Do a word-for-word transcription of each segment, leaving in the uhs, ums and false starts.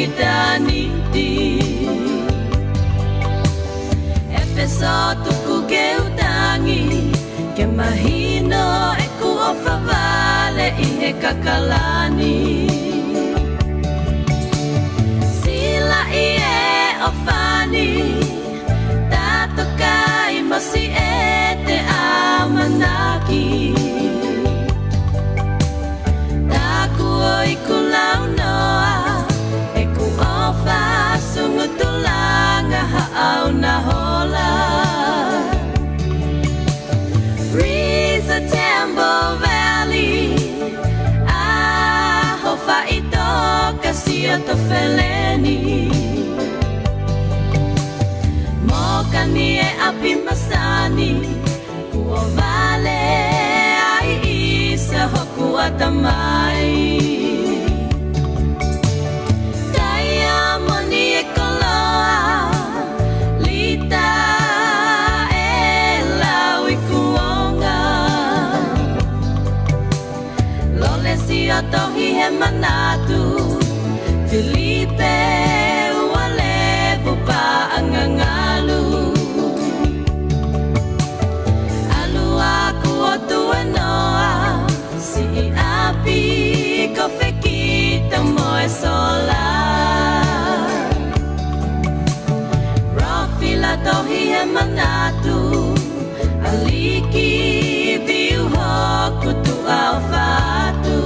ʻitāniti. ʻEfesō, tuku ke u tangi, ke mahino ʻeku ʻofa vale ʻi he kakalani. Silaʻi e ʻofa ni, tātokai mo siʻete ʻamanaki. Taku ʻoku launoa ʻeku ʻofa, sungu tulanga haʻau na hola. Risa, Temple Valley, ʻAho Faʻitoka, Siaotofeleni. Mokani, ʻApi Masani, kuo vale ai ʻisa hoku ʻatamai. Taiamoni e koloa, Lita e lauikuonga. Lolesi, ʻo tohi he manatu, Filipe, Ualevu, Paʻanga, Ngalu. ʻAlu ā kuo tuenoa, Siʻi ʻApi, Kofekita mo e Sola. Rofila, tohi he manatu, ʻAliki, viu hoku tuʻa ʻofa atu.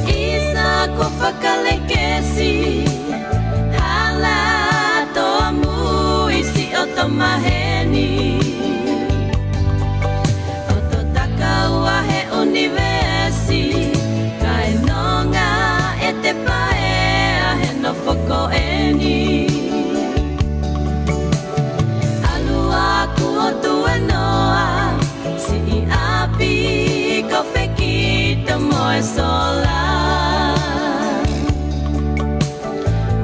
ʻIsa kuo fakalekesi, Hala Toamui, Siʻotomaheni. ʻOto takaua he ʻunivēsi, kae nonga ʻete paea he nofo ko eni. ʻAlu ā kuo tuenoa, Siʻi ʻApi, Kofekita mo e Sola.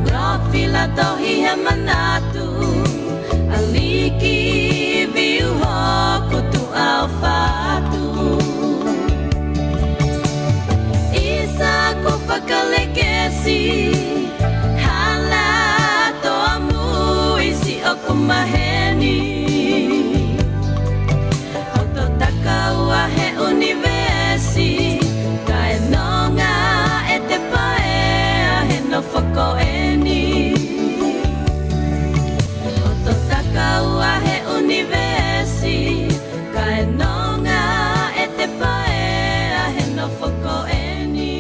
Rofila, tohi he manatu, ʻAliki, viu hoku tuʻa ʻofa atu. ʻIsa kuo fakalekesi, Hala Toamui, Siʻotomaheni. ʻOto takaua he ʻunivēsi, kae nonga ʻete paea he nofo ko eni. ʻOto takaua he ʻunivēsi, kae nonga ʻete paea he nofo ko eni.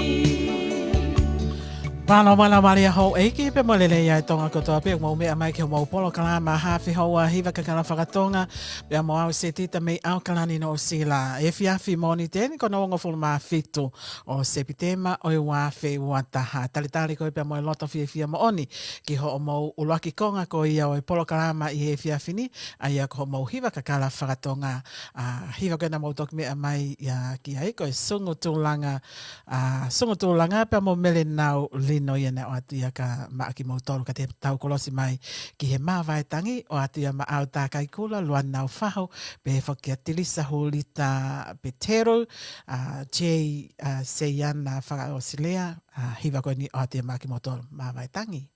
Mālō, mālō, mālō e houʻeiki pea mo e lelei ʻa e Tonga kotoa pē ʻoku mou meʻa mai ki homou polokalama Hafe Houa Hiva Kakala Fakatonga, pea mo au Setita mei ʻAokalani, Nuʻu Sila. Efiafi Mōnite ni, ko hono hongofulu mā fitu ʻo Sepitema ʻo e ua afe ua taha. Talitali koe pea mo e loto fiefia moʻoni ki hoʻomou ʻuluaki konga ko ia ʻo e polokalama ʻi he efiafi ni, ʻa ia ko hoʻomou hiva kakala fakatonga. ʻA, hiva ko ena ʻoku mou toki meʻa mai ia ki ai, ko e Sungu Tulanga, ʻa, Sungu Tulanga pea mo Melenau Lino ia naʻe ʻoatu ia kia Maʻa kimoutolu, ka te tau kolosi mai ki he Māvae Tangi, ʻoatu ia maʻau Takai Kula, Luana Naufahu, pehē foki kia Tilisa Hulita Peteru, ʻa, Jay, ʻa, Seiana Fakaʻosilea, ʻa, hiva ko eni ʻoatu ia maʻa kimoutolu, Māvae Tangi.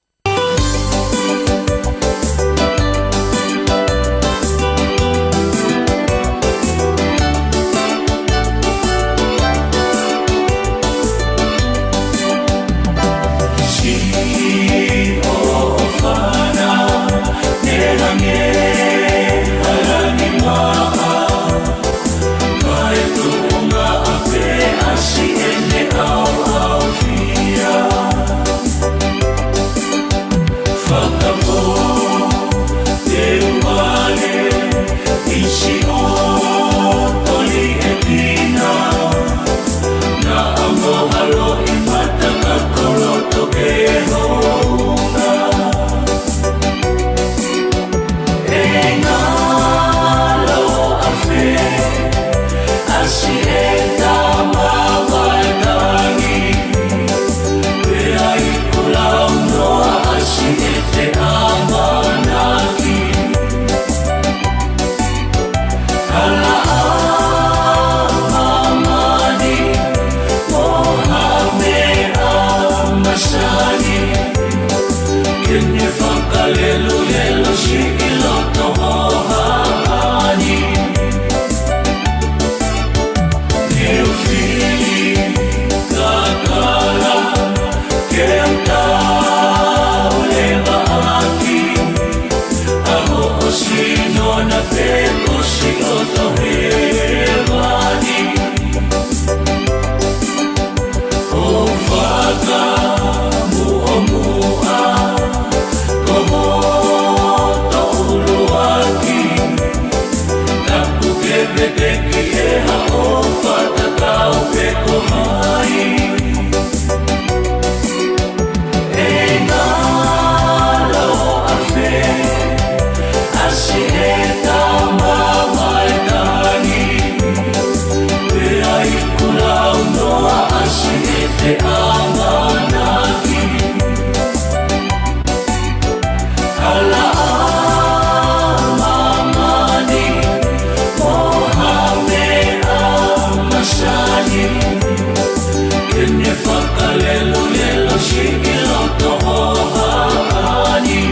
Siʻi loto hohaʻa ni.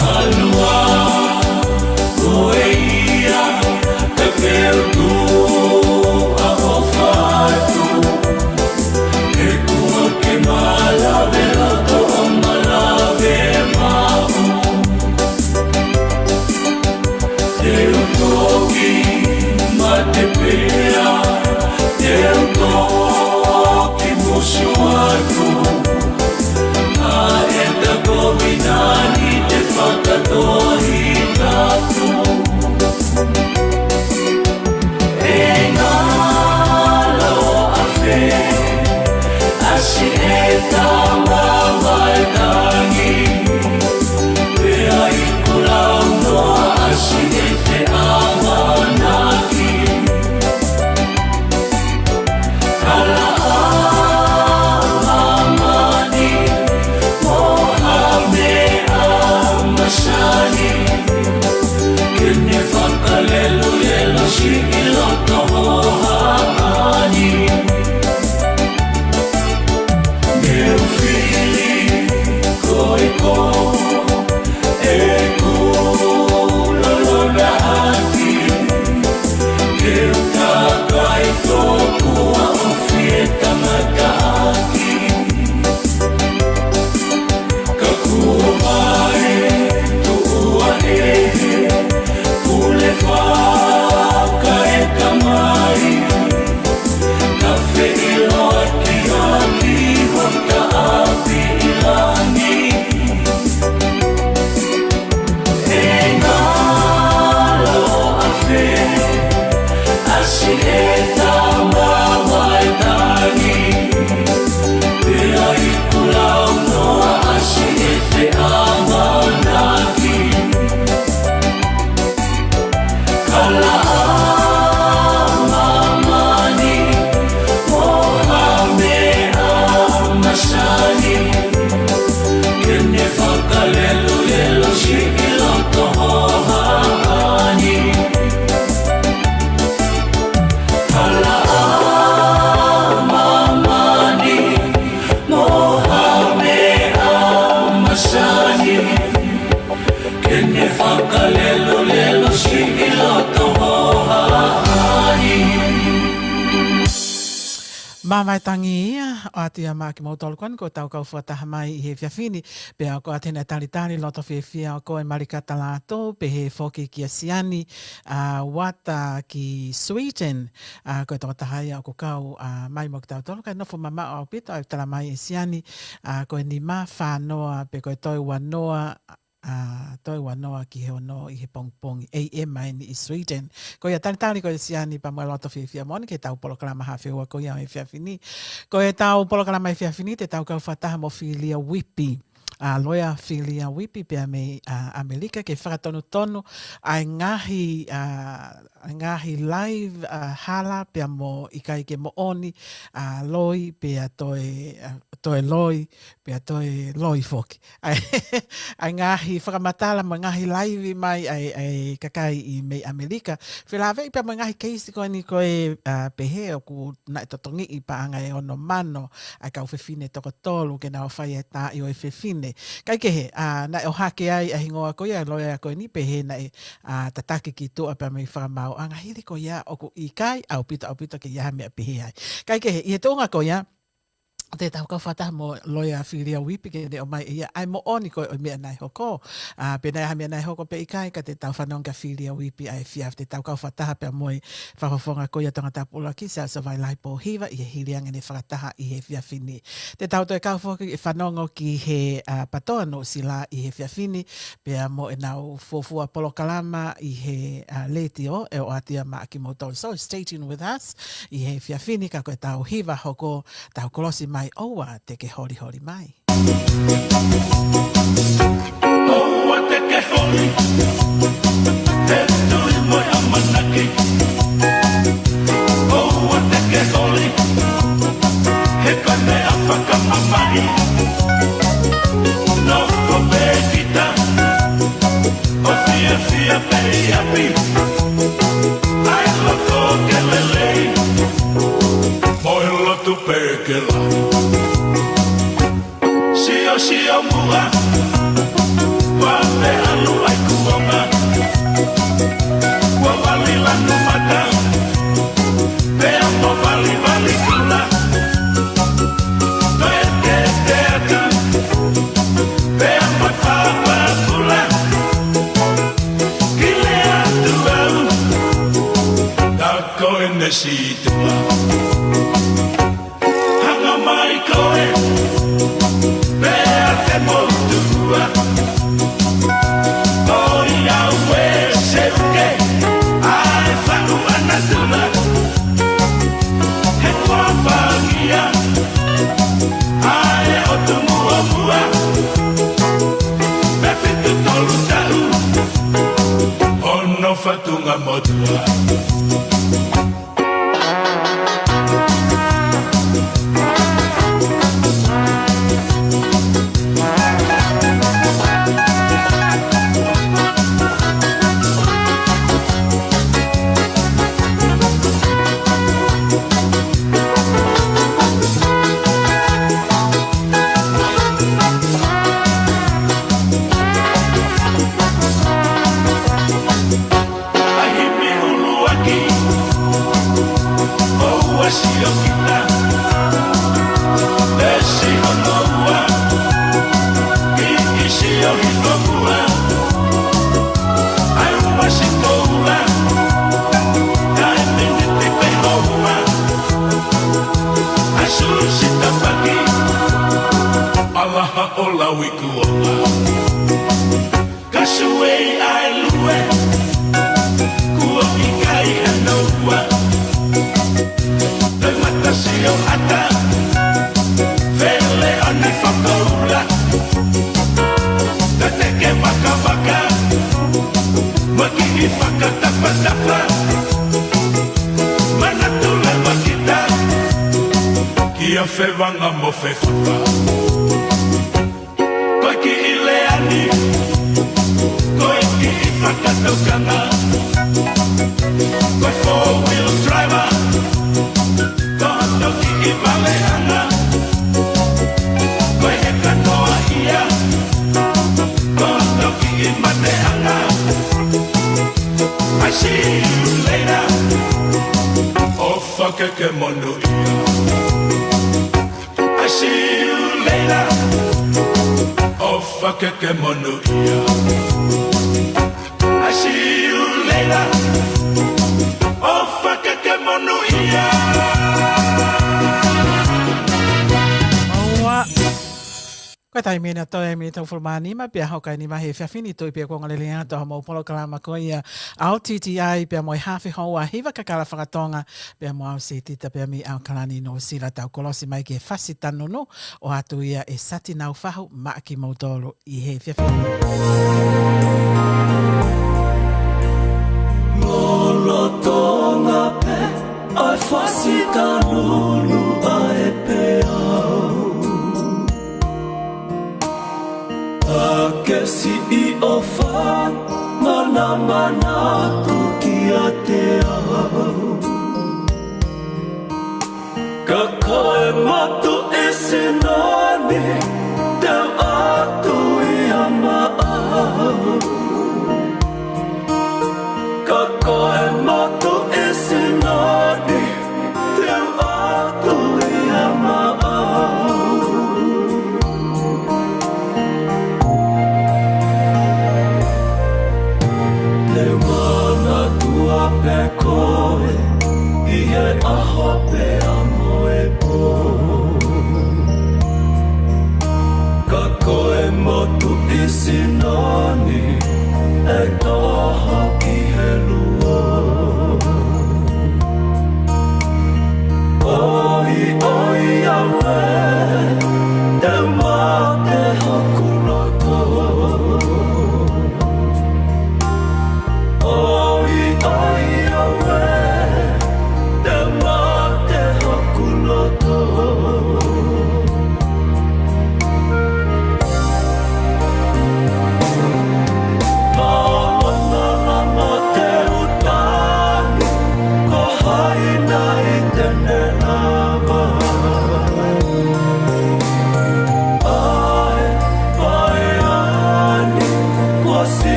ʻAlu ā, ko e ia, te u tuʻu ʻo fatu. He kuo ke malave loto ʻo malave maʻu. Te u toki mate pea, te u toki musu atu. ʻA e ta kovi nani te fakatohi atu. E ngalo afe, ʻasi e tama vai tangi. Pea ʻi kulau noa ʻasi e te amanaki. Kala ʻa māmani, mo ha meʻa masani. Ke ne fakalelulelu siʻi loto hohaʻa ni. Ke u fili koekoe ʻeku lolona ʻaki. Ke u takai tō kuo ofi e tangata ʻaki. Ka kuo vahe tuʻu ʻa e he pule faka e tamai. Ka feʻiloaki ʻaki hota ʻapi ʻi langi. E ngalo afe, ʻasi e tama vai tangi. Pea ʻi kulau noa ʻasi e te amanaki. Kala ʻa māmani, mo ha meʻa masani. Ke ne fakalelulelu siʻi loto hohaʻa ni. Kala ʻa māmani, mo ha meʻa masani. Ke ne fakalelulelu siʻi loto hohaʻa ni. Māmani tangi ia, ʻoatu ia maʻa kimoutolu ko eni ko e tau kau fakataha mai ʻi he efiafi ni, pea ʻoku ʻoatu hena talitali loto fiefia ʻo ko e Malikata Lātū, pehē foki kia Siani, ʻa Uata ki Sweden, ʻa ko e tokotaha ia ʻoku kau, ʻa mai mo kitautolu, kae nofo mamaʻo ʻaupito, ʻa e tala mai ʻe Siani, ʻa ko e nima fā noa, pe ko e toe ua noa, ʻa, toe ua noa ki he ono ʻi he pongipongi, A M ʻa eni ʻi Sweden. Ko ia talitali ko e Siani pea mo e loto fiefia moʻoni ki he tau polokalama Haʻa Feua ko ia ʻo e efiafi ni. Ko e tau polokalama efiafi ni, te tau kau fakataha mo Filia Whippi. ʻA, loea Filia Whippi pea mei, ʻa, ʻAmelika ke fakatonutonu ʻa e ngaahi, ʻa, ngaahi live, ʻa, hala pea mo ʻikai ke moʻoni, ʻa, loi pea toe, ʻa, toe loi, pea toe loi foki. ʻA e, ʻa e ngaahi fakamatala mo e ngaahi laivi mai ʻa e, ʻa e kakai ʻi mei ʻAmelika. Felāveʻi pea mo e ngaahi keisi ko eni ko e, ʻa, pehē ʻoku naʻe totongiʻi paʻanga ʻe ono mano ʻa e kau fefine toko tolu ke nau fai e taaʻi ʻo e fefine. Kaikehe, ʻa, naʻe ʻohake ai ʻa e hingoa ko ia ʻa e loea ko eni pehē naʻe, ʻa, tataki ki tuʻa pea mei fakamaauʻanga hili ko ia ʻoku ʻikai ʻaupito ʻaupito ke ʻi ai ha meʻa pehē ai. Kaikehe, ʻi he tuʻunga ko ia, te tau kau fakataha mo loea Filia Whippi ke ne ʻomai ʻe ia ʻa e moʻoni ko ē ʻo e meʻa naʻe hoko. ʻA, pe naʻe ʻi ai ha meʻa naʻe hoko pe ʻikai, ka te tau fanongo kia Filia Whippi ʻa e efiafi, te tau kau fakataha pea mo e fakafofonga ko ia Tongatapu ʻUluaki, Siaosi Vailahi Pōhiva, ʻi he hili ange ʻene fakataha ʻi he efiafi ni. Te tau toe kau foki ʻo fanongo ki he, ʻa, PTOA Nuʻusila ʻi he efiafi ni, pea mo ʻenau fuofua polokalama ʻi he, ʻa, letiō, ʻe ʻoatu ia maʻa kimoutolu. So stay tuned with us ʻi he efiafi ni, ka ko e tau hiva hoko, tau kolosi mai, ʻoua te ke holiholi mai. ʻOua te ke holi, he tui mo e ʻamanaki. ʻOua te ke holi, he ko e meʻa fakamamahi. Nofo pē kita, ʻo fiefia pē ʻi ʻapi. ʻA e lotu ke lelei, mo e lotu pē ke lahi. Sio, sio muʻa, ua pe ʻalu ai kuonga. Ua vali lanu mata, pea mo vali vali kula. Toe tete atu, pea mo papa kula. Ki lea atu au, ka ko ʻene situa. Hanga mai koe, pea te mou tuʻua. ʻOi au e seuke, ʻa e faʻu ʻa natula. He kuo fangia ʻa e ʻotu muʻomuʻa, pea fitu tolu taʻu hono fatunga motuʻa. ʻAi himi ʻuluaki, ʻoua sio kita. ʻE sio noa, kiʻi sio hifo muʻa. ʻAi ua si koula, kae miniti pē houa. ʻAi susi tapaki, ʻa laha ʻo lauikuonga. Ka suei ʻa e lue, kuo ʻikai hano ua. Toe mata sio ʻata, fele ani fakaula. Ka teke vakavaka, mo kiʻi fakatafatafa. Manatu leva kita, kia Fevanga mo Fefafa. Ko e kiʻi lea ni, ko e kiʻi fakatokanga. Ko e four wheel driver, ko hono kiʻi valeʻanga. Ko e heka noa ia, ko hono kiʻi mateʻanga. I see you later, ʻo fakeke monūʻia. I see you later, ʻo fakeke monūʻia. I see you later, ʻo fakeke monūʻia. Maua. Ko e taimi ena toe mei tau fulmani ma pea hoka ni ma he fiafini toi pea ko ngalele atu ha mau polokalama ko ia ʻa e O T T I pea mo e hafe houa hiva kakala fakatonga pea mo au Setita pea mei ʻAokalani Nuʻusila tau kolosi mai ki he fasi tanunu ʻo atu ia ʻe Sati Naufahu maʻa kimoutolu ʻi he fiafia. Lolotonga pē ʻa e fasi tanunu ʻa e peau. ʻA ke siʻi ʻofa, manamanatu kiate au. Ka ko e motuʻi sino ni, te u ʻatu ia maʻau. Ka ko e motuʻi sino ni, te u ʻatu ia maʻau. Te u manatua pē koe ʻi he ʻaho pea mo e pō.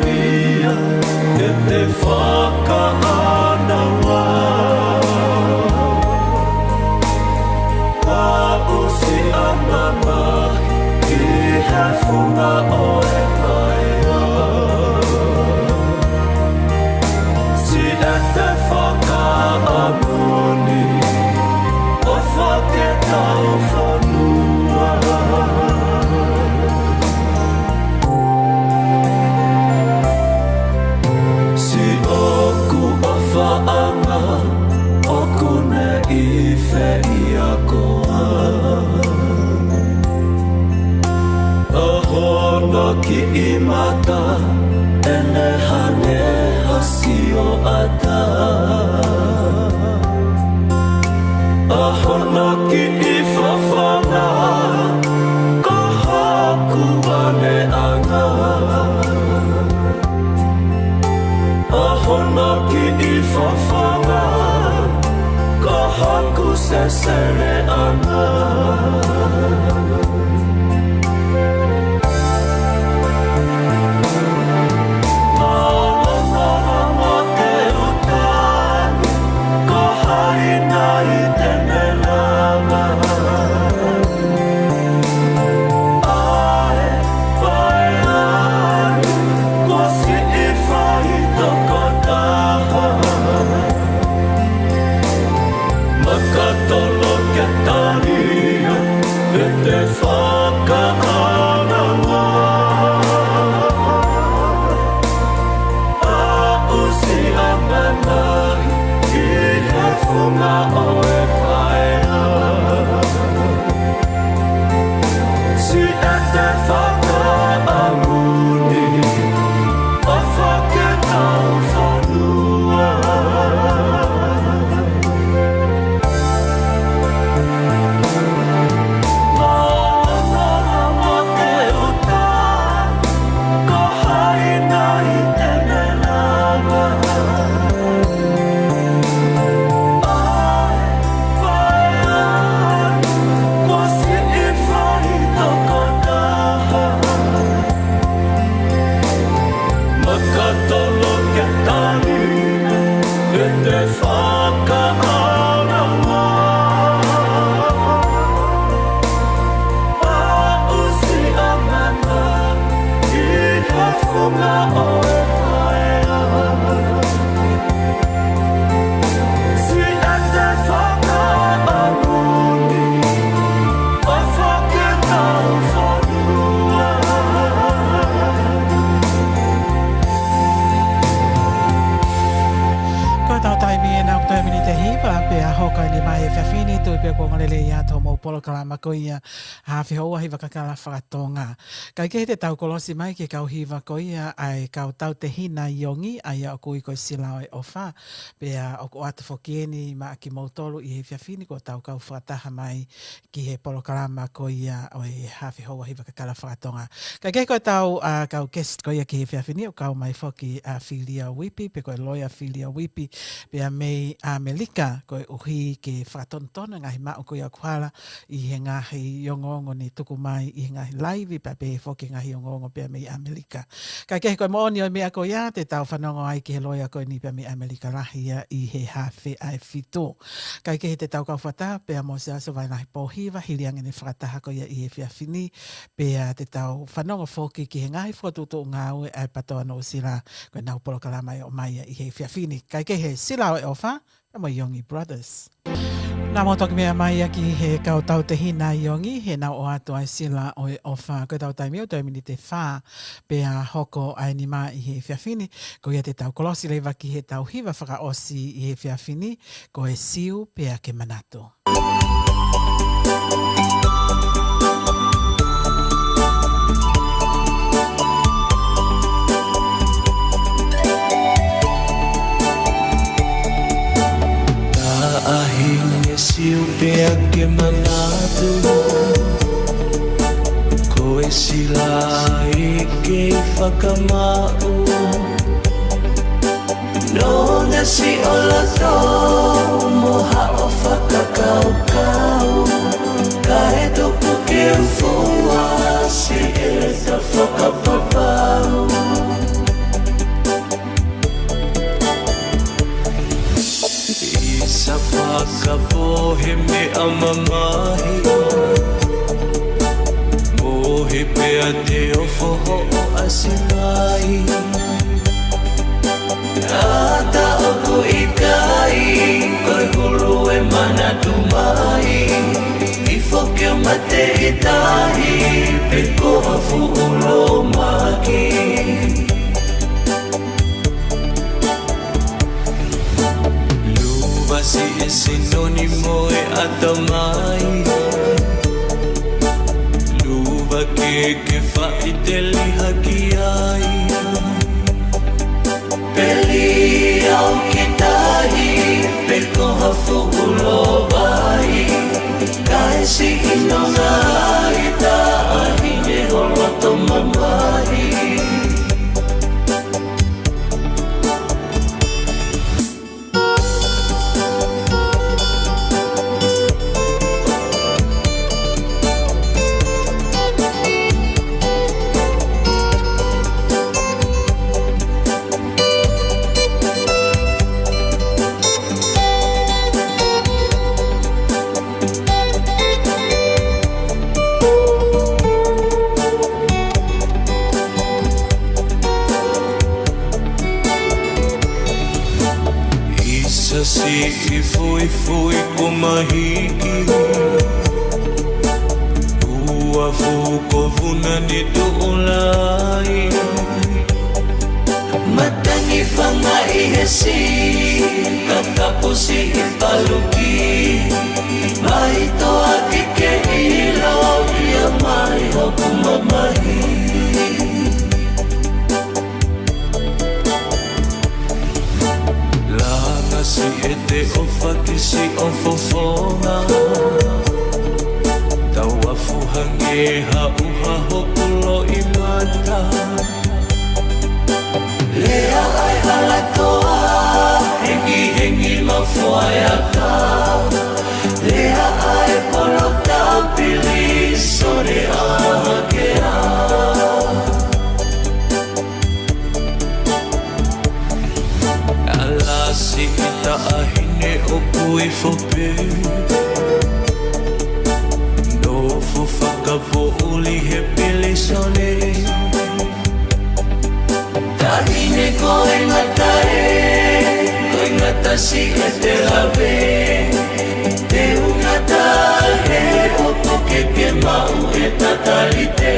ʻIa, ʻe te fakaʻānaua. Aʻusia ʻa e mamahi ʻi he funga ʻo e paea. Siʻi ʻete fakaʻamu ni, ʻofa ke tau fonua. Siʻoku ʻofaʻanga, ʻoku ne ʻi fē ʻia koā? ʻA hono kiʻi mata, ʻene hangē ha sioʻata. ʻA hono kiʻi fafanga, ko hoku ʻaneʻanga. ʻA hono kiʻi fafanga, ko hoku seseleʻanga. Mālōlō mo te uta, ko hai nai te ne lava? ʻA e paea ni, kuo siʻi fai tokotaha. Makatolo ke tali, ʻe te fakaʻānaua. Aʻusia ʻa e mamahi ʻi he funga ʻo e paea. Siʻi ʻete fakaʻamu ni, ʻofa ke tau fonua. Mālōlō mo te uta, ko hai nai te ne lava? ʻA e paea ni, kuo siʻi fai tokotaha. Makatolo ke tali, ʻe te fakaʻānaua. Aʻusia ʻa e mamahi ʻi he funga ʻo e paea. Siʻi ʻete fakaʻamu ni, ʻofa ke tau fonua. Ko ʻetau taimi ʻena ʻoku toe miniti ʻe hiva pea hoko ʻeni mai he efiafi ni, tui pē kuo ongo lelei atu hoʻomou polokalama ko ia Hafe Houa Hiva Kakala Fakatonga. Kae kehe te tau kolosi mai ki he kau hiva ko ia ʻa e kau tautehina ʻi ʻIongi, ʻa ia ʻoku ui ko e Sila ʻo e ʻOfa. Pea ʻoku ʻoatu foki ʻeni maʻa kimoutolu ʻi he efiafi ni kuo tau kau fakataha mai ki he polokalama ko ia ʻo e Hafe Houa Hiva Kakala Fakatonga. Kae kehe ko ʻetau, ʻa, kau guest ko ia ki he efiafi ni ʻoku kau mai foki ʻa Filia Uipi, pe ko e loea Filia Uipi, pea mei ʻAmelika, koeʻuhi ke fakatonutonu e ngaahi maʻu ko ia ʻoku hala ʻi he ngaahi ongoongo ne tuku mai ʻi he ngaahi laivi, pea pehē foki e ngaahi ongoongo pea mei ʻAmelika. Kae kehe ko e moʻoni ʻo e meʻa ko ia, te tau fanongo ai ki he loea ko ʻeni pea mei ʻAmelika Lahi ia ʻi he hafe ʻa e fitu. Kae kehe te tau kau fakataha pea mo Siaosi Vailahi Pōhiva, hili ange ʻene fakataha ko ia ʻi he efiafi ni, pea te tau fanongo foki ki he ngaahi fokotuʻutuʻu ngāue ʻa e PTOA Nuʻusila, ko ʻenau polokalama ʻe ʻomai ia ʻi he efiafi ni. Kae kehe Sila ʻo e ʻOfa, pea mo e ʻIongi Brothers. Naʻa mou toki meʻa mai ia ki he kau tautehina ʻi ʻIongi, he naʻa nau ʻoatu ʻa e Sila ʻo e ʻOfa. Ko ʻetau taimi ʻoku toe miniti ʻe fā pea hoko ʻeni mai ʻi he efiafi ni, ko ia te tau kolosi leva ki heʻetau hiva fakaʻosi ʻi he efiafi ni, ko e Siu Pea Ke Manatu. Taʻahine, siu pea ke manatu, ko e sila ʻi he kei fakamaʻu. Nonga siʻo loto mo haʻo fakakaukau, kae tuku ke u fuasi ʻeta fakapapau. He meʻa mamahi, mohe pea te ofo hoʻo ʻasi mai. Ata ʻoku ʻikai, ko e hulu e manatu mai. ʻI foki ʻo mate ʻi tahi, pe ko ha fuʻu lōmaki. Luva siʻi sino ni mo e ʻatamai. Luva ke ke faʻiteliha ki ai. Peli au ki tahi, pe ko ha fuʻu lōvai. Kae siʻi nonga ʻi tahi ne holoto mamahi. ʻIsa siʻi fuifui kuo mahiki, ua fuko vuna ni tuʻu lai. Matangi fangaʻi he si, kakapu siʻi paluki. Mai toa ki ke ʻilo ia mai hoku mamahi. Langa siʻete ʻofa ki siʻo fofonga. Tau afu hangē ha ʻuha hoku loʻimata. Lea ai hala toa, hengihengi mafuaʻeaka. Lea ai polo tāpili, sole ʻahakea. Ala siʻi taʻahine ʻoku ifo pē. Nofo fakapoʻuli he pilīsone. Taʻahine ko e ngata ē, ko e ngata siʻete lave. Te u ngata he ʻoku ke ke maʻu e tatalite.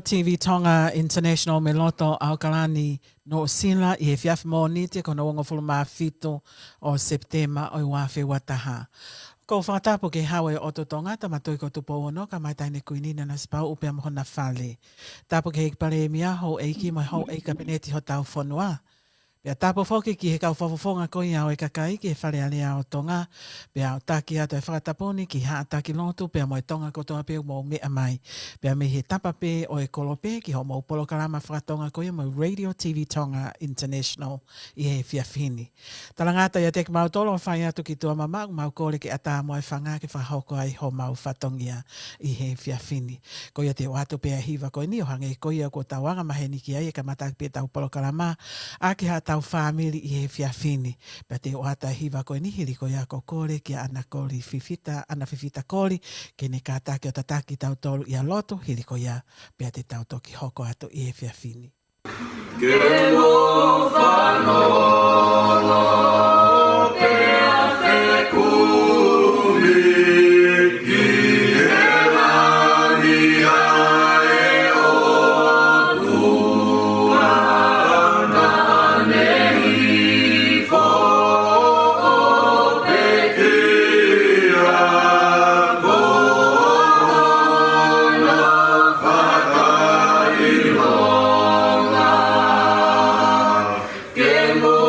T V Tonga International mei loto ʻAokalani, Nuʻusila, ʻi he efiafi Mōnite ko hono uongofulu mā fitu ʻo Sepitema ʻo e ua afe ua taha. ʻOku ou fakatapu ki he Hau ʻo e ʻOtu Tonga, Tama Tuʻi ko Tupou Ono, Kae Taʻahine Kuini Nanasipauʻu pea mo hona fale. Tapu ki he ʻEiki Palēmia, houʻeiki mo e houʻeiki Kapineti hotau fonua. Pea tapu foki ki he kau fakafofonga ko ia ʻo e kakai ki he Fale Alea ʻo Tonga. Pea ʻoku taki atu e fakatapu ni ki he Haʻa Taki Lotu pea mo e Tonga kotoa pē ʻoku mou meʻa mai. Pea mei he tapa pē ʻo e kolope ki hoʻomou polokalama faka-Tonga ko ia mo e Radio T V Tonga International ʻi he efiafi ni. Talangata ʻiate kimautolu ʻo fai atu ki tuʻa mamaʻo, mau kole ke ʻatā muʻa e fanga ke fakahoko ai homau fatongia ʻi he efiafi ni. Ko ia te u ʻoatu pē ʻa e hiva ko eni ʻo hangē ko ia kuo tau anga maheni ki ai ʻi he kamataʻaki pē ʻetau polokalama, ʻaki haʻatau fāmili ʻi he efiafi ni. Pea te u ʻoatu ʻa e hiva ko eni hili ko ia ko e kole kia ʻAna Koli Fifita, ʻAna Fifita Koli, ke ne kātaki ʻo tataki kitautolu ʻi ha lotu hili ko ia, pea te tau toki hoko atu ʻi he efiafi ni. Ke mou fanongo pea fekumi ki he lani ʻa e ʻOtua, naʻa ne hifo ʻo pekia ko hona fakaʻilonga. Ke mou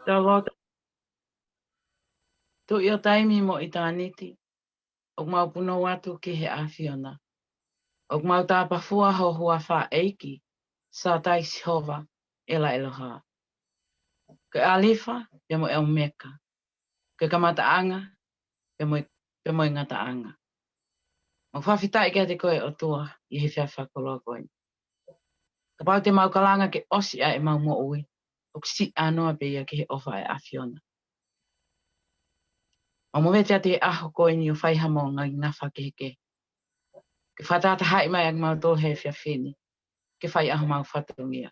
Tau lotu. Tuʻi ʻo taimi mo ʻitāniti, ʻoku mau punou atu ki he ʻAfiona. ʻOku mau tāpafua ho huafa, ʻEiki, Sātai Sihova, ʻEla ʻEloha. Ko e ʻAlifa pea mo e ʻOmeka, ko e kamataʻanga pea mo e, pea mo e ngataʻanga. Mau fakafetaʻi kiate koe, ʻOtua, ʻi he efiafi fakakoloa ko eni. Kapau te mau kalanga ke ʻosi ʻa ʻemau moʻui, ʻoku siʻi ʻānoa pē ia ki he ʻofa ʻa e ʻAfiona. Mau movete atu he ʻaho ko eni ʻo fai hamou ngaahi ngafa kehekehe, ke fakatahatahaʻi mai ʻa kimautolu he efiafi ni, ke fai ʻa homau fatongia.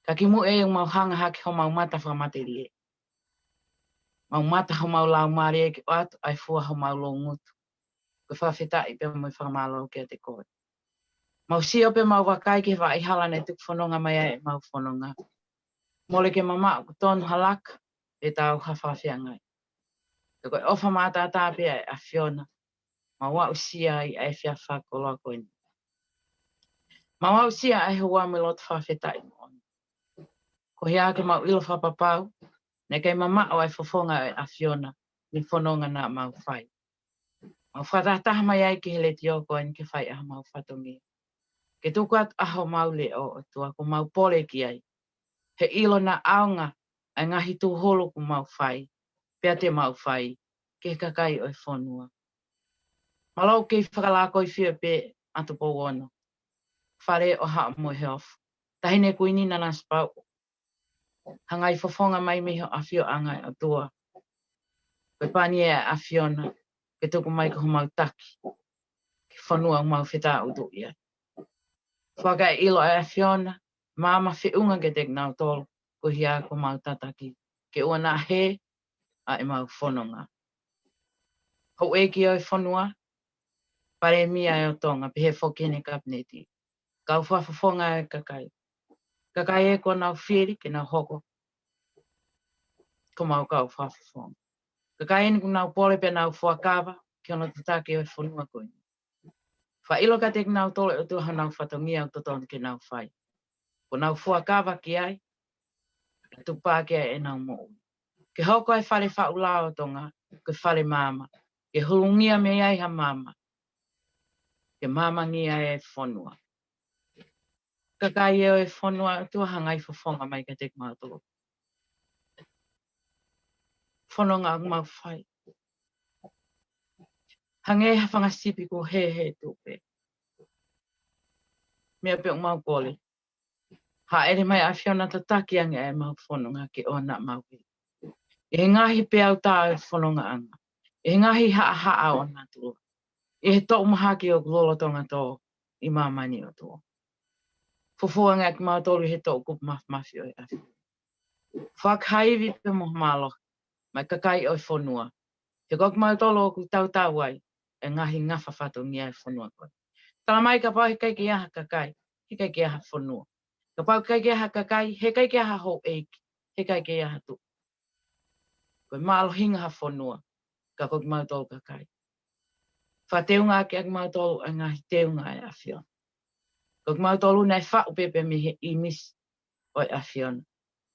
Ka kimuʻa ʻoku mau hanga hake homau mata fakamatelie, mau mata homau laumālie ke ʻoatu ʻa e fua homau loungutu. Ko e fakafetaʻi pea mo e fakamālō kiate koe. Mau sio pea mau vakai ki he vaʻa hala naʻe tuku fononga mai ai ʻemau fononga. Mole ke mamaʻo, ʻoku tonu ha laka pe tau ha fakafeangai. Ka ko e ʻofa mātātā pē ʻa e ʻAfiona, mau aʻusia ai ʻa e efiafi fakakoloa ko eni. Mau aʻusia ʻa e houa mo e loto fakafetaʻi moʻoni. Ko ia ke mau ʻilo fakapapau naʻe ʻikai mamaʻo ʻa e fofonga ʻo e ʻAfiona mei he fononga naʻa mau fai. Mau fakatahataha mai ai ki he letiō ko eni ke fai ʻa homau fatongia. Ke tuku atu ʻa homau leʻo, ʻOtua, kuo mau pole ki ai, he ʻilo naʻa ʻaonga ʻa e ngaahi tūhulu kuo mau fai pea te mau fai ki he kakai ʻo e fonua. Mālō, kei fakalakoi fio pē ʻa Tupou Ono, Fale ʻo Haʻa Moheofo, Taʻahine Kuini Nanasipauʻu. Hangai fofonga mai mei ho ʻafioʻanga, ʻe ʻOtua. Ko e pani ʻa e ʻAfiona ke tuku mai ko homau taki ki he fonua ʻoku mau fetaʻutuʻi ai. Fakaʻilo ʻa e ʻAfiona, maama feʻunga kiate kinautolu ko ia kuo mau tataki, ke ʻoua naʻa hē ʻa ʻemau fononga. Houʻeiki ʻo e fonua, Palēmia ʻo Tonga, pehē foki ʻene Kapineti, kau fakafofonga ʻo e kakai. Kakai ē kuo nau fili ke nau hoko ko homau kau fakafofonga. Kakai eni kuo nau pole pea nau fuakava ki hono tataki ʻo e fonua ko eni. Fakaʻilo kiate kinautolu, ʻe ʻOtua, honau fatongia ʻoku totonu ke nau fai. Kuo nau fuakava ki ai, ʻe tupa ki ai ʻenau moʻui. Ke hoko ʻa e Fale Faʻu Lao ʻo Tonga ko e fale maama, ke hulungia mei ai ha maama, ke maamangia e fonua. Kakai ē ʻo e fonua, ʻOtua, hangai fofonga mai kiate kimautolu. Fononga ʻoku mau fai, hangē ha fanga sipi kuo hē he tupe. Meʻa pē ʻoku mau kole, hāʻele mai ʻAfiona, tataki ange ʻa ʻemau fononga ke ʻoua naʻa mau hē ʻi he ngaahi peau tā ʻo e fonongaʻanga, ʻi he ngaahi haʻahaʻa ʻo natula, ʻi he toʻu mahaki ʻoku lolotonga tō ʻi māmani, ʻOtua. Fufū ange ʻa kimautolu ʻi he toʻukupu māfimafi ʻo e ʻAfiona. Fakahā ivi pea mo ha mālohi maʻa e kakai ʻo e fonua, he ko kimautolu ʻoku tautau ai e ngaahi ngafa fatongia ʻo e fonua ko eni. Tala mai kapau he ʻikai ke ʻi ai ha kakai, he ʻikai ke ʻi ai ha fonua. Kapau he ʻikai ke ʻi ai ha kakai, he ʻikai ke ʻi ai ha houʻeiki, he ʻikai ke ʻi ai ha tuʻi. Ko e mālohinga ha fonua, ka ko kimautolu kakai. Fakateunga ʻaki ʻa kimautolu ʻa e ngaahi teunga ʻa e ʻAfiona. Ko kimautolu naʻe faʻu pē pea mei he ʻīmisi ʻo e ʻAfiona,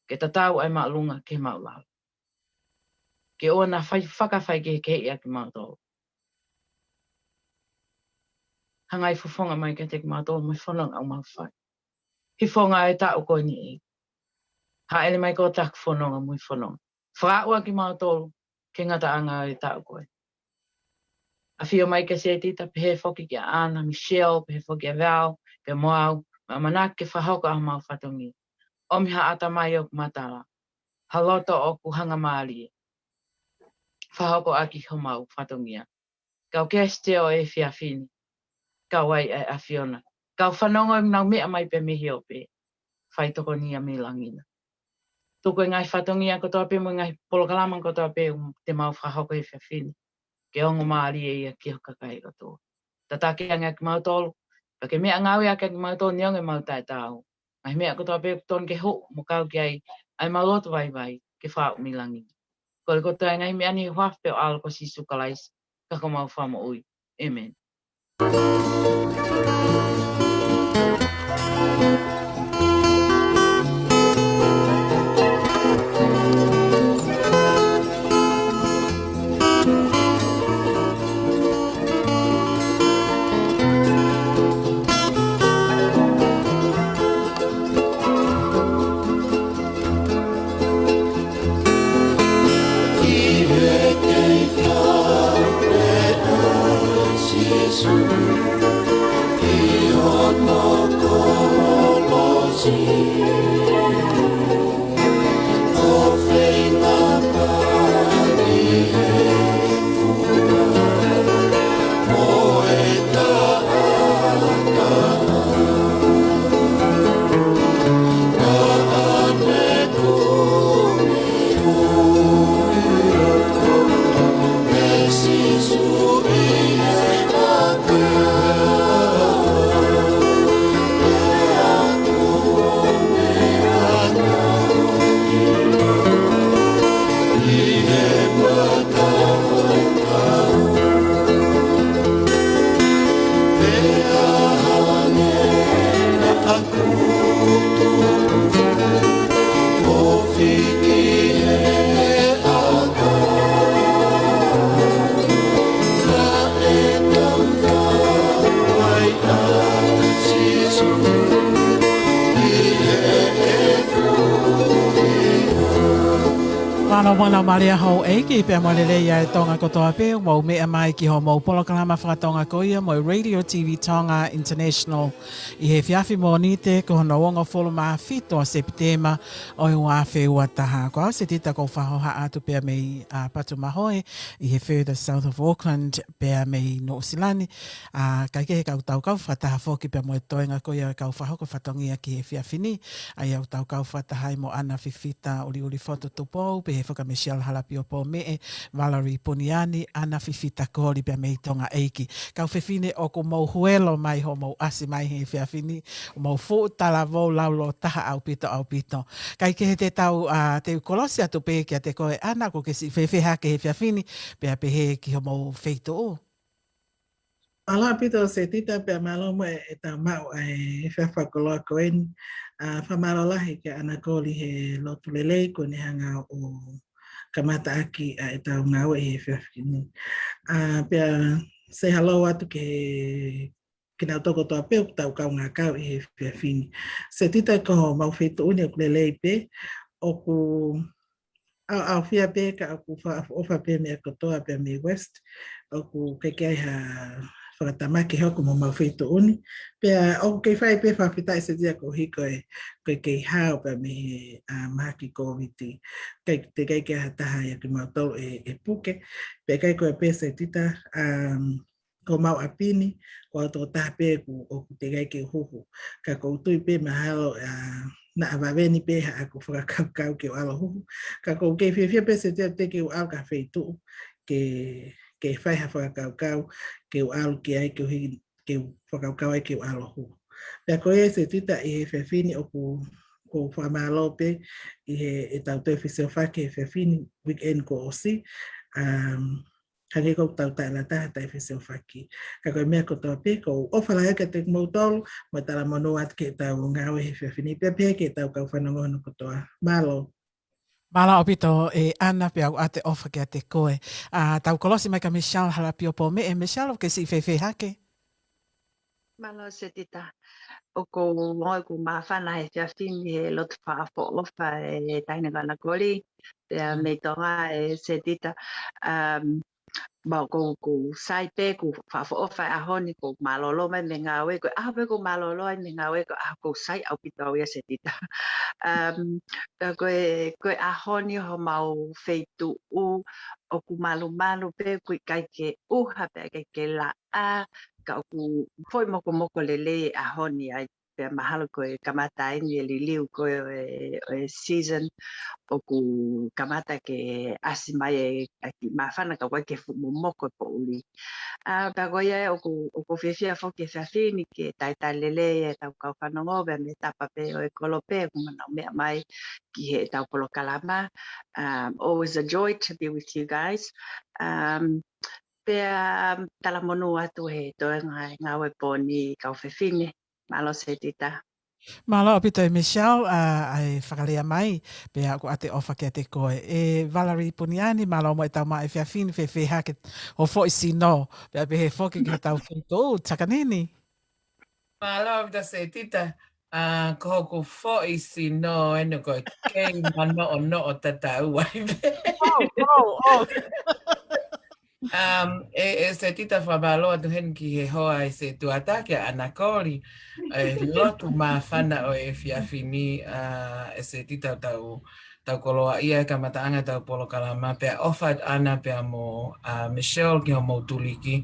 ke tatau ʻa e māʻolunga ki he māʻulalo. Ke ʻoua naʻa fai, fakafaikehekeheʻi ʻa kimautolu. Hangai fofonga mai kiate kimautolu mo e fononga ʻoku mau fai. Hifonga ʻo e taʻu ko eni, ʻEiki, hāʻele mai ko ho taki fononga mo e fononga. Fakaʻuha kimautolu ki he ngataʻanga ʻo e taʻu ko eni. ʻAfio mai kia Setita, pehē foki kia ʻAna, Michelle, pehē foki kia Val, pea mo au, mo e ʻamanaki ke fakahoko ʻa homau fatongia. ʻOmi ha ʻatamai ʻoku matala, ha loto ʻoku hangamālie, fakahoko ʻaki homau fatongia. Kau guest ʻo e efiafi ni, kau ai ʻa e ʻAfiona, kau fanongo ʻoku nau meʻa mai pē mei he ope, fai tokonia mei langi na. Tuku e ngaahi fatongia kotoa pē mo e ngaahi polokalama kotoa pē te mau fakahoko he efiafi ni, ke ongo mālie ia ki ho kakai kotoa. Tataki ange ʻa kimautolu, pea ke meʻangāueʻaki ʻa kimautolu neongo ʻemau taʻetaau. Ngaahi meʻa kotoa pē ʻoku tonu ke hū mo kau ki ai ʻa ʻemau loto vaivai, ke faʻu mei langi. Kole kotoa e ngaahi meʻa ni he huafa pē ʻo ho ʻAlo ko Sīsū Kalaisi, ka ko homau Fakamoʻui. ʻĒmeni. Mālō, mālō, mālō e houʻeiki, pea mo e lelei ʻa e Tonga kotoa pē, mou meʻa mai ki hoʻomou polokalama fakatonga ko ia mo e Radio T V Tonga International ʻi he efiafi Mōnite, ko hono uongofulu mā fitu ʻo Sepitema ʻo e ua afe ua taha. Ko au Setita, ʻoku ou fakahoha atu pea mei, ā, Patumahoe ʻi he further south of Auckland, pea mei Nuʻusila ni. Ā, kae kehe, ka u tau kau fakataha foki pea mo e toenga ko ia ʻo e kau fakahoko fatongia ki he efiafi ni, ʻa ia ʻoku tau kau fakataha ai mo ʻAna Fifita ʻUliʻulifotu Tupou, pehē foki kia Michelle Halapio Pōmeʻe, Valerie Puniani, ʻAna Fifita Koli pea mei Tonga ʻEiki. Kau fefine, ʻoku mou huelo mai hoʻomou ʻasi mai he efiafi ni, mou fuʻu talavou laulōtaha ʻaupito, ʻaupito. Kae kehe, te tau, ā, te u kolosi atu pē kiate koe ʻAna, ʻoku ke siʻi fēfē hake he efiafi ni, pea pehē ki hoʻomou feituʻu. Mālō ʻaupito Setita, pea mālō mo e, ʻetau maʻu ʻa e efiafi fakakoloa ko eni. Ā, fakamālō lahi kia ʻAna Koli he lotu lelei kuo ne hanga ʻo kamataʻaki ʻa ʻetau ngāue ʻi he efiafi ni. Ā, pea say hello atu ki he, kinautolu kotoa pē ʻoku tau kaungā kau ʻi he efiafi ni. Setita, ko homau feituʻu ni ʻoku lelei pē, ʻoku ʻaoʻaofia pē, ka ʻoku fakaʻofoʻofa pē meʻa kotoa pea mei West, ʻoku ʻikai ke ʻi ai ha fakatamaki hoko mo homau feituʻu ni. Pea ʻoku kei fai pē fakafetaʻi Setita koeʻuhi ko e, ko e kei hao pea mei he, ā, mahaki Kōviti. ʻIkai, teʻeki ai ke ʻi ai ha taha ʻia kimautolu ʻe, ʻe puke. Pea ʻikai ko ia pē Setita, um, ko homau ʻapi ni, ko au tokotaha pē ʻoku, ʻoku teʻeki ai ke u huhu. Ka ʻoku ou tui pē mahalo, ā, naʻa vave ni pē haʻaku fakakaukau ke u ʻalu ʻo huhu. Ka ʻoku ou kei fiefia pē Setita teʻeki ke u ʻalu ki ha feituʻu ke, ke fai ha fakakaukau, ke u ʻalu ki ai koeʻuhi ke u fakakaukau ai ke u ʻalu ʻo huhu. Pea ko ia Setita, ʻi he efiafi ni ʻoku, ʻoku ou fakamālō pē ʻi he, ʻetau toe fesiofaki he efiafi ni, weekend kuo ʻosi. Um, hangē ko ʻetau taʻelataha taʻefesiofaki. Ka ko e meʻa kotoa pē, ʻoku ou ʻofa lahi kiate kimoutolu, mo talamonū atu ki heʻetau ngāue he efiafi ni, pea pehē ki heʻetau kau fanongo hono kotoa. Mālō. Mālō ʻaupito ē ʻAna, pea ʻoatu e ʻofa kiate koe. Ā, tau kolosi mai kia Michelle Halapio Pōmeʻe. Michelle, ʻoku ke siʻi fēfē hake? Mālō Setita. ʻOku ou ongoʻi ʻoku ou māfana he efiafi ni he lotu fakaʻofoʻofa ʻa e taʻahine ko ʻAna Koli, pea mei Tonga ē Setita. Um, ma ʻoku ou, ʻoku ou sai pē, ʻoku fakaʻofoʻofa e ʻaho ni, ʻoku ou mālōlō mai mei he ngāue, ko e ʻaho pē ʻoku ou mālōlō ai mei he ngāue, ko e ʻaho ʻoku ou sai ʻaupito au ia Setita. Um, ka ko e, ko e ʻaho ni homau feituʻu, ʻoku malumalu pē, ʻoku ʻikai ke ʻuha pea ʻikai ke laʻā, ka ʻoku foʻi mokomoko lelei e ʻaho ni ai, pea mahalo ko e kamata eni e liliu ko ē ʻo e, ʻo e season, ʻoku kamata ke ʻasi mai e, ʻa e kiʻi māfana ka ʻoku ʻikai ke fuʻu momoko e poʻuli. Ā, pea ko ia ē ʻoku, ʻoku ou fiefia foki he efiafi ni ke talitali lelei ʻetau kau fanongo pea mei he tapa pē ʻo e kolope ʻoku nau meʻa mai ki heʻetau polokalama. Um, always a joy to be with you guys. Um, pea, um, talamonū atu he toenga e ngāue pō ni kau fefine. Mālō Setita. Mālō ʻaupito ē Michelle, ā, ʻa e fakalea mai, pea ʻoku ʻoatu e ʻofa kiate koe. Ē Valerie Puniani, mālō mo ʻetau maʻu efiafi ni, fēfē hake hoʻo foʻi sino, pea pehē foki ki heʻetau feituʻu, Takanini. Mālō ʻaupito Setita, ā, ko hoku foʻi sino eni ʻoku kei manoʻonoʻo tatau ai pē. Oh, oh, oh. Um, ē, ē Setita, fakamālō atu heni ki he hoa ʻa e sētuata kia ʻAna Koli, e lotu māfana ʻo e efiafi ni, ā, ē Setita, tau, tau koloaʻia e kamataʻanga ʻetau polokalama, pea ʻofa atu ʻAna pea mo, ā, Michelle ki hoʻomou tuliki.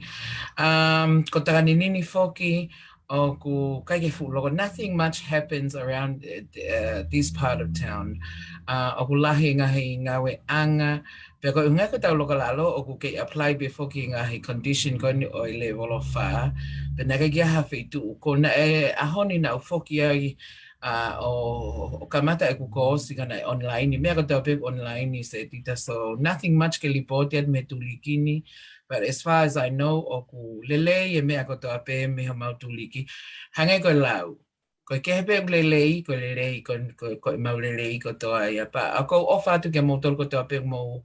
Um, ko Takanini ni foki, ʻoku ʻikai ke fuʻu loko, nothing much happens around, uh, this part of town. Uh, ʻoku lahi e ngaahi ngāueʻanga, pea ko e ʻuhinga ko ʻetau loka lalo, ʻoku kei apply pē foki e ngaahi condition ko eni ʻo e lēvolo fā. Pea naʻe ʻikai ke ʻi ai ha feituʻu, ko e ʻaho ni naʻá ku foki ai, ā, ʻo, ʻo kamata ʻeku kōsi ka naʻe online, meʻa kotoa pē online Setita, so nothing much ke lipooti atu mei he tuliki ni, but as far as I know, ʻoku lelei e meʻa kotoa pē mei homau tuliki. Hangē ko e lau, ko e kehe pē ʻoku lelei, ko e lelei, ko, ko, ko ʻemau lelei kotoa ia. Pea ʻoku ou ʻofa atu kia moutolu kotoa pē ʻoku mou,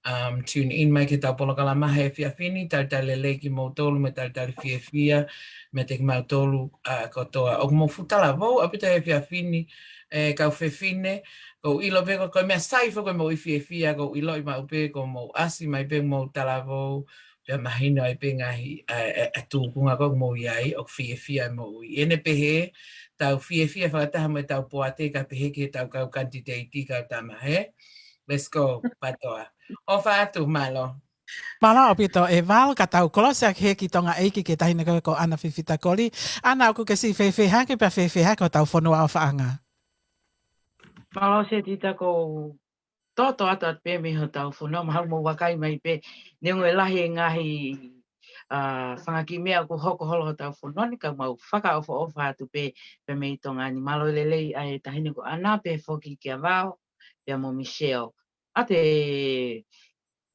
um, tune in mai ki heʻetau polokalama he efiafi ni, talitali lelei kimoutolu, mo e talitali fiefia meiate kimautolu, ā, kotoa. ʻOku mou fuʻu talavou ʻaupito he efiafi ni, ʻe kau fefine, ʻoku ou ʻilo pē ko, ko e meʻa sai foki ʻo e moʻui fiefia, ʻoku ou ʻiloʻi maʻu pē ko hoʻomou ʻasi mai pē mo hoʻomou talavou, pea mahino ai pē ngaahi, ʻa, ʻa, ʻa e tūkunga ʻoku mou ʻi ai, ʻoku fiefia e moʻui. ʻI heʻene pehē, tau fiefia fakataha mo ʻetau poate kae pehē ki heʻetau kau kanititeiti kau tama hē. Let's go, PATOA. ʻOfa atu, mālō. Mālō ʻaupito ʻe Val, ka tau kolosi ʻaki hē ki Tonga ʻEiki ki he taʻahine ko ē ko ʻAna Fifita Koli. ʻAna, ʻoku ke siʻi fēfē hake pea fēfē hake hotau fonua ʻofaʻanga? Mālō Setita, ʻoku ou toto atu atu pē mei hotau fonua, mahalo mou vakai mai pē, neongo e lahi e ngaahi, ʻa, fanga kiʻi meʻa ʻoku hoko holo hotau fonua ni, ka mau fakaʻofoʻofa atu pē, pē mei Tonga ni. Mālō e lelei ʻa e taʻahine ko ʻAna pea foki kia Val, pea mo Michelle. ʻA te,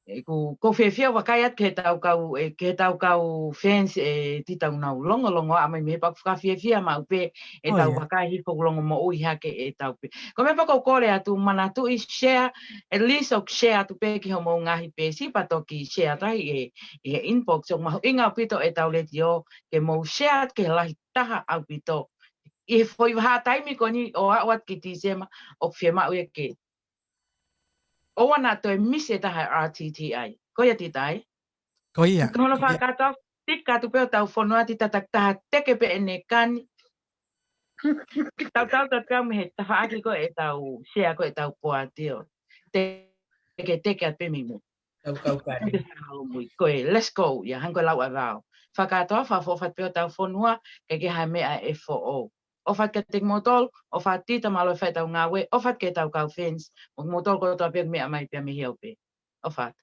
ʻe, ʻoku, ʻoku ou fiefia vakai atu ki heʻetau kau, ʻe, ki heʻetau kau fans ʻe Tita, ʻoku nau longolongo ʻa mai mei he paku fakafiefia maʻu pē ʻetau Oh, yeah. vakai hifo ʻoku longomoʻui hake ʻetau pē. Ko e meʻa pē ʻoku ou kole atu, manatuʻi share, at least ʻoku share atu pē ki hoʻomou ngaahi peesi pea toki share atu ai ʻi he, ʻi he inbox. ʻOku mahuʻinga ʻaupito ʻetau letiō ke mou share atu ki he lahi taha ʻaupito. ʻI he foʻi vahaʻa taimi ko eni ʻo aʻu atu ki Tīsema, ʻoku fiemaʻu ia ke ʻoua naʻa toe misi e taha R T T I. Ko ia Tita ai? Ko ia. Ko hono Ko ia. fakakātoa, tika atu pē hotau fonua Tita, takitaha teke pē ʻene kani. Tautau tatau mei he tafaʻaki ko ē ʻetau share ko ē ʻetau poate ʻo te-, teke teke atu pē mei muʻa. Tau kau kani. Ko e let's go ia, hangē ko e lau ʻa Val. Fakakātoa, fakaʻofoʻofa atu pē hotau fonua, ʻikai ke ʻi ai ha meʻa ʻe foʻou. ʻOfa atu kiate kimoutolu, ʻofa atu Tita, mālō e fai ʻetau ngāue, ʻofa atu ki heʻetau kau fans, mo kimoutolu kotoa pē meʻa mai pea mei he ʻope. ʻOfa atu.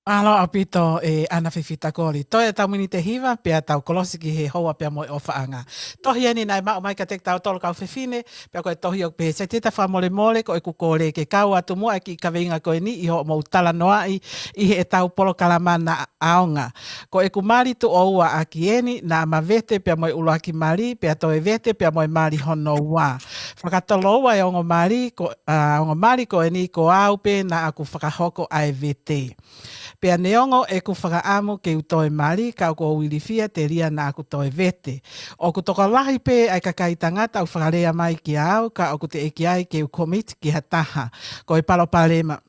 Mālō ʻaupito ʻe ʻAna Fifita Koli. Toe ʻetau miniti ʻe hiva, pea tau kolosi ki he houa pea mo e ʻofaʻanga. Tohi eni naʻe maʻu mai kiate kitautolu kau fefine, pea ko e tohi ʻoku pehē: Setita, fakamolemole, ko ʻeku kole ke kau atu muʻa e kiʻi kaveinga ko eni ʻi hoʻomou talanoaʻi ʻi heʻetau polokalama naʻa ʻaonga. Ko ʻeku mali tuʻo ua ʻaki eni, naʻa ma vete pea mo e ʻuluaki mali, pea toe vete pea mo e mali hono ua. Fakatoloua e ongo mali, ko, ʻa, ongo mali ko eni ko au pē naʻa ku fakahoko ʻa e vete. Pea neongo ʻeku fakaʻamu ke u toe mali, ka ʻoku ou ilifia telia naʻa ku toe vete. ʻOku tokolahi pē ʻa e kakai tangata ʻoku fakalea mai kia au, ka ʻoku teʻeki ai ke u commit ki ha taha. Ko e palopalema,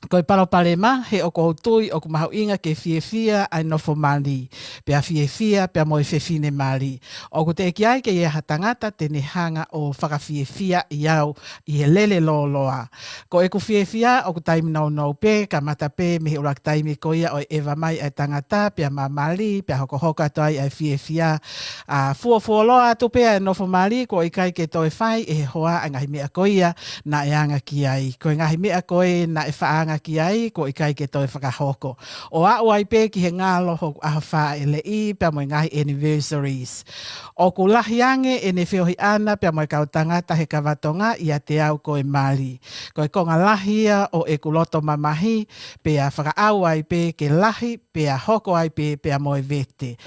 ko e palopalema, he ʻoku ou tui ʻoku mahuʻinga ke fiefia ʻa e nofo mali, pea fiefia pea mo e fefine mali. ʻOku teʻeki ai ke ʻi ai ha tangata te ne hanga ʻo fakafiefiaʻi au ʻi he lele lōloa. Ko ʻeku fiefia ʻoku taimi nounou pē, kamata pē mei he ʻuluaki taimi ko ia ʻo e ʻeva mai ʻa e tangata, pea ma mali, pea hokohoko atu ai ʻa e fiefia. ʻA, fuofuoloa atu pē ʻa e nofo mali, kuo ʻikai ke toe fai ʻe he hoa ʻa e ngaahi meʻa ko ia naʻe anga ki ai. Ko e ngaahi meʻa ko ē naʻe faʻa anga ki ai, kuo ʻikai ke toe fakahoko. ʻO aʻu ai pē ki he ngalo hoku ʻaho fāʻeleʻi, pea mo e ngaahi anniversaries. ʻOku lahi ange ʻene feohi ʻana pea mo e kau tangata he kava Tonga ʻiate au ko e mali. Ko e konga lahi ia ʻo ʻeku loto mamahi, pea fakaʻau ai pē ke lahi, pea hoko ai pē, pea mo e vete.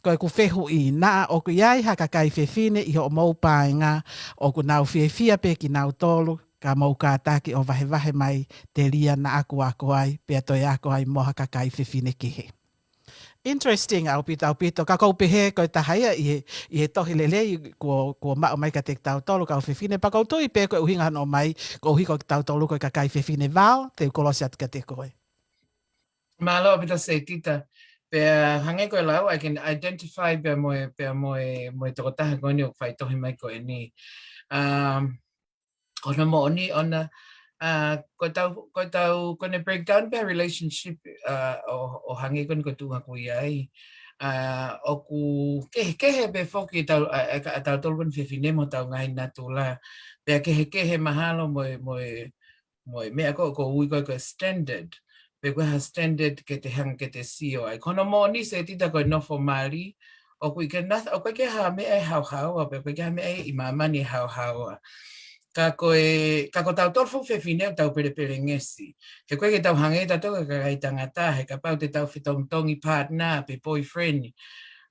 Ko ʻeku fehuʻi, naʻa ʻoku ʻi ai ha kakai fefine ʻi hoʻomou paenga ʻoku nau fiefia pē kinautolu, ka mou kātaki ʻo vahevahe mai telia naʻa ku ako ai, pea toe ako ai mo ha kakai fefine kehe? Interesting ʻaupito, ʻaupito. Ka ʻoku ou pehē ko e taha ia ʻi he, ʻi he tohi lelei kuo, kuo maʻu mai kiate kitautolu kau fefine, pea ʻoku ou tui pē ko e ʻuhinga hono ʻomai, koeʻuhi ko kitautolu ko e kakai fefine. Val, te u kolosi atu kiate koe. Mālō ʻaupito Setita. Pea hangē ko e lau, I can identify pea mo e, pea mo e, mo e tokotaha ko eni ʻoku faitohi mai ko eni. Um, ko hono moʻoni ʻona, ʻa, ko ʻetau, ko ʻetau, ko ʻene breakdown pē ʻa e relationship, ʻa, ʻo, ʻo hangē ko eni ko e tuʻunga ʻoku ʻi ai. ʻA, ʻoku kehekehe pē foki ʻetau, ʻa, ʻa, ʻa tautolu ko eni fefine mo hotau ngaahi natula. Pea kehekehe mahalo mo e, mo e, mo e meʻa ko ē ʻoku ui ko ē ko e standard. Pe ko e hā e standard ke te hanga ke te sio ai. Ko hono moʻoni Setita, ko e nofo mali, ʻoku ʻikai ke na-, ʻoku ʻikai ke ha meʻa ʻe haohaoa, pe ʻoku ʻikai ke ha meʻa ʻi māmani ʻe haohaoa. Ka ko e, ka ko tautolu foʻi fefine ʻoku tau pelepelengesi. He ʻoku ʻikai ke tau hangē tautolu ko e kakai tangata, he kapau te tau fetongitongi partner pe boyfriend,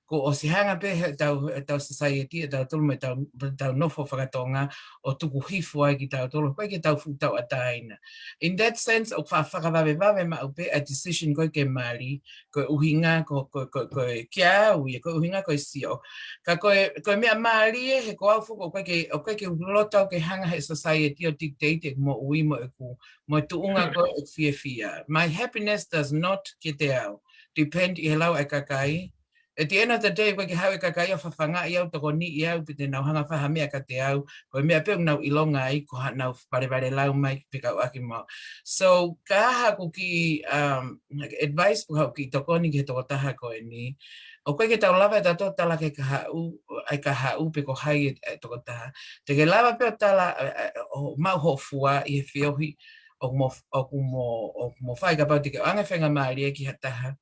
Kuo ʻosi hanga pē he tau, tau society, ʻe tautolu mo tau, tau nofo fakatonga ʻo tuku hifo ai kitautolu, ʻoku ʻikai ke tau fuʻu tauʻatāina. In that sense, ʻoku fa-, fakavavevave maʻu pē ʻa e decision ko ē ke mali, ko e ʻuhinga ko, ko, ko, ko e kiau ia, ko e ʻuhinga ko e sio. Ka ko e, ko e meʻa mālie he ko au foki ʻoku ʻikai ke, ʻoku ʻikai ke u loto ke hanga he society ʻo dictate ʻeku moʻui mo ʻeku, mo e tuʻunga ko ē ʻeku fiefia. My happiness does not, kiate au, depend ʻi he lau ʻa e kakai. At the end of the day, ʻoku ʻikai ke haʻu e kakai ʻo fafangaʻi au, tokoniʻi au, pe te nau hanga fai ha meʻa kiate au, ko e meʻa pē ʻoku nau ʻilonga ai, ko haʻanau valevalelau mai pē kau ʻaki mo au. So, ka haʻaku kiʻi, um, advice ʻoku haʻaku kiʻi tokoni ki he tokotaha ko eni, ʻoku ʻikai ke tau lava ʻe tautolu ʻo tala ki he kahaʻu, ʻa e kahaʻu pe ko hai e, e tokotaha. Te ke lava pē ʻo tala, e, e, ʻo maʻu hoʻo fua ʻi he feohi ʻoku mo, ʻoku mo, ʻoku mo fai kapau te ke ʻoange faingamālie ki ha taha.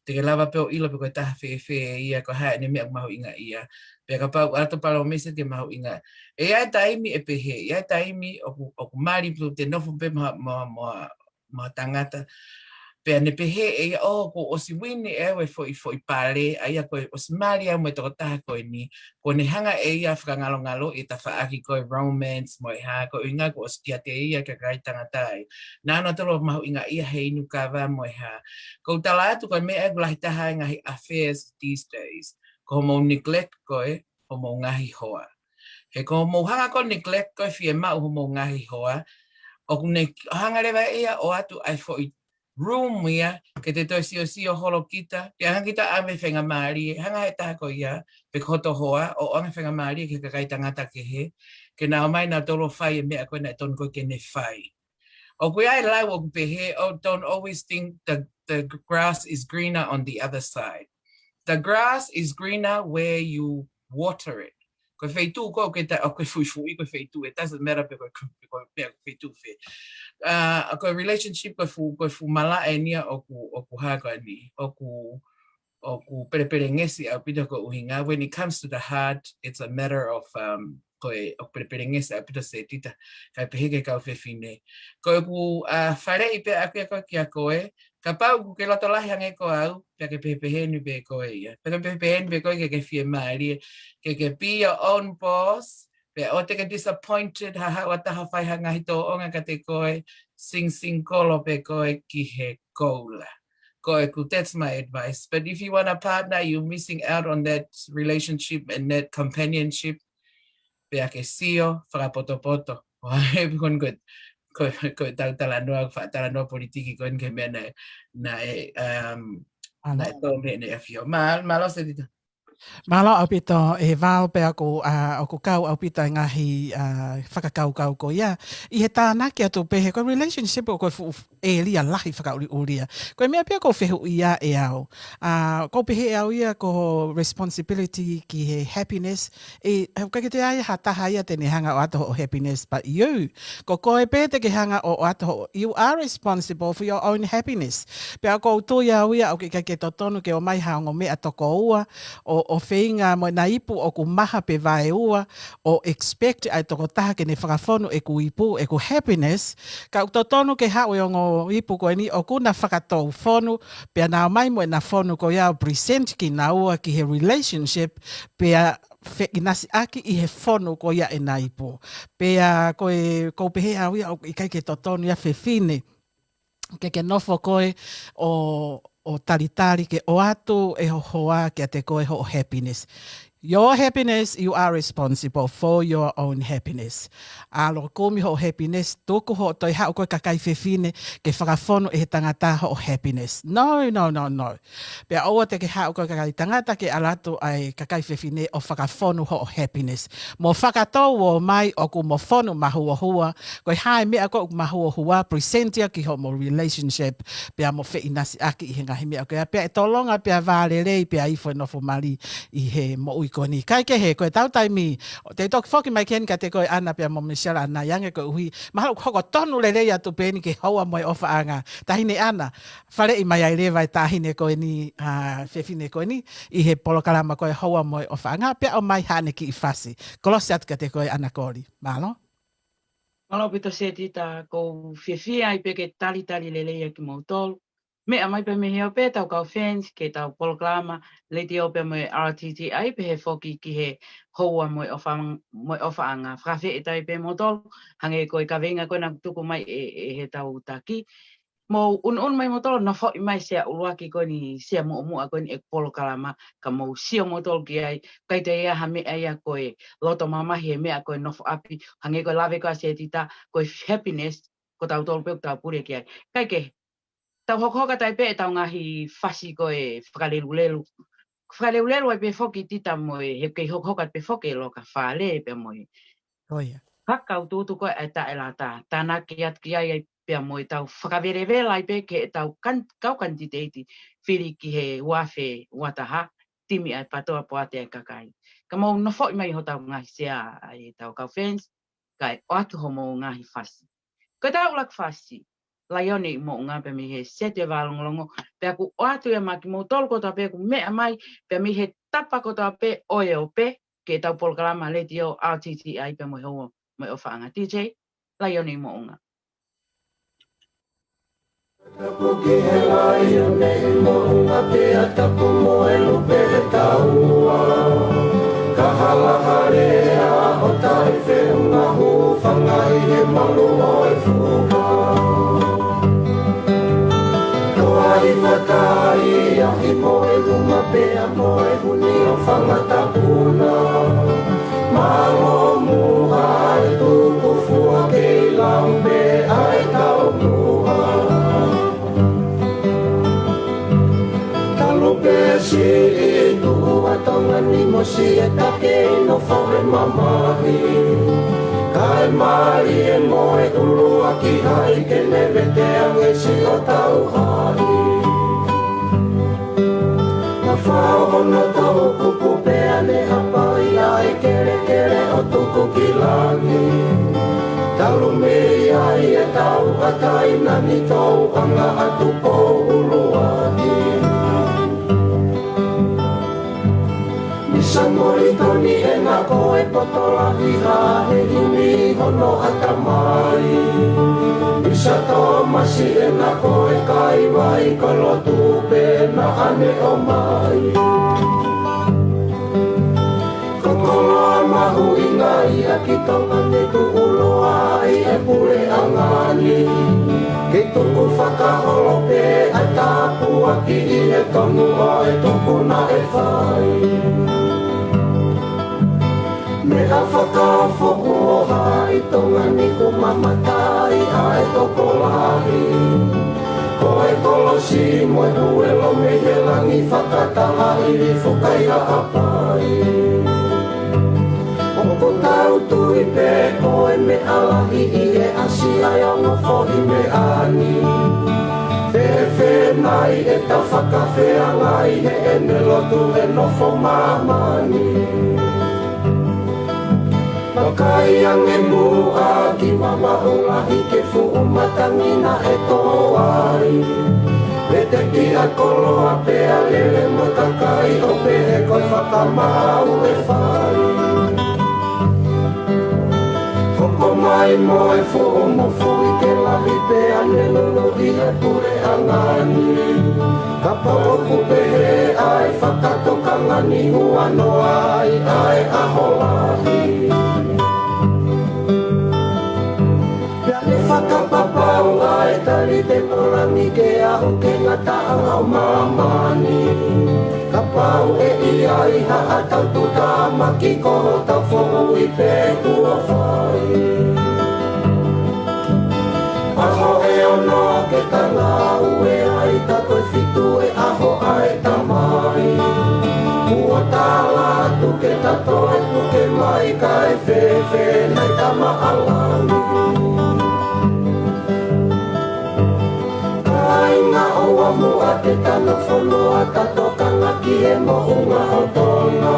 Te ke lava pē ʻo ʻilo pe ko e taha fēfē ia, ko e hā ʻene meʻa ʻoku mahuʻinga ia. Pea kapau ʻoku ʻoatu palōmesi ke mahuʻinga. ʻE ʻi ai e taimi ʻe pehē, ʻi ai e taimi ʻoku, ʻoku mali pē te nofo pē mo, mo, mo, mo e tangata. Pea ne pehē ʻe ia, ʻō, kuo ʻosi uini ʻe au e foʻi, foʻi pale, ʻa ia ko e ʻosi mali au mo e tokotaha ko eni, kuo ne hanga ʻe ia ʻo fakangalongaloʻi e tafaʻaki ko e romance mo e hā, ko e ʻuhinga kuo ʻosi kiate ia e kakai tangata ia. Naʻa nau tolo mahuʻingaʻia he inu kava mo e hā. ʻOku ou tala atu ko e meʻa ʻoku lahi taha ai e ngaahi affairs these days. Ko hoʻomou neglect ko ē homou ngaahi hoa. He ko hoʻomou hanga ko ē ʻo neglect ko ē fiemaʻu homou ngaahi hoa, ʻoku ne hanga leva ʻe ia ʻo ʻoatu ʻa e foʻi room ia, ke te toe siosio holo kita, ke ʻoange kita ʻa e faingamālie, hanga he taha ko ia, pe ko hoto hoa, ʻo ʻoange faingamālie ki he kakai tangata kehe, ke nau ō mai nautolu ʻo fai e meʻa ko ē naʻe tonu ko ē ke ne fai. ʻOku ʻi ai e lau ʻoku pehē, oh, don't always think the, the grass is greener on the other side. The grass is greener where you water it. Ko e feituʻu ko ē ʻoku ke ta-, ʻoku ke fuifuʻi, ko e feituʻu, it doesn't matter pe ko e, pe ko e, pe ko e feituʻu fē. Uh, ko e relationship ko e fuʻu, ko e fuʻu malaʻe eni ia ʻoku, ʻoku hā ko eni, ʻoku, ʻoku pelepelengesi ʻaupito ko e ʻuhinga. When it comes to the heart, it's a matter of, um, ko e, ʻoku pelepelengesi ʻaupito Setita, kae pehē ki he kau fefine. Ko ʻeku, uh, faleʻi pē ʻaku ia ko ē kia koe, kapau ʻoku ke loto lahi ange ko au, pea ke pehepeheni pē koe ia. Pea ke pehepeheni pē koe ke ke fiemālie, ke ke be your own boss, pea ʻoua te ke disappointed ha haʻu ha taha ʻo fai ha ngaahi tōʻonga kiate koe, singsing kolo pē koe ki he koula. Ko ʻeku, that's my advice. But if you want a partner, you're missing out on that relationship and that companionship. Pea ke sio fakapotopoto. ʻO ʻai pē ko eni ko e, ko e, ko e tau talanoa, faʻa talanoa politiki ko eni ki he meʻa naʻe, naʻe, um, naʻe tō mai ʻEne ʻAfio. Mā-, mālō Setita. Mālō ʻaupito e Val, pea ʻoku, ʻa, ʻoku kau ʻaupito e ngaahi, ʻa, fakakaukau ko ia. ʻI he tānaki atu pē he ko e relationship ʻoku ko e fuʻu ʻēlia lahi fakaʻuliʻulia. Ko e meʻa pē ia ʻoku ou fehuʻia ʻe au. ʻA, ʻoku ou pehē ʻe au ia ko e responsibility ki he happiness. ʻE, ʻoku ʻikai ke toe ʻi ai ha taha ia te ne hanga ʻo ʻoatu hoʻo happiness, but you. Ko koe pē te ke hanga ʻo, ʻo ʻoatu hoʻo, you are responsible for your own happiness. Pea ʻoku ou tui au ia ʻoku ʻikai ke totonu ke ʻomai ha ongo meʻa toko ua, ʻo, ʻo feinga mo ʻena ipu ʻoku maha pe vaeua, ʻo expect ʻa e tokotaha ke ne fakafonu ʻeku ipu, ʻeku happiness, ka ʻoku totonu ke haʻu e ongo ipu ko eni ʻoku na fakatou fonu, pea na ō mai mo ʻena fonu ko ia ʻo present kinaua ki he relationship, pea feʻinasiʻaki ʻi he fonu ko ia ʻena ipu. Pea ko e, ʻoku ou pehē au ia ʻoku ʻikai ke totonu ia fefine ke ke nofo koe ʻo, ʻo talitali ke ʻoatu ʻe ho hoa kiate koe hoʻo happiness. Your happiness, you are responsible for your own happiness. ʻAlu ʻo kumi hoʻo happiness, tuku hoʻo toe haʻu ko e kakai fefine ke fakafonu ʻe he tangata hoʻo happiness. No, no, no, no. Pea ʻoua te ke haʻu ko e kakai tangata ke ʻalu atu ʻa e kakai fefine ʻo fakafonu hoʻo happiness. Mo fakatou ō mai ʻoku mo fonu mahuohua, ko e hā e meʻa ko ē ʻoku mahuohua, present ia ki hoʻomo relationship, pea mo feʻinasiʻaki ʻi he ngaahi meʻa ko ia, pea ʻe tolonga, pea vālelei, pea ifo e nofo mali ʻi he moʻui ko eni. Kae kehe, ko e tau taimi, te u toki foki mai ki heni kiate koe Ana pea mo Michelle ʻanai ange koeʻuhi, mahalo ʻoku hoko tonu lelei atu pē eni ki he houa mo e ʻofaʻanga. Taʻahine Ana, faleʻi mai ai leva e taʻahine ko eni, ʻa, fefine ko eni, ʻi he polokalama ko e houa mo e ʻofaʻanga, pea ʻomai haʻane kiʻi fasi. Kolosi atu kiate koe Ana Koli. Mālō. Mālō ʻaupito Setita, ʻoku ou fiefia ai pē ke talitali lelei ʻa kimoutolu. meʻa mai pē mei he ope ʻetau kau fans ki heʻetau polokalama letiō pea mo e R T T I pea pehē foki ki he houa mo e ʻofa-, mo e ʻofaʻanga. Fakafetaʻi pē moutolu, hangē ko e kaveinga ko ena kuo tuku mai ʻe, ʻe heʻetau taki. Mou ʻunuʻunu mai moutolu, nofoʻi mai Sea ʻUluaki ko eni, Sea muʻomuʻa ko eni ʻeku polokalama, ka mou sio moutolu ki ai, ʻikai toe ʻi ai ha meʻa ia ko e loto mamahi he meʻa ko e nofo ʻapi, hangē ko e lave ko ē ʻa Setita, ko e happiness, ko tautolu pē ʻoku tau pule ki ai. Kae kehe, tau hokohoko atu ai pē ʻetau ngaahi fasi ko e fakalelulelu. Fakalelulelu ai pē foki Tita mo e, he ʻoku kei hokohoko atu pē foki e loka fale pea mo e. ʻIo. Fakautuutu ko ē ʻa e taʻelata, tānaki atu ki ai, ai pea mo ʻetau fakavelevela ai pē ki heʻetau kan-, kau kanititeiti fili ki he ua afe ua taha, timi ʻa e PATOA Poate ʻa e Kakai. Ka mou nofoʻi mai hotau ngaahi sea ʻa ʻetau kau fans, kae ʻoatu homou ngaahi fasi. Ko ʻetau ʻuluaki fasi, Laione ʻi Moʻunga pea mei he Sete Vālongolongo, pea ʻoku ʻoatu ia maʻa kimoutolu kotoa pē ʻoku meʻa mai, pea mei he tapa kotoa pē ʻo e ope, ki heʻetau polokalama letiō R T T I pea mo e houa mo e ʻofaʻanga. T J, Laione ʻi Moʻunga. Tapu ki he Laione ʻi Moʻunga pea tapu mo e lupe he taua. Ka hala hale ʻa ʻo taʻefeʻunga hūfanga ʻi he malu ʻo e fuka. Toa ʻi fatai ʻa ʻi mo e luma pea mo e huni ʻo fanga tapuna. Mālō muʻa e tuku fua kei lau pē ʻa e taumuʻa. Talu pē siʻi tuʻu ʻa Tonga ni mo siʻetau kei nofo he mamahi. Kae mālie mo e ʻuluaki hai ke ne vete ange siʻotau hai. Ka fao hono tau kupu pea ne hapai ʻa e kelekele ʻo tuku ki langi. Talu mei ai e tauʻatāina ni touʻanga atu pou ʻuluaki. Misa Molitoni ʻena ko e poto lahi ha he himi hono ʻatamai. Misa Tōmasi ʻena ko e kaivai ko e lotu pē naʻa ne ʻomai. Ko Koloa mahuʻinga ia ki Tonga ne tuʻuloa ai e puleʻanga ni. Kei tuku fakaholo pē ʻa e tāpuaki ʻi he tonu ʻo e tupuna ʻe fai. Meʻa fakafoʻou ʻo haʻi Tonga ni kuo mamata ai ʻa e tokolahi. Ko e kolosi mo e huelo mei he langi fakataha ʻi Lifu Kaihaʻapai. ʻOku tau tui pē ko e meʻa lahi ʻi he ʻasi ʻa e ongo foʻi meʻa ni. Fēfē nai ʻeta fakafeangai heʻene lotu ʻe nofo māmani. Vakai ange muʻa ki Vavaʻu lahi ki he fuʻu matangi naʻe tō ai. Veteki ʻa Koloa pea lele mo e kakai ʻo pehē ko e fakamaau ʻe fai. Hoko mai mo e fuʻu mofuike lahi pea ne luluʻi e puleʻanga ni. Kapau ʻoku pehē ʻa e fakatokanga ni, huanoa ai ʻa e ʻaho lahi. Pea ne fakapapau ʻa e tali pē mo langi ke aʻu ki he ngataʻanga ʻo māmani. Kapau ʻe ʻi ai haʻatau tuʻutāmaki ko hotau foʻui pē kuo fai. ʻAho ʻe ono ke ta ngāue ai, ka ko e fitu e ʻaho ʻa e Tamai. Kuo tala atu ke ta toe puke mai kae fēfē nai Tama ʻa Langi. Kāinga, ʻoua muʻa ke ta nofo noa, ta tokanga ki he moʻunga ʻo Tonga.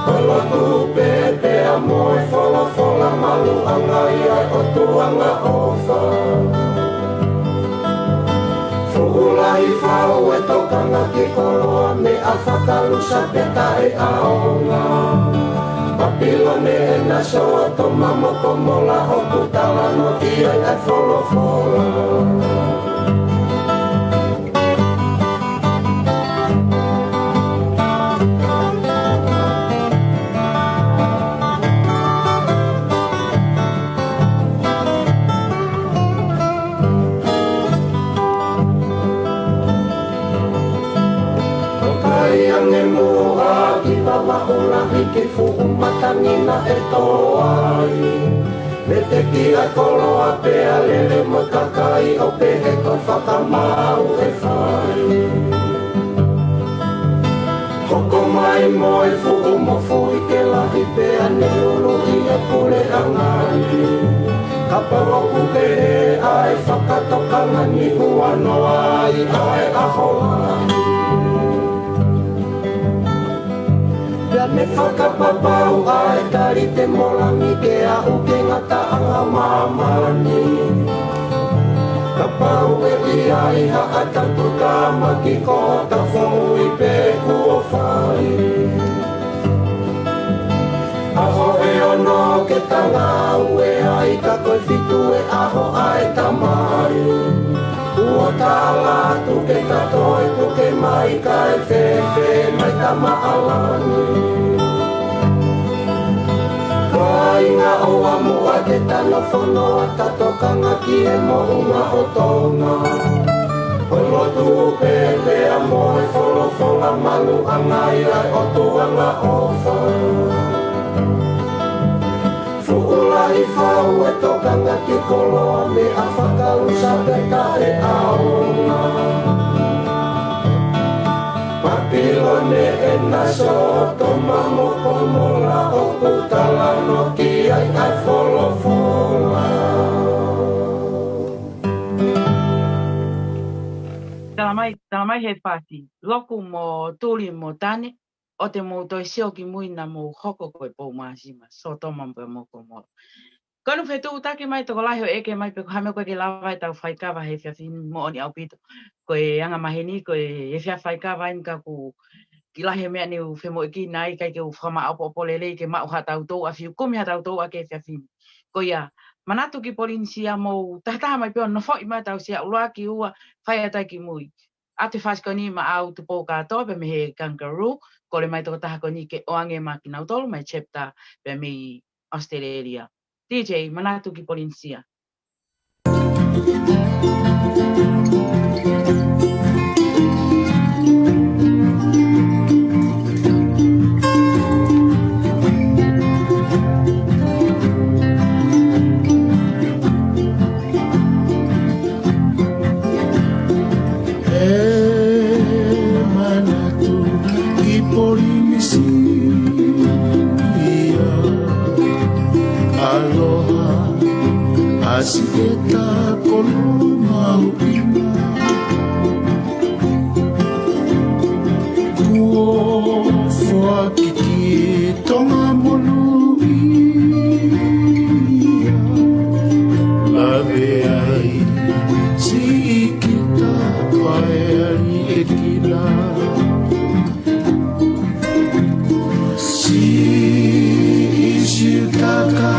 Ko e lotu pē pea mo e folofola maluʻanga ia ʻo e ʻOtua angaʻofa. Fuʻu lahi fau e tokanga ki Koloa, meʻa fakalusa pē taʻeʻaonga. Papilone ʻena, Sōtoma mo Komola ʻoku talanoa ki ai ʻa e folofola. Maʻu lahi ki fuʻu matangi naʻe tō ai. Mei he kiʻi koloa pea lele mo e kakai ʻo pehē ko e fakamaau ʻe fai. Hoko mai mo e fuʻu mofuike lahi pea ne ʻuluʻi e puleʻanga ni. Kapau ʻoku pehē ʻa e fakatokanga ni, huanoa ai ʻa e ʻaho lahi. Pea ne fakapapau ʻa e talite mo langi ke aʻu ki he ngataʻanga ʻo māmani. Kapau ʻe ʻi ai haʻa tapu tāmaki, ko hota foʻui pē kuo fai. ʻAho ʻe ono ke tangau ai, ka ko e fitu e ʻaho ʻa e tamai. Kuo tala atu ke ta toe puke mai kae fēfē mai tamaʻalani. Kāinga, ʻoua muʻa ke ta nofo noa, ta tokanga ki he moʻunga ʻo Tonga. Ko e lotu pē pea mo e folofola, maluʻanga ia ʻo e ʻOtua ʻofa. Fuʻu lahi fau e tokanga ki he koloa, meʻa fakaʻusa pē taʻeʻaonga. Papilone ʻena, Sōtoma mo Komola, ʻoku talanoa ki ai ʻa e folofola. Tala mai, tala mai he fati, Loku mo Tuli mo Tane, ʻoua te mou toe sio ki mui naʻa mou hoko ko e pou māsima, Sōtoma pea mo Komola. Ko ʻeku fetuʻutaki mai, tokolahi ʻo ʻeke mai pe ko e hā e meʻa ʻoku ʻikai ke lava ai ʻetau faikava he efiafi ni. Moʻoni ʻaupito. Ko e anga maheni, ko e efiafi faikava eni ka ʻoku kiʻi lahi e meʻa ne u femoʻuekina ai, ʻikai ke u fakamaʻopoʻopo lelei ke maʻu haʻatau touʻa, fiu kumi haʻatau touʻa ki he efiafi ni. Ko ia, manatu ki Polinisia, mou tahataha mai pē ʻo nofoʻi mai ʻetau sea ʻuluaki, ua, fai atu ai ki mui. ʻAtu e fasi ko eni maʻau Tupou kātoa pē mei he Kangaroo, kole mai tokotaha ko eni ke ʻoange maʻa kinautolu, mei Chepeta pē mei ʻAositelēlia. D J, manatu ki Polinisia. ʻE manatu ki Polinisia. Aloha, ʻa siʻeta koloa mahuʻinga. Kuo foaki ki Tonga monūʻia. Lave ai siʻi kita pae aliʻekina. Siʻisiutaka,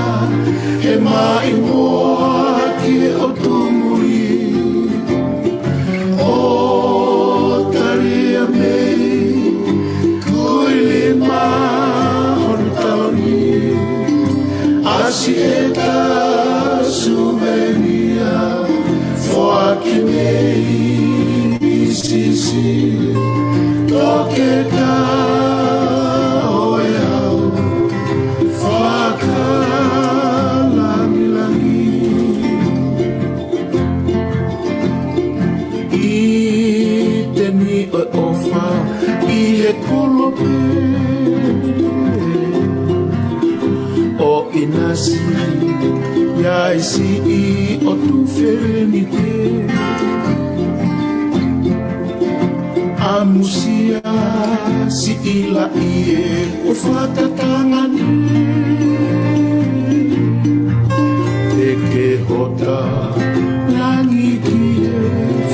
he maʻimoa ki he ʻotu muli. ʻOtalia mei, ko e lima hono taloni. ʻA siʻeta suvenia, foaki mei Misisi, toketā ʻo e hau fakalāngilangi. ʻI he teni ʻo e ʻofa, ʻi he kolope ʻo ʻInasi, ʻi ai siʻi ʻotu Felenite. ʻAmusia siʻi laʻi ē ʻo fakatangane. Teke hota langi ki he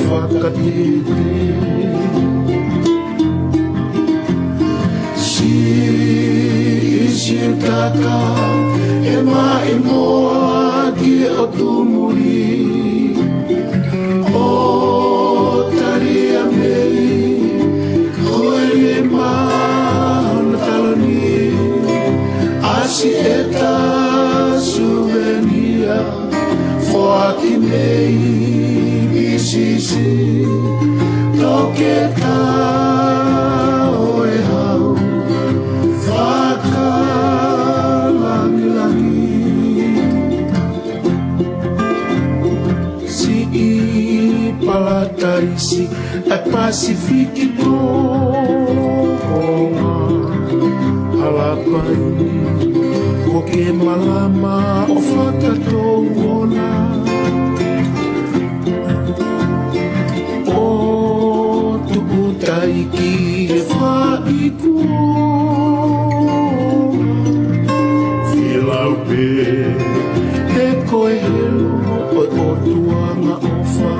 fakatete. Siʻisiutaka, he maʻimoa ki he ʻotu muli. ʻOtalia mei, ko e lima hono taloni. ʻA siʻeta suvenia, foaki mei Misisi, toketā ʻo e hau Siʻi palataisi ʻa e Pasifiki Tonga, ʻa Lapaini, ko ke malama ʻo fakatouʻola. ʻO tuʻu taiki he faʻi kuonga, fie lau pē he ko e helo ʻo e ʻOtua angaʻofa.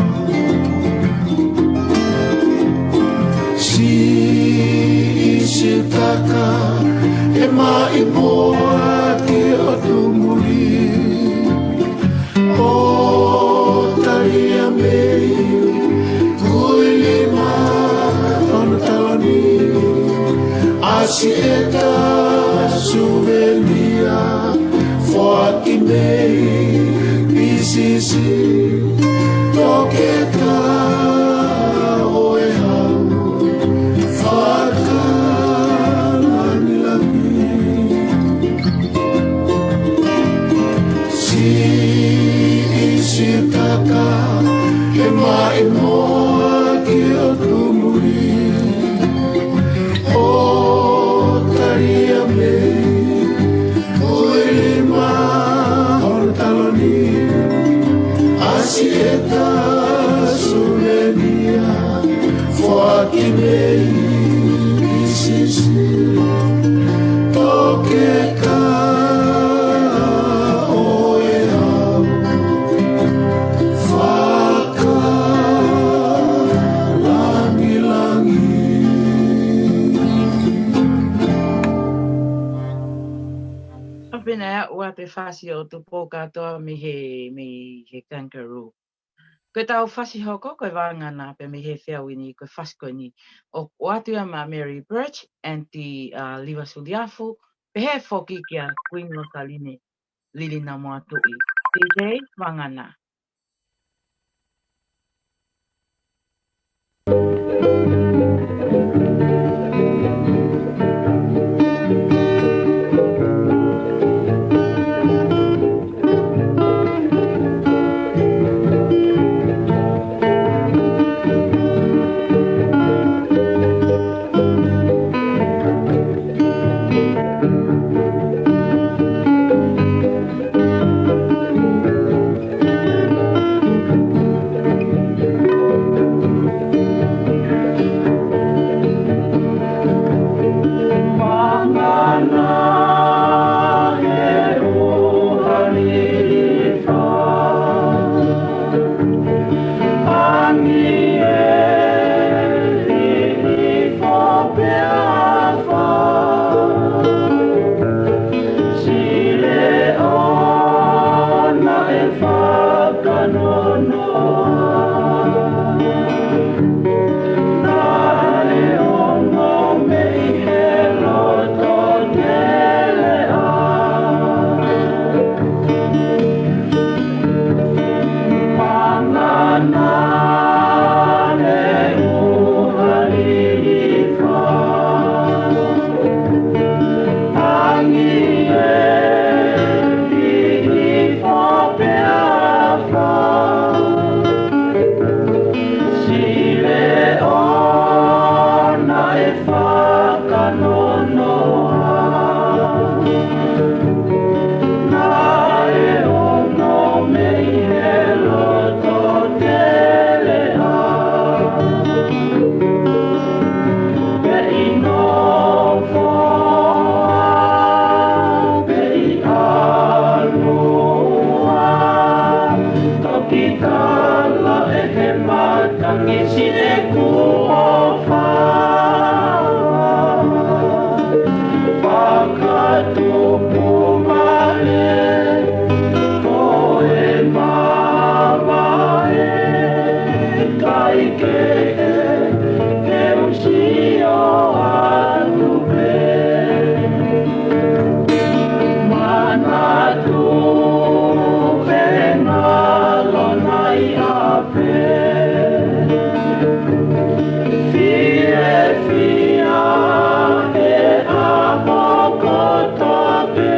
Siʻi Siutaka, he maʻimoa ki ʻOtumuli, ʻo Taliamei, Kuilima, Hono Taloni, ʻAsiʻeta, Suvenia, foaki mei Pisisi, Toketā ʻo e Hau, fakalāngilangi. Siʻi Siutaka, he maʻimoa ki ʻOtumuli, ʻo Taliamei, Kuilima, Hono Taloni, ʻAsiʻeta, Suvenia, foaki mei Pisisi, Toketā ʻo e Hau, fakalāngilangi. ʻA pehē ʻa e ʻū fasi ʻo Tupou kātoa mei he, mei he Kangaroo. Ko ʻetau fasi hoko, ko e Vangana, pea mei he feau ni, ko e fasi ko eni ʻoku ʻoatu ia maʻa Mary Birch, Aunty, uh, Liva Suliafu, pehē foki kia Kuini Losaline Lilinamoatuʻi. T J, Vangana. Toki tala ʻe he matangi siʻeku ʻofa. Fakatupu mai ko e mamae, kaikehe ke u sio atu pē. Manatu pē ngalo nai ʻa pē. Fiefia he ʻaho kotoa pē.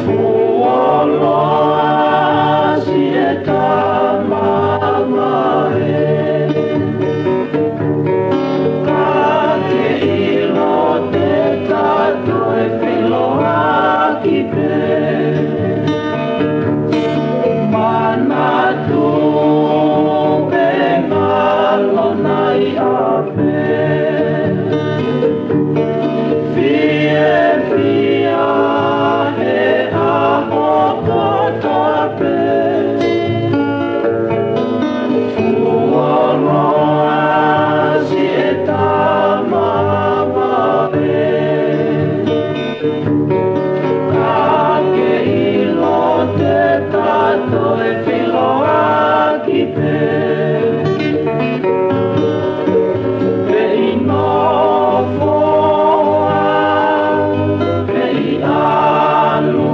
Fuoloa ʻE filoaki pē, pē ʻi nofoa, pē ʻi ʻalua,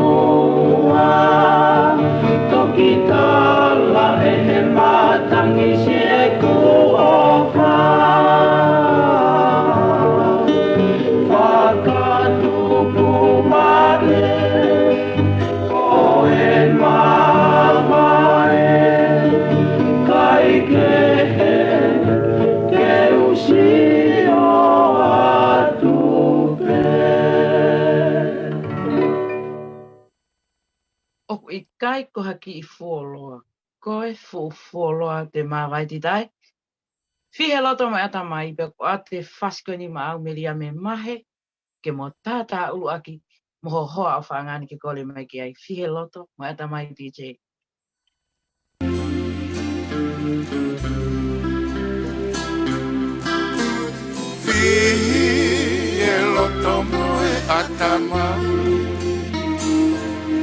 toki tala ʻe he matangi siʻeku ʻofa. Fakatupu mai ʻa e mavae, kae kehe ke u sio atu pē. ʻOku ʻikai ko ha kiʻi fuoloa, ko e fuʻu fuoloa te mavae titai. Fihi e loto mo e ʻatamai, pea ko ʻete fasi ko eni maʻau Meliame Mahe, ke mo tātāʻuluaki mo ho hoa ʻofaʻanga ni ke kole mai ki ai. Fihi e loto mo e ʻatamai, D J. Fihi e loto mo e ʻatamai,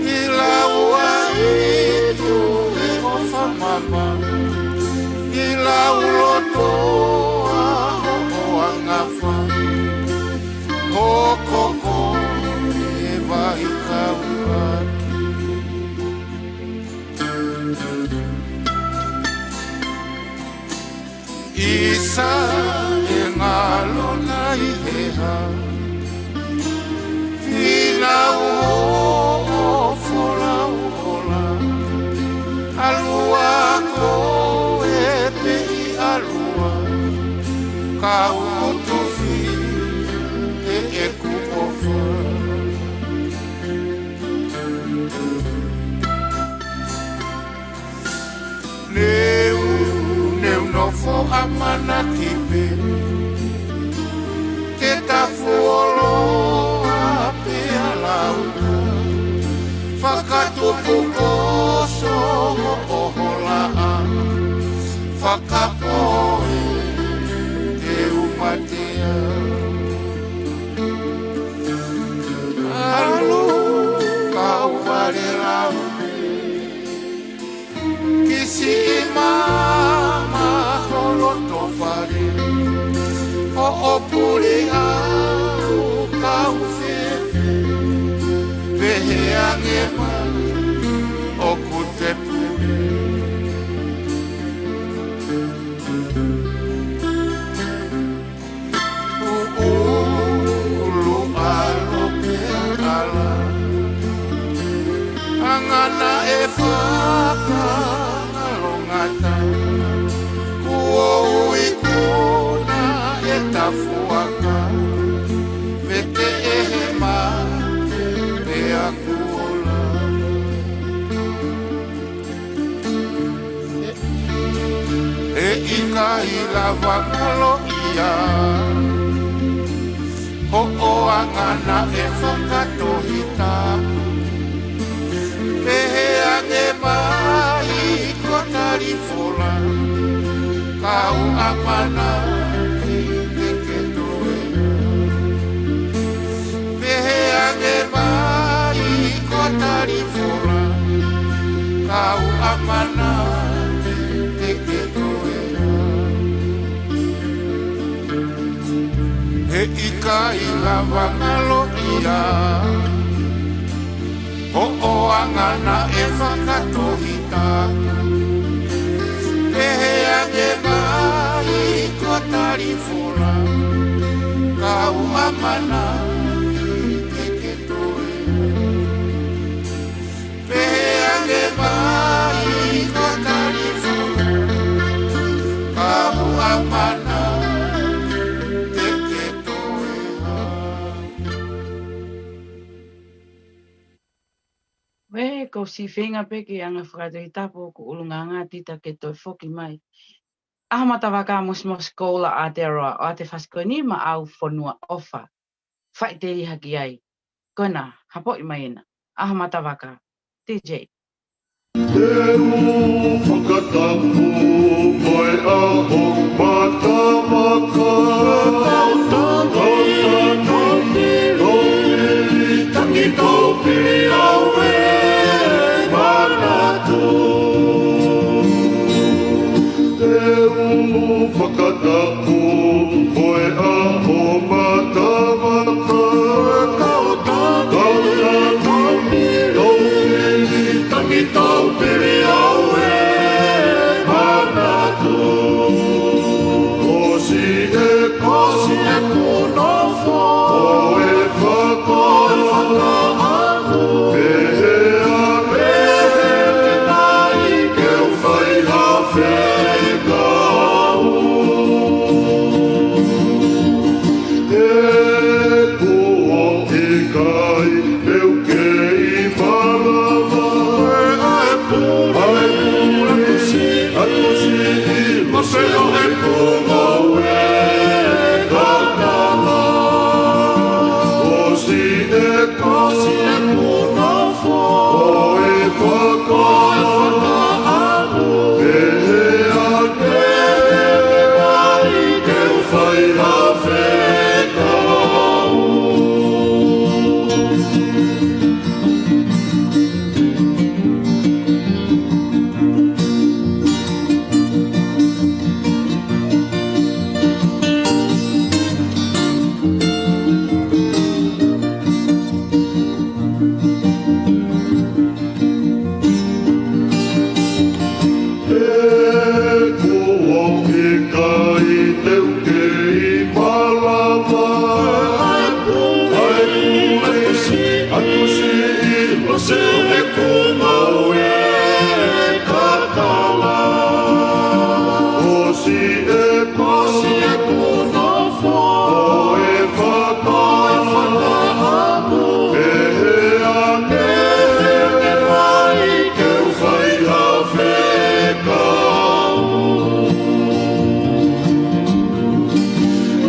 ʻi lau ai ʻi he ʻofa mama, ʻi lau loto ʻa hoʻo angafa, hoko ko e vai kaula. ʻIsa e ngalo nai he hā, finau hoʻo folau ola, ʻalua koe pē ʻi ʻalua, kau tufi ʻe ʻeku ʻofa. Neu, neu nofo ʻamanaki pē, ke tafu ʻo loa pē ʻa lauka, fakatupu koso hoʻo holaʻa, fakapoʻuli te u mate au. ʻAlu kau vale lau pē, ki siʻi mama ho loto fale, hoʻo puli au kau fēfē, pehē ange mai ʻoku te pule. ʻUʻulu ʻalo pē ʻala, ʻanga naʻe fakangalo ngata, kuo ui kuo naʻe tafuaka, vete ʻe he mate pea kuo lava. ʻE ʻikai lava ngalo ia hoʻo anga naʻe fakatohita. Pehē ange mai ko Talifola, kau ʻamanaki te ke toe. Pehē ange mai ko Talifola, kau ʻamanaki te ke toe. ʻE ʻikai lava ngalo ia hoʻo anga naʻe fakatohita. Pehē ange mai ko Talifola, kau ʻamanaki te ke toe. Pehē ange mai ko Talifola, kau ʻamanaki te ke toe. Ue, ko siʻi feinga pē ke anga fakatohita pē ʻoku ʻulungaanga tita ke toe foki mai. ʻAho Matavaka, Mosimosi Koula ʻAotearoa, ʻo ʻete fasi ko eni maʻau Fonua ʻOfa. Faʻiteliha ki ai. Ko ena, hapoʻi mai ena. ʻAho Matavaka, D J. Te u fakatapu mo e ʻaho Matavaka. Tau tangi, tau tangi, tangi tau pili au e manatu. Katapu, ko e ʻaho matavaka, tau na tau ni, tau ni, tangi tau pili au e manatu. Ko si e, ko si e puno fo, ko e faka, ko e faka Pehē ā, pehē mai ke u fai ha fekau. He kuo ʻikai te u kei malava. ʻAi pule, ʻai pule, ʻai pule, ʻi mase ʻo e pule ʻo e kakala. Ko si e, ko si e puno fo, ko e faka, ko e fakaʻamu. Pehē ā, pehē mai ke u fai ha fekau. He kuo ʻikai te u kei malava. ʻAi pule, ʻai pule, ʻai pule, ʻi mase ʻo e pule ʻo e kakala. Ko si e, ko si e puno fo, ko e faka, ko e fakaʻamu. Pehē ā, pehē mai ke u fai ha fekau.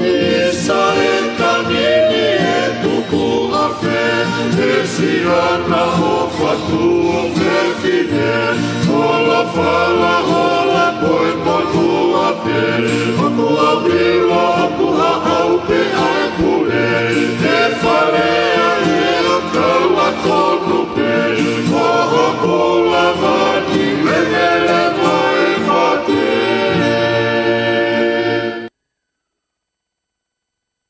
ʻI Sale Kamini e tuku ʻa Fesi ana ʻo fatu fefine. Hola fala, hola poe, potu ʻa pē, potu ʻa pila, ʻoku haʻau pē ʻa e pule. He fale ʻa e ʻakau ʻa tonu pē, ko hoku lava ni lelele mai mate.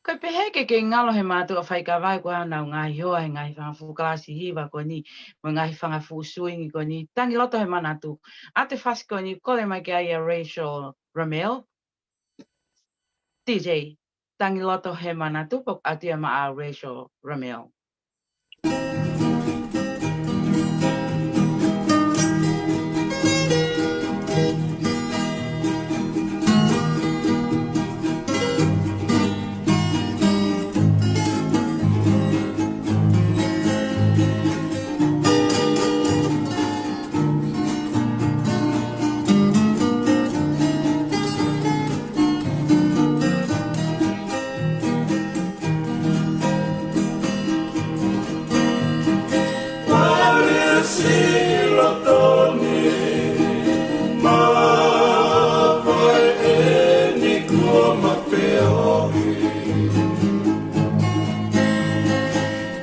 Ko e pehē ke ke ngalo he mātuʻa faikava ko ʻenau ngaahi hoa he ngaahi fanga fuʻu kalasi hiva ko eni, mo e ngaahi fanga fuʻu suingi ko eni, Tangi Loto he Manatu. ʻA e fasi ko eni, kole mai ki ai ʻa Rachel Ramel. D J, Tangi Loto he Manatu, pop atu ia maʻa Rachel Ramel. Pale si loto ni, ma vai eni kuo ma peohi.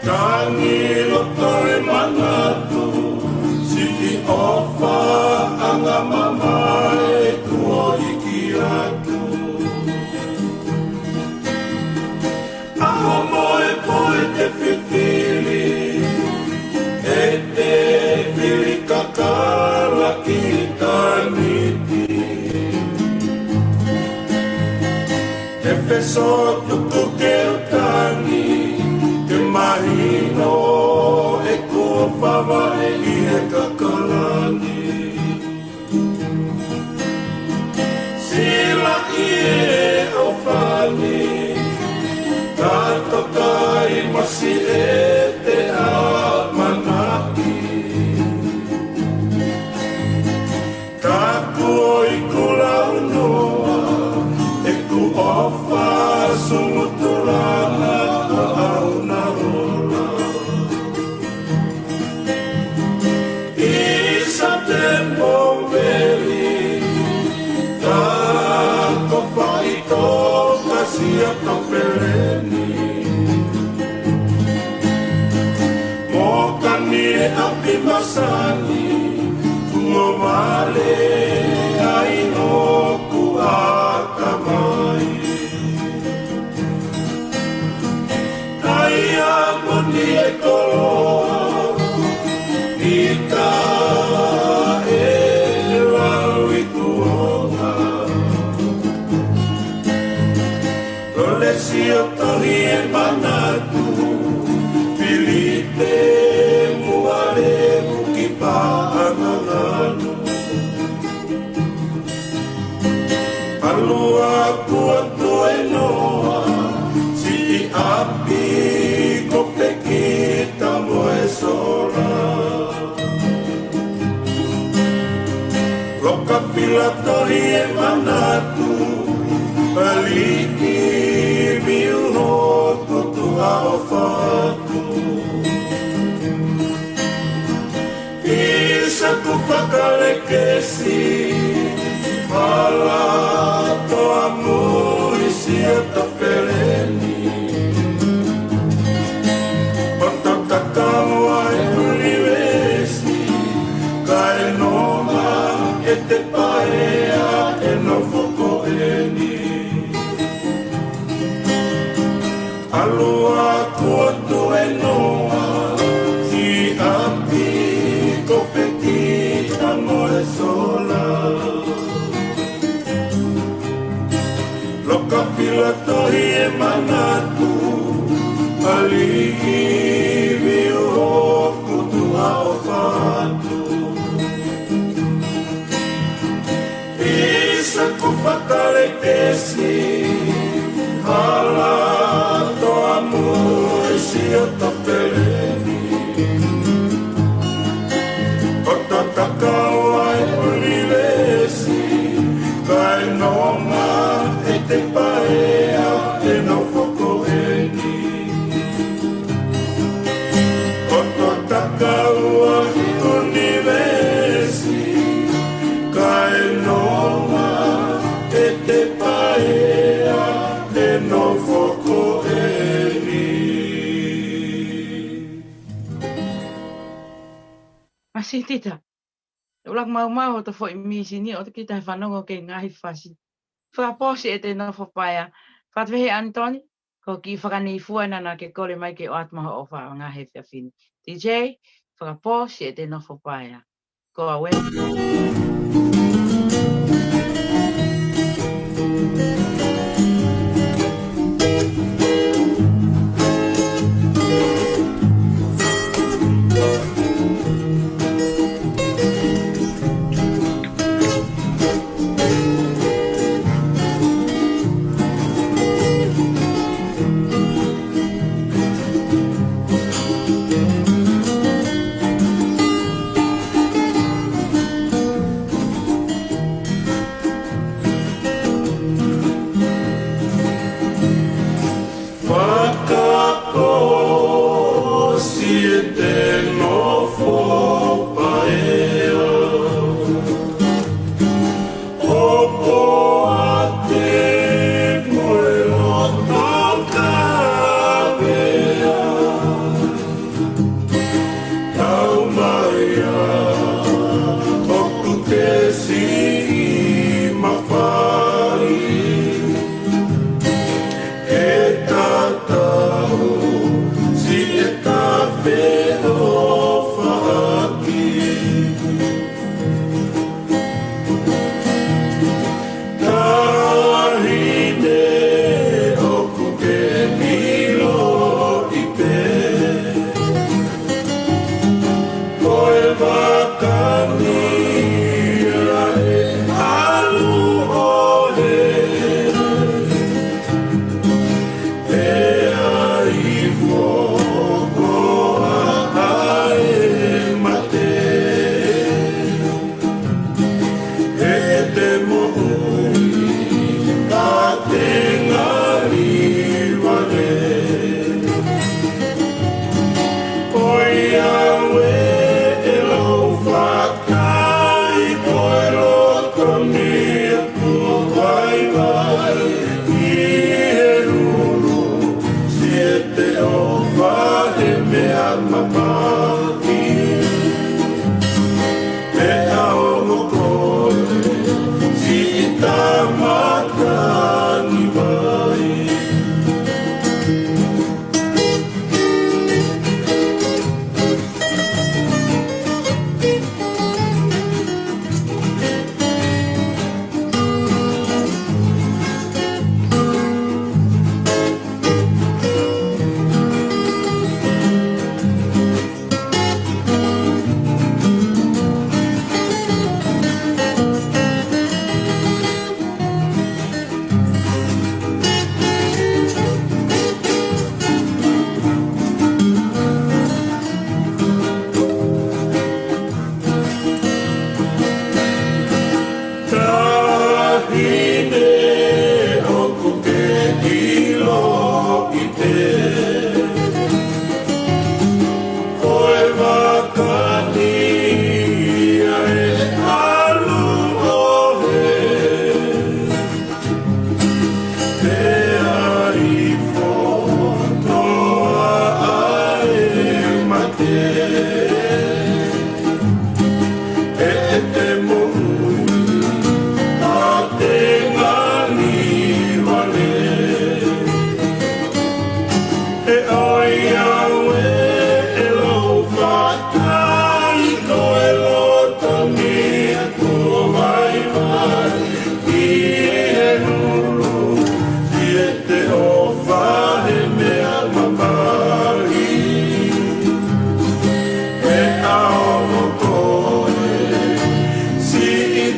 Tangi Loto he Manatu, siʻi ʻofaʻanga mamae kuo hiki atu. ʻAho mo e pō ʻe te fifili, ʻe te fili kakala ki ʻitāniti. He feso tuku ke u tangi, ke mahino ʻeku ʻofa vaʻe ʻi he kakala ni. Silaʻi e ʻofa ni, ka toka ʻi masi ʻe te ʻamanaki. Ka kuo iku launoa ʻeku ʻofa sungutulanga ʻo ʻaunaula. ʻI Satemo Veli, ka ko faʻitoka sia ka peleni. Mo kani e ʻapi masani, kuo vale ai ʻoku aka Loka fila tohi e manatu, ʻAliki viu hoku tuʻa ʻofa atu. ʻIsa kuo fakalekesi, hala toa mui siʻoto feleni. ʻOto takaua e ʻunivēsi, kae nonga ʻete paea ʻe nofo ko eni. ʻAlu ā kuo tuʻu e noa, ki ʻapi ko peki amo e sola. Loka fila tohi e manatu, ʻAliki viu hoku tuʻa ʻofa atu. ʻIsa kuo fakalekesi, hala toa mui siʻoto feleni. ʻOto takaua e ʻunivēsi, kae nonga ʻete paea ʻe nofo ko eni. ʻOto takaua e ʻunivēsi, kae nonga ʻete paea ʻe nofo ko eni. Māsiʻi Tita, ʻuluaki maumau hoto foʻi mīsini, ʻoua te ke toe fanongo ki he ngaahi fasi. Fakapō siʻete nofo paea. Fakafeʻiloaki ʻAnitoni, ko e kiʻi fakaneifua ena naʻa ke kole mai ke ʻoatu mai hoʻo ʻofa ʻi he ngaahi efiafi ni. T J, fakapō siʻete nofo paea. Ko au ē.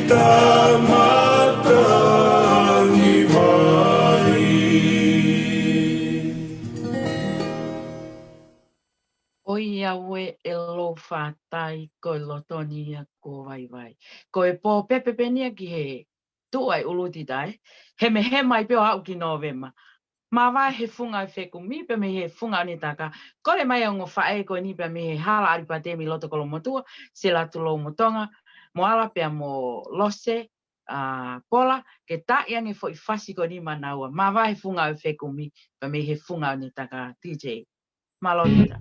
Tangata ni vai. ʻOiauē, ʻe lou fatai ko e loto ni ia kuo vaivai. Ko e pō pē pē pē ni ia ki he tuʻu ʻa e ʻuluʻi tita ē. Hemehema ai pē ʻo aʻu ki Nōvema. Māvae he funga ʻo e fekumi pea mei he funga ʻo Nitaka. Kole mai e ongo faʻē ko eni pea mei he hala ʻAlipatemi loto Kolomotuʻa, Sela Tuloumotonga, mo Ala pea mo Lose, ʻa, Pola, ke taaʻi ange foʻi fasi ko eni maʻanaua. Māvae he funga ʻo e fekumi pea mei he funga ʻo Nitaka, T J. Mālō ʻaupito.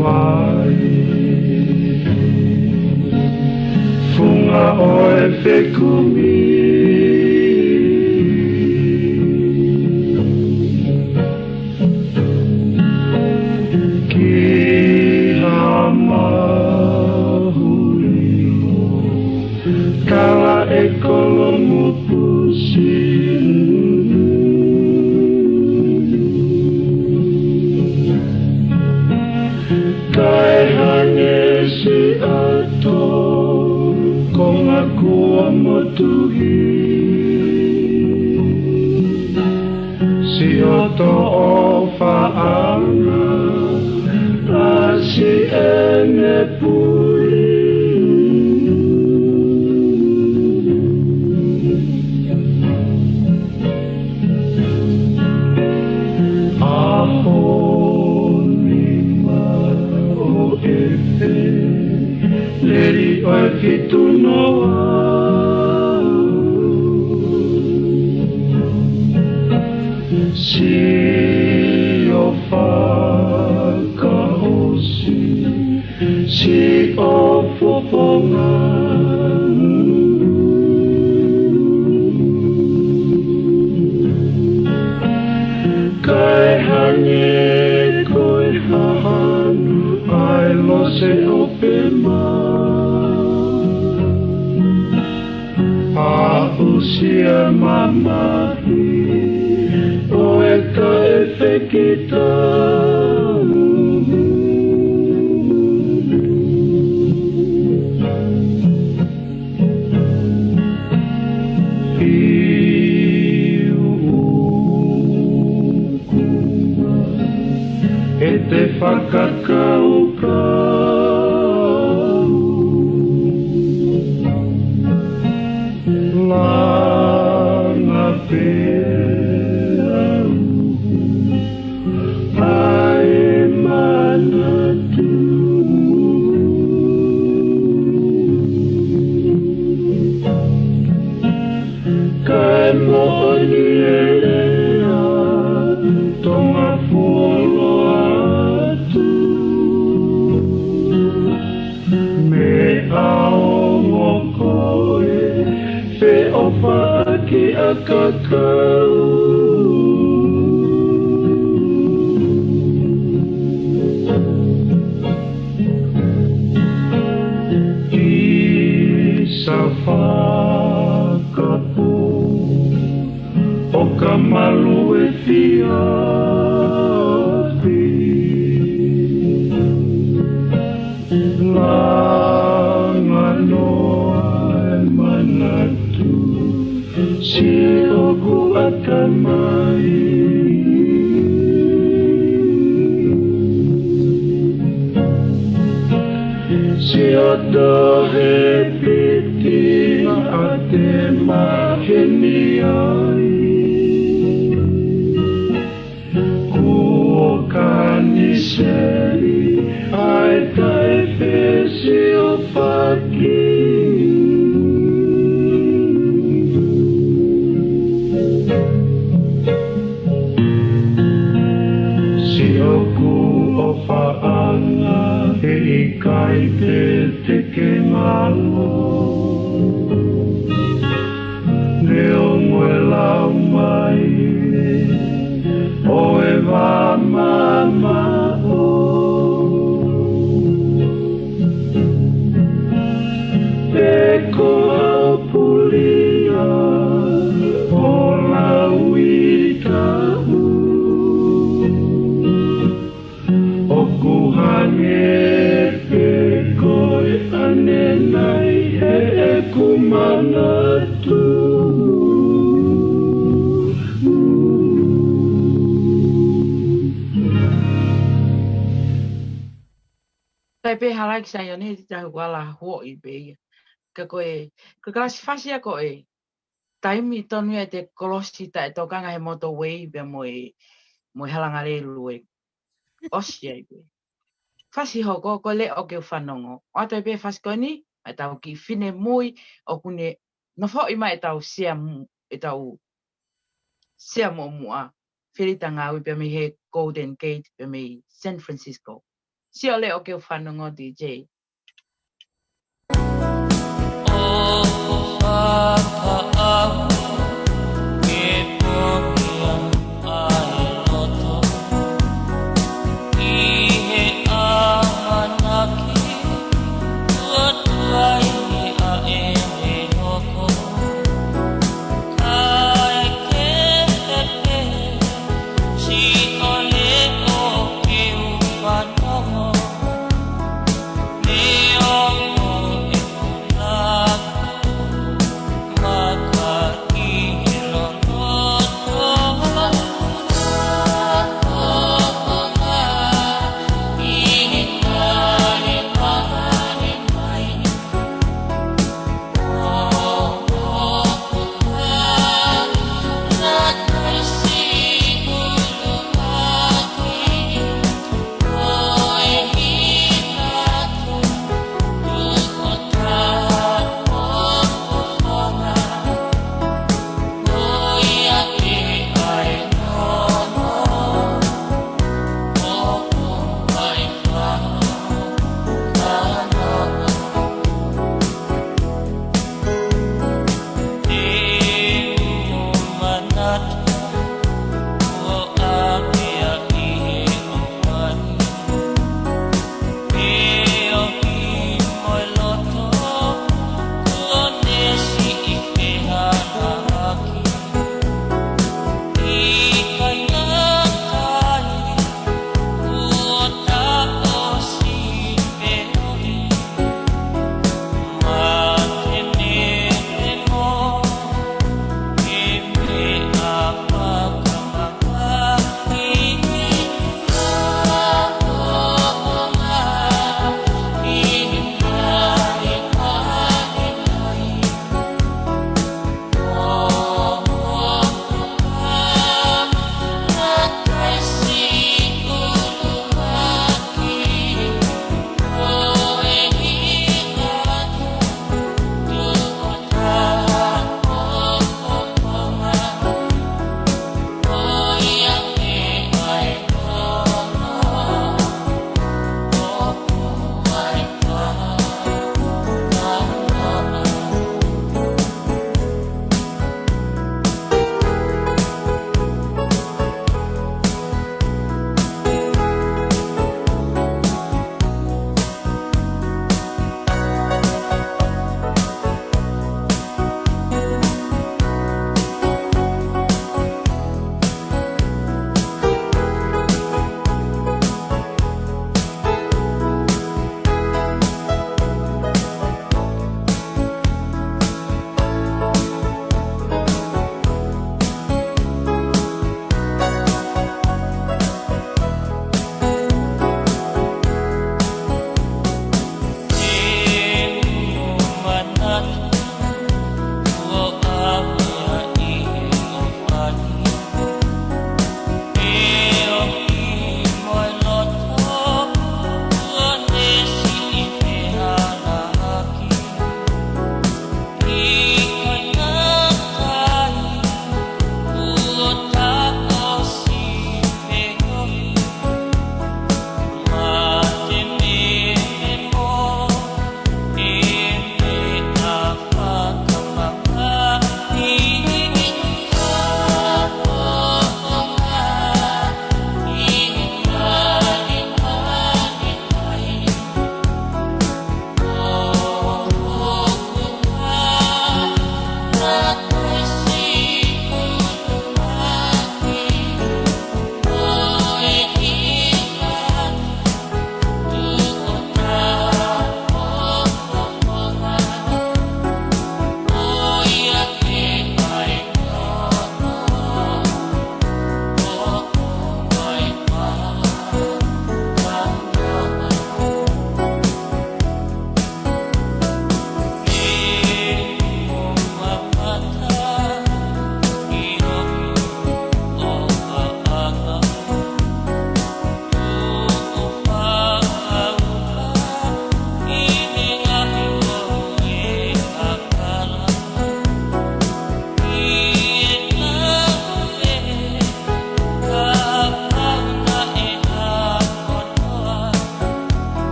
Māvae, funga ʻo e fekumi. Ki ha mahuʻinga, kala e kolomupusi. Kae hangē siʻa tō, konga kuo motuhi. Siʻoto ʻofaʻanga, ʻasi ʻene puli. ʻAho nima ʻo ʻEpeli, leli ʻo e fitu noa. Sio fakaʻosi, sio fofonga. Kae hangē ko e hahanu ʻa e Lose ʻo Pema. Aʻusia mamahi ʻo e taʻefekita. ʻI ʻUkuma ʻe te fakakaukau. Langa pē au ʻa e manatu. Kae moʻoni e lea, Tonga fuoloa atu. Meʻa ongo koe, feʻofaʻaki ʻa kakau. ʻI Safakapu, ʻo ka malu e fiafi. Langa noa e manatu, siʻoku ʻatamai. Siʻoto he piti ʻa te maheni ai. Kuo kaniseli ʻa e taʻefesiofaki. Siʻoku ʻofaʻanga heʻikai pē te ke ngalo. Neongo e lau mai ʻo e vā mamaʻo, pe ko ha ʻōpuli ia ʻo lauʻi taʻu. ʻOku ha Ange pē ko e ʻanenai heʻeku manatu. Tai pē Halaki Saione, ʻi he taha ua la huoʻi pē ia. Ka ko e, ko e kalasi fasi ia ko e taimi tonu ia ʻete kolosi taʻetokanga he motorway pea mo e, mo e halangalelu ē. ʻOsi ai pē. Fasi hoko, ko e Leʻo Ke U Fanongo. ʻOatu ai pē fasi ko eni, ʻetau kiʻi finemui, ʻoku ne nofoʻi mai ʻetau sea mu-, ʻetau sea muʻomuʻa, Felita Ngāue pea mei he Golden Gate, pea mei San Francisco. Sio Leʻo Ke U Fanongo, D J.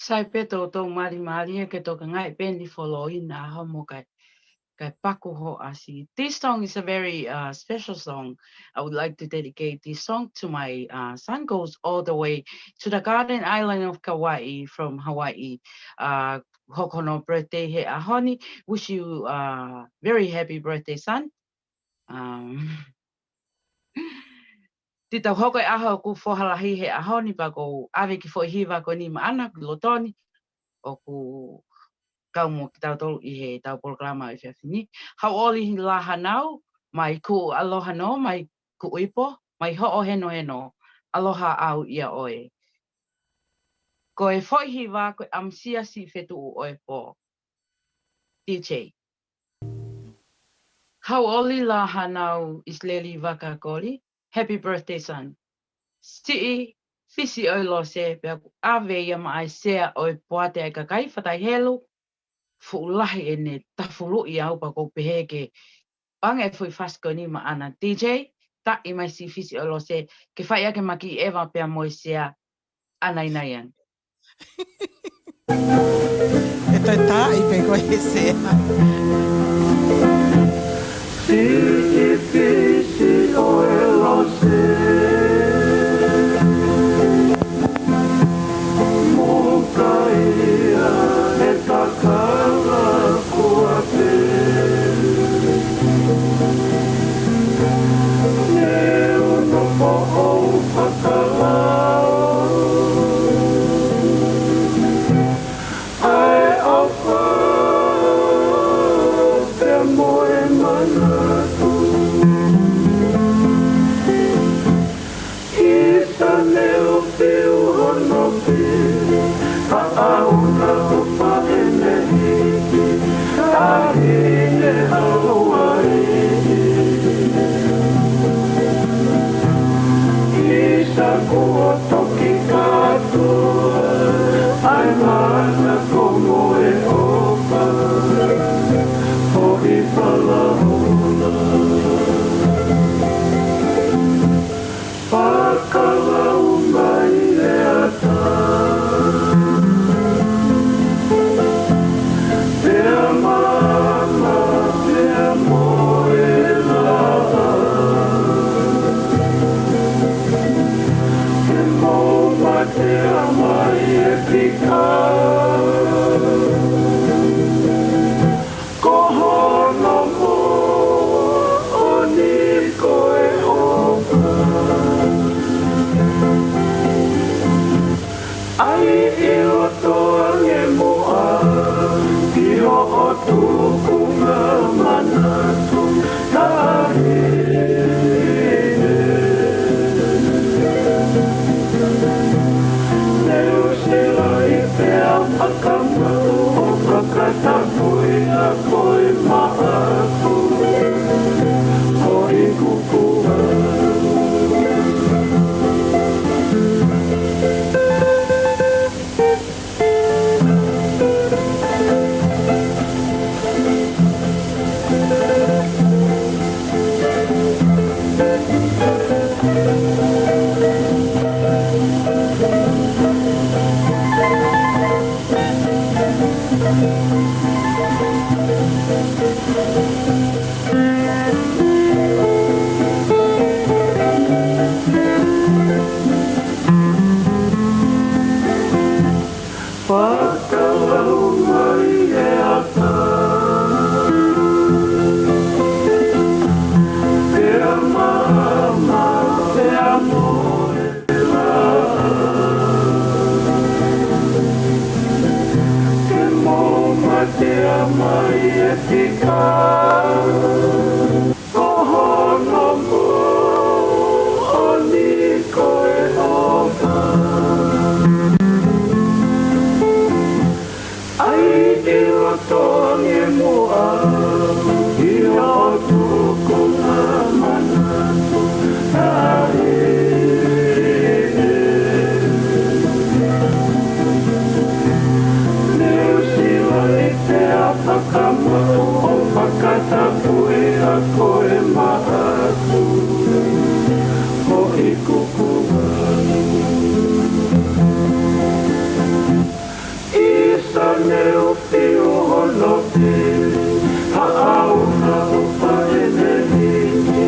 Sai pē toutou, mālie mālie ke tokangaʻi pē ni foloina homo kai, kai paku ho asi. This song is a very uh, special song. I would like to dedicate this song to my uh, son, goes all the way to the Garden Island of Kauai from Hawaii. Uh, hoko hono birthday he ʻaho ni. Wish you a very happy birthday, son. Um, Te tau hoko e ʻaho ʻoku foha lahi he ʻaho ni pea ʻoku ou ʻave e kiʻi foʻi hiva ko eni maʻana ki loto ni ʻoku kau mo kitautolu ʻi heʻetau polokalama ʻi he efiafi ni. Hauʻoli lā hānau, mai kuʻu aloha nō, mai kuʻu ipo, mai hoʻo henoheno, aloha au ia ʻoe. Ko e foʻi hiva ko e ʻamusia siʻi fetuʻu ʻo e pō. D J. Hauʻoli lā hānau ʻIsileli Vakakoli, happy birthday son. Siʻi fisi ʻo e lose pea ʻoku ʻave ia maʻa e sea ʻo e poate ʻa e kakai fatai helu, fuʻu lahi ʻene tafuluʻi au pea ʻoku ou pehē ke ʻoange e foʻi fasi ko eni maʻana D J, taʻi mai siʻi fisi ʻo e lose, ke fai ake ma kiʻi ʻeva pea mo e sea ʻanainai ange. ʻE toe taʻi pē ko e sea. Siʻi fisi ʻo e lose. Muka ia he kakala kuate. Ne u nofo ʻo fakalau. ʻA e ʻofa pea mo e manatu. ʻIsa ne u fiu hono fili, ka ʻauna ʻofa ʻene hiki, taʻahine Hawaiʻi. ʻIsa kuo toki kātoa, ʻa e manako mo e ʻofa, foʻi falahola. Fakalau mai e ata. Pea maama, pea mo e laʻā. Ke mou mateʻi mai e fika. Ko hono moʻoni ko e ʻofa. ʻAi ʻi loto ange muʻa, ki hoʻo tukunga manatu, taʻahine. Ne u silaʻi pea fakamaʻu ʻo fakatapui ʻa koe maʻaku. Ko e kuku Fakalau mai e ata. Pea maama, pea mo e laʻā. Ke mou mateʻi mai e fika. Ko hono moʻoni ko e ʻofa. ʻAi ʻi loto ange muʻa, ʻi hoʻo tukunga manatu, taʻahine. Ne u silaʻi pea fakamaʻu ʻo fakatapui ʻa Neofi o hono pili, a au na o pae ne hiki,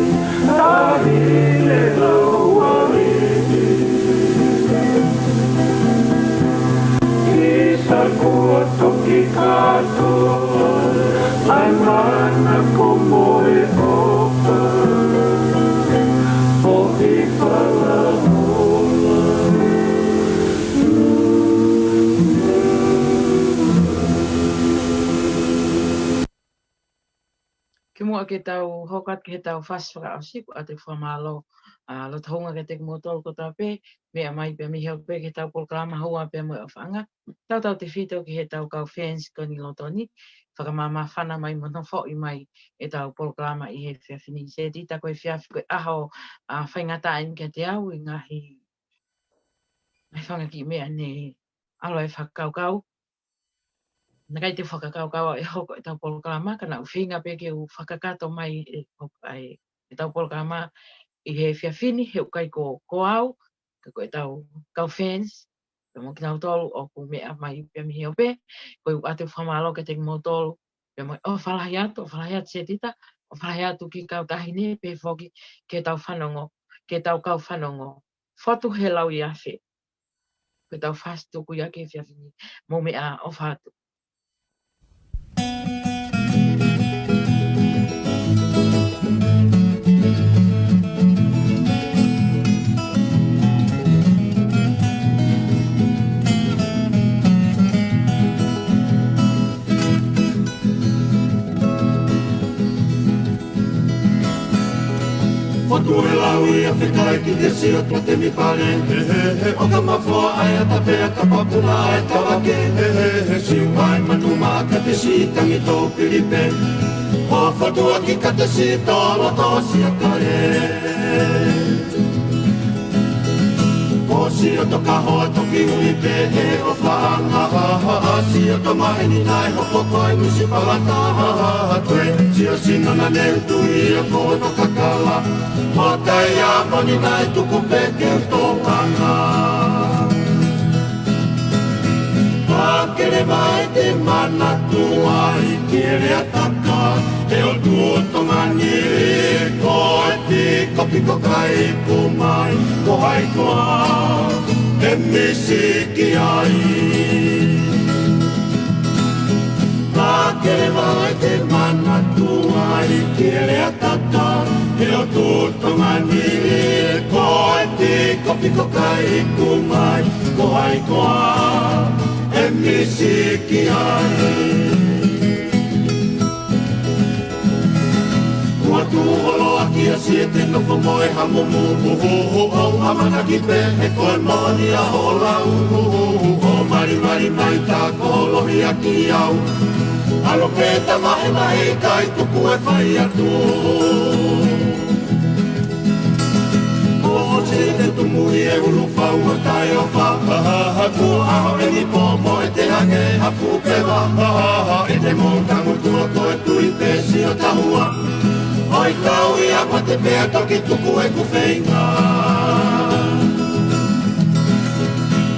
a hile lau aini. Isa kua toki katoa, ai mana ko moe opa, o i fala hola. Kimuʻa ke tau hoko atu ki heʻetau fasi fakaʻosi, ʻoku ou fakamālō, ʻa, loto hounga kiate kimoutolu kotoa pē, meʻa mai pē mei he ope ki heʻetau polokalama Houa pea mo e ʻOfaʻanga. Tautautefito ki heʻetau kau fans ko eni ʻi Lotoni, fakamāmāfana mai mo nofoʻi mai ʻetau polokalama ʻi he efiafi ni. Setita, ko e efiafi ko e ʻaho, ʻa, faingataʻa eni kiate au ʻi he ngaahi, ngaahi fanga kiʻi meʻa ne ʻalu ai e fakakaukau. Naʻe ʻikai te u fakakaukau ʻe hoko ʻetau polokalama, ka naʻá ku feinga pē ke u fakakakato mai e, ʻo, ʻa e, ʻetau polokalama ʻi he efiafi ni, he ʻoku ʻikai ko, ko au, ka ko ʻetau kau fans, pea mo kinautolu ʻoku meʻa mai pē mei he ope, ko ia ʻoku ou fakamālō kiate kimoutolu, pea mo e ʻofa lahi atu, ʻofa lahi atu Setita, ʻofa lahi atu ki he kau taʻahine, pehē foki ki heʻetau fanongo, ki heʻetau kau fanongo. Fotu he lau ia fe. Ko ʻetau fasi tuku ia ki he efiafi ni. Mou meʻa ʻofa atu. Fotu e lau ia fe kae ʻikai ke sio ki he temipale. He, he, he, ʻo ka mafoa ai ʻa e tape ʻa ka papula e tavake. He, he, he, siu mai manu mā ka te si tangi tō pili pē. ʻO fotu ʻaki ka te si tō loto sia kale. Ko sio toka hoa toki ui pē ʻe ʻOfaʻanga, ha, ha, ha, sio to maheni naʻe hoko ko e musi palata, ha, ha, ha, toe, sio sino na ne utu ia ko to kakala, mo tai a moni naʻe tuku pē ke u tō kanga. Pakele mai te manatu ai ki he lea taka, he ʻOtua Tonga ni, ko e pikopiko kai ku mai, ko hai koā e misi ki ai. Pakele mai te manatu ai ki he lea taka, he ʻOtua Tonga ni, ko e pikopiko kai ku mai, ko hai koā e misi ki ai. Kua tuʻu holo ʻaki ʻa Siete nofo mo e hamumu, hu, hu, hu, ʻo ʻamanaki pē he ko e moʻoni ʻa hoʻo lau, hu, hu, hu, ʻo malimali mai ta ko lohi ʻaki au. ʻAlu pē ta mahe mahe kai tuku e fai atu. Ko Siete tumu ʻi he ulu fau ʻo taʻeʻofa. Ha, ha, ha, kuo ʻaho eni pō mo e te hake ha pūkeva. Ha, ha, ha, ʻe te mou tangutu ʻo toe tui pē sio tahua. ʻOi kau ia mo te pea toki tuku e ku feinga.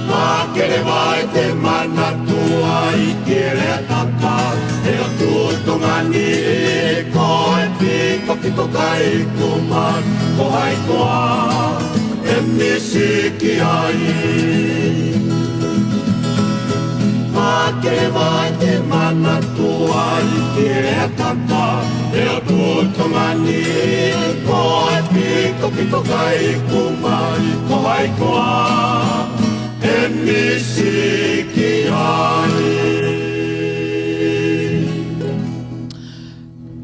Pakele mai te manatu ai ki he lea taka, he ʻOtua Tonga ni, ko e pikopiko kai ku mai, ko hai koā e misi ki ai. Pakele mai te manatu ai ki he lea taka, he ʻOtua Tonga ni, ko e pikopiko kai ku mai, ko hai koā e misi ki ai.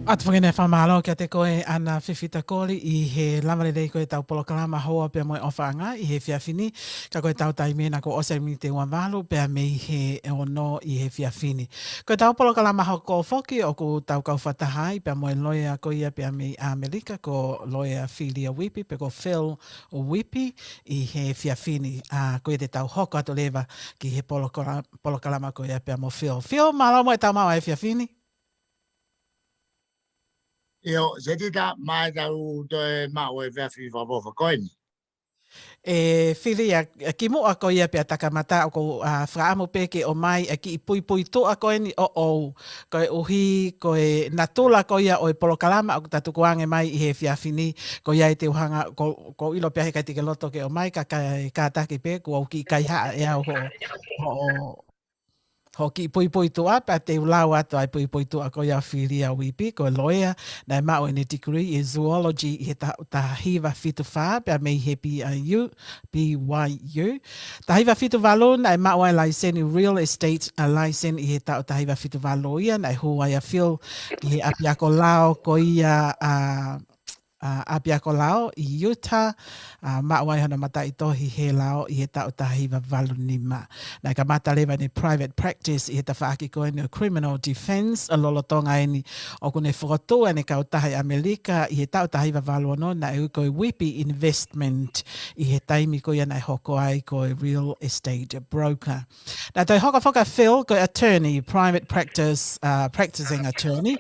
ʻOatu foki ʻene fakamālō kiate koe ʻAna Fifita Koli ʻi he lava lelei ko ē ʻetau polokalama Houa pea mo e ʻOfaʻanga ʻi he efiafi ni, ka ko ʻetau taimi ena kuo ʻosi e miniti ʻe ua valu pea mei he ono ʻi he efiafi ni. Ko ʻetau polokalama hoko foki ʻoku tau kau fakataha ai pea mo e loea ko ia pea mei ʻAmelika ko loea Filia Uipi pe ko Phil Uipi ʻi he efiafi ni, ʻa, ko ia te tau hoko atu leva ki he polokala-, polokalama ko ia pea mo Phil. Phil, mālō mo e tau maʻu ʻa e efiafi ni. ʻIo, Setita, mai tau toe maʻu e efiafi fakaʻofoʻofa ko eni. ʻE Fili, ʻa, ʻa kimuʻa ko ia pea ta kamata, ʻoku ou, ʻa, fakaʻamu pē ke ʻomai ʻa e kiʻi puipuituʻa ko eni ʻoʻou. Koeʻuhi ko e natula ko ia ʻo e polokalama ʻoku ta tukuange mai ʻi he efiafi ni, ko ia ʻe te u hanga, ko, ʻoku ou ʻilo pē ʻe ʻikai te ke loto ke ʻomai, ka, ka, kātaki pē, kuo u kiʻi kaihaʻa ʻe au hoʻo, hoʻo, hoʻo kiʻi puipuituʻa, pea te u lau atu ʻa e puipuituʻa ko ia ʻo Filia Uipi, ko e loea, naʻe maʻu ʻene degree ʻi he zoology ʻi he taʻu taha hiva fitu fā, pea mei he B Y U, B Y U. Taha hiva fitu valu, naʻe maʻu ʻa e laiseni real estate, ʻa e laiseni ʻi he taʻu taha hiva fitu valu ia, naʻe hū ai ʻa Phil ki he ʻapiako lao ko ia, ʻa, ʻa, ʻapiako lao ʻi Utah, ʻa, maʻu ai hono mataʻitohi he lao ʻi he taʻu taha hiva valu nima. Naʻe kamata leva ʻene private practice ʻi he tafaʻaki ko eni ʻo criminal defense, ʻa lolotonga eni ʻoku ne fokotuʻu ʻene kautaha ʻi ʻAmelika ʻi he taʻu taha hiva valu ono, naʻe ui ko e Whippy Investment ʻi he taimi ko ia naʻe hoko ai ko e real estate broker. Naʻe toe hoko foki ʻa Phil ko e attorney, private practice, ʻa, practicing attorney,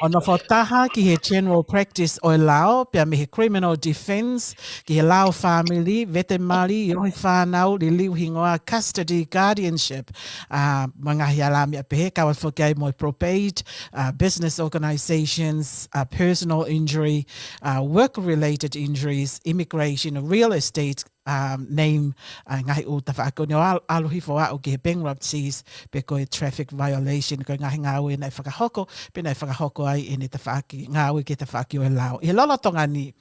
ʻo nofo taha ki he general practice ʻo e lao, pea mei he criminal defense, ki he lao fāmili, vete mali, ʻiohi fānau, liliu hingoa, custody, guardianship, ʻa, mo e ngaahi alami ʻa pehē, kau ai foki ai mo e probate, ʻa, business organizations, ʻa, personal injury, ʻa, work-related injuries, immigration, real estate, um, name, ʻa, ngaahi ʻū tafaʻaki ko eni ʻo ʻalu, ʻalu hifo ʻo aʻu ki he bankruptcies, pe ko e traffic violation, ko e ngaahi ngāue naʻe fakahoko, pe naʻe fakahoko ai ʻene tafaʻaki, ngāue ki he tafaʻaki ʻo e lao. ʻI he lolotonga ni,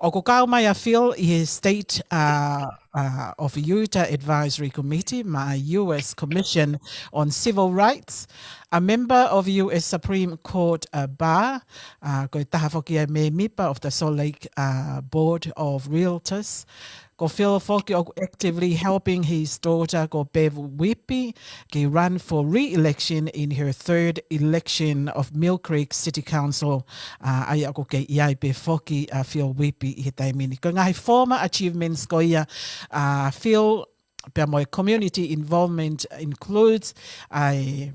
ʻoku kau mai ʻa Phil ʻi he State, ʻa, ʻa, of Utah Advisory Committee, maʻa e U S Commission on Civil Rights, a member of U S Supreme Court, ʻa, Bar, ʻa, ko e taha foki ʻa e mēmipa of the Salt Lake, ʻa, Board of Realtors, ko Phil foki ʻoku actively helping his daughter ko Bev Whippy ke run for re-election in her third election of Mill Creek City Council, ʻa, ʻa ia ʻoku kei ʻi ai pē foki ʻa Phil Whippy ʻi he taimi ni. Ko e ngaahi former achievements ko ia ʻa Phil pea mo e community involvement includes ʻa e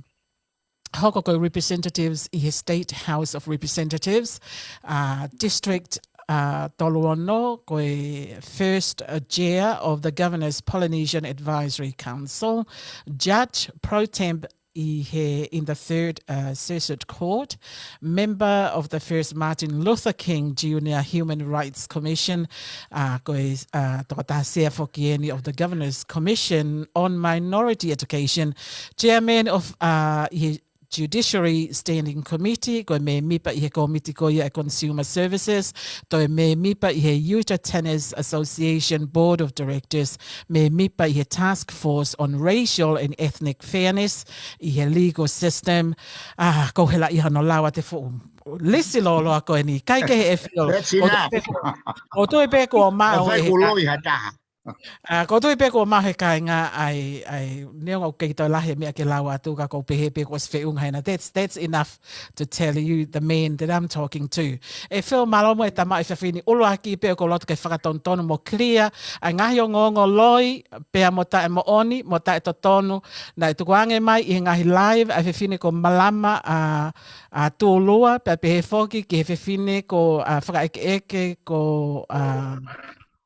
hoko ko e representatives ʻi he State House of Representatives, ʻa, District, ʻa, tolu ono, ko e first, ʻa, chair of the Governor's Polynesian Advisory Council, judge pro tem ʻi he, in the third, ʻa, Session Court, member of the first Martin Luther King Junior Human Rights Commission, ʻa, ko e, ʻa, tokotaha sea foki eni of the Governor's Commission on Minority Education, chairman of, ʻa, ʻi he Judiciary Standing Committee, ko e mēmipa ʻi he kōmiti ko ia ʻa e Consumer Services, toe mēmipa ʻi he Utah Tenants Association Board of Directors, mēmipa ʻi he Task Force on Racial and Ethnic Fairness ʻi he Legal System. ʻA, ko e hela ia hono lau ʻa e fuʻu lisi lōloa ko eni, kae kehe ʻe Phil. That's ʻOku ou tui enough. pē kuo, ʻoku ou tui pē kuo maʻu ʻE fai ʻe he kuo ka- loi ha taha. ʻA, ʻoku ou tui pē kuo maʻu ʻe he kāinga ʻa e, ʻa e, neongo ʻoku kei toe lahi e meʻa ke lau atu ka ʻoku ou pehē pē kuo ʻosi feʻunga hena. That's, that's enough to tell you the man that I'm talking to. ʻE Phil, mālō muʻa e tamaʻi efiafi ni, ʻuluaki pē ʻoku ou loto ke fakatonutonu mo clear ʻa e ngaahi ongoongo loi, pea mo taʻemoʻoni, mo taʻetotonu, naʻe tukuange mai ʻi he ngaahi live ʻa e fefine ko Malama, ʻa, ʻa Tulua, pea pehē foki ki he fefine ko, ʻa, Fakaʻekeʻeke ko, ʻa,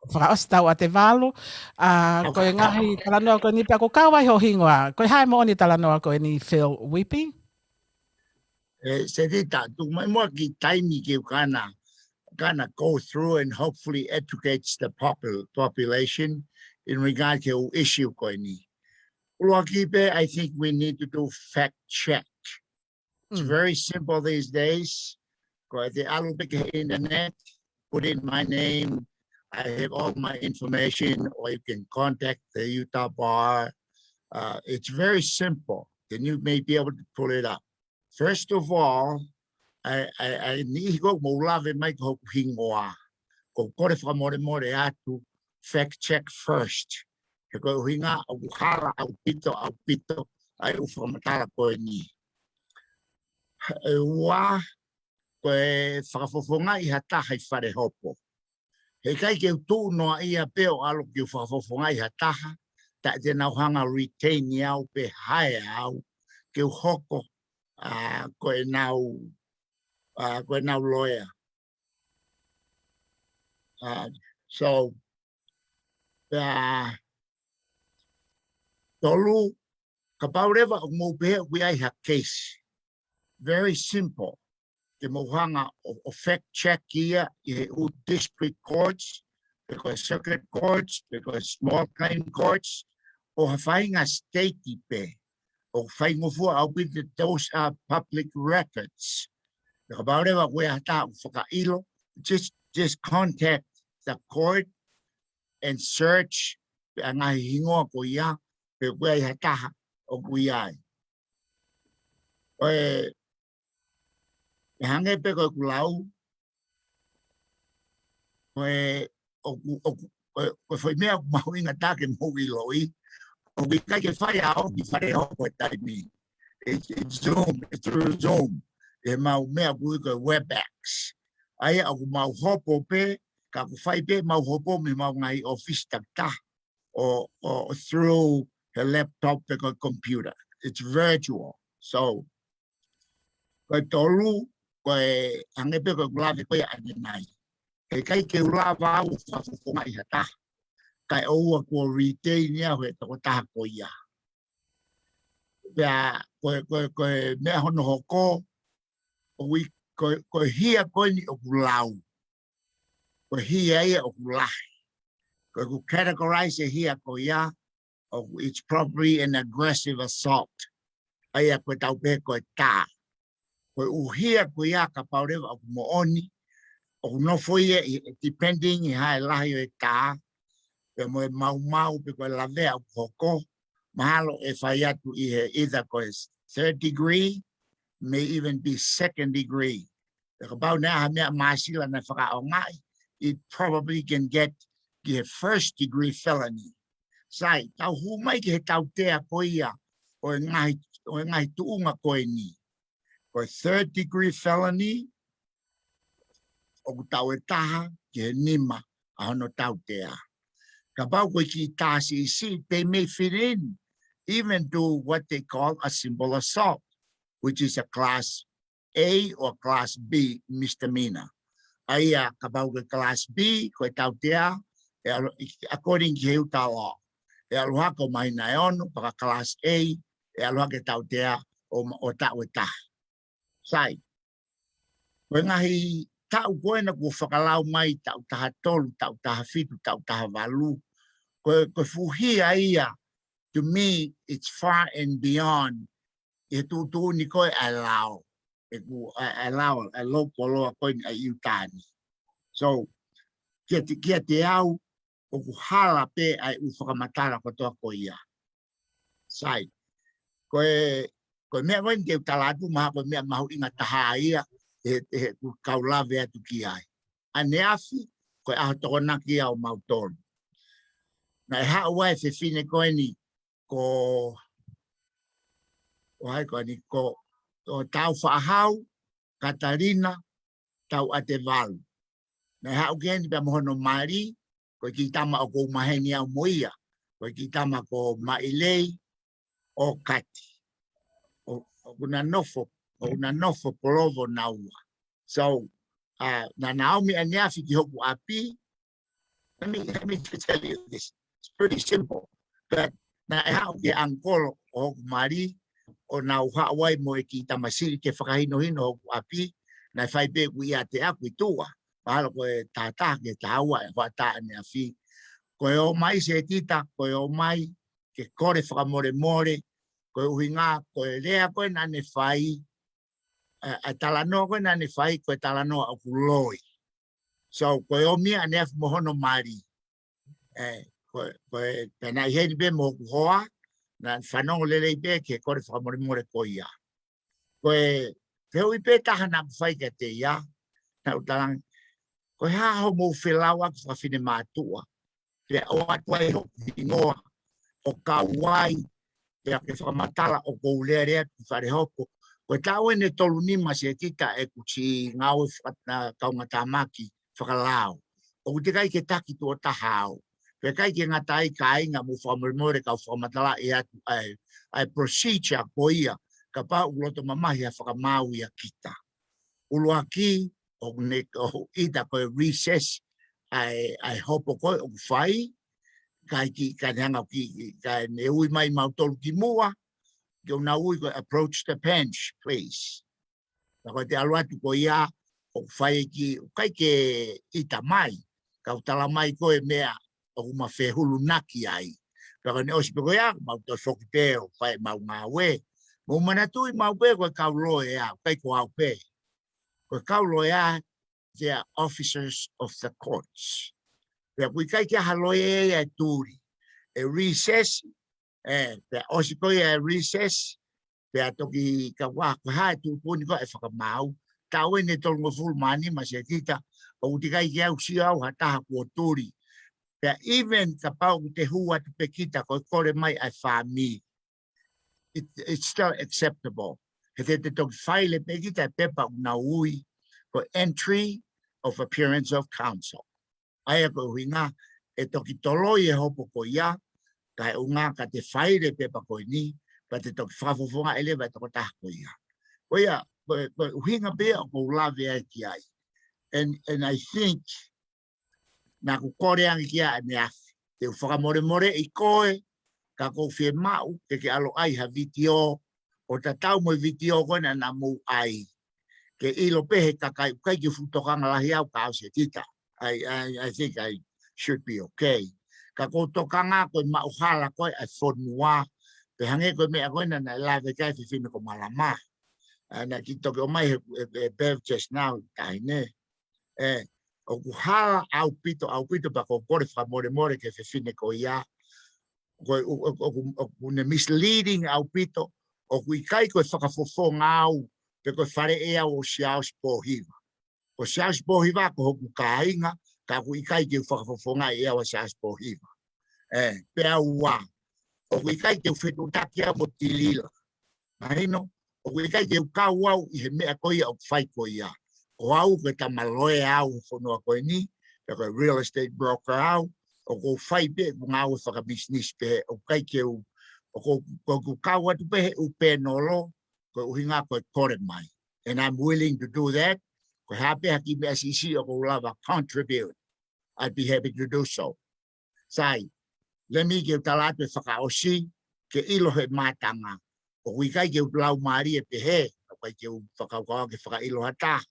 Fakaʻositau ʻa Tevalu, ʻa, ko e ngaahi talanoa ko eni pea ʻoku kau ai ho hingoa. Ko e hā e moʻoni talanoa ko eni Phil Whippy? ʻE, Setita, tuku mai muʻa kiʻi taimi ke u kana, kana go through and hopefully educates the popul-, population in regard to issue ko eni. ʻUluaki pē, I think we need to do fact check. It's Mm. very simple these days. Ko e te ʻalu pē ki he internet, put in my name. I have all my information, or you can contact the Utah Bar. Uh, it's very simple. Then you may be able to pull it up. First of all, ʻa e, ʻa e, ʻa e niʻihi ʻoku mou lave mai ki hoku hingoa, ʻoku ou kole fakamolemole atu, fact check first. He ko e ʻuhinga ʻoku hala ʻaupito, ʻaupito ʻa e ʻū fakamatala ko eni. ʻE ua, ko e fakafofongaʻi ha taha ʻi fale hopo. He ʻikai ke u tuʻu noaʻia pē ʻo ʻalu ke u fakafofongaʻi ha taha, taʻe te nau hanga retain au pe hire au ke u hoko, ʻa, ko ʻenau, ʻa, ko ʻenau lawyer. ʻA, so, Pea tolu, kapau leva ʻoku mou pehē ʻoku ʻi ai ha case. Very simple. Ke mou hanga ʻo, ʻo fact check ia ʻi he ʻū district courts, pe ko e circuit courts, pe ko e small claim courts, ʻo ha faʻahinga state pē. ʻOku faingofua ʻaupito, those are public records. Pea kapau leva ʻoku ʻi ai ha taha ʻoku fakaʻilo, just, just contact the court and search pē ʻa e ngaahi hingoa ko ia, pe ʻoku ʻi ai ha taha ʻoku ʻi ai. Ko e, ʻe hangē pē ko ʻeku lau, ko e, ʻoku, ʻoku, ko e, ko e foʻi meʻa ʻoku mahuʻinga taha ke mou ʻiloʻi, ʻoku ʻikai ke fai ʻa e ʻaho ni ʻi fale hoko he taimi ni. It's, it's Zoom, it's through Zoom. ʻI heʻemau meʻa ʻoku ui ko e WebEx. ʻA ia ʻoku mau hopo pē, ka ʻoku fai pē ʻemau hopo mei heʻemau ngaahi ʻōfisi takitaha ʻo, ʻo through he laptop pe ko e computer. It's virtual. So, ko e tolu, ko e hangē pē ko ʻeku lave ko ia ʻanenai. He ʻikai ke u lava au ʻo fakafofongaʻi ha taha. Kae ʻoua kuo retain ia ʻe he tokotaha ko ia. Pea ko e, ko e, ko e meʻa hono hoko, ʻoku ʻi, ko e, ko e hia ko eni ʻoku lau. Ko e hia ia ʻoku lahi. Ko ʻeku categorize e hia ko ia, ʻoku, it's probably an aggressive assault. ʻA ia ko e tau pehē ko e tā. Ko e ʻū hia ko ia kapau leva ʻoku moʻoni, ʻoku nofo ia ʻi, depending ʻi he lahi ʻo e tā, pea mo e maumau pe ko e lavea ʻoku hoko, mahalo ʻe fai atu ʻi he either ko e third degree, may even be second degree. Pea kapau naʻe ʻi ai ha meʻa māsila naʻe fakaʻaongaʻi, it probably can get ki he first degree felony. Sai, tau hū mai ki he tautea ko ia ʻo e ngaahi, ʻo e ngaahi tuʻunga ko eni. Ko e third degree felony, ʻoku taʻu ʻe taha ki he nima ʻa hono tautea. Kapau ko e kiʻi tā siʻisiʻi, they may fit in even to what they call a simple assault, which is a class A or class B misdemeanor. ʻA ia kapau ko e class B, ko e tautea, ʻe ʻalu, according ki he Utah law, ʻe ʻalu hake ʻo māhina ʻe ono, pea ka class A, ʻe ʻalu hake tautea ʻo ma-, ʻo taʻu ʻe taha. Sai. Ko e ngaahi taʻu ko ena kuo fakalau mai, taʻu taha tolu, taʻu taha fitu, taʻu taha valu. Ko e, ko e fuʻu hia ia, to me, it's far and beyond ʻi he tuʻutuʻuni ko ē ʻa e lao. ʻEku, ʻa e, ʻa e lao, ʻa e local law ko eni ʻa e Utah ni. So, kiate, kiate au, ʻoku hala pē ʻa e ʻū fakamatala kotoa ko ia. Sai. Ko e, ko e meʻa ko eni te u tala atu, mahalo ko e meʻa mahuʻinga taha ia, he, he ʻoku kau lave atu ki ai. ʻAneafi, ko e ʻaho Tokonaki ia ʻo mautolu. Naʻe haʻu ai e fefine ko eni, ko, ʻo hai ko eni, ko, ko Taufaʻahau Katalina Tauʻatevalu. Naʻe haʻu ki heni pea mo hono mali, ko e kiʻi tama ʻoku ou maheni au mo ia, ko e kiʻi tama ko Maʻilei ʻo Kati. ʻO, ʻoku na nofo, ʻoku na nofo Polovo naua. So, uh, naʻa na ō mai ʻaneafi ki hoku ʻapi, let me, let me just tell you this. It's pretty simple. But naʻe haʻu ki he ʻangikolo ʻo hoku mali, ʻo nau haʻu ai mo e kiʻi tamasiʻi ke fakahinohino hoku ʻapi, naʻe fai pē ʻeku ʻiate ʻaku ʻi tuʻa. Mahalo ko e taha taha ki he taha ua ʻe hoʻatā ʻaneafi. Ko e ō mai Setita, ko e ō mai ke kole fakamolemole, ko e ʻuhinga, ko e lea ko ē naʻa ne fai, ʻa, ʻa e talanoa ko ē naʻa ne fai, ko e talanoa ʻoku loi. So, ko e ō mai ʻaneafi mo hono mali. ʻE, ko, ko e, pea naʻe ʻi heni pē mo hoku hoa, naʻa ne fanongo lelei pē ki he kole fakamolemole ko ia. Ko e, fehuʻi pē taha naʻa ku fai kiate ia, naʻa ku talaange, ko e hā hoʻomou felauʻaki fakafinemātuʻa, pea ʻoatu ai hoku hingoa, ʻo kau ai, pea ke fakamatala ʻoku ou lealea atu ki fale hoko. Ko e taʻu eni ʻe tolu nima Setita ʻeku siʻi ngāue faka-, kaungātāmaki fakalao. ʻOku teʻeki ai ke taki tuʻo taha au. Pea ʻikai ke ngata ai, kāinga, mou fakamolemole ka u fakamatalaʻi atu ʻa e, ʻa e procedure ko ia, kapau ʻoku loto mamahi ha fakamaau ʻia kita. ʻUluaki, ʻoku ne, ʻoku ʻita ko e recess ʻa e, ʻa e hopo ko ē ʻoku fai, Kae ki, kae ne hanga ki, kae ne ui mai mautolu ki muʻa, ke u na ui ko e approach the bench, please. Ka ko e te ʻalu atu ko ia, ʻoku fai ki, ʻoku ʻikai ke ʻita mai, ka ʻoku tala mai ko e meʻa, ʻoku ma fehulunaki ai. Ka ko e ne ʻosi pē ko ia, mau toe foki pē ʻo fai mau ngāue. Mou manatuʻi mau pē ko e kau loea, ʻikai ko au pē. Ko e kau loea, they are officers of the courts. Pea ʻoku ʻikai ke ʻi ai ha loea ia ʻe tuli. ʻE recess, ē, pea ʻosi ko ia ʻe recess, pea toki ka ua, ko e hā e tuʻutuʻuni ko e fakamaau, taʻu eni ʻe tolungofulu mā nima Setita, ʻoku ʻikai ke u sio au ha taha kuo tuli. Pea even kapau ʻoku te hū atu pē kita ko e kole mai ʻa e fāmili. It, it's still acceptable. He te te toki faile pē kita e pepa ʻoku na ui, ko e entry of appearance of counsel. ʻA ia ko e ʻuhinga, ʻe toki toloi e hopo ko ia, kae ʻuhinga ka te faile pepa ko eni, ka te toki fakafofongaʻi leva e tokotaha ko ia. Ko ia, ko e, ko e ʻuhinga pē ʻoku ou lave ai ki ai. And, and I think, naʻa ku kole ange ki ai ʻaneafi. Te u fakamolemoleʻi koe, ka ʻoku ou fiemaʻu, ke ke ʻalu ʻai ha vitiō, ʻo tatau mo e vitiō ko ena naʻa mou ʻai. Ke ʻilo pē he kakai, ʻikai ke fuʻu tokanga lahi au ka au Setita. I, I, I think I should be okay. Ka ʻoku ou tokanga ko e maʻu hala ko e ʻa e fonua. Pea hangē ko e meʻa ko ena naʻe lave ki ai e fefine ko Malama. ʻA, naʻe kiʻi toki ʻomai he, he, he Bev just now, taʻahine. Ē, ʻoku hala ʻaupito, ʻaupito pea ʻoku ou kole fakamolemole ki he fefine ko ia. ʻOku, ʻoku, ʻoku, ʻoku, ʻoku ne misleading ʻaupito, ʻoku ʻikai ko e fakafofonga au, pe ko e faleʻi au ʻo Siaosi Pōhiva. Ko Siaosi Pōhiva ko hoku kāinga, ka ʻoku ʻikai ke u fakafofongaʻi ʻe au ʻa Siaosi Pōhiva. Ē, pea ua, ʻoku ʻikai ke u fetuʻutaki au mo Tilila. Mahino, ʻoku ʻikai ke u kau au ʻi he meʻa ko ia ʻoku fai ko ia. Ko au ko e tama loea au he fonua ko eni, pea ko e real estate broker au, ʻoku ou fai pē ʻeku ngāue fakamisinisi pē, ʻoku ʻikai ke u, ʻoku, ʻoku ou kau atu pē he ʻū pēnolo, ko e ʻuhinga ko e kole mai. And I'm willing to do that. Ko e hā pē ha kiʻi meʻa siʻisiʻi ʻoku ou lava contribute, I'd be happy to do so. Sai, let me ke u tala atu e fakaʻosi, ke ʻilo he mātanga. ʻOku ʻikai ke u laumālie pehē, ʻoku ʻikai ke u fakakaukau ke fakaʻilo ha taha.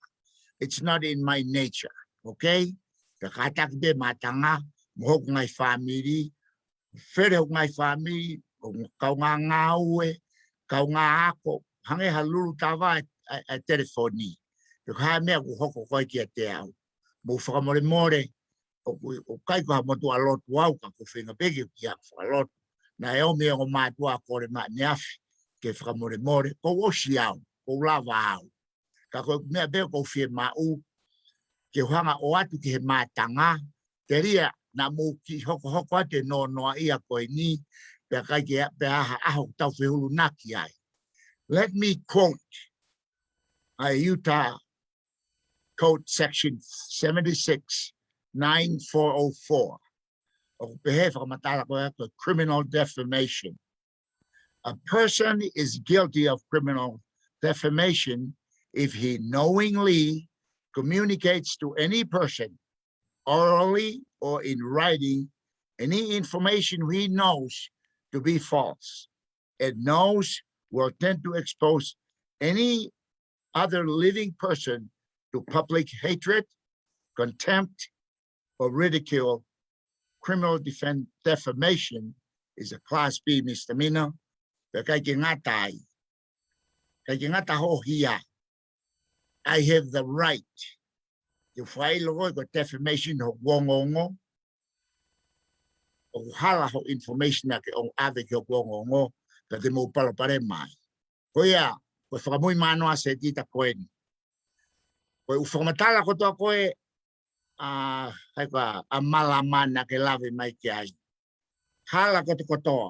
It's not in my nature, okay? Ka kātaki pē mātanga, mo hoku ngaahi fāmili, fele hoku ngaahi fāmili, ʻo kaungā ngāue, kaungā ako, hangē ha lulu tava e, e, e telefoni. Pe ko e hā e meʻa ʻoku hoko ko ē kiate au. Mou fakamolemole, ʻoku, ʻoku ʻikai ko ha motuʻa lotu au ka ʻoku ou feinga pē ke u kiʻi ako fakalotu. Naʻe ʻomi e ongo mātuʻa kole mai ʻaneafi ke fakamolemole, ʻoku ou ʻosi au, ʻoku ou lava au. Ka ko e meʻa pē ʻoku ou fiemaʻu, ke u hanga ʻo ʻoatu ki he mātanga, telia naʻa mou kiʻi hokohoko atu e noanoaʻia ko eni, pea ʻikai ke, pea ʻi ai ha ʻaho ʻoku tau fehulunaki ai. Let me quote ʻa e Utah Code Section seventy-six nine four oh four. ʻOku pehē fakamatala ko ē ko e criminal defamation. A person is guilty of criminal defamation if he knowingly communicates to any person, orally or in writing, any information he knows to be false and knows will tend to expose any other living person to public hatred, contempt, or ridicule. Criminal defen-, defamation is a class B misdemeanor. Pea ʻikai ke ngata ai. ʻIkai ke ngata hoʻo hia. I have the right. Ke u fakaʻilo koe ko e defamation hoʻo ongoongo. ʻOku hala hoʻo information ʻa ke ʻave ki hoʻo ongoongo. Ka te mou palopalema ai. Ko ia, ko e fakamui manoa Setita ko eni. Ko e ʻū fakamatala kotoa ko ē, ʻa, hai ko ā, ʻa Malama naʻa ke lave mai ki ai. Hala kotokotoa.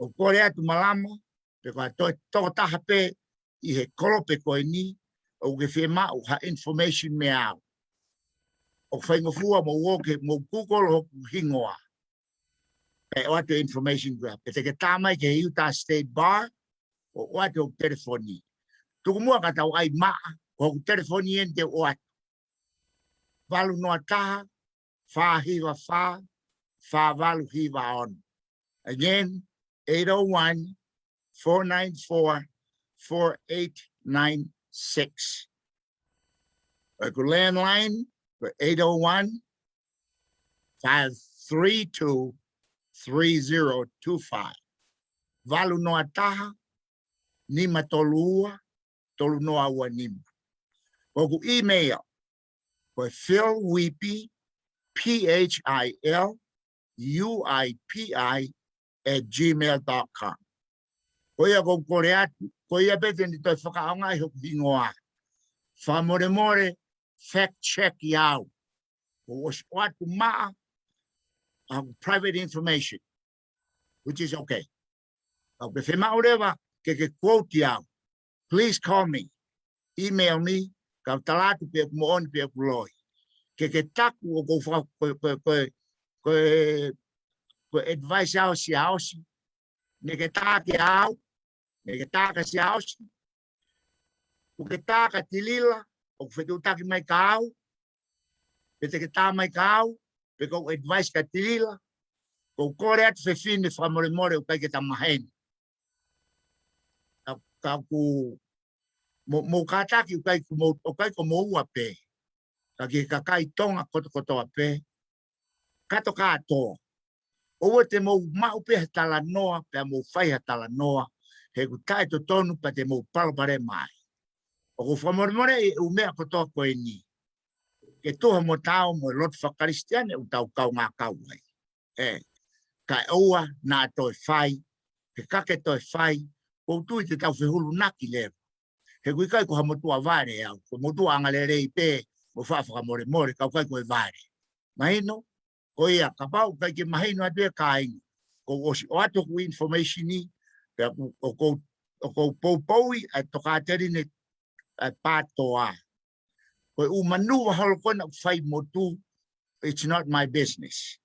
ʻOku kole atu Malama, pe ko ha toe tokotaha pē ʻi he kolope ko eni, ʻoku ke fiemaʻu ha information meʻa au. ʻOku faingofua mou ō ke mou Google hoku hingoa. Pea ʻoatu e information ko ia. Pea te ke tā mai ki he Utah State Bar, ʻo ʻoatu hoku telefoni. Tuku muʻa ka tau ʻai maʻa, ko hoku telefoni eni te u ʻoatu. Valu noa taha, fā hiva fā, fā valu hiva ono. Again, eight oh one, four nine four, four eight nine six. ʻOku landline, ko e eight oh one, five three two, three zero two five. Valu noa taha, nima tolu ua, tolu noa ua nima. Ko ʻeku email, ko e Phil Uipi, P H I L U I P I at gmail dot com. Ko ia ʻoku ou kole atu, ko ia pē te ne toe fakaʻaongaʻi hoku hingoa. Fakamolemole, fact check ʻi au. ʻOku ou ʻosi ʻoatu maʻa, ʻa hoku private information, which is okay. Ka ʻoku ke fiemaʻu leva ke ke quote ʻi au, please call me, email me, kau tala atu pe ʻoku moʻoni pe ʻoku loi. Ke ke taku ʻoku ou faka-, ko e, ko e, ko e, ko e, ko e advice ʻa Siaosi. Naʻa ke tā kia au, naʻa ke tā kia Siaosi. ʻOku ke tā kia Tilila, ʻoku fetuʻutaki mai kia au, pe te ke tā mai kia au, pe ʻoku ou advice kia Tilila, ʻoku ou kole atu fefine fakamolemole ʻoku ʻikai ke ta maheni. Ka, ka ʻoku mo, mo kātaki ʻoku ʻikai ko mo, ʻoku ʻikai ko moua pē. Ka ki he kakai Tonga kotokotoa pē. Kato kātoa. ʻOua te mou maʻu pē ha talanoa, pea mou fai ha talanoa, he ʻoku taʻetotonu pea te mou palopalema ai. ʻOku ou fakamolemoleʻi e ʻū meʻa kotoa ko eni. Ke tuha mo tau mo e lotu fakakalisitiane ʻoku tau kaungā kau ai. ʻE, ka ʻoua naʻa toe fai, he ka ke toe fai, ʻoku ou tui te tau fehulunaki leva. He ʻoku ʻikai ko ha motuʻa vale au, ko e motuʻa angalelei pē, mo faʻa fakamolemole, ka ʻoku ʻikai ko e vale. Mahino, ko ia, kapau ʻikai ke mahino atu e kāinga, ʻoku ou ʻosi ʻoatu hoku information ni, pea ʻoku, ʻoku ou, ʻoku ou poupouʻi ʻa e tokāteline ʻa e pātoa. Ko e ʻū manuva holo ko ena ʻoku fai motu, it's not my business.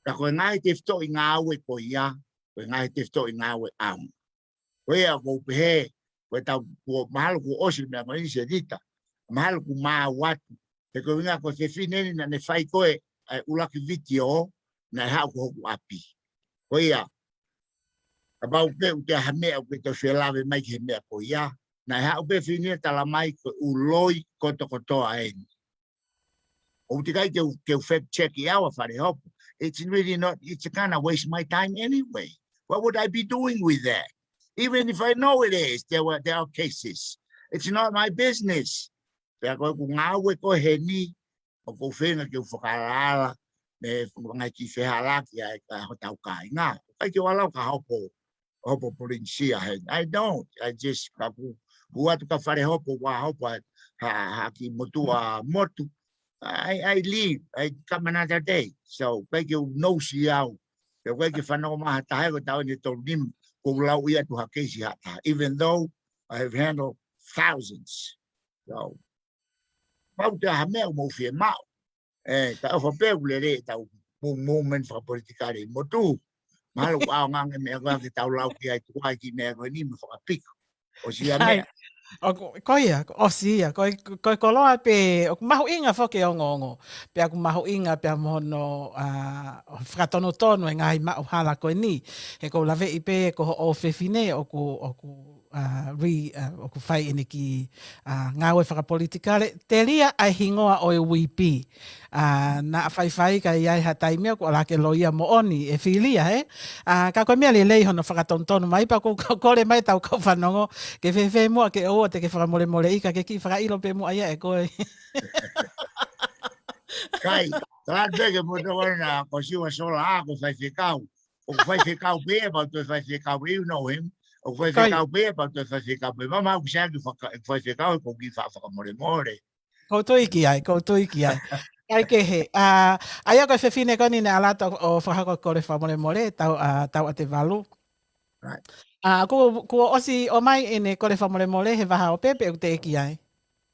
Ka ko e ngaahi tefitoʻi ngāue ko ia, ko e ngaahi tefitoʻi ngāue ʻaonga. Ko ia ʻoku ou pehē, ko e tau, kuo mahalo kuo ʻosi meʻa ko eni Senita, mahalo kuo maau atu. He ko e ʻuhinga ko e fefine ni naʻa ne fai ko ē ʻa e ʻuluaki vitiō, naʻe haʻu ko hoku ʻapi. Ko ia, kapau pē ʻoku ʻi ai ha meʻa ʻoku ke toe fie lave mai ki he meʻa ko ia, naʻe haʻu pē fefine tala mai ko e ʻū loi kotokotoa eni. ʻOku ʻikai ke u, ke u fact check ʻi au ʻa Fale Hopo. It's really not, it's gonna waste my time anyway. What would I be doing with that? Even if I know it is, there were, there are cases. It's not my business. Pea ko ʻeku ngāue ko eni, ʻoku ou feinga ke u fakaalaala, mei he ngaahi kiʻi fehālaaki ʻa e, ʻa hotau kāinga. ʻIkai ke u ala ʻo ka hopo, hopo Polinisia heni. I don't. I just, ka ʻoku, ʻoku ʻoatu kia Fale Hopo, ʻoua hopo ha, ha, ha kiʻi motuʻa motu. I, I leave. I come another day. So, ʻikai ke u nosy au. Pea ʻikai ke fanongo mai ha taha ko e taʻu eni ʻe tolu nima, ʻoku ou lauʻi atu ha keisi ha taha. Even though I have handled thousands. So, kapau te ʻi ai ha meʻa ʻoku mou fiemaʻu. ʻE, ka ʻofa pē ʻoku lele ʻetau mo-, movement fakapolitikale ʻi motu. Mahalo ʻoku ʻaonga ange meʻa ko ē ke tau lau ki ai tuai ki he meʻa ko eni mo fakapiko. ʻOsi ia meʻa. ʻOku, ko ia, ʻosi ia, ko e, ko e koloa pē, ʻoku mahuʻinga foki e ongoongo. Pea ʻoku mahuʻinga pea mo hono, ʻa, fakatonutonu e ngaahi maʻuhala ko eni. He ʻoku ou laveʻi pē ko hoʻo fefine ʻoku, ʻoku ʻa, re, ʻa, ʻoku fai ʻene kiʻi, ʻa, ngāue fakapolitikale, telia ʻa e hingoa ʻo e Uipi. ʻA, naʻa faifai ka ʻi ai ha taimi ʻoku ʻalu ke loia moʻoni ʻe filia, ē? ʻA, ka ko e meʻa lelei hono fakatonutonu mai, pea ʻoku ou kole mai tau kau fanongo, ke fēfē muʻa ke ʻoua te ke fakamolemoleʻi ka ke kiʻi fakaʻilo pē muʻa ia ʻe koe. Kai, tala pē ke mo tau ana ko Siua Sola ʻa ko e faifekau. ʻOku faifekau pē ia, pau toe faifekau pē, you know him. ʻOku faifekau pē ia, pau toe faifekau pē. Mama, ʻoku sai ke faka-, faifekau, ʻoku kiʻi fa-, fakamolemole. ʻOku ou tui ki ai, ʻoku ou tui ki ai. ʻIkai ke he. ʻA, ʻa ia ko e fefine ko eni naʻe ala atu ʻo fakahoko e kole fakamolemole, tau, ʻa, tau ʻa Tevalu. Right. ʻA, kuo, kuo ʻosi ʻomai ʻene kole fakamolemole he vahaʻa ʻo pē pe ʻoku teʻeki ai?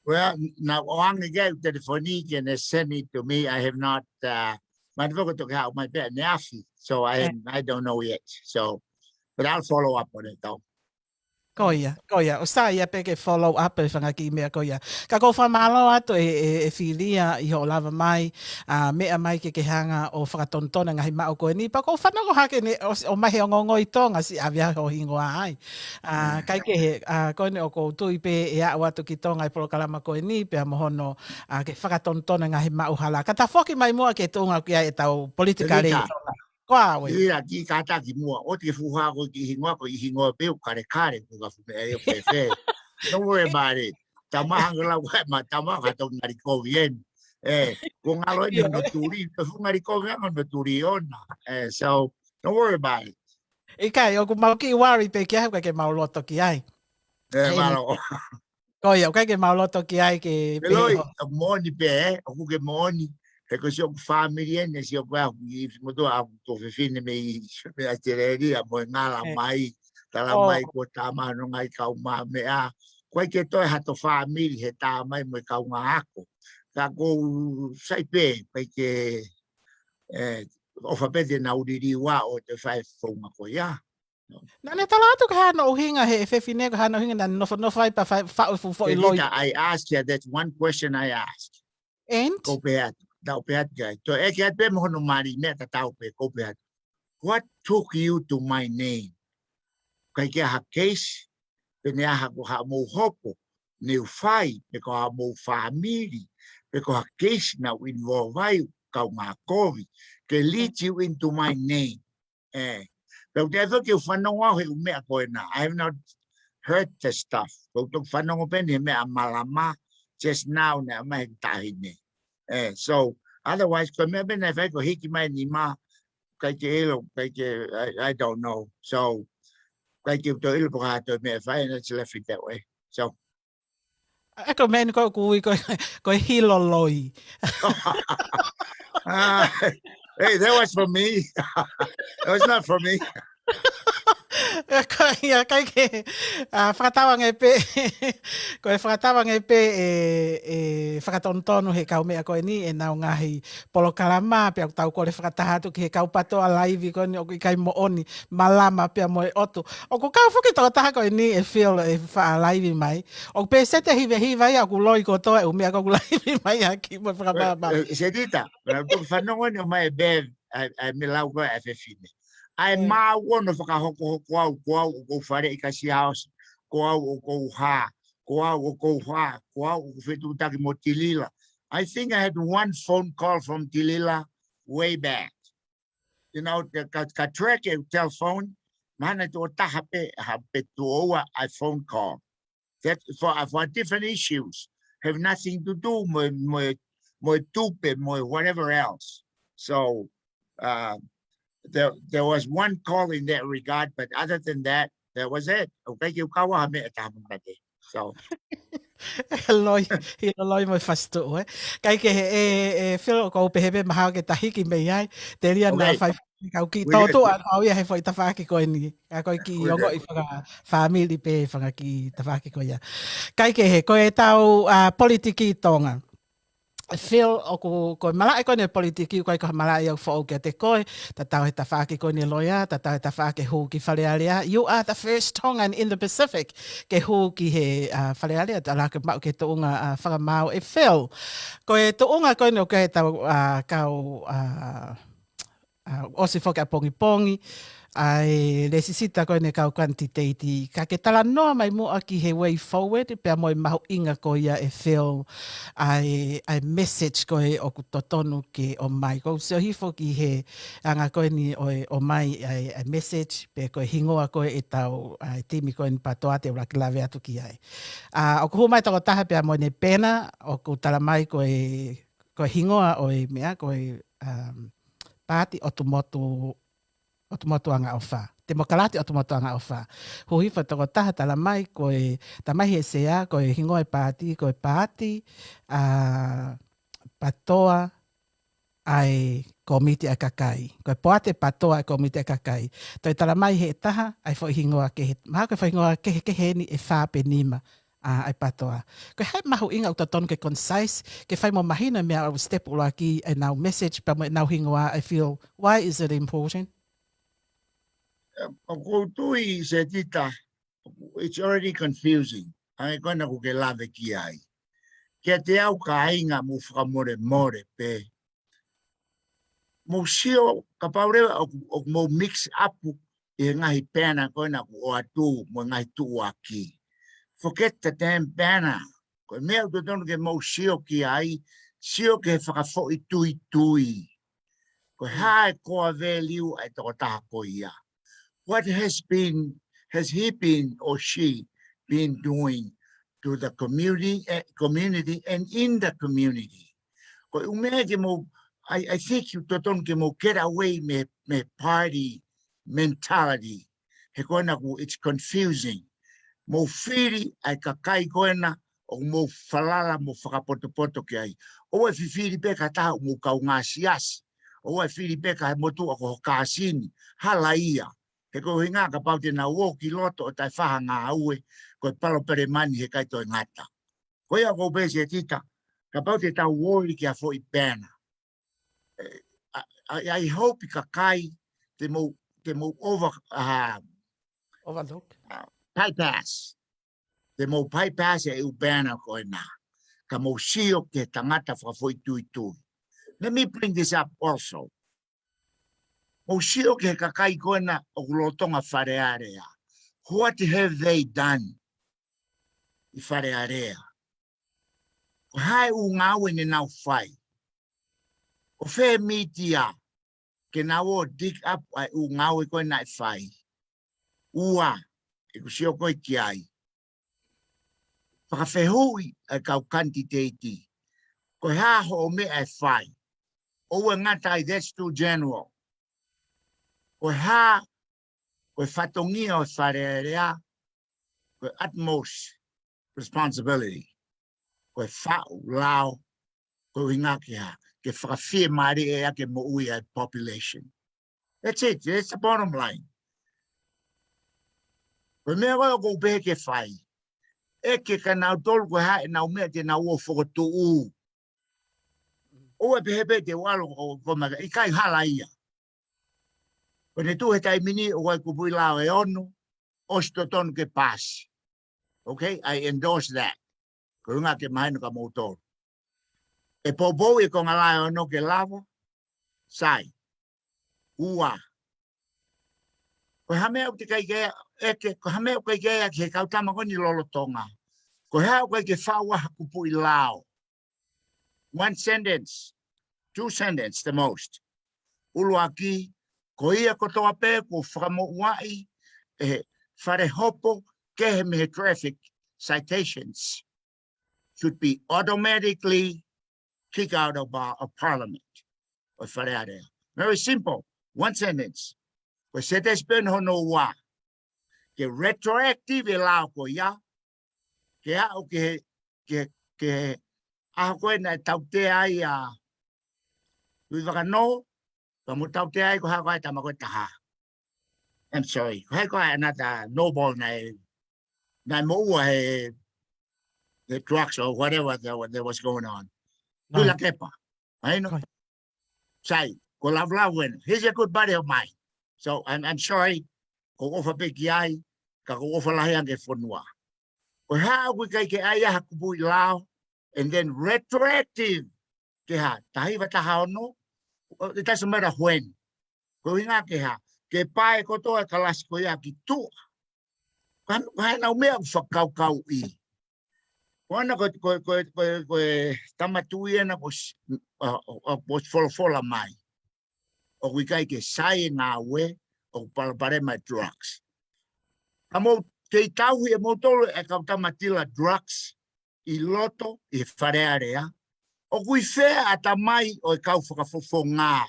Well, n-, now, ʻoange ke u telefoni ke ne send it to me. I have not, uh, manifoko toki haʻu mai pē ʻaneafi. So I, eh, am, I don't know yet. So, but I'll follow up on it, though. Ko ia, ko ia. ʻOku sai ia pē ke follow up e fanga kiʻi meʻa ko ia. Ka ʻoku ou fakamālō atu e, e, e Filia ʻi hoʻo lava mai, ʻa, meʻa mai ke ke hanga ʻo fakatonutonu e ngaahi maʻu ko eni. Pea ʻoku ou fanongo hake ne, ʻo, ʻomai he ongoongo ʻi Tonga siʻi ʻave ai ho hingoa ai. ʻA, kae kehe, ʻa, ko eni ʻoku ou tui pē ʻe aʻu atu ki Tonga e polokalama ko eni, pea mo hono, ʻa, ke fakatonutonu e ngaahi maʻu hala. Ka ta foki mai muʻa ki he tuʻunga ʻoku ʻi ai ʻetau politikale ʻi Tonga. Ko au ē. Ia, kiʻi kātaki muʻa. ʻOua te ke fuʻu hā ko e kiʻi hingoa, ko e hingoa pē ʻoku kalekale, ko ka fume ai o pepe. Don't worry about it. Tama hanga lau ai ma tama ka tau ngali kovi eni. ʻE, ko ngalo eni no turi, ko fuʻu ngali kovi anga no turi ona. ʻE, so, don't worry about it. ʻIkai, ʻoku mau kiʻi worry pē ki ai, ʻoku ʻikai ke mau loto ki ai. ʻE, mālō. Ko ia, ʻoku ʻikai ke mau loto ki ai ke pehē. Loi, ʻoku moʻoni pē, ʻoku ke moʻoni. He ko siʻoku fāmili eni, siʻoku ʻaho, ʻi motu ʻaku ko fefine mei, mei ʻAositelēlia, mo e ngala mai, tala mai ko tama no ngai kau mā meʻa. ʻOku ʻikai ke toe hato fāmili he tā mai mo e kau ngā ako. Ka ʻoku sai pē, ʻikai ke, ʻe, ʻofa pē te nau liliu ʻo te fai founga ko ia. Naʻa ne tala atu ka hano ʻuhinga he fefine ka hano ʻuhinga naʻa ne nofo, nofo ai pea fai, faʻu e fuʻu foʻi loi. Tevita, I ask you, that's one question I ask. And? Ko pē atu, tau pē atu kai. To eke atu pē mo hono mali, meʻa tatau pē, ko pē atu. What took you to my name? ʻIkai ke ha case, pe ne aha ko ha mou hopo, ne u fai, pe ko ha mou fāmili, pe ko ha case naʻu involve ai, kau ngā kovi, ke lead you into my name. ʻE. Pea u te afe ke u fanongo au he u meʻa ko ena. I have not heard the stuff. Ko u toki fanongo pē ni he meʻa malama, just now ne ama he tahi ne. ʻE, so, otherwise, ko e meʻa pē ne fai ko hiki mai ni ma, ʻikai ke ʻilo, ʻikai ke, I, I don't know. So, ʻikai ke u toe ʻilo po ka toe meʻa fai, and it's left it that way. So, ʻE ko e meʻa ni ko ʻoku ui ko, ko e hilo loi. Ah, hey, that was for me. That was not for me. Ko ia, ʻikai ke, ʻa, fakatauange pē, ko e fakatauange pē ʻe, ʻe fakatonutonu he kau meʻa ko eni ʻenau ngaahi polokalama, pea ʻoku tau kole fakataha atu ki he kau patoa laivi ko eni ʻoku ʻikai moʻoni, malama pea mo e ʻotu. ʻOku kau foki tokotaha ko eni ʻe Phil ʻe faʻa laivi mai. ʻOku pē sete hivehiva ia ʻoku loi kotoa e ʻū meʻa ko ʻoku laivi mai ʻaki mo fakamāmā. ʻE, ʻe, Setita, na tu fanongo ni ʻo mai e Bev, ʻa, ʻa, me lau ko e fefine. ʻA e māu ono fakahokohoko au, ko au ʻoku ou fale ʻi Kasiaosi, ko au ʻoku ou hā, ko au ʻoku ou hā, ko au ʻoku fetuʻutaki mo Tilila. I think I had one phone call from Tilila way back. You know, ka, ka, ka track e telephone, mahana tuʻo taha pē, ha pē tuʻo ua ʻa e phone call. That for, for different issues, have nothing to do mo, mo, mo tupe, mo whatever else. So, uh, there, there was one call in that regard, but other than that, that was it. Okay, ke u kau ha meʻa taha mo mate. So. Loi, hilo loi mo e fasituʻu, ē. ʻIkai ke he, ʻe, ʻe, Phil, ʻoku ou pehē pē mahalo ke ta hiki mei ai. Telia na fai kau kiʻi tōtuʻa ʻa au ia he foʻi tafaʻaki ko eni. Ka ko e kiʻi ongoʻi fakafāmili pē fanga kiʻi tafaʻaki ko ia. ʻIkai ke he, ko e tau, ʻa, politiki Tonga. Phil, ʻoku, ko e malaʻe ko eni e politiki, ʻoku ʻikai ko ha malaʻe ia ʻoku foʻou kiate koe, tatau he tafaʻaki ko eni e loia, tatau he tafaʻaki hū ki Fale Alea. You are the first Tongan in the Pacific ke hū ki he, ʻa, Fale Alea, tala ke maʻu ke tuʻunga, ʻa, fakamaau ʻe Phil. Ko e tuʻunga ko eni ʻoku ʻi ai e tau, ʻa, kau, ʻa, ʻa, ʻosi foki ʻapongipongi, ʻa e lēsisita ko eni e kau kanititeiti, ka ke talanoa mai muʻa ki he way forward, pea mo e mahuʻinga ko ia ʻe Phil, ʻa e, ʻa e message ko ē ʻoku totonu ke ʻomai. Ko u sio hifo ki he anga ko eni ʻo e ʻomai ʻa e, ʻa e message, pe ko e hingoa ko ē ʻetau, ʻa e timi ko eni patoa te u laki lave atu ki ai. ʻA, ʻoku hū mai tokotaha pea mo ʻene pena, ʻoku tala mai ko e, ko e hingoa ʻo e meʻa, ko e, um, Paati ʻOtumotu, ʻOtumotu Angaʻofa. Temokalati ʻOtumotu Angaʻofa. Hū hifo tokotaha tala mai ko e, tala mai he sea, ko e hingoa e paati, ko e paati, ʻa, patoa ʻa e kōmiti ʻa e kakai. Ko e poate patoa ʻa e kōmiti ʻa e kakai. Toe tala mai he taha, ʻa e foʻi hingoa kehe. Mahalo ko e foʻi hingoa kehekehe eni ʻe fā pe nima. ʻA, ʻa e patoa. Ko e hā e mahuʻinga ʻoku totonu ke concise, ke fai mo mahino e meʻa ʻoku step ʻuluaki ʻenau message pea mo ʻenau hingoa ʻe Phil. Why is it important? ʻOku ou tui Setita, it's already confusing. Hangē ko ena ʻoku ke lave ki ai. Kiate au kāinga, mou fakamolemole pē. Mou sio, kapau leva ʻoku, ʻoku mou mix up ʻi he ngaahi banner ko ena ʻoku ʻoatu mo e ngaahi tuʻuaki. Forget the damn banner. Ko e meʻa ʻoku totonu ke mou sio ki ai, sio ki he fakafoʻituitui. Ko e hā e core value ʻa e tokotaha ko ia. What has been, has he been or she been doing to the community, eh, community and in the community? Ko e ʻū meʻa ke mou, I, I think ʻoku totonu ke mou get away mei, mei he party mentality. He ko ena ʻoku, it's confusing. Mou fili ʻa e kakai ko ena ʻoku mou falala mo fakapotopoto ki ai. ʻOua ʻe fifili pē ki ha taha ʻoku mou kau ngāsiasi. ʻOua ʻe fili pē ki he motuʻa ko ho kāsini. Hala ia. He ko e ʻuhinga kapau te nau ō ki loto ʻo taʻe fai ha ngāue, ko e palopalema ni heʻikai toe ngata. Ko ia ʻoku ou pehē Setita, kapau te tau ō ki ha foʻi banner. Eh, I, I, I hope ʻa e kakai te mou, te mou over, uh, Overlook. uh, bypass. Te mou bypass e ʻū banner ko ena. Ka mou sio ki he tangata fakafoʻituitui. Let me bring this up also. Mou sio ki he kakai ko ena ʻoku lolotonga Fale Alea. What have they done ʻi Fale Alea? Ko e hā e ʻū ngāue ne nau fai? ʻO fē mītia ke nau ō dig up ʻa e ʻū ngāue ko ena ʻe fai? Ua, ʻeku sio ko ē ki ai. Fakafehuʻi ʻa e kau kanititeiti. Ko e hā hoʻo meʻa ʻe fai? ʻOua ʻe ngata ai, that's too general. Ko e hā, ko e fatongia ʻo e Fale Alea, ko e utmost responsibility. Ko e faʻu lao, ko e ʻuhinga ke hā, ke fakafiemālieʻi ʻa e moʻui ʻa e population. That's it. That's the bottom line. Ko e meʻa ko ē ʻoku ou pehē ke fai. ʻEke kia nautolu ko e hā ʻenau meʻa te nau ō fokotuʻu. ʻOua ʻe pehē pē te u ʻalu ʻo, ʻo, ʻo maka, ʻikai, hala ia. Ko ʻene tuʻu he taimi ni ʻoku ʻi ai e kupuʻi lao ʻe ono, ʻosi totonu ke paasi. Okay, I endorse that. Ko e ʻuhinga ke mahino kia moutolu. ʻE poupou e konga lao ʻe ono ke lava, sai. Ua. Ko e hā e meʻa ʻoku teʻeki ai ke ʻeke, ko e hā e meʻa ʻoku ʻikai ke ʻeke ʻe he kau tama ko eni lolotonga. Ko e hā ʻoku ʻikai ke faʻu ai ha kupuʻi lao. One sentence, two sentence the most. ʻUluaki, ko ia kotoa pē kuo fakamoʻuaʻi ʻe he Fale Hopo kehe mei he traffic citations should be automatically kicked out of, uh, of parliament. ʻO Fale Alea. Very simple. One sentence. Ko e sentence pē hono ua. Ke retroactive e lao ko ia. Ke aʻu ke, ke, ke ʻaho ko ē naʻe tautea ai ʻa Tuʻivakanō, ka mo tautea ai ko e hā ko ē ʻa e tama ko ē ʻe taha. I'm sorry. Ko hai ko ē another noble naʻe, naʻe moʻua he, he drugs or whatever that, that was going on. Ko Lakepa. I know. Sai, ko Lavulavu ena. He's a good buddy of mine. So I'm, I'm sorry. Ko e ʻofa pē ki ai, ka ko e ʻofa lahi ange ki he fonua. Ko e hā ʻoku ʻikai ke ʻai ai ha kupuʻi lao, and then retroactive ke hā, taha hiva taha ono, it doesn't matter when. Ko e ʻuhinga ke hā, ke pae kotoa e kalasi ko ia ki tuʻa. Ka, ka ʻenau meʻa ʻoku fakakaukauʻi. Ko ena ko, ko, ko, ko, ko e tama tuʻi ena ko s-, ʻa, ʻa, ʻa, ko s-, folofola mai. ʻOku ʻikai ke sai e ngāue, ʻoku palopalema e drugs. Ka mou kei tauhi ʻe moutolu e kau tama tila drugs ʻi loto ʻi he Fale Alea. ʻOku ʻi fē ʻatamai ʻo e kau fakafofonga?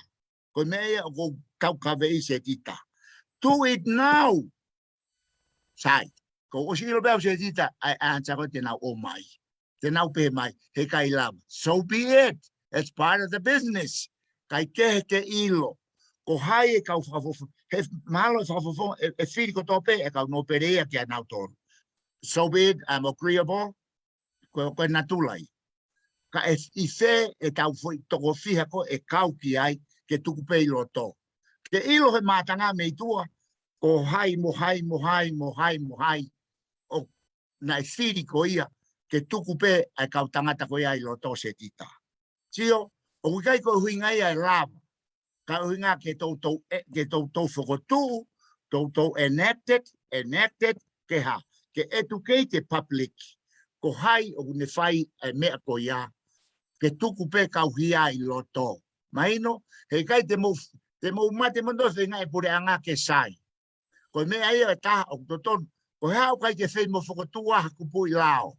Ko e meʻa ia ʻoku ou taukaveʻi Setita. Do it now. Sai. Ko ʻosi ʻilo pē au Setita, ʻa e, ʻa e ansa ko ē te nau ō mai. Te nau pehē mai, heʻikai lava. So be it. It's part of the business. ʻIkai kehe ke ʻilo. Ko hai e kau fakafofo-, he mahalo e fakafofo-, e, e fili kotoa pē e kau nōpele ia kia nautolu. So be it, I'm agreeable. Ko, ko e natula ia. Ka ʻe, ʻi fē ʻetau foʻi toko fiha ko ē ʻe kau ki ai, ke tuku pē ʻi loto. Ke ʻilo he mātanga mei tuʻa, ko hai mo hai mo hai mo hai mo hai ʻo naʻe fili ko ia ke tuku pē ʻa e kau tangata ko ia ʻi loto, Setita. Sio, ʻoku ʻikai ko e ʻuhinga ia ʻe lava. Ka ʻuhinga ke toutou, e, ke toutou fokotuʻu, toutou enacted, enacted, ke hā, ke educate the public. Ko hai ʻoku ne fai ʻa e meʻa ko ia, ke tuku pē kau hia ʻi loto. Mahino, heʻikai te mou, te mou mate mo nofo ʻi he ngaahi puleʻanga ke sai. Ko e meʻa ia ʻe taha ʻoku totonu. Ko e hā ʻoku ʻikai ke fai mo fokotuʻu ha kupuʻi lao.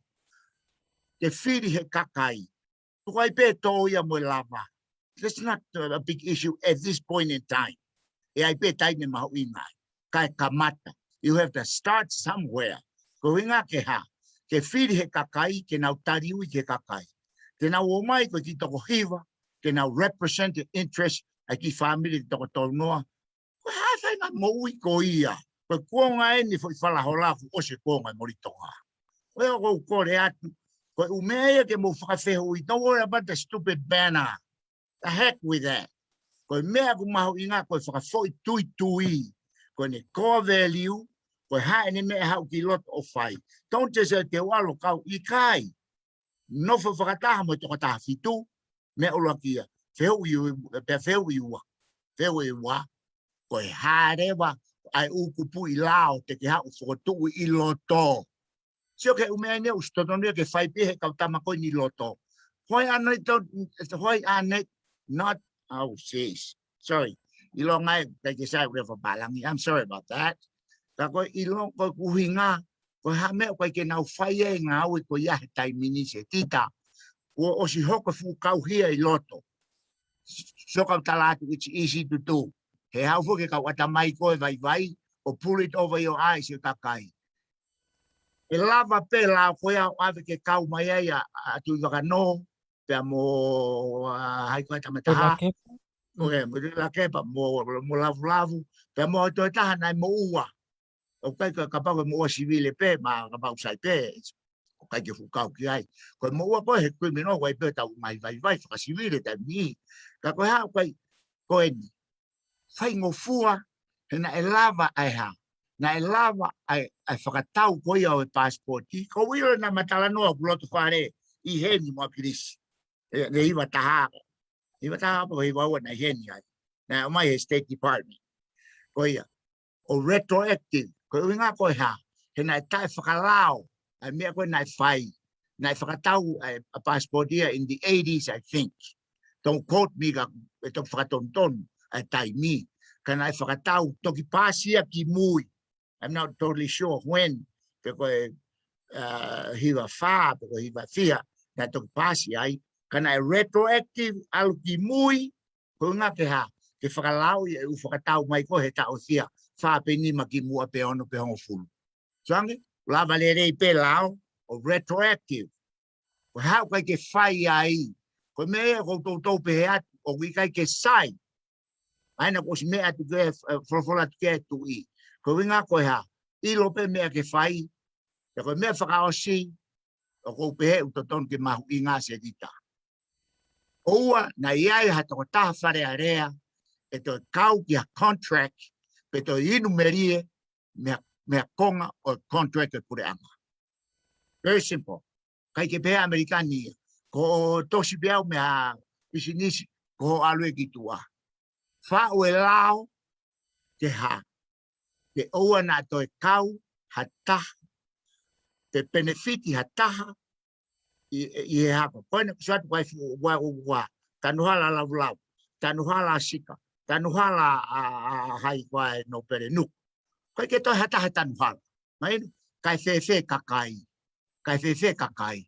Ke fili he kakai. Tuku ai pē tō ia mo e lava. That's not a big issue at this point in time. ʻE ʻi ai pē taimi mahuʻinga ai. Kae kamata. You have to start somewhere. Ko e ʻuhinga ke hā. Ke fili he kakai, ke nau taliui ki he kakai. Ke nau ō mai ko e kiʻi toko hiva, ke nau represent the interest ʻa e kiʻi fāmili toko tolu noa. Ko e hā e faʻahinga moʻui ko ia. Ko e kuonga eni foʻi falahola kuo ʻosi e kuonga e moli Tonga. Ko ia ʻoku ou kole atu. Ko e ʻū meʻa ia ke mou fakafehuʻi. Don't worry about the stupid banner. The heck with that. Ko e meʻa ʻoku mahuʻinga ko e fakafoʻituitui. Ko ʻene core value. Ko e hā ʻene meʻa haʻu ki loto ʻo fai. Don't just say te u ʻalu ʻo kau, ʻikai. Nofo fakataha mo e toko taha fitu, meʻa ʻuluaki ia. Fehuʻi ua, pea fehuʻi ua. Fehuʻi ua. Ko e hā leva ʻa e ʻū kupuʻi lao te ke haʻu fokotuʻu ʻi loto. Sio ki he ʻū meʻa ni ʻoku ʻosi totonu ia ke fai pē he kau tama ko eni ʻi loto. Hoi ane to, hoi ane, not, oh, sis. Sorry. ʻIlonga ʻikai ke sai ʻeku lea fakapālangi. I'm sorry about that. Ka ko e ʻilonga ko e ʻuhinga, ko e hā e meʻa ʻoku ʻikai ke nau fai ai e ngāue ko ia he taimi ni, Setita. Kuo ʻosi hoko e fuʻu kau hia ʻi loto. Sio, kau tala atu, it's easy to do. He haʻu foki e kau ʻatamai ko ē vaivai, ʻo pull it over your eyes e kakai. ʻE lava pē lao ko ia ʻo ʻave ke kau mai ai ʻa, ʻa Tuʻivakanō, pea mo, ʻa, hai ko e tama taha. Tuʻilakepa. ʻOku, mo Tuʻilakepa, mo, mo Lavulavu, pea mo e toe taha naʻe moʻua. ʻOku ʻikai ke, kapau ko e moʻua sivile pē, mo kapau sai pē, ʻoku ʻikai ke fuʻu kau ki ai. Ko e moʻua ko ē he criminal, ʻoku ʻi ai pē ʻetau ngaahi vaivai fakasivile taimi ni. Ka ko e hā ʻoku ʻikai, ko eni. Faingofua, he naʻe lava ʻa e hā. Naʻe lava ʻa e, ʻa e fakatau ko ia ʻo e pasipoti. Ko e ʻilo naʻa ma talanoa ʻoku loto fale ʻi heni mo ʻAkilisi. ʻE, ʻe hiva taha. Hiva taha pe ko e hiva ua naʻe ʻi heni ai. Naʻe ʻomai he State Department. Ko ia. ʻO retroactive. Ko e ʻuhinga ko e hā. He naʻe taʻefakalao ʻa e meʻa ko ē naʻe fai. Naʻe fakatau ʻa e, ʻa e passport ia in the eighties, I think. Don't quote me, ka ʻe toki fakatonutonu ʻa e taimi. Ka naʻe fakatau toki pāsi ia kimui. I'm not totally sure when, pe ko e, uh, hiva fā, pe ko e hiva fiha, naʻe toki pāsi ai. Ka naʻe retroactive ʻalu kimui, ko e ʻuhinga ke hā, ke fakalaoʻi e ʻū fakatau mai ko ē he taʻu ʻe fiha, fā pe nima kimuʻa pe ono pe hongofulu. Sio ange, lava lelei pē lao, ʻo retroactive. Ko e hā ʻoku ʻikai ke fai ai, ko e meʻa ia ʻoku ou toutou pehē atu, ʻoku ʻikai ke sai. ʻA ena kuo ʻosi meʻa atu ki ai, eh, folofola atu ki ai e tuʻi. Ko e ʻuhinga ko e hā, ʻilo pē meʻa ke fai, pea ko e meʻa fakaʻosi, ʻoku ou pehē ʻoku totonu ke mahuʻinga, Setita. ʻOua naʻa ʻi ai ha tokotaha Fale Alea, ʻe toe kau ki ha contract, pe toe inu melie, mei ha, mei ha konga ʻo e contract ʻo e puleʻanga. Very simple. ʻIkai ke pehē ʻAmelika ni ia. Ko e tosi pē au mei ha pisinisi, ko hoʻo ʻalu ē ki tuʻa. Faʻu e lao, ke hā. Ke ʻoua naʻa toe kau ha taha, pe penefiti ha taha, ʻi, ʻi he hako. Ko ena kuo ʻosi atu ko e fuʻu ua, ua, ua. Tanuhala Lavulavu. Tanuhala Sika. Tanuhala ʻa, ʻa, ʻa hai ko ē Nōpele Nuku. ʻIkai ke toe ha taha Tanuhala. Mahino, kae fēfē kakai. Kae fēfē kakai.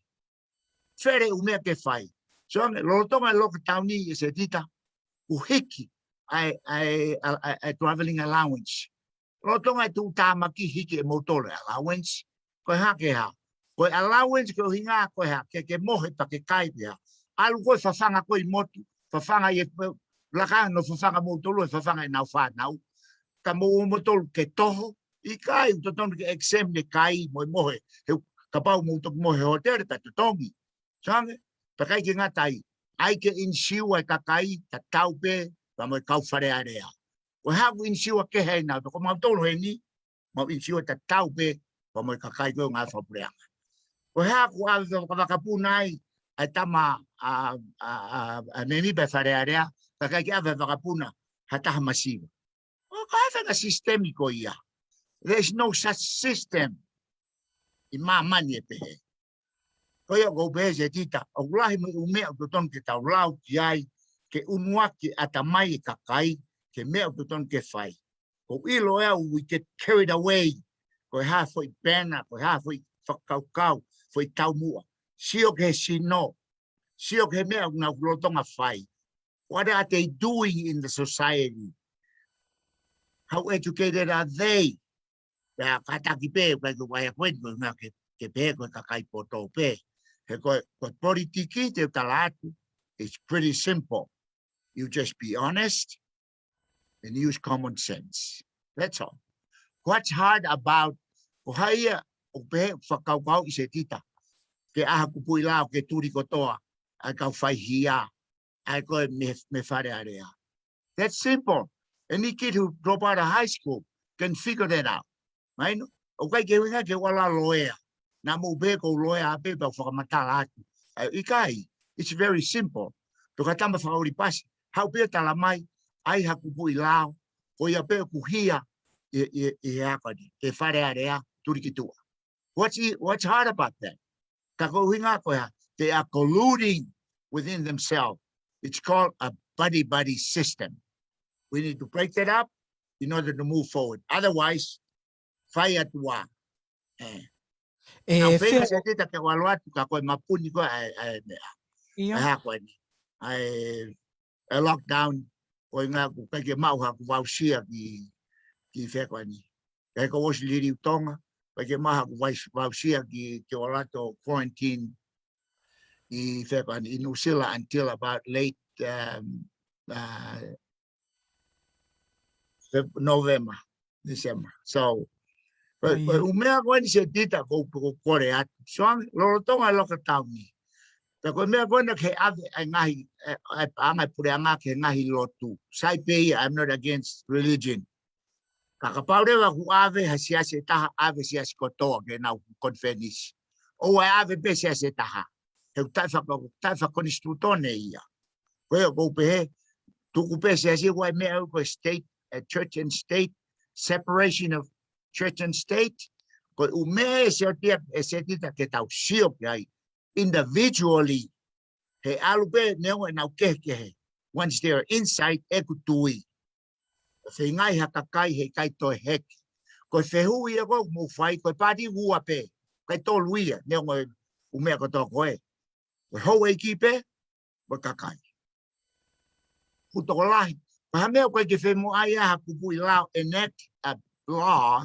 Fele ʻū meʻa ke fai. Sio ange, lolotonga e lockdown ni, ʻe Setita, kuo hiki ʻa e, ʻa e, ʻa e, ʻa e traveling allowance. Lolotonga e tuʻutāmaki, hiki ʻe moutolu e allowance. Ko e hā ke hā. Ko e allowance ko e ʻuhinga ko e hā, ke, ke mohe pea ke kai pē hā. ʻAlu koe fafanga koe ʻi motu, fafanga ʻi he, laka ange ʻo fafanga moutolu, ʻe fafanga ʻenau fānau. Ka mou ō moutolu ke toho, ʻikai, ʻoku totonu ke exempt e kai mo e mohe. He kapau mou toki mohe hōtele, pea totongi. Sio ange, pea ʻikai ke ngata ai. ʻAi ke insure e kakai, tatau pē, pea mo e kau Fale Alea. Ko e hā ʻoku insure kehe ai nau, ko mautolu heni, mau insure tatau pē, pea mo e kakai ko ē ʻo e ngāue fakapuleʻanga. Ko e hā ʻoku ʻave fakavakapuna ai ʻa e tama ʻa, ʻa, ʻa, ʻa mēmipa ʻo e Fale Alea, ka ʻikai ke ʻave vakapuna ha taha masiva. ʻOku ʻikai ha faʻahinga sisitemi ko ia. There is no such system ʻi māmani ʻe pehē. Ko ia ʻoku ou pehē Setita, ʻoku lahi mo e ʻū meʻa ʻoku totonu ke tau lau ki ai, ke ʻunuaki ʻatamai e kakai ki he meʻa ʻoku totonu ke fai. ʻOku ou ʻilo ʻe au we get carried away, ko e hā e foʻi pena, ko e hā e foʻi fakakaukau, foʻi taumuʻa. Sio ki he sino, sio ki he meʻa ʻoku nau lolotonga fai. What are they doing in the society? How educated are they? Pea kātaki pē, ʻikai ke u ʻai ʻa e point ko ē ke, ke pehē ko e kakai poto pē. He ko e, ko e politiki te u tala atu, it's pretty simple. You just be honest and use common sense. That's all. What's hard about, ko hai ia ʻoku pehē ʻoku fakakaukauʻi Setita ke ʻai ha kupuʻi lao ke tuli kotoa ʻa e kau faihia, ʻa ē ko ē mei, mei Fale Alea? That's simple. Any kid who drop out of high school can figure that out. Mahino, ʻoku ʻikai ke ʻuhinga ke u ʻalu ʻo loea. Naʻa mou pehē ʻoku ou loea pē pea u fakamatala atu. ʻA ia, ʻikai, it's very simple. Pea ko e tama fakaʻuli pasi, haʻu pē ʻo tala mai, ʻai ha kupuʻi lao, ko ia pē ʻoku hia ʻi, ʻi, ʻi he ako ni, ʻi he Fale Alea, tuli ki tuʻa. What's, i-, what's hard about that? Ka ko e ʻuhinga ko ia, they are colluding within themselves. It's called a buddy-buddy system. We need to break that up in order to move forward. Otherwise, fai atu ā. ʻE. ʻE, Setita, ke u ʻalu atu ka ko e mapuni ko ē ʻa e, ʻa e meʻa. ʻIo. ʻA e hā ko eni. ʻA e, ʻa e lockdown, ko e ʻuhinga ʻoku ʻikai ke maʻu haku voucher ki, ki fē ko eni. ʻIkai ke u ʻosi liliu Tonga, ʻikai ke maʻu haku voucher ki, ki ʻalu atu ʻo quarantine ʻi fē ko eni, ʻi New Zealand until about late, um, uh, Feb-, November, December. So, ko e, ko e ʻū meʻa ko eni Setita ʻoku ou, ʻoku ou kole atu. So, lolotonga e lockdown ni. Pea ko e meʻa ko ena ke ʻave ʻa e ngaahi, ʻa e, ʻa e paʻanga ʻa e puleʻanga ki he ngaahi lotu. Sai pē ia, I'm not against religion. Ka kapau leva ʻoku ʻave ha siasi ʻe taha, ʻave siasi kotoa ke nau konifelenisi. ʻOua ʻe ʻave pē siasi ʻe taha. He ʻoku taʻefaka-, taʻefakakonisitūtone ia. Ko ia ʻoku ou pehē, tuku pē siasi, ʻoku ʻi ai e meʻa ʻoku ui ko e state, ʻa e church and state, separation of church and state. Ko e ʻū meʻa ʻe Setita, ʻe Setita ke tau sio ki ai individually. He ʻalu pē, neongo ʻenau kehekehe. Once they're inside, ʻoku tui. ʻE feinga ha kakai he ʻikai toe heke. Ko e fehuʻi ia ʻoku mou fai, ko e paati ua pē. ʻIkai tolu ia, neongo e ʻū meʻa kotoa ko ē. Ko e houʻeiki pē, mo e kakai. Ko e tokolahi. Ko e hā e meʻa ʻoku ʻikai ke fai mo ia ha kupuʻi lao, enact a law,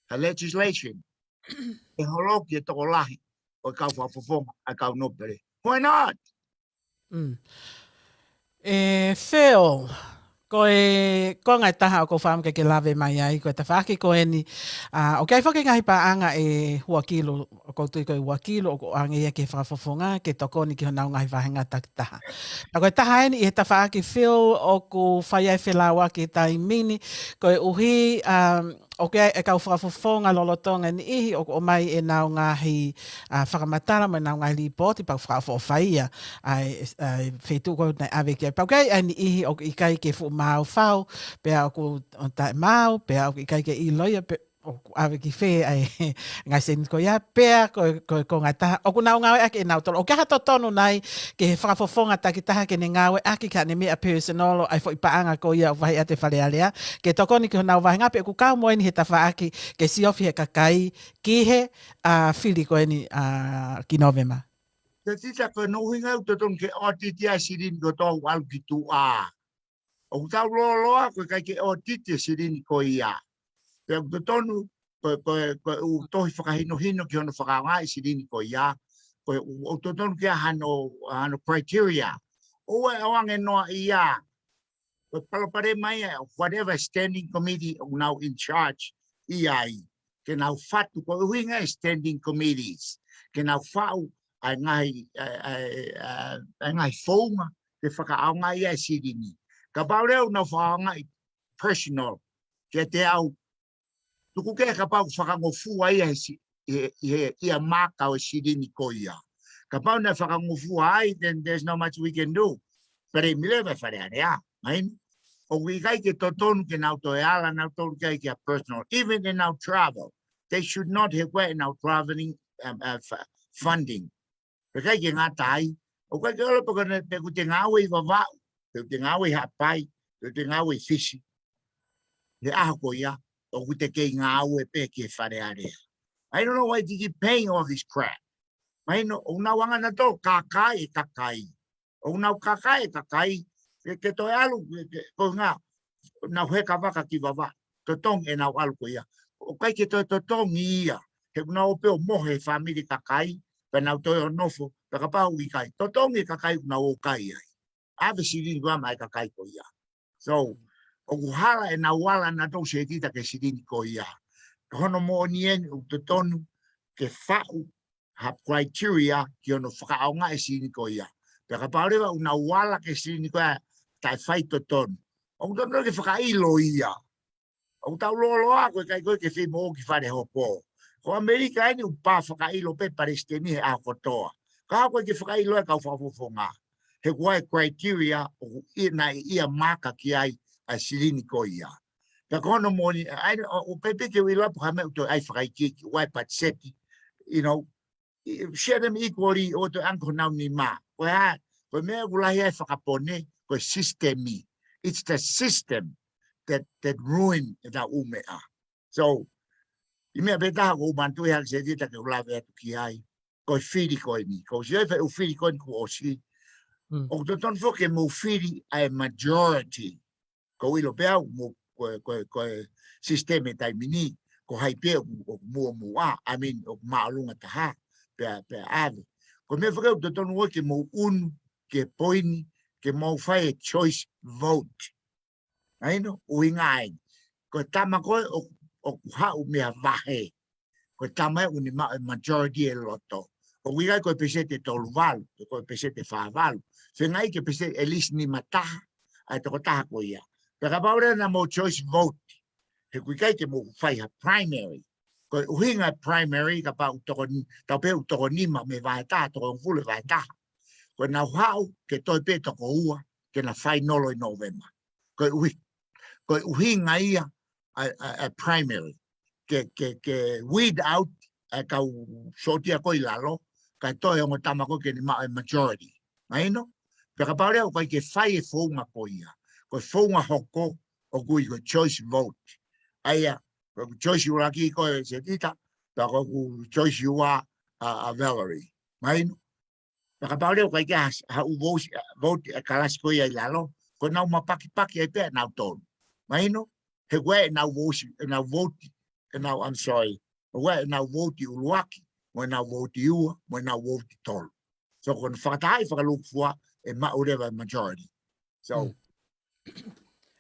ha legislation. ʻE holoki e tokolahi ʻo e kau fakafofonga, ʻa e kau nōpele. Why not? Mm. ʻE, Phil, ko e, ko e ngaahi taha ʻoku ou fakaʻamu ke ke lave mai ai, ko e tafaʻaki ko eni, ʻa, ʻoku ʻi ai foki e ngaahi paʻanga ʻe ua kilu, ʻoku ou tui ko e ua kilu, ʻoku ʻoange ia ki he fakafofonga, ke tokoni ki honau ngaahi vāhenga takitaha. Ka ko e taha eni ʻi he tafaʻaki Phil ʻoku fai ai felāuaki he taimi ni, koeʻuhi, um, ʻoku ʻi ai e kau fakafofonga lolotonga e niʻihi ʻoku ʻomai ʻenau ngaahi, ʻa, fakamatala mo ʻenau ngaahi lipooti pea ʻoku fakaʻofoʻofa ia ʻa e, ʻa e feituʻu ko ē naʻe ʻave ki ai. Pea ʻoku ʻi ai e niʻihi ʻoku ʻikai ke fuʻu mafaufau, pea ʻoku taʻemaau, pea ʻoku ʻikai ke ʻilo ia, pe ʻoku ʻave ki fē ʻa e ngaahi sēniti ko ia, pea ko e, ko e, ko e ngaahi taha ʻoku nau ngāueʻaki ʻe nautolu. ʻOku ʻi ai ha totonu nai ki he fakafofonga takitaha ke ne ngāueʻaki ki haʻane meʻa personal ʻa e foʻi paʻanga ko ia ʻoku vaheʻi atu ʻe he Fale Alea, ke tokoni ki honau vāhenga pe ʻoku kau mo eni he tafaʻaki ke siofi he kakai ki he, ʻa, fili ko eni, ʻa, ki Nōvema. Setita, ko hono ʻuhinga ʻoku totonu ke ʻōtiti ʻa e silini kotoa ʻoku ʻalu ki tuʻa. ʻOku tau lōloa, ko e ʻikai ke ʻōtiti e silini ko ia. Pea ʻoku totonu, ko, ko, ko e ʻū tohi fakahinohino ki hono fakaʻaongaʻi e silini ko ia. Ko e ʻū, ʻoku totonu ke ʻi ai hano, hano criteria. ʻOua ʻe ʻoange noa ia. Ko e palopalema ia, whatever standing committee ʻoku nau in charge ʻi ai. Ke nau fatu, ko e ʻuhinga e standing committees. Ke nau faʻu ʻa e ngaahi, ʻa e, ʻa e, ʻa e, ʻa e ngaahi founga ke fakaʻaongaʻi ʻa e silini. Kapau leva ʻoku nau fakaʻaongaʻi personal, kiate au, Tuku kehe kapau ʻoku fakangofua ia he si-, ʻi he, ʻi he, ʻi he maaka ʻo e silini ko ia. Kapau naʻe fakangofua ai, then there's not much we can do. Pea ʻe mile vai Fale Alea, mahino. ʻOku ʻikai ke totonu ke nau toe ala, nau totonu ke ʻai ki ha personal. Even in our travel, they should not have ʻenau traveling, um, uh, f-, funding. Pea ʻikai ke ngata ai, ʻoku ʻikai ke ʻilo pe ko e hā, pe ʻoku te ngāue ʻi Vavaʻu, pe ʻoku te ngāue ʻi Haʻapai, pe ʻoku te ngāue ʻi Fisi. He ʻaho ko ia, ʻoku te kei ngāue pē ki he Fale Alea. I don't know why they keep paying all this crap. Mahino, ʻoku nau anga nautolu kakai e kakai. ʻOku nau kakai e kakai, ke, ke toe ʻalu, ke, ke, ko e ʻuhinga, nau heka vaka ki Vavaʻu, totongi ʻenau ʻalu ko ia. ʻOku ʻikai ke toe totongi ia, he ʻoku nau ō pē ʻo mohe he fāmili kakai, pea nau toe ō ʻo nofo, pea kapau ʻoku ʻikai. Totongi e kakai ʻoku nau ō ʻo kai ai. ʻAve silini ko ia maʻa e kakai ko ia. So, ʻoku hala ʻenau ala nautolu Setita ki he silini ko ia. Ko hono moʻoni eni ʻoku totonu ke faʻu ha criteria ki hono fakaʻaongaʻi e silini ko ia. Pea kapau leva ʻoku nau ala ki he silini ko ia taʻe fai totonu, ʻoku totonu ke fakaʻilo ia. ʻOku tau lōloa ko e kakai ko ē ke fei mo ki fale hopo. Ko ʻAmelika eni ʻoku pā fakaʻilo pē palesiteni he ʻaho kotoa. Ka ʻoku ʻikai ke fakaʻilo e kau fakafofonga. He ko e criteria ʻoku ʻi ai, naʻe ʻi ai e maaka ki ai ʻa e silini ko ia. Pea ko hono moʻoni, ʻa ia, ʻo, ʻo pehē pē ke u ʻilo pe ko e hā e meʻa ʻoku toe ʻai fakaikiiki, ʻoku ʻai patiseti, you know, i-, share them equally ʻo toe ʻange ki honau nima. Ko e hā, ko e meʻa ʻoku lahi ai e fakapone, ko e sisitemi. It's the system that, that ruin ʻetau ʻū meʻa. So, ʻi he meʻa pē taha ʻoku ou manatuʻi hake Setita ke u lave atu ki ai, ko e fili ko eni. Ko e sio e fai ʻū fili ko eni kuo ʻosi. Mm. ʻOku totonu foki ke mou fili ʻa e majority. Ko e ʻilo pē au, mo, ko e, ko e, ko e sisitemi he taimi ni, ko hai pē ʻoku, ʻoku muʻomuʻa, I mean, ʻoku māʻolunga taha, pea, pea ʻave. Ko e meʻa foki ʻoku totonu ʻoku ke mou ʻunu, ki he poini, ke mou fai e choice vote. Mahino, ʻuhinga eni. Ko e tama ko ē ʻoku, ʻoku haʻu mei ha vahe. Ko e tama ē ʻoku ne maʻu e majority e loto. ʻOku ʻikai ko e peseti ʻe tolu valu, pe ko e peseti ʻe fā valu. Feinga ia ke peseti at least nima taha, ʻa e tokotaha ko ia. Pea kapau leva naʻa mou choice vote, he ʻoku ʻikai ke mou fai ha primary. Ko e ʻuhinga e primary, kapau ʻoku toko ni-, tau pehē ʻoku toko nima mei he vahe taha, toko hongofulu he vahe taha. Ko ʻenau haʻu, ke toe pē toko ua, ke na fainolo ʻi Novema. Ko e ʻuhi-, ko e ʻuhinga ia ʻa e, ʻa e, ʻa e primary. Ke, ke, ke weed out ʻa e kau sōtia ko ē ʻi lalo, kae toe ongo tama ko ē ke ne maʻu e majority. Mahino? Pea kapau leva ʻoku ʻikai ke fai e founga ko ia. Ko e founga hoko, ʻoku ui ko e choice vote. ʻA ia, ko e choice ʻuluaki ko ē Setita, pea ko e choice ua ʻa, ʻa Valerie. Mahino? Pea kapau leva ʻoku ʻikai ke ha, ha ʻū vote, vote e kalasi ko ia ʻi lalo, ko ʻenau mapakipaki ai pē ʻenau tonu. Mahino? He ko ē ʻenau vote, ʻenau vote, ʻenau, I'm sorry, ko ē ʻenau vote ʻuluaki, mo ʻenau vote ua, mo ʻenau vote tolu. So, ko hono fakatahaʻi fakalūkufua ʻe maʻu leva e majority. So, mm.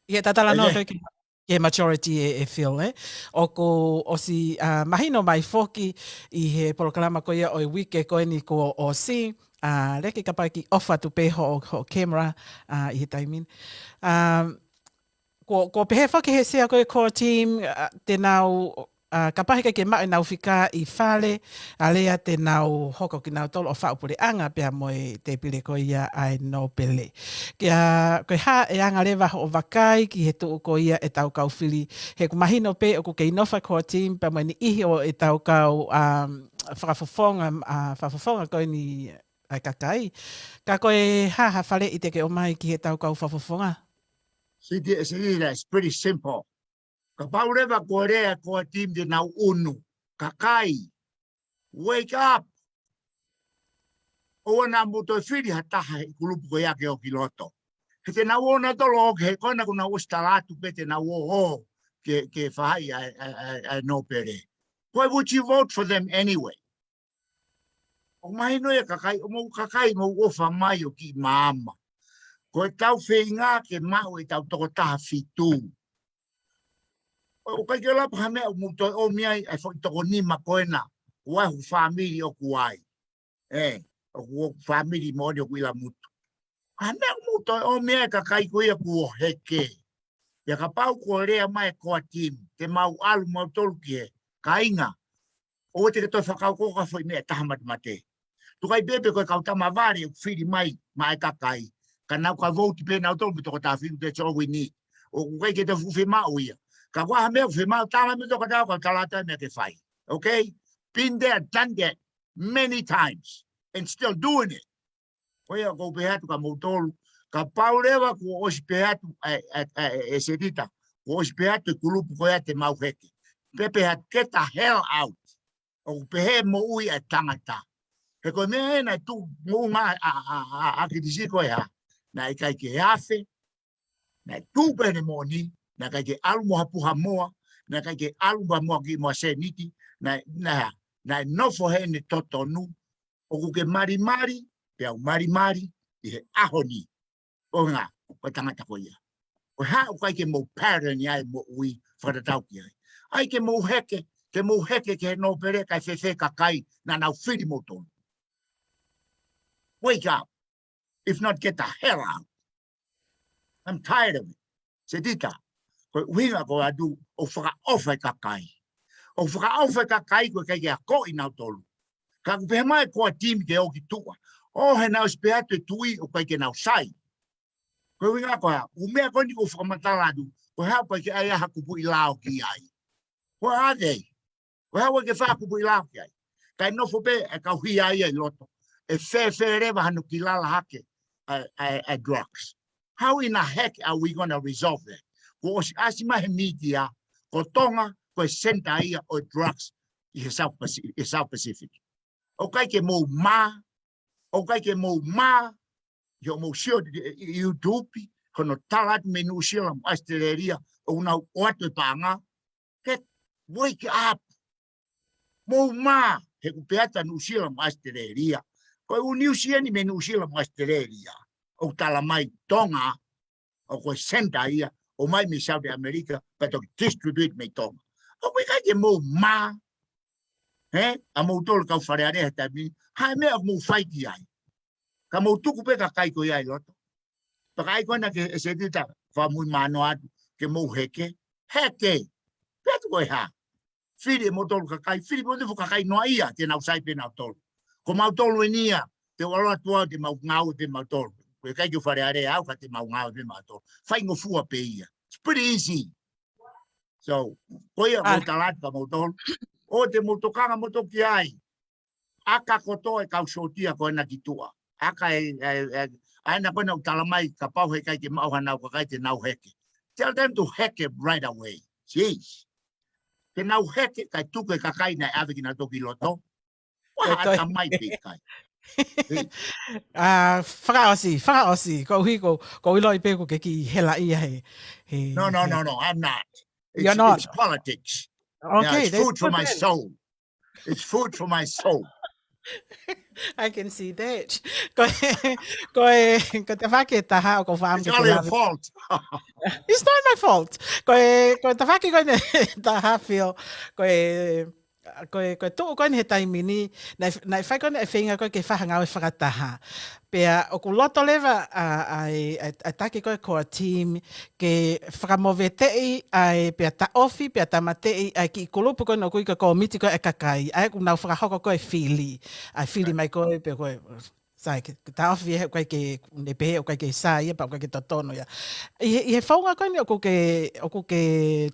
ʻI he tatala noa ko ē ki he majority e, e Phil, ē. ʻOku ʻosi, ʻa, mahino mai foki ʻi he polokalama ko ia ʻo e uike ko eni kuo ʻosi, ʻa, Leki kapau ʻe ʻofa atu pē hoʻo, hoʻo camera, ʻa, ʻi he taimi ni. ʻA, kuo, kuo pehē foki he sea ko ē core team, ʻa, te nau, ʻa, kapau heʻikai ke maʻu ʻenau fika ʻi Fale Alea te nau hoko kinautolu ʻo faʻu puleʻanga pea mo e tēpile ko ia ʻa e nōpele. Kia, ko e hā e anga leva hoʻo vakai ki he tuʻu ko ia ʻetau kau fili. He ʻoku mahino pē ʻoku kei nofo e core team pea mo e niʻihi ʻo ʻetau kau, um, fakafofonga, ʻa, fakafofonga ko eni ʻa e kakai. Ka ko e hā ha faleʻi te ke ʻomai ki heʻetau kau fakafofonga? Setita, Setita, it's pretty simple. Kapau leva ko e lea e core team te nau ʻunu, kakai, wake up. ʻOua naʻa mou toe fili ha taha he kulupu ko ia ke ō ki loto. He te nau ō nautolu ʻo ke, he ko ena kuo nau ʻosi tala atu pē te nau ō, ō ke, ke faʻahi ʻa e, ʻa e, ʻa e, ʻa e nōpele. Why would you vote for them anyway? ʻOku mahino ia kakai, ʻoku mou kakai, mou ʻofa mai ʻo kiʻi maama. Ko ʻetau feinga ke maʻu ʻetau toko taha fitu. ʻOku ʻikai ke ʻilo pe ko e hā e meʻa ʻoku mou toe ʻomi ai ʻa e foʻi toko nima ko ena, ʻoku ʻi ai hoku fāmili ʻoku ʻi ai. Ē, ʻoku, ʻoku fāmili moʻoni ʻoku ʻi Lamutu. Ko e hā e meʻa ʻoku mou toe ʻomi ai e kakai ko ia kuo heke. Pea kapau ko e lea mai e core team, te mau ʻalu mautolu ki he kāinga, ʻoua te ke toe fakakaukau ki ha foʻi meʻa ʻe taha matemate. Tuku ai pē pe ko e kau tama vale ʻoku fili mai maʻa e kakai, ka nau ka vouti pē nautolu mo e tokotaha fitu te tō wini. ʻOku ʻikai ke te fuʻu fiemaʻu ia. Ka ko ha meʻa ʻoku fiemaʻu, tala mai ki he tokotaha, kau tala atu e meʻa ke fai. Okay? Been there, done that many times and still doing it. Ko ia ʻoku ou pehē atu kia moutolu, kapau leva kuo ʻosi pehē atu ʻe, ʻe, ʻe, ʻe Setita, kuo ʻosi pehē atu e kulupu ko ia te mau heke. Pea pehē atu, get the hell out. ʻOku pehē moʻui ʻa e tangata. He ko e meʻa ena ʻoku tuʻu moʻunga ʻa, ʻa, ʻa, ʻa, ʻa Kilisi ko e hā. Naʻe ʻikai ke afe, naʻe tuʻu pē ʻene moʻoni, naʻe ʻikai ke ʻalu mo ha puha moa, naʻe ʻikai ke ʻalu mo ha moa ki mo ha sēniti, naʻe, naʻe, naʻe nofo heʻene totonu, ʻoku ke malimali, pea u malimali, ʻi he ʻaho ni. ʻUhinga, ko e tangata ko ia. Ko e hā ʻoku ʻikai ke mou pattern ai moʻui fakatatau ki ai. ʻAi ke mou heke, ke mou heke ki he nōpele kae fēfē kakai naʻa nau fili moutolu. Wake up. If not, get the hell out. I'm tired of it. Setita, ko e ʻuhinga ko atu ʻoku fakaʻofa e kakai. ʻOku fakaʻofa e kakai ko e ʻikai ke akoʻi nautolu. Ka ʻoku pehē mai e core team ke ō ki tuʻa. ʻO he naʻe ʻosi pehē atu e tuʻi ʻoku ʻikai ke nau sai. Ko e ʻuhinga ko e hā, ʻū meʻa ko eni ʻoku ou fakamatala atu, ko e hā ʻoku ʻikai ke ʻai ha kupuʻi lao ki ai. Where are they? Ko e hā ʻoku ʻikai ke fai ha kupuʻi lao ki ai. Kae nofo pē e kau hia ia ʻi loto. ʻE fēfē leva hano kilala hake ʻa e, ʻa e, ʻa e drugs. How in the heck are we gonna resolve that? Kuo ʻosi ʻasi mai he mītia, ko Tonga, ko e center ia ʻo e drugs ʻi he South Paci-, ʻi he South Pacific. ʻOku ʻikai ke mou mā, ʻoku ʻikai ke mou mā, ʻi hoʻomou sio ʻi, ʻi, ʻi YouTube, hono tala atu mei Nuʻusila mo ʻAositelēlia, ʻoku nau ʻoatu e paʻanga. Get, wake up. Mou mā, he ʻoku pehē atu ʻa Nuʻusila mo ʻAositelēlia. Ko e ʻū Niu Sila ni mei Nuʻusila mo ʻAositelēlia. ʻOku tala mai Tonga, ʻoku ko e center ia, ʻomai mei South America, pea toki distribute mei Tonga. ʻOku ʻikai ke mou mā, he, ʻa moutolu kau Fale Alea he taimi ni, hā e meʻa ʻoku mou fai ki ai. Ka mou tuku pē kakai ko ia ʻi loto. Pea ka ʻai ko ena ke ʻe Setita, fakamui mano atu, ke mou heke, heke. Pea tuku e hā. Fili ʻe moutolu kakai, fili moutolu kakai noa ia, te nau sai pē nautolu. Ko mautolu eni ia, te u ʻalu atu au, te mau ngāue pē mautolu. Ko e ʻikai ke u Fale Alea au, ka te mau ngāue pē mautolu. Faingofua pē ia. It's pretty easy. So, ko ia ʻoku ou tala atu kia moutolu. ʻOua te mou tokanga moutolu ki ai. ʻAka kotoa e kau sōtia ko ena ki tuʻa. ʻAka e, e, e, ʻa ena ko ena ʻoku tala mai kapau he ʻikai ke maʻu hanau kakai te nau heke. Tell them to heke right away. Jeez. Ke nau heke kae tuku e kakai naʻe ʻave kinautolu ki loto. Ua, ʻe toe. ʻAtamai pē kai. Hei. Ah, fakaʻosi, fakaʻosi. Koeʻuhi ko, ʻoku ou ʻiloʻi pē ʻoku ke kiʻi helaʻia he, he, No, no, he no, no, I'm not. It's, You're not. It's politics. Yeah, Okay, it's that's food for good my then. soul. It's food for my soul. I can see that. Ko e, ko e, ko e tafaʻaki ʻe taha ʻoku ou fakaʻamu It's ke all your lave. fault. It's not my fault. Ko e, ko e tafaʻaki ko eni ʻe taha, Phil. Ko e, ko e, ko e tuʻu ko eni he taimi ni, naʻe, naʻe fai ko eni e feinga ko ē ke fai ha ngāue fakataha. Pea ʻoku loto leva ʻa, ʻa e, ʻa e, ʻa e taki ko ē core team, ke fakamoveteʻi ʻa e pea taʻofi, pea tāmateʻi ʻa e kiʻi kulupu ko eni ʻoku ui ko e kōmiti ko ē ʻa e kakai, ʻa ia ʻoku nau fakahoko ko ē fili, ʻa e fili mai ko ē pea ko ē, sai, ke, ke taʻofi he ʻoku ʻikai ke, ne pehē ʻoku ʻikai ke sai ia, pea ʻoku ʻikai ke totonu ia. ʻI he, ʻi he founga ko eni ʻoku ke, ʻoku ke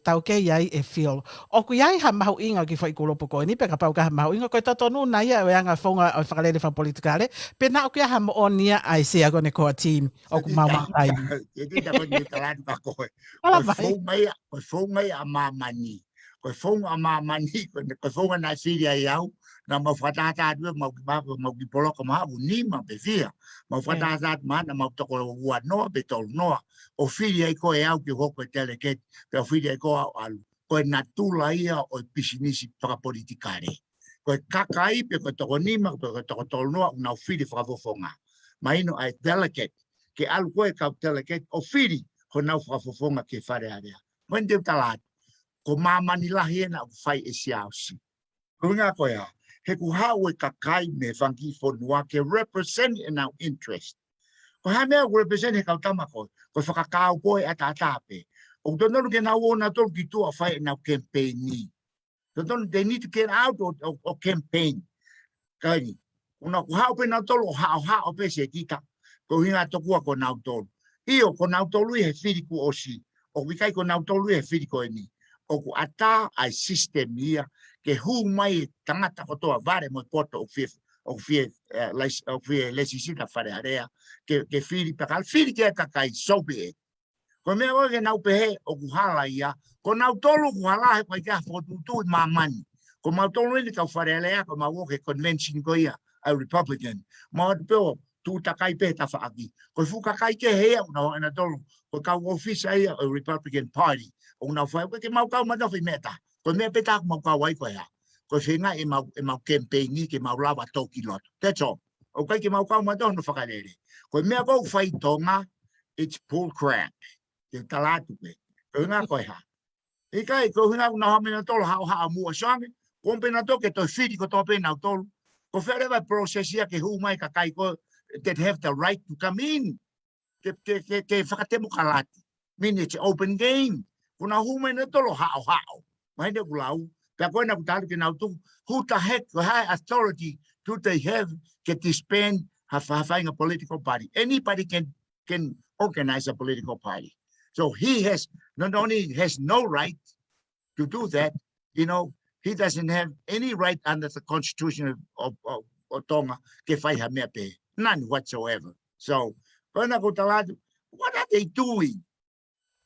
taukei ai ʻe Phil. ʻOku ʻi ai ha mahuʻinga ki he foʻi kulupu ko eni, pe kapau ʻoku ʻi ai ha mahuʻinga, ko e totonu nai ia ʻo e anga founga ʻo e fakalele fakapolitikale, pe naʻa ʻoku ʻi ai ha moʻoni ia ʻa e sea ko eni core team, ʻoku mau Setita, maʻu ai. Setita ko eni tala atu kia koe. Tala Ko e mai. founga ia, ko e founga ia ʻa māmani. Ko e founga ʻa māmani, ko e, ko e founga naʻe fili ai au, naʻa mau fakatahataha atu, mau kiʻi, mau kiʻi poloka mahaʻu nima pe fiha. Mau Yeah. fakatahataha atu mahalo naʻa mau toko ua noa pe tolu noa. ʻO fili ai ko ē au ke hoko e delegate, pea fili ai ko ē au ʻalu. Ko e natula ia ʻo e pisinisi fakapolitikale. Ko e kakai pe ko e toko nima, pe ko e toko tolu noa, ʻoku nau fili fakafofonga. Mahino ʻa e delegate, ke ʻalu ko ē kau delegate ʻo fili honau fakafofonga ki he Fale Alea. Ko eni te u tala atu, ko māmani lahi ena ʻoku fai e Siaosi. Ko e ʻuhinga ko ia, he ʻoku haʻu e kakai mei he fanga kiʻi fonua ke represent ʻenau interest. Ko e hā e meʻa ʻoku represent he kau tama ko ē, ko e fakakaukau ʻataʻatā pē. ʻOku totonu ke nau ō nautolu ki tuʻa ʻo fai ʻenau campaign ni. Totonu, they need to get out ʻo, ʻo, ʻo campaign. Ka eni, ʻoku nau haʻu pē nautolu ʻo haʻohaʻo pē Setita. Ko e ʻuhinga tokua ko nautolu. ʻIo, ko nautolu ia he fili kuo ʻosi. ʻOku ʻikai ko nautolu ia he fili ko eni. ʻOku ʻatā ʻa e system ia ke hū mai e tangata kotoa, vale mo e poto ʻoku fie, ʻoku fie, eh, lais-, ʻoku fie lēsisita Fale Alea. Ke, ke fili pē ka fili ki he kakai, so be it. Ko e meʻa ko ē ke nau pehē ʻoku hala ia, ko nautolu ʻoku hala he ʻoku ʻikai ke fokotuʻutuʻu ʻi māmani. Ko mautolu eni kau Fale Alea, ko mau ō ki he convention ko ia ʻa e Republican. Mau ō atu pē ʻo tuʻu takai pē he tafaʻaki. Ko e fuʻu kakai kehe ia ʻoku nau ō ʻanautolu, ko e kau ʻōfisa ia ʻo e Republican Party. ʻOku nau fai, ʻoku ʻikai ke mau kau mautolu he meʻa ʻe taha. Ko e meʻa pē taha ʻoku mau kau ai ko e hā? Ko e feinga ʻemau, ʻemau campaign ni ke mau lava tō ki loto. That's all. ʻOku ʻikai ke mau kau mautolu hono fakalele. Ko e meʻa ko ē ʻoku fai ʻi Tonga, it's bull crap. Ke tala atu pē. Ko e ʻuhinga ko e hā? ʻIkai, ko e ʻuhinga ʻoku nau haʻu mai nautolu ʻo haʻohaʻo muʻa, so ange, ko e pē nautolu ke toe fili kotoa pē nautolu. Ko fē leva e process ia ke hū mai e kakai ko ē that have the right to come in. Ke, ke, ke, ke fakatemokalati. Mean it's open game. Ko ʻenau hū mai nautolu ʻo haʻohaʻo. Mahino ʻeku lau. Pea ko ena ʻoku tali ke nau tuku, who the heck, what high authority do they have ke disband ha fa-, ha faʻahinga political party? Anybody can, can organize a political party. So he has, not only has no right to do that, you know, he doesn't have any right under the constitution of, of, of, of Tonga ke fai ha meʻa pehē. None whatsoever. So, ko ena ʻoku ou tala atu, what are they doing?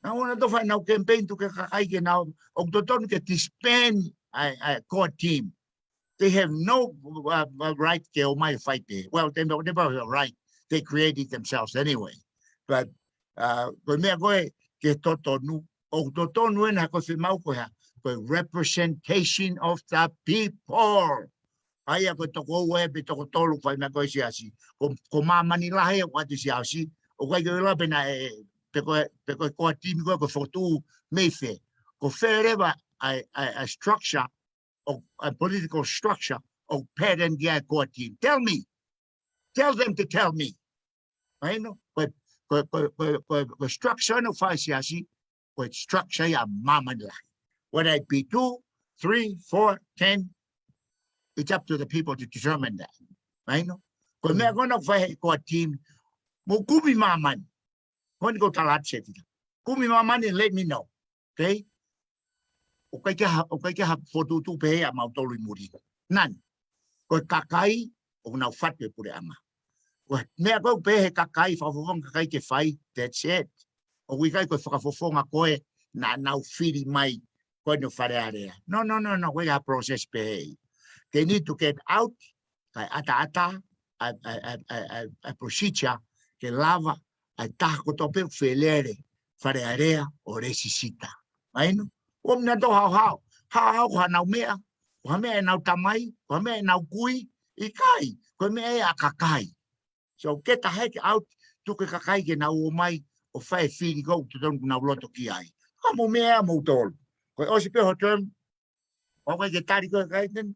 Nau ō nautolu ʻo fai ʻenau campaign, tuku e kakai ke nau, ʻoku totonu ke disband ʻa e, ʻa e core team. They have no, uh, uh, right ke ō mai ʻo fai pehē. Well, they don't have a right. They create it themselves anyway. But, uh, ko e meʻa ko ē ke totonu, ʻoku totonu ena ko e fiemaʻu ko e hā, ko e representation of the people. ʻA ia ko e toko ua pē toko tolu fai meʻa ko ē siasi. Ko, ko māmani lahi ʻoku ʻoatu siasi. ʻOku ʻikai ke ʻilo pē naʻe, pe ko e, pe ko e core team ko ē ʻoku fokotuʻu mei fē. Ko fē leva ʻa e, ʻa e, ʻa e structure ʻo, ʻa e political structure ʻoku pattern ki ai e core team. Tell me. Tell them to tell me. Mahino? Ko e, ko e, ko e, ko e, ko e, ko e structure ʻoku fai siasi, ko e structure ia ʻa māmani lahi. Whether it be two, three, four, ten, it's up to the people to determine that. Mahino? Ko e meʻa ko ena ʻoku fai he core team, mou kumi māmani. Ko eni ʻoku ou tala atu Setita. Kumi māmani and let me know. Okay? ʻOku ʻikai ke ha, ʻoku ʻikai ke ha fokotuʻutuʻu pehē ʻa mautolu ʻi muli. None. Ko e kakai, ʻoku nau fatu e puleʻanga. Ko e meʻa ko ē ʻoku pehē he kakai, fakafofonga kakai ke fai, that's it. ʻOku ʻikai ko e fakafofonga ko ē naʻa nau fili mai ko eni ʻo Fale Alea. No, no, no, no, ʻoku ʻikai ha process pehē. They need to get out, kae ʻataʻatā ʻa e, ʻa e, ʻa e, ʻa e, ʻa e, ʻa e procedure ke lava ʻa e taha kotoa pē ʻoku fie lele Fale Alea ʻo lēsisita. Mahino? ʻOku ʻomai nautolu ʻo haʻohaʻo. Haʻohaʻo ko haʻanau meʻa, ko ha meʻa ʻenau tamai, ko ha meʻa ʻenau kui, ʻikai, ko e meʻa ia ʻa e kakai. So get the heck out, tuku e kakai ke nau ō mai ʻo fai e fili ko ē ʻoku totonu ke nau loto ki ai. Ka mou meʻa moutolu. Ko e ʻosi pē ho term, ʻoku ʻikai ke tali koe ʻe he kakai, then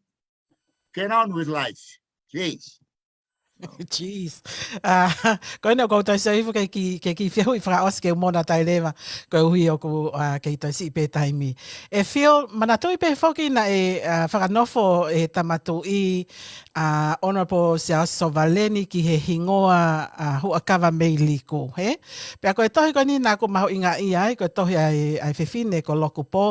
get on with life. Jeez. Jeez. Ah, ko ena ʻoku ou toe sio hifo ke kiʻi, ke kiʻi fehuʻi fakaʻosi ke u mona tai leva, koeʻuhi ʻoku, ah, kei toe siʻi pē taimi. ʻE Phil, manatuʻi pē foki naʻe, ah, fakanofo ʻe he Tama Tuʻi, ah, Honourable Siaosi Sovaleni ki he hingoa, ah, Huʻakavameiliku, hē? Pea ko e tohi ko eni naʻa ku mahuʻingaʻia ai, ko e tohi ʻa e, ʻa e fefine ko Lokupō,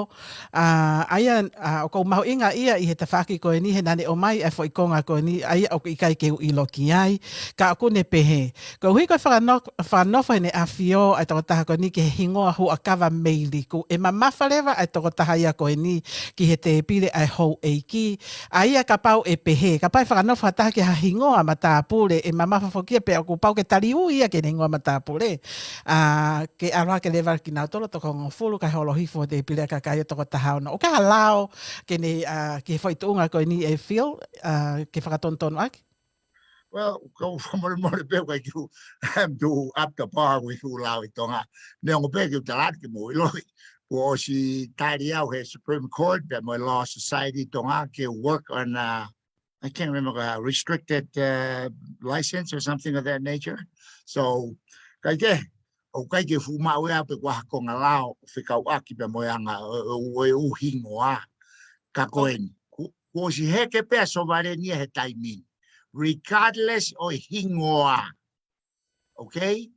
ʻa, ʻa ia, ʻa, ʻoku ou mahuʻingaʻia ʻi he tafaʻaki ko eni he naʻa ne ʻomai ʻa e foʻi konga ko eni, ʻa ia ʻoku ʻikai ke u ʻilo ki ai, ka ʻoku ne pehē. Koeʻuhi ko e fakano-, fakanofo ʻe heʻene ʻAfio ʻa e tokotaha ko eni ki he hingoa Huʻakavameiliku, ʻe mamafa leva ʻa e tokotaha ia ko eni ki he tēpile ʻa e houʻeiki, ʻa ia kapau ʻe pehē, kapau ʻe fakanofo ha taha ki ha hingoa matāpule, ʻe mamafa foki ia pea ʻoku pau ke taliui ia ki heʻene hingoa matāpule. ʻA, ke ʻalu hake leva kinautolu toko hongofulu kae holo hifo he tēpile ʻa e kakai ʻo toko taha ono. ʻOku ʻi ai ha lao ke ne, ʻa, ki he foʻi tuʻunga ko eni ʻe Phil, ʻa, ke fakatonutonu ʻaki? Well, ko fakamolemole pē ʻoku ʻikai ke u, I'm too up to par with ʻeku lao ʻi Tonga. Neongo pē ʻoku ou tala atu ke mou ʻiloʻi, kuo ʻosi tali au he Supreme Court pea mo e Law Society Tonga ke work on, uh, I can't remember, uh, restricted, uh, license or something of that nature. So, kae kehe, ʻOku ʻikai ke fuʻu maʻu ʻe au pe ko e hā ha konga lao ʻo fekauʻaki pea mo e anga ʻo, ʻo, ʻo e ʻū hingoa. Ka ko eni, kuo, kuo ʻosi heke pē ʻa Sovaleni ia he taimi ni. Regardless ʻo e hingoa. Okay?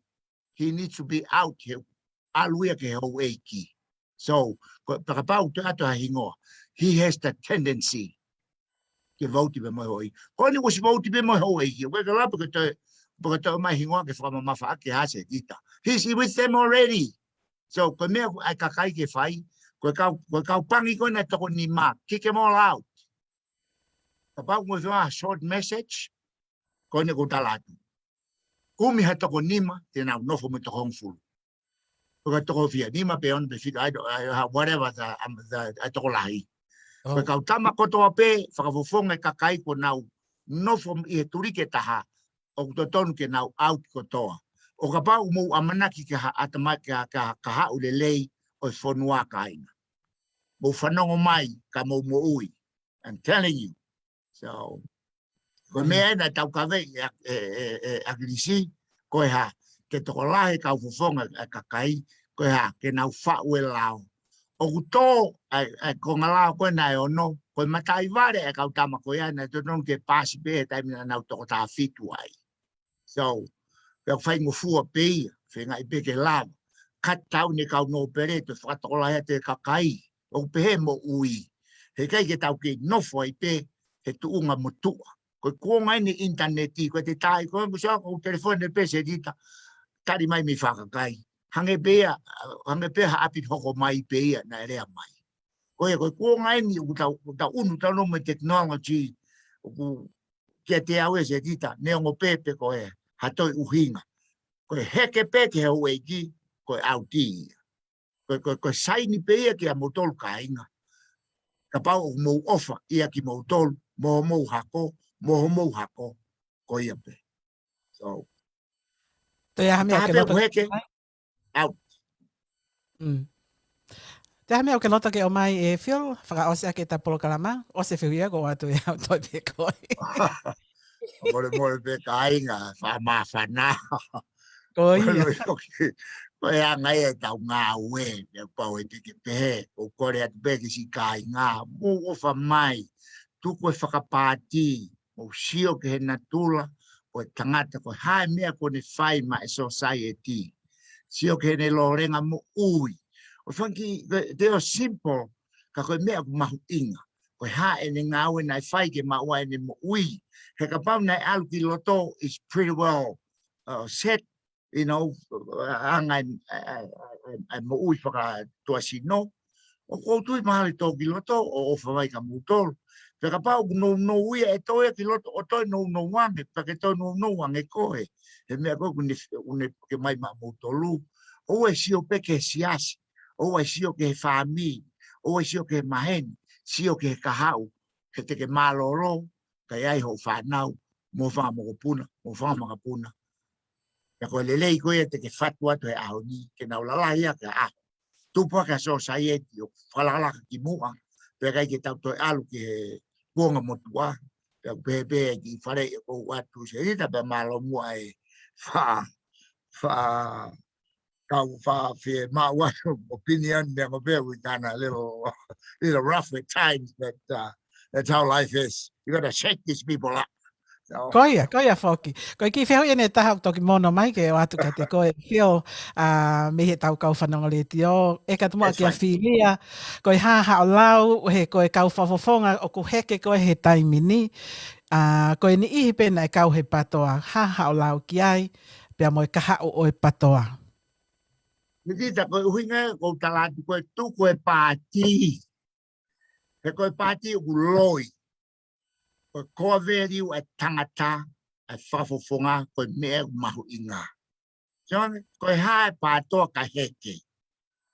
He needs to be out he ʻalu ia ki he houʻeiki. So, ko, pea kapau ʻoku toe ʻatu ha hingoa, he has the tendency ke vouti pē mo e houʻeiki. Ko eni kuo ʻosi vouti pē mo e houʻeiki. Ko e kala pe ko e toe, pe ko e toe ʻomai hingoa ke fakamamafaʻaki ʻa Setita. He's with them already. So, ko e meʻa ʻoku ʻai kakai ke fai, ko e kau, ko e kau pangi ko ē naʻe toko nima, kick them all out. Kapau ko e fua short message, ko eni ʻoku ou tala atu. Kumi ha toko nima, te nau nofo mo e toko hongofulu. Ko e toko fiha nima pe ono pe fitu, I don't, I, I, whatever the, um, the, ʻa e tokolahi. Ko e kau tama kotoa pē, fakafofonga e kakai kuo nau nofo ʻi he tuliki ʻe taha, ʻoku totonu ke nau out kotoa. ʻO kapau ʻoku mou ʻamanaki ke ha ʻatamai ke ha, ke ha, ka haʻu lelei ʻo e fonua, kāinga, mou fanongo mai ka mou moʻui. I'm telling you. So, ko e meʻa ē naʻe taukaveʻi ʻe, ʻe, ʻe, ʻe ʻAkilisi, ko e hā, ke tokolahi e kau fofonga ʻa e kakai, ko e hā, ke nau faʻu e lao. ʻOku tō ʻa e, ʻa e konga lao ko ē naʻe ono, ko e mataʻi vale ʻa e kau tama ko ia naʻe totonu ke paasi pē he taimi naʻa nau toko taha fitu ai. So, pea ʻoku faingofua pē ia, feingaʻi pē ke lava. Ka tau ne kau nōpele, toe fakatokolahi atu e kakai, ʻoku pehē moʻui. He ʻikai ke tau kei nofo ai pē he tuʻunga motuʻa. Ko e kuonga eni ʻinitaneti, ko e te tai, ko e kusa, ko e telefoni pē Setita, tali mai mei fakakai. Hangē pē ia, hangē pē ha ʻapi hoko mai pē ia naʻe lea mai. Ko ia, ko e kuonga eni ʻoku tau, ʻoku tau ʻunu tau nō mo e technology, ʻoku kiate au ē Setita, neongo pē pe ko e hā toe ʻuhinga. Ko e heke pē ki he houʻeiki, ko e ʻauti ia. Ko e, ko e, ko e saini pē ia kiate kimoutolu kāinga. Kapau ʻoku mou ʻofa ia kimoutolu, mo homou hako, mo homou hako, ko ia pē. So, Toe ʻi ai ha meʻa taha ʻoku ke pē loto ʻoku heke, out. Mm. Toe ʻi ai ha meʻa ʻoku ke loto ke ʻomai ē Phil, fakaʻosi ʻaki ʻeta polokalama, ʻosi e fehuʻi ia ko ʻoatu ʻe au, toe pē koe. Mole mole pē kāinga, fakamāfana. Ko ia. Ko e loto ki, ko e anga ia ʻetau ngāue, ʻe pau ʻe te ke pehē, ʻoku kole atu pē ki siʻi kāinga, mou ʻofa mai, tuku e fakapaati, mou sio ki he natula ʻo e tangata, ko e hā e meʻa kuo ne fai maʻa e society. Sio ki heʻene lōlenga moʻui. ʻO fanga kiʻi, ko e, they are simple, ka ko e meʻa ʻoku mahuʻinga. Ko e hā ʻene ngāue naʻe fai ke maʻu ai ʻene moʻui. He kapau naʻe ʻalu ki loto, is pretty well, uh, set, you know, anga e, e, e, e, e moʻui fakatuʻasino. ʻOku ou tui mahalo ʻe tō ki loto ʻo ʻofa mai kia moutolu. Pea kapau ʻoku nounou ia ʻe tō ia ki loto ʻo toe nounou ange, pea ke toe nounou ange koe. He meʻa ko ē ʻoku ne, ʻoku ne ke mai maʻa moutolu. ʻOua ʻe sio pē ki he siasi, ʻoua ʻe sio ki he fāmili, ʻoua ʻe sio ki he maheni, sio ki he kahaʻu, he te ke mālōlō, kae ʻi ai hoʻo fānau, mo e fanga mokopuna, mo e fanga makapuna. Pea ko e lelei ko ia te ke fatu atu he ʻaho ni, ke nau lalahi ʻaki ha ʻaho. Tupu ʻaki ha society ʻoku fakalakalaka ki muʻa, pea ʻikai ke tau toe ʻalu ki he kuonga motuʻa, pea ʻoku pehē pē ki fale ʻe ko atu Setita pea mālō muʻa e fa, fa, kau fa fie maʻu atu opinion, meʻa ko ē pē, we kinda a little, little rough at times, but, uh, that's how life is. You gotta shake these people up. So, Ko ia, ko ia foki. Ko e kiʻi fehuʻi eni ʻe taha ʻoku toki mono mai ke ʻoatu kiate koe Phil, ā, mei heʻetau kau fanongo letiō, ʻe ka tumuʻa kia Filia, ko e hā haʻo lau, he ko e kau fakafofonga ʻoku heke koe he taimi ni, ā, ko e niʻihi pē naʻe kau he PATOA, hā haʻo lau ki ai, pea mo e kahaʻu ʻo e PATOA. Setita, ko e ʻuhinga ē ʻoku ou tala atu ko e tuku e paati. He ko e paati ʻoku loi. Ko e core value ʻa e tangata, ʻa e fakafofonga, ko e meʻa ʻoku mahuʻinga. So, ko e hā e PATOA ka heke?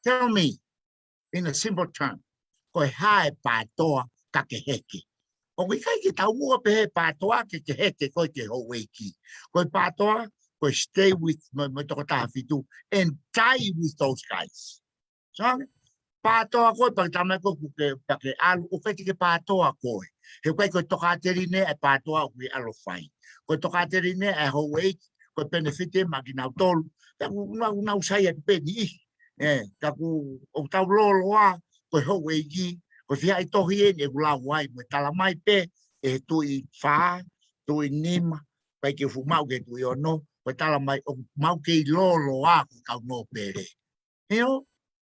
Tell me, in a simple term, ko e hā e PATOA ka ke heke? ʻOku ʻikai ke taumuʻa pehē PATOA ke ke heke koe ki he houʻeiki. Ko e PATOA, ko e stay with mo, mo e toko taha fitu and die with those guys. So, PATOA koe, pea ke tala mai koe kuo ke, pea ke ʻalu, ʻoku ʻikai te ke PATOA koe. He ʻoku ʻikai ko e tokāteline ʻa e PATOA ʻoku ke ʻalu ʻo fai. Ko e tokāteline ʻa e houʻeiki, ko e benefit ia maʻa kinautolu. Ka ʻoku nau, nau sai atu pē ʻi he niʻihi. ʻE, ka ʻoku, ʻoku tau lōloa, ko e houʻeiki, ko e fiha e tohi eni ʻoku lau ai, mo e tala mai pē, ʻe he tuʻi fā, tuʻi nima, ʻikai ke fuʻu maʻu ki he tuʻi ono, ko e tala mai ʻoku mau kei lōloa ko e kau nōpele. ʻIo,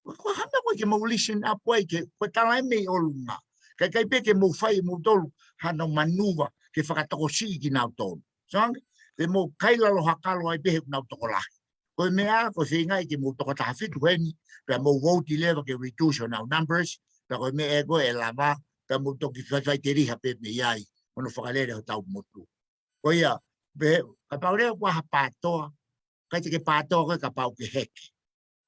ko e hā e meʻa ko ē ke mou listen up ai ke, ko e tala ē mei ʻolunga. Ka ʻikai pē ke mou fai ʻe moutolu hano manuva ke fakatokosiʻi kinautolu. So, te mou kaila loha kalo ai pē he ʻoku nau tokolahi. Ko e meʻa, ko e feinga ia ke mou toko taha fitu heni, pea mou vote leva ke reduce honau numbers, pea ko e meʻa ē ko ē ʻe lava, pea mou toki faifai teriha pē mei ai, hono fakalele hotau motu. Ko ia, pē, kapau leva ʻoku ʻi ai ha pātoa, ʻikai te ke pātoa koe kapau ʻoku ke heke.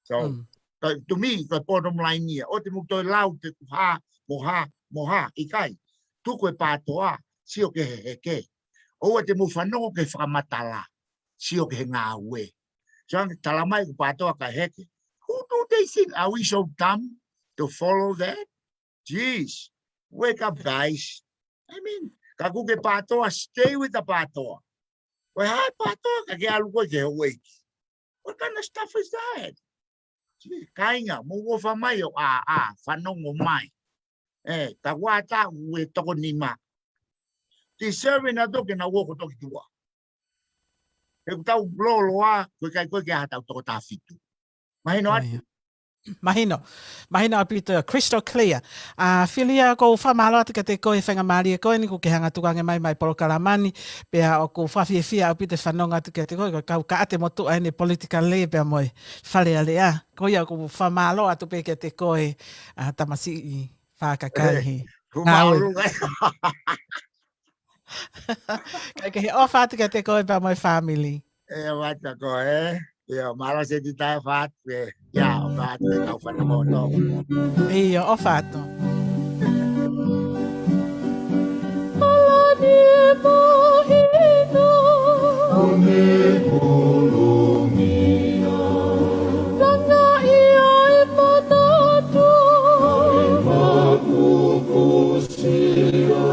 So, Mm. ka, to me, ko e bottom line ia. ʻOua te mou toe lau pē ʻoku hā, mo hā, mo hā, ʻikai. Tuku e pātoa, sio ki he heke. ʻOua te mou fanongo ki he fakamatala, sio ki he ngāue. So, ʻoku tala mai ʻoku pātoa kae heke. Who do they think? Are we so dumb to follow that? Jeez, wake up, guys. I mean, ka ʻoku ke pātoa, stay with the pātoa. Ko e hā e pātoa, ka ke ʻalu koe ki he houʻeiki. What kind of stuff is that? Gee, kāinga, mou ʻofa mai ʻo ʻā, ʻā, fanongo mai. ʻE, ka ʻoku ʻatā ʻoku toko nima. Deserve ʻenautolu ke nau ō ko e toki tuʻa. He ʻoku tau lōloa, ko e ʻikai ko ē ke ʻi ai haʻatau toko taha fitu. Mahino atu. Mahino. Mahino ʻaupito, crystal clear. ʻA, Filia, ʻoku ou fakamālō atu kiate koe he faingamālie ko eni kuo ke hanga ʻo tukuange mai mai polokalama ni, pea ʻoku ou fakafiefia ʻaupito e fanongo atu kiate koe, ko e kau kaʻate motuʻa eni politically pea mo e Fale Alea. Ko ia ʻoku ou fakamālō atu pē kiate koe, ʻa, tamasiʻi fakakaihi. Ē, ngāue. Fakamālō. Kae kehe, ʻofa atu kiate koe pea mo e family. ʻE, ʻofa atu koe, ē. ʻIo, mālō Setita, ʻofa atu ē. ʻIo, ʻofa atu ē, kau fanongo. ʻIo, ʻofa atu. Palani e mahino. One kolomia. Langa ia e manatu. Makukusia.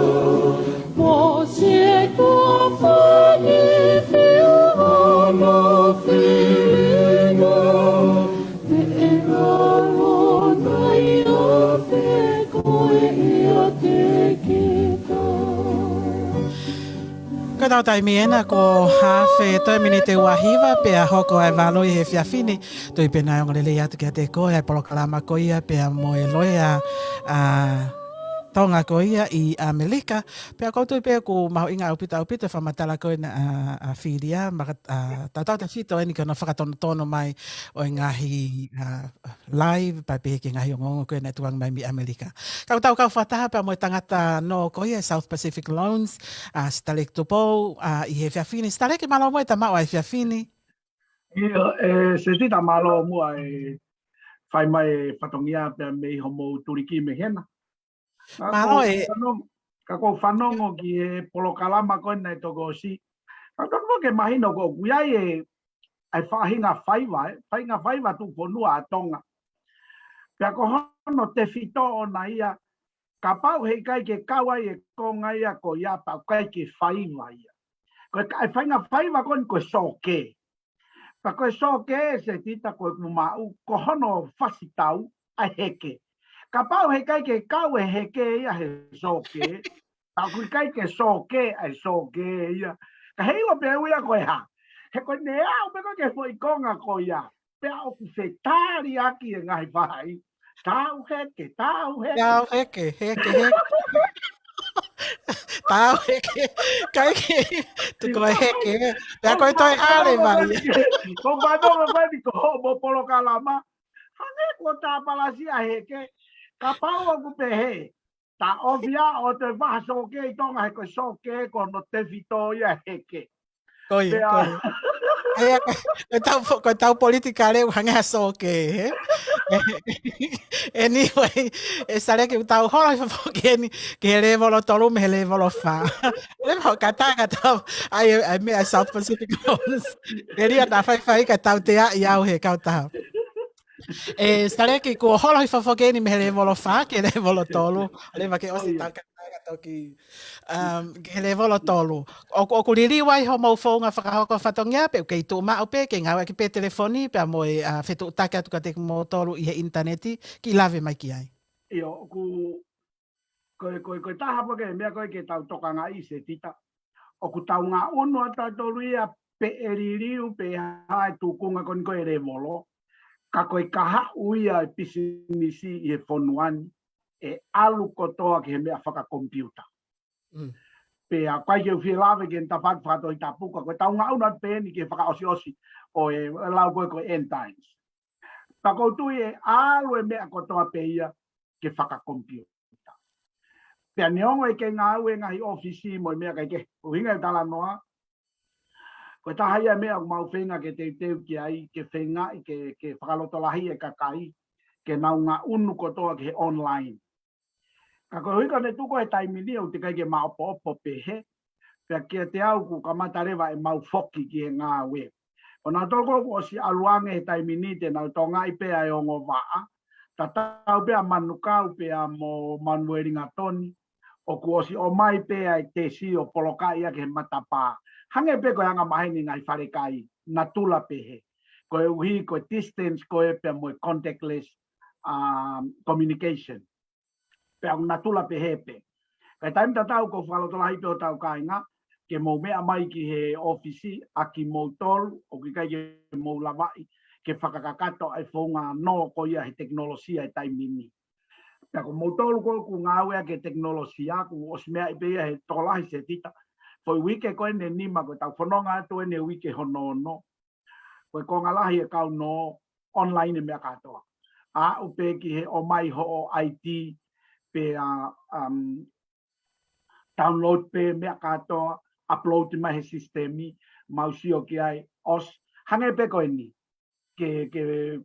Mo se kua fani fiu ana filinga, te e ngalo nai a pe koe ia te kita. Ko ʻetau taimi ena ko e haafe toe miniti ua hiva pea hoko ai e valu ʻi he efiafi ni. Tui pē naʻe ongo lelei atu kiate koe ʻa e polokalama ko ia pea mo e loea, ʻa, Tonga ko ia ʻi ʻAmelika. Pea ʻoku ou tui pē ʻoku mahuʻinga ʻaupito, ʻaupito e fakamatala ko ena, ʻa, ʻa Filia, maka, ʻa, tautautefito eni ki hono fakatonutono mai ʻo e ngaahi, ʻa, live, pea pehē ki he ngaahi ongoongo ko ē naʻe tukuange mai mei ʻAmelika. Ka ʻoku tau kau fakataha pea mo e tangata nō ko ia ʻa e South Pacific Loans, ʻa, Sitaleki Tupou, ʻa, ʻi he efiafi ni. Sitaleki, mālō muʻa e tau maʻu ʻa e efiafi ni. ʻIo, ʻe, Setita, mālō muʻa e fai mai e fatongia pea mei hoʻomou tuliki mei hena. Ka Mālō ʻoku ou ē. fanongo, ka ʻoku ou fanongo ki he polokalama ko ena ʻi he tokosiʻi. Ka ʻoku ou tui ke mahino ko ē ʻoku ʻi ai e, ʻa e faʻahinga faiva, ē, faʻahinga faiva tuʻufonua ʻa Tonga. Pea ko hono tefito ʻona ia, kapau heʻikai ke kau ai e konga ia ko ia pea ʻoku ʻikai ke faiva ia. Ko e ka-, e faʻahinga faiva ko eni ko e sōkē. Pea ko e sōkē, Setita, ko ʻeku maʻu, ko hono fasi tau ʻa e heke. Kapau heʻikai ke kau e heke ia he sōkē, pea ʻoku ʻikai ke sōkē ʻa e sōkē ia. Ka heiʻilo pē ʻe ui ia ko e hā. He ko ʻene aʻu pē ko ē ki he foʻi konga ko ia, pea ʻoku fetaliʻaki e ngaahi faʻahi. Tau heke, tau heke. Tau heke, heke, heke. Tau heke. ʻIkai ke, tuku e heke. Pea ko e toe ʻalu mai. Ko e fanongo ko eni ki hoʻomo polokalama. Hangē kuo tāpalasia heke. Kapau ʻoku pehē, taʻofi ʻa hoʻo toe vaha sōkē ʻi Tonga he ko e sōkē ko hono tefito ia heke. Ko ia, Pea ko ia. ʻA ia, ko, ko ʻetau fo-, ko ʻetau politikale ʻoku hangē ha sōkē, hē? Anyway, ʻe Sitaleki, ʻoku tau holo hifo foki eni ki he lēvolo tolu mei he lēvolo fā. Leva ho kata kata, ʻa e, ʻa e meʻa ʻa e South Pacific Loans. ʻE Lia, naʻa faifai ka tautea ʻi au he kautaha. ʻE, Sitaleki, kuo holo hifo foki eni mei he lēvolo fā ki he lēvolo tolu. ʻOku leva ke ʻosi tau ka, ka toki, um, ki he lēvolo tolu. ʻOku, ʻoku liliu ai hoʻomou founga fakahoko fatongia pe ʻoku kei tuʻu maʻu pē, kei ngāueʻaki pē telefoni, pea mo e, uh, fetuʻutaki atu kiate kimoutolu ʻi he ʻinitaneti, ke lave mai ki ai. ʻIo, ʻoku, ko e, ko e, ko e taha pē ke meʻa ko ē ke tau tokangaʻi Setita. ʻOku tau ngaʻunu ʻa tautolu ia pe ʻe liliu pe hā e tūkunga ko eni ko e lēvolo. Ka ko e kahaʻu ia e pisinisi ʻi he fonua ni, ʻe ʻalu kotoa ki he meʻa fakakomipiuta. Mm. Pea ʻoku ʻikai ke u fie lave ki he tafaʻaki fakatohitapu, ka ko e tau ngaʻunu atu pē eni ki he fakaʻosiʻosi ʻo e lau ko ē ko e end times. Ka ʻoku ou tui ʻe ʻalu e meʻa kotoa pē ia ki he fakakomipiuta. Pea neongo ʻe kei ngāue ngaahi ʻōfisi mo e meʻa ʻikai ke, ʻuhinga e talanoa, ko e taha ia meʻa ʻoku mau feinga ke teuteu ki ai, ke feingaʻi ke, ke fakalotolahi e kakai, ke nau ngaʻunu kotoa ki he online. Ka koeʻuhi ko ʻene tuʻu ko ē he taimi ni ʻoku teʻeki ai ke maopoopo pehē, pea kiate au kuo kamata leva ʻemau foki ki he ngāue. Ko nautolu ko ē kuo ʻosi ʻalu ange he taimi ni te nau tokangaʻi pē ʻa e ongo vaʻa, tatau pē ʻa Manukau pea mo Manuelingatoni, ʻoku ʻosi ʻomai pē ʻa e tesi ʻo polokaʻi ʻaki he matapā. Hangē pē ko e anga maheni ngaahi falekai, natula pehē. Koeʻuhi ko e distance ko ē pea mo e contactless, um, communication. Pea ʻoku natula pehē pē. Ka ʻi he taimi tatau ʻoku ou fakalotolahi pē hotau kāinga, ke mou meʻa mai ki he ʻōfisi ʻa kimoutolu, ʻoku ʻikai ke mou lavaʻi ke fakakakato ʻa e founga nō ko ia he tekinolosia he taimi ni. Pea ko moutolu ko ē ʻoku ngāue ʻaki e tekinolosia, kuo ʻosi meaʻi pē ia he tokolahi Setita. Foʻi uike ko eni ʻe nima ko e tau fononga atu eni he uike hono ono. Ko e konga lahi e kau nō online e meʻa kātoa. Aʻu pē ki he ʻomai hoʻo I D, pea, um, download pē meʻa kātoa, upload mai he sisitemi, mau sio ki ai, ʻosi, hangē pē ko eni, ke, ke,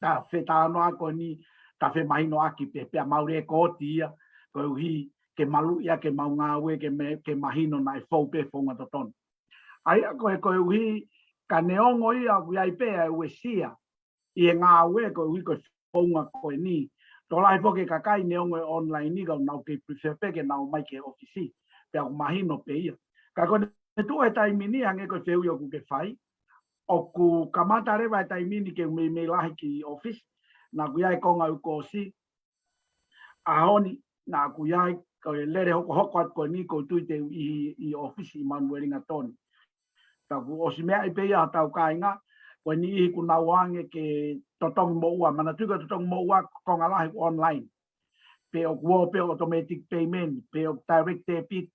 ta fetalanoa ko eni, ta femahinoʻaki pē, pea mau lēkooti ia, koeʻuhi ke maluʻi ʻaki ʻemau ngāue, ke me-, ke mahino naʻe fou pē founga totonu. ʻA ia ko e, koeʻuhi ka neongo ia ʻoku ʻi ai pē ʻa e uesia ʻi he ngāue koeʻuhi ko e founga ko eni. Tokolahi foki e kakai neongo e online ni ka ʻoku nau kei prefer pē ke nau ō mai ki he ʻōfisi. Pea ʻoku mahino pē ia. Ka ko ʻene tuʻu he taimi ni hangē ko e fehuʻi ʻoku ke fai, ʻoku kamata leva he taimi ni ke u meimei lahi ki ʻōfisi. Naʻa ku ʻi ai e konga ʻo e koosi, ʻaho ni, naʻa ku ʻi ai, ko e lele hokohoko atu ko eni ʻoku ou tui te u ʻi, ʻi ʻōfisi ʻi Manuelingatoni. Ka kuo ʻosi meaʻi pē ia hotau kāinga, ko e niʻihi kuo nau ō ange ke totongi moʻua, manatuʻi ko e totongi moʻua ko e konga lahi ʻoku online. Pe ʻoku ō pē automatic payment, pe ʻoku direct debit,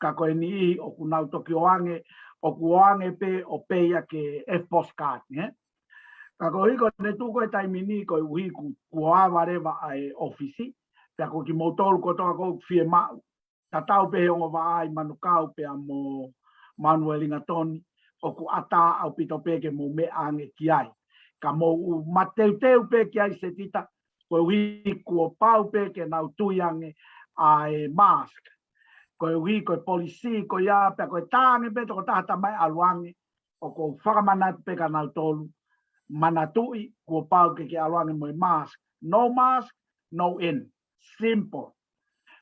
ka ko e niʻihi ʻoku nau toki ō ange, ʻoku ō ange pē ʻo pay ʻaki e EFTPOS card, ē? Ka koeʻuhi ko ʻene tuʻu ko ē he taimi ni koeʻuhi kuo, kuo ava leva ʻa e ʻōfisi, pea ko kimoutolu kotoa ʻoku fiemaʻu, tatau pē he ongo vaʻa ʻi Manukau pea mo Manuelingatoni, ʻoku ʻatā ʻaupito pē ke mou meʻa ange ki ai. Ka mou mateuteu pē ki ai Setita, koeʻuhi kuo pau pē ke nau tui ange ʻa e mask. Koeʻuhi ko e polisi ko ia pea ko e tā ange pē tokotaha taimi ʻe ʻalu ange, ʻoku ou fakamanatu pē kia nautolu, manatuʻi kuo pau ke ke ʻalu ange mo e mask. No mask, no in. Simple.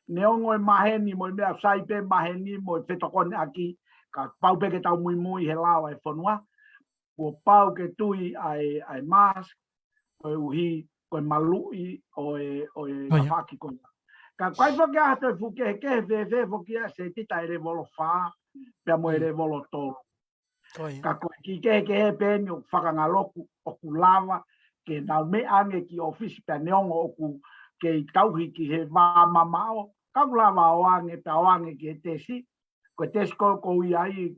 Neongo e maheni mo e meʻa, sai pē maheni mo e fetokoniʻaki, ka pau pē ke tau muimui he lao ʻa e fonua, kuo pau ke tui ʻa e, ʻa e mask, koeʻuhi ko e maluʻi ʻo e, ʻo e ʻOia. tafaʻaki ko ia. Ka ʻoku ʻikai foki ʻa ha toe fuʻu kehekehe fēfē foki ʻa Setita e lēvolo fā, pea mo e Mm. lēvolo tolu. ʻOia. Ka ko e kiʻi kehekehe pē eni ʻoku fakangaloku, ʻoku lava ke nau meʻa ange ki ʻōfisi pea neongo ʻoku kei tauhi ki he vā mamaʻo, ka ʻoku lava ʻo ō ange pea ō ange ki he tesi, ko e tesi ko ē ʻoku ou ʻi ai,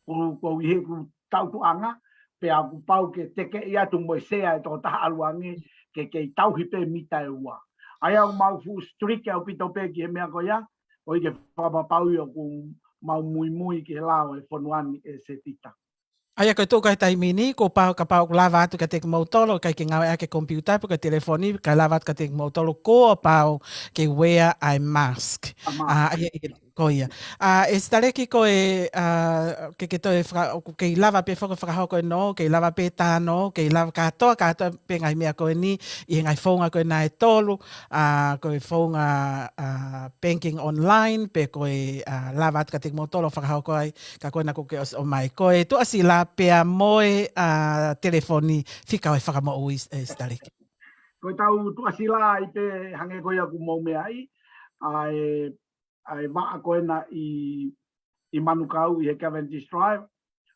ʻoku, ʻoku ʻi heʻeku tautuʻanga, pea ʻoku pau ke tekeʻi atu mo e sea e tokotaha ʻalu ange, ke kei tauhi pē mita ʻe ua. ʻA ia ʻoku mau fuʻu strict ʻaupito pē ki he meʻa ko ia, ʻo ʻikai ke fakapapauʻi ʻoku mau muimui ki he lao ʻo e fonua ni ʻe Setita. ʻA ia ko e tuʻu ko ē he taimi ni, kuo pau kapau ʻoku lava atu kiate kimoutolu, ʻikai ke ngāueʻaki e komipiuta pe ko e telefoni, kae lava atu kiate kimoutolu, kuo pau ke wear ʻa e mask. ʻA e mask. ʻA, ʻa ia, ʻa ia, Ko ia. ʻA, ʻe Sitaleki ko e, ʻa, ke ke toe faka-, ʻoku kei lava pē foki fakahoko e nō, kei lava pē tā nō, kei lava kātoa, kātoa pē ngaahi meʻa ko eni, ʻi he ngaahi founga ko ena ʻe tolu, ʻa, ko e founga, ʻa, banking online, pe ko e, ʻa, lava atu kiate kimoutolu ʻo fakahoko ai, ka ko ena kuo ke ʻosi ʻomai. Ko e tuʻasila pea mo e, ʻa, telefoni fika ʻo e fakamoʻui, ʻe Sitaleki. Ko e tau tuʻasila ai pē hangē ko ia kuo mou meaʻi, ʻa e ʻa e vaʻa ko ena ʻi, ʻi Manukau ʻi he Cavendish Drive.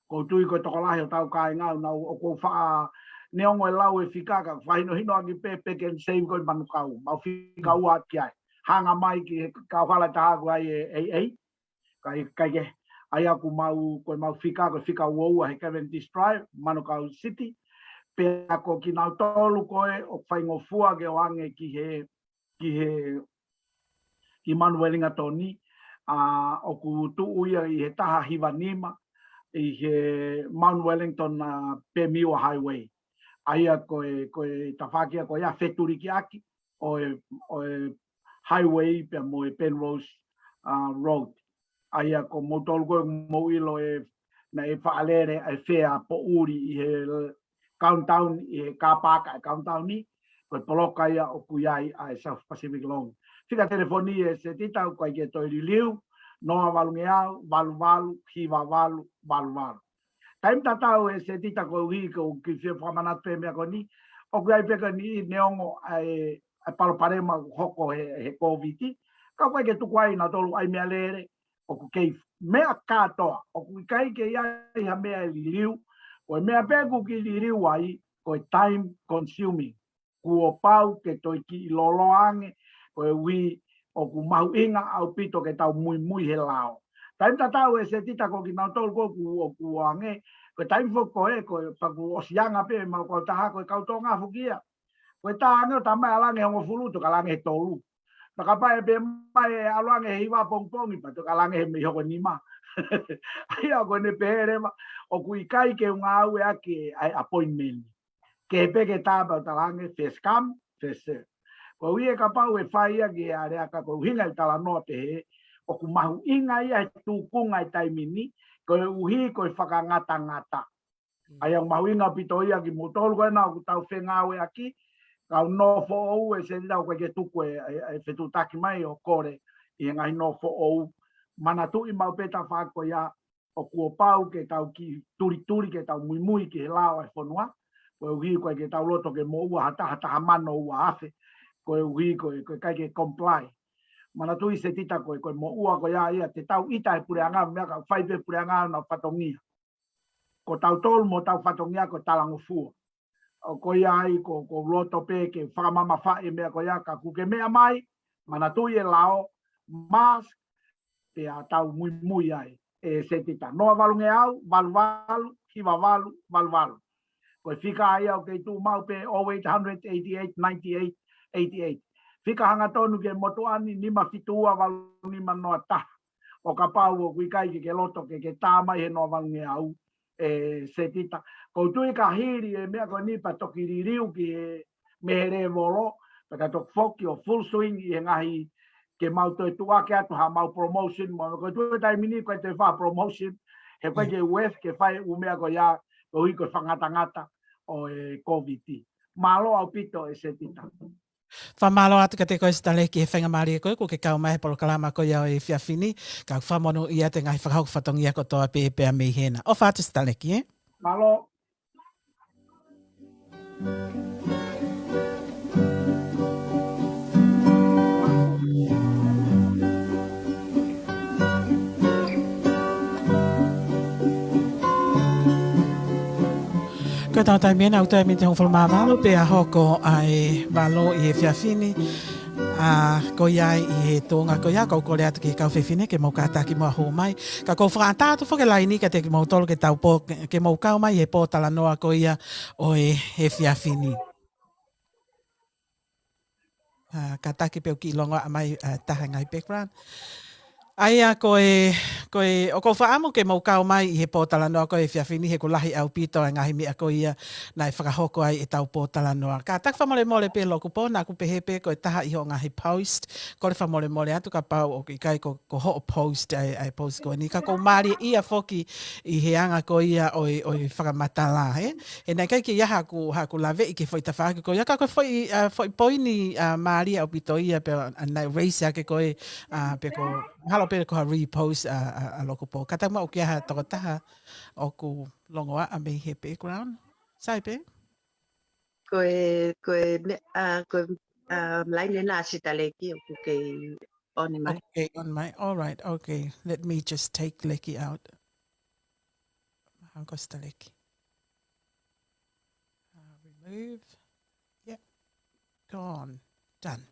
ʻOku ou tui ko e tokolahi ʻo e tau kāinga ʻoku nau, ʻoku ou faʻa neongo e lau e fika ka fakahinohinoʻaki pē pe ke save ko e Manukau. Mau fika ua ki ai. Hanga mai ki he kauhala taha ko ai e, e, e. Kai, kai ke, ʻa ia ʻoku mau, ko e mau fika, ko e fika ua ua he Cavendish Drive, Manukau City. Pea ko kinautolu ko ē ʻoku faingofua ke ʻoange ki he ki he, ki Mount Wellington, ʻa, ʻoku tuʻu ia ʻi he taha hiva nima, ʻi he Mount Wellington, ʻa, Bemiwa Highway. ʻA ia ko e, ko e tafaʻaki ia ko ia fetulikiʻaki ʻo e, ʻo e highway pea mo e Penrose, ʻa, Road. ʻA ia ko moutolu ko ē mou ʻilo ē, naʻe faʻa lele ʻa e fea poʻuli ʻi he Countdown, ʻi he car park ʻa e Countdown ni, ko e poloka ia ʻoku ʻi ai ʻa e South Pacific Loan. Fika telefoni ʻe Setita ʻoku ʻikai ke toe liliu, noa valungeau, valu valu, hiva valu, valu valu. Taimi tatau ʻe Setita koeʻuhi ko e kiʻi fie fakamanatu pē meʻa ko eni, ʻoku ʻi ai pē ko eni neongo ʻa e, ʻa e palopalema ʻoku hoko he, he Kōviti, ka ʻoku ʻikai ke tuku ai nautolu ʻa e meʻalele, ʻoku kei meʻa kātoa, ʻoku ʻikai ke ʻi ai ha meʻa ʻe liliu, ko e meʻa pē ʻoku kiʻi liliu ai, ko e time consuming. Kuo pau ke toe kiʻi lōloa ange, koeʻuhi ʻoku mahuʻinga ʻaupito ke tau muimui he lao. Taimi tatau ʻe Setita ko kinautolu ko ē ʻoku, ʻoku ange, ko e taimi foki ko ē, ko e paku ʻosi anga pē, mau kau taha ko e kau Tonga foki ia. Ko e tā ange ʻo tā mai ʻalu ange he hongofulu, toki ʻalu ange he tolu. Pea kapau ʻe pehē mai ʻe ʻalu ange he hiva pongipongi, pea toki ʻalu ange he meimei hoko nima. ʻA ia ko ʻene pehē leva, ʻoku ʻikai ke u ngāueʻaki ʻa e appointment. Ke pē ke tā pea u tala ange first come, first serve. Koeʻuhi ʻe kapau ʻe fai ia ki he aleaka ko e ʻuhinga e talanoa pehē, ʻoku mahuʻinga ia he tūkunga e taimi ni, koeʻuhi ko e fakangatangata. ʻA ia ʻoku mahuʻinga ʻaupito ia kimoutolu ko ena ʻoku tau fengāueʻaki, kau nofo ʻou ʻe Setita ʻoku ʻikai ke tuku e, e, e fetuʻutaki mai ʻo kole ʻi he ngaahi nofo ʻou. Manatuʻi maʻu pē tafaʻaki ko ia ʻoku pau ke tau kiʻi tulituli ke tau muimui ki he lao ʻa e fonua. Koeʻuhi ko e ʻikai ke tau loto ke moʻua ha taha, taha mano ua afe. Koeʻuhi ko e, ko e ʻikai ke comply. Manatuʻi Setita ko e, ko e moʻua ko ia ia te tau ʻita he puleʻanga, meʻa ka fai pē puleʻanga ʻo nau fatongia. Ko tautolu mo tau fatongia ko e talangofua. ʻO ko ia ai ko, ko loto pē ke fakamamafaʻi e meʻa ko ia ka kuo ke meʻa mai, manatuʻi e lao, mask, pea tau muimui ai ʻe Setita. Noa valungeau, valu valu, hiva valu, valu valu. Ko e fika ia ʻoku kei tuʻu maʻu pē oh eight hundred eighty-eight ninety-eight eighty-eight. Fika hangatonu ki he motuʻa ni nima fitu ua valu nima noa taha. ʻO kapau ʻoku ʻikai ke ke loto ke ke tā mai he noa valungeau ʻe Setita. ʻOku ou tui ka hili e meʻa ko eni pea toki liliu ki he mei he lēvolo, pea ka toki foki ʻo full swing ʻi he ngaahi ke mau toe tuʻuaki atu ha mau promotion, mo ko e tuʻu e taimi ni ko e toe fai promotion, he ko e ke worth ke fai ʻū meʻa ko ia, koeʻuhi ko e fakangatangata ʻo e Kōviti. Mālō ʻaupito ʻe Setita. Fakamālō atu kiate koe Sitaleki he faingamālie ko ē kuo ke kau mai he polokalama ko ia ʻo e efiafi ni, ka ʻoku fakamonūʻia atu e ngaahi fakahoko fatongia kotoa pē pea mei hena. ʻOfa atu Sitaleki, ē? Mālō. Ko e tau taimi ena ʻoku toe miniti hongofulu mā valu pea hoko ʻa e valu ʻi he efiafi ni. ʻA, ko ia ʻi he tuʻunga ko ia, kau kole atu ki he kau fefine ke mou kātaki mo hū mai. Ka ʻoku ou fakaʻatā atu foki e laini kiate kimoutolu ke tau pō, ke, ke mou kau mai he pōtalanoa ko ia ʻo e efiafi ni. ʻA, kātaki pē ʻoku kiʻi longoaʻa mai, ʻa, taha ngaahi background. ʻA ia ko e, ko e, ʻoku ou fakaʻamu ke mou kau mai ʻi he pōtalanoa ko e efiafi ni he ʻoku lahi ʻaupito ʻa e ngaahi meʻa ko ia naʻe fakahoko ai ʻetau pōtalanoa. Kātaki fakamolemole pē Lokupō, naʻa ku pehē pē ko e taha ʻi hoʻo ngaahi post, kole fakamolemole atu kapau ʻoku ʻikai ko, ko hoʻo post ʻa e, ʻa e post ko eni. Ka ʻoku ou mālieʻia foki ʻi he anga ko ia ʻo e, ʻo e fakamatala, he? He naʻe ʻikai ke ʻi ai haʻaku, haʻaku laveʻi ki he foʻi tafaʻaki ko ia, ka ko e foʻi, ʻa, foʻi poini, ʻa, mālie ʻaupito ia pea, ʻa, naʻe raise ake ko e, ʻa, pea ko, mahalo pē ko ha repost ʻa, ʻa, ʻa Lokupō. Kātaki muʻa ʻoku ʻi ai ha tokotaha ʻoku longoaʻa mei he background. Sai pē? Ko e, ko e, me, ʻa, ko e, ʻa, laine na ʻa Sitaleki ʻoku kei on mai. Okay, on mai. All right, okay. Let me just take Leki out. Mahalo ko Sitaleki. Uh, remove. Yep. Gone. Done.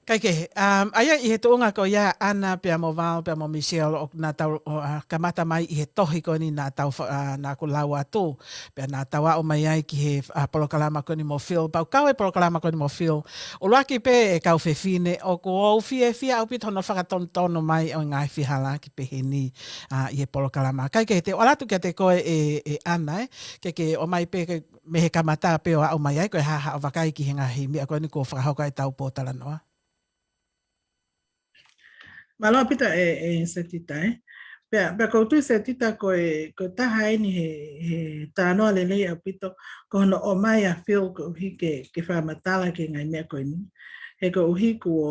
Kae kehe, um, ʻa ia ʻi he tuʻunga ko ia Ana pea mo Val pea mo Michelle ʻoku nau tau, ʻo, ʻa, kamata mai ʻi he tohi ko eni naʻa tau fa-, ʻa, naʻa ku lau atu, pea naʻa tau aʻu mai ai ki he, ʻa, polokalama ko eni mo Phil, pea u kau e polokalama ko eni mo Phil. ʻUluaki pē ʻe kau fefine, ʻoku ou fiefia ʻaupito hono fakatonutonu mai ʻo e ngaahi fehālaaki pehē ni, ʻa, ʻi he polokalama. Kae kehe te u ʻalu atu kiate koe ʻe, ʻe Ana, ē, ke, ke ʻomai pē ke mei he kamata pē ʻo aʻu mai ai, ko e hā haʻo vakai ki he ngaahi meʻa ko eni kuo fakahoko ai ʻetau pōtalanoa. Mālō ʻaupito ē, ē Setita, ē. Pea, pea ʻoku ou tui Setita ko e, ko e taha eni he, he talanoa lelei ʻaupito, ko hono ʻomai ʻa Phil koeʻuhi ke, ke fakamatala ki he ngaahi meʻa ko eni. He koeʻuhi kuo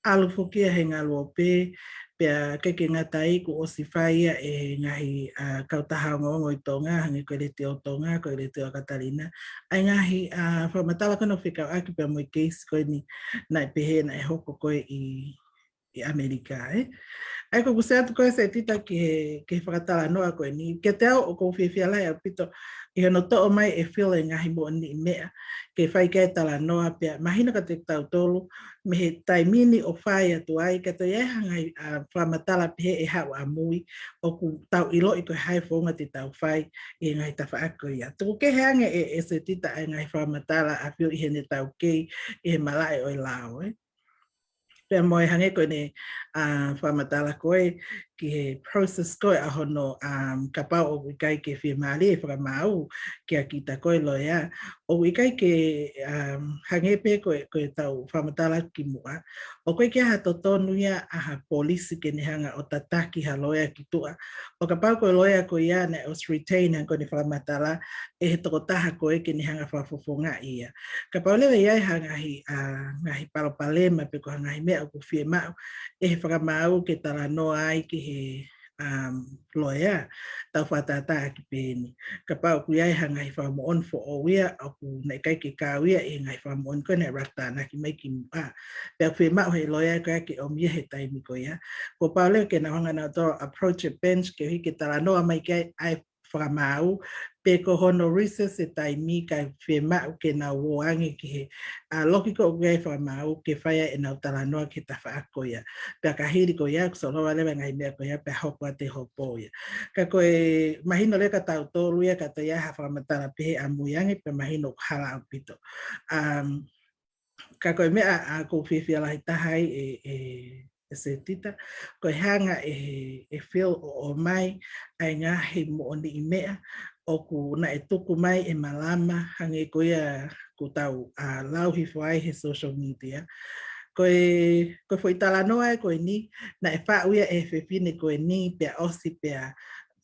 ʻalu foki ia he ngaluope, pea ʻikai ke ngata ai kuo ʻosi fai ia ʻe he ngaahi, ʻa, kautaha ongoongo ʻi Tonga, hangē ko e Letiō Tonga, ko e Letiō ʻa Katalina. ʻA e ngaahi, ʻa, fakamatala ko ena ʻoku fekauʻaki pea mo e case ko eni naʻe pehē naʻe hoko ko ē ʻi, ʻi ʻAmelika, ē. ʻA ia ko ʻeku sio atu ko ē Setita ki he, ki he fakatalanoa ko eni. Kiate au ʻoku ou fiefia lahi ʻaupito ʻi hono toʻo mai ʻe Phil e ngaahi moʻoniʻi meʻa ke fai ki ai e talanoa pea mahino kiate kitautolu mei he taimi ni ʻo fai atu ai, ka toe ʻi ai ha ngaahi, ʻa, fakamatala pehē ʻe haʻu ʻamui ʻoku tau ʻiloʻi ko e hā e founga te tau fai ʻi he ngaahi tafaʻaki ko ia. Tuku kehe ange ē, ē Setita ʻa e ngaahi fakamatala ʻa Phil ʻi heʻene taukei ʻi he malaʻe ʻo e lao, ē. Pea mo e hangē ko ʻene, ʻa, fakamatala ko ē ki he process ko ē ʻa hono, um, kapau ʻoku ʻikai ke fiemālie e fakamaau kia kita ko e loea. ʻOku ʻikai ke, um, hangē pē ko e, ko ʻetau fakamatala kimuʻa. ʻOku ʻikai ke ʻi ai ha totonu ia ʻa ha polisi ke ne hanga ʻo tataki ha loea ki tuʻa. ʻO kapau ko e loea ko ia naʻe ʻosi retain hangē ko ʻene fakamatala ʻe he tokotaha ko ē ke ne hanga fakafofongaʻi ia. Kapau leva ʻe ʻi ai ha ngaahi, ʻa, ngaahi palopalema pe ko ha ngaahi meʻa ʻoku fiemaʻu ʻe he fakamaau ke talanoa ai ki he, um, loea, tau fakatātā ʻaki pē eni. Kapau ʻoku ʻi ai ha ngaahi fakamoʻoni foʻou ia ʻoku naʻe ʻikai ke kau ia ʻi he ngaahi fakamoʻoni ko ē naʻe rata anaki mai kimuʻa. Pea ʻoku fiemaʻu ʻe he loea ko ē ke ʻomi ia he taimi ko ia. Kuo pau leva ke nau hanga ʻo approach e bench koeʻuhi ke talanoa mai ki ai ʻa e fakamaau, pe ko hono recess e taimi kae fiemaʻu ke nau ō ange ki he, ʻa, loki ko ē ʻoku ʻi ai e fakamaau ke fai ai ʻenau talanoa ki he tafaʻaki ko ia. Pea ka hili ko ia, ʻoku solova leva e ngaahi meʻa ko ia, pea hoko atu e hopo ia. Ka ko e mahino leva kia tautolu ia, ka toe ʻi ai ha fakamatala pehē ʻamui ange, pea mahino ʻoku hala ʻaupito. Um, Ka ko e meʻa ʻoku ou fiefia lahi taha ai ē, ē, ē Setita, ko e hanga ʻe, ʻe Phil ʻo ʻomai ʻa e ngaahi moʻoniʻi meʻa ʻoku naʻe tuku mai ʻe Malama hangē ko ia ʻoku tau, ʻa, lau hifo ai he social media. Ko e, ko e foʻi talanoa ē ko eni, naʻe faʻu ia ʻe he fefine ko eni pea ʻosi pea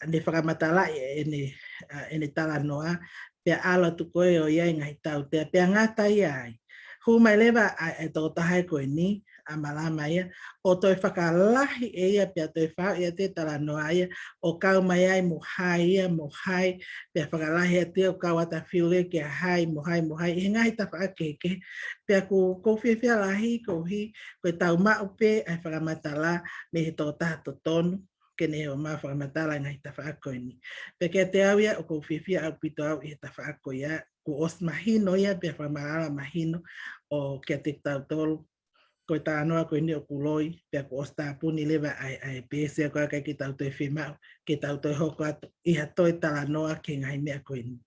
ne fakamatalaʻi ʻene, ʻa, ʻene talanoa, pea ʻalu atu ko ē ʻo ʻi ai e ngaahi tautea, pea ngata ia ai. Hū mai leva ʻa e tokotaha ē ko eni, ʻa Malama ia, ʻo toe fakalahi ʻe ia, pea toe faʻu ia e talanoa ia, ʻo kau mai ai mo hai ia, mo hai, pea fakalahi atu ia ʻo kau atu ʻa Phil ia kia hai, mo hai, mo hai, ʻi he ngaahi tafaʻaki kehekehe. Pea ʻoku, ʻoku ou fiefia lahi, koeʻuhi, ko ʻetau maʻu pē ʻa e fakamatala mei he tokotaha totonu, ke ne ʻomai ʻo fakamatala e ngaahi tafaʻaki ko eni. Pea kiate au ia, ʻoku ou fiefia ʻaupito au ʻi he tafaʻaki ko ia, kuo ʻosi mahino ia, pea fakamaʻalaʻala mahino ʻo kiate kitautolu, ko e talanoa ko eni ʻoku loi, pea kuo ʻosi tāpuni leva ʻa e, ʻa e peesi ia ko ē ʻikai ke tau toe fiemaʻu ke tau toe hoko atu ʻi ha toe talanoa ki he ngaahi meʻa ko eni.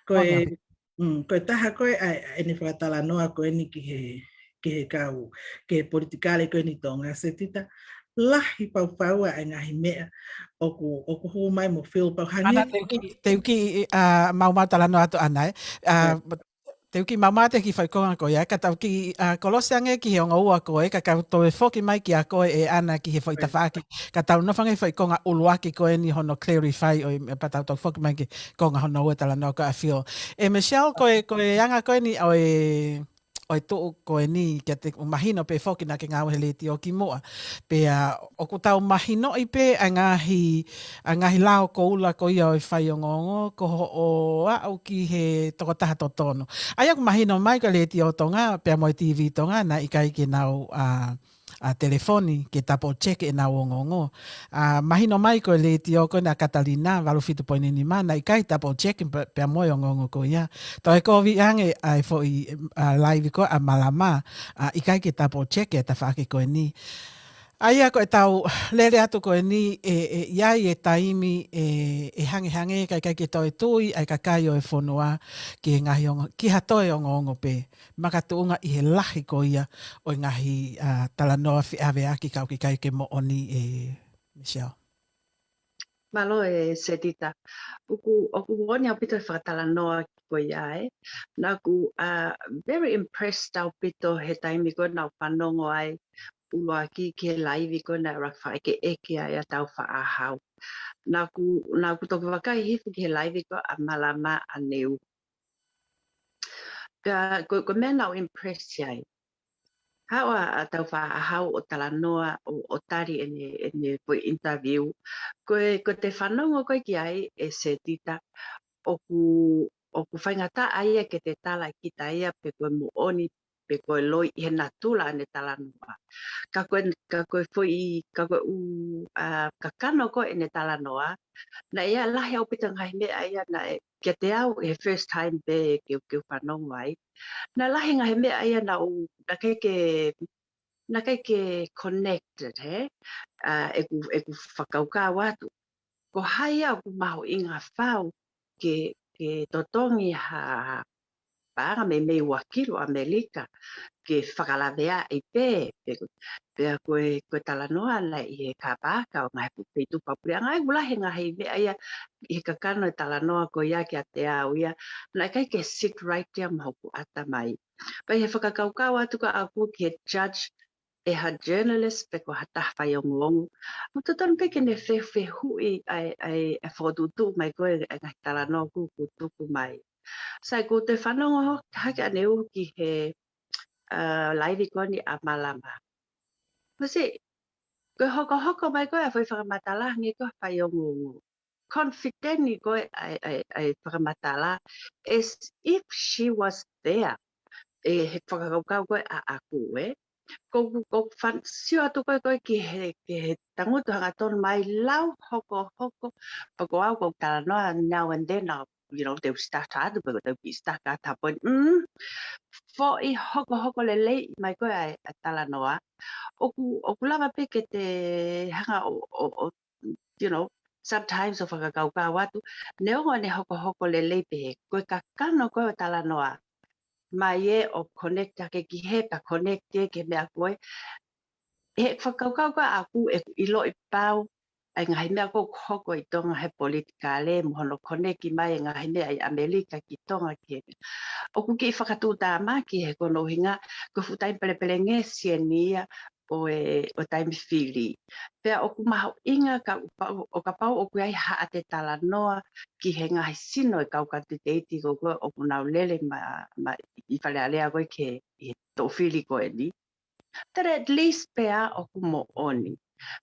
Ko e, mm, ko e taha ko ē ʻa e, ʻa ʻene fakatalanoa ko eni ki he, ki he kau, ki he politikale ko eni Tonga, Setita, lahi pau pau ʻa e ngaahi meʻa ʻoku, ʻoku hū mai mo Phil pau hangē. Ana te u kiʻi, te u kiʻi, ʻa, maumau talanoa atu Ana, ē. ʻA, te u kiʻi maumau atu ki he foʻi konga ko ia, ka tau kiʻi, ʻa, kolosi ange ki he ongo ua ko ē, ka kau toe foki mai kia koe ʻe Ana ki he foʻi tafaʻaki, ka tau nofo ange foʻi konga ʻuluaki ko eni hono clarify ʻo e, pea tau toe foki mai ki he konga hono ua talanoa ko ē ʻa Phil. ʻE Michelle, ko e, ko e anga ko eni ʻo e, ʻo e tuʻu ko eni, kiate, ʻoku mahino pē foki naʻa ke ngāue he letiō kimuʻa. Pea ʻoku tau mahinoʻi pē ʻa e ngaahi, ʻa e ngaahi lao koula ko ia ʻo e faiongoongo, ko hoʻo aʻu ki he tokotaha totonu. ʻA ia ʻoku mahino mai ko e Letiō Tonga, pea mo e TV Tonga, naʻe ʻikai ke nau, ʻa, ʻa telefoni ke double check ʻenau ongoongo. ʻA, mahino mai ko e letiō ko ena ʻa Katalina, valu fitu poini nima, naʻe ʻikai double check pe-, pea mo e ongoongo ko ia. Toe kovi ange ʻa e foʻi, ʻa, live ko ē ʻa Malama, ʻa, ʻikai ke double check e tafaʻaki ko eni. ʻA ia ko e tau lele atu ko eni ʻe, ʻe, ʻi ai e taimi ʻe, ʻe hangehangē ka ʻikai ke toe tui ʻa e kakai ʻo e fonua ki he ngaahi ongo, ki ha toe ongoongo pē. Makatuʻunga ʻi he lahi ko ia ʻo e ngaahi, ʻa, talanoa feʻaveaki ka ʻoku ʻikai ke moʻoni ʻe Michelle. Mālō ʻe Setita. ʻOku, ʻoku moʻoni ʻaupito e fakatalanoa ko ia ē. Naʻa ku, ʻa, very impressed ʻaupito he taimi ko ē naʻa ku fanongo ai ʻuluaki ki he live ko ē naʻe ʻuluaki fakaʻekeʻeke ai ʻa Taufaʻāhau. Naʻa ku, naʻa ku toki vakai hifo ki he live ko ē ʻa Malama ʻaneuhu. Ka ko, ko e meʻa naʻa ku impress ai. Haʻu ʻa, ʻa Taufaʻāhau ʻo talanoa ʻo, ʻo tali ʻene, ʻene foʻi interview. Ko e, ko ʻete fanongo ko ē ki ai ʻe Setita, ʻoku, ʻoku faingataʻa ia ke te tala ʻe kita ia pe ko e moʻoni pe ko e loi ʻi he natula ʻene talanoa. Ka ko e, ka ko e foʻi, ka ko e ʻū, ʻa, kakano ko ē ʻene talanoa, naʻe ʻi ai lahi ʻaupito ngaahi meʻa ia naʻe, kiate au he first time pē ke, ke u fanongo ai. Naʻe lahi ngaahi meʻa ia naʻa ku, naʻe ʻikai ke, naʻe ʻikai ke connected, hē? ʻA, ʻeku, ʻeku fakakaukau atu. Ko hai ia ʻoku mahuʻinga fau ke, ke totongi ha paʻanga meimei ua kilu ʻAmelika ke fakalaveaʻi pē, pe ko, pea ko e, ko e talanoa naʻe ʻi he kāpaka ʻo ngaahi pu-, feituʻu fakapuleʻanga, ʻoku lahi ngaahi meʻa ia ʻi he kakano e talanoa ko ia kiate au ia, naʻe ʻikai ke sit right ia mo hoku ʻatamai. Pea ʻi he fakakaukau atu ko ē ʻaʻaku ki he judge ʻe ha journalist pe ko ha taha faiongoongo. ʻOku totonu pē ke ne fefehuʻi ʻa e, ʻa e, ʻa e fokotuʻutuʻu mai ko ē ʻa e ngaahi talanoa ʻoku, ʻoku tuku mai. Sai, ko ʻete fanongo ho-, hake ʻaneuhu ki he, ʻa, live ko eni ʻa Malama. Masi, ko e hokohoko mai ko ē ʻa e foʻi fakamatala hangē ko ha faiongoongo. Confident ko ē ʻa e, ʻa e, ʻa e fakamatala as if she was there. ʻI he fakakaukau ko ē ʻaʻaku ē. Ko, ko fan-, sio atu ko ē ko ē ki he, ki he tangutu hangatonu mai lau hokohoko. Pea ko au ʻoku ou talanoa now and then, ʻa, you know, te u stutter atu, pe ko te u kiʻi stutter atu ha point. Mm. Foʻi hokohoko lelei mai ko ē ʻa e, ʻa e talanoa. ʻOku, ʻoku lava pē ke te hanga ʻo, ʻo, ʻo, you know, sometimes ʻo fakakaukau atu, neongo ʻene hokohoko lelei pehē, ko e kakano ko ē ʻo e talanoa. Mai ē ʻo connect hake ki hē, pea connect ē ki he meʻa ko ē. He fakakaukau ko ē ʻaʻaku ʻeku ʻiloʻi pau ʻa e ngaahi meʻa ʻoku hoko ʻi Tonga he politikale, mo hono connect mai e ngaahi meʻa ʻi ʻAmelika ki Tonga ki hē. ʻOku kiʻi fakatuʻutāmaki he ko hono ʻuhinga, ko e fuʻu taimi pelepelengesi eni ia ʻo e, ʻo e taimi fili. Pea ʻoku mahuʻinga ka, ʻo kapau ʻoku ʻi ai haʻate talanoa ki he ngaahi sino e kau kanititeiti ko ē ʻoku nau lele ma, ma ʻi Fale Alea ko ē ki he, ʻi he toʻu fili ko eni. Tele at least pea ʻoku moʻoni.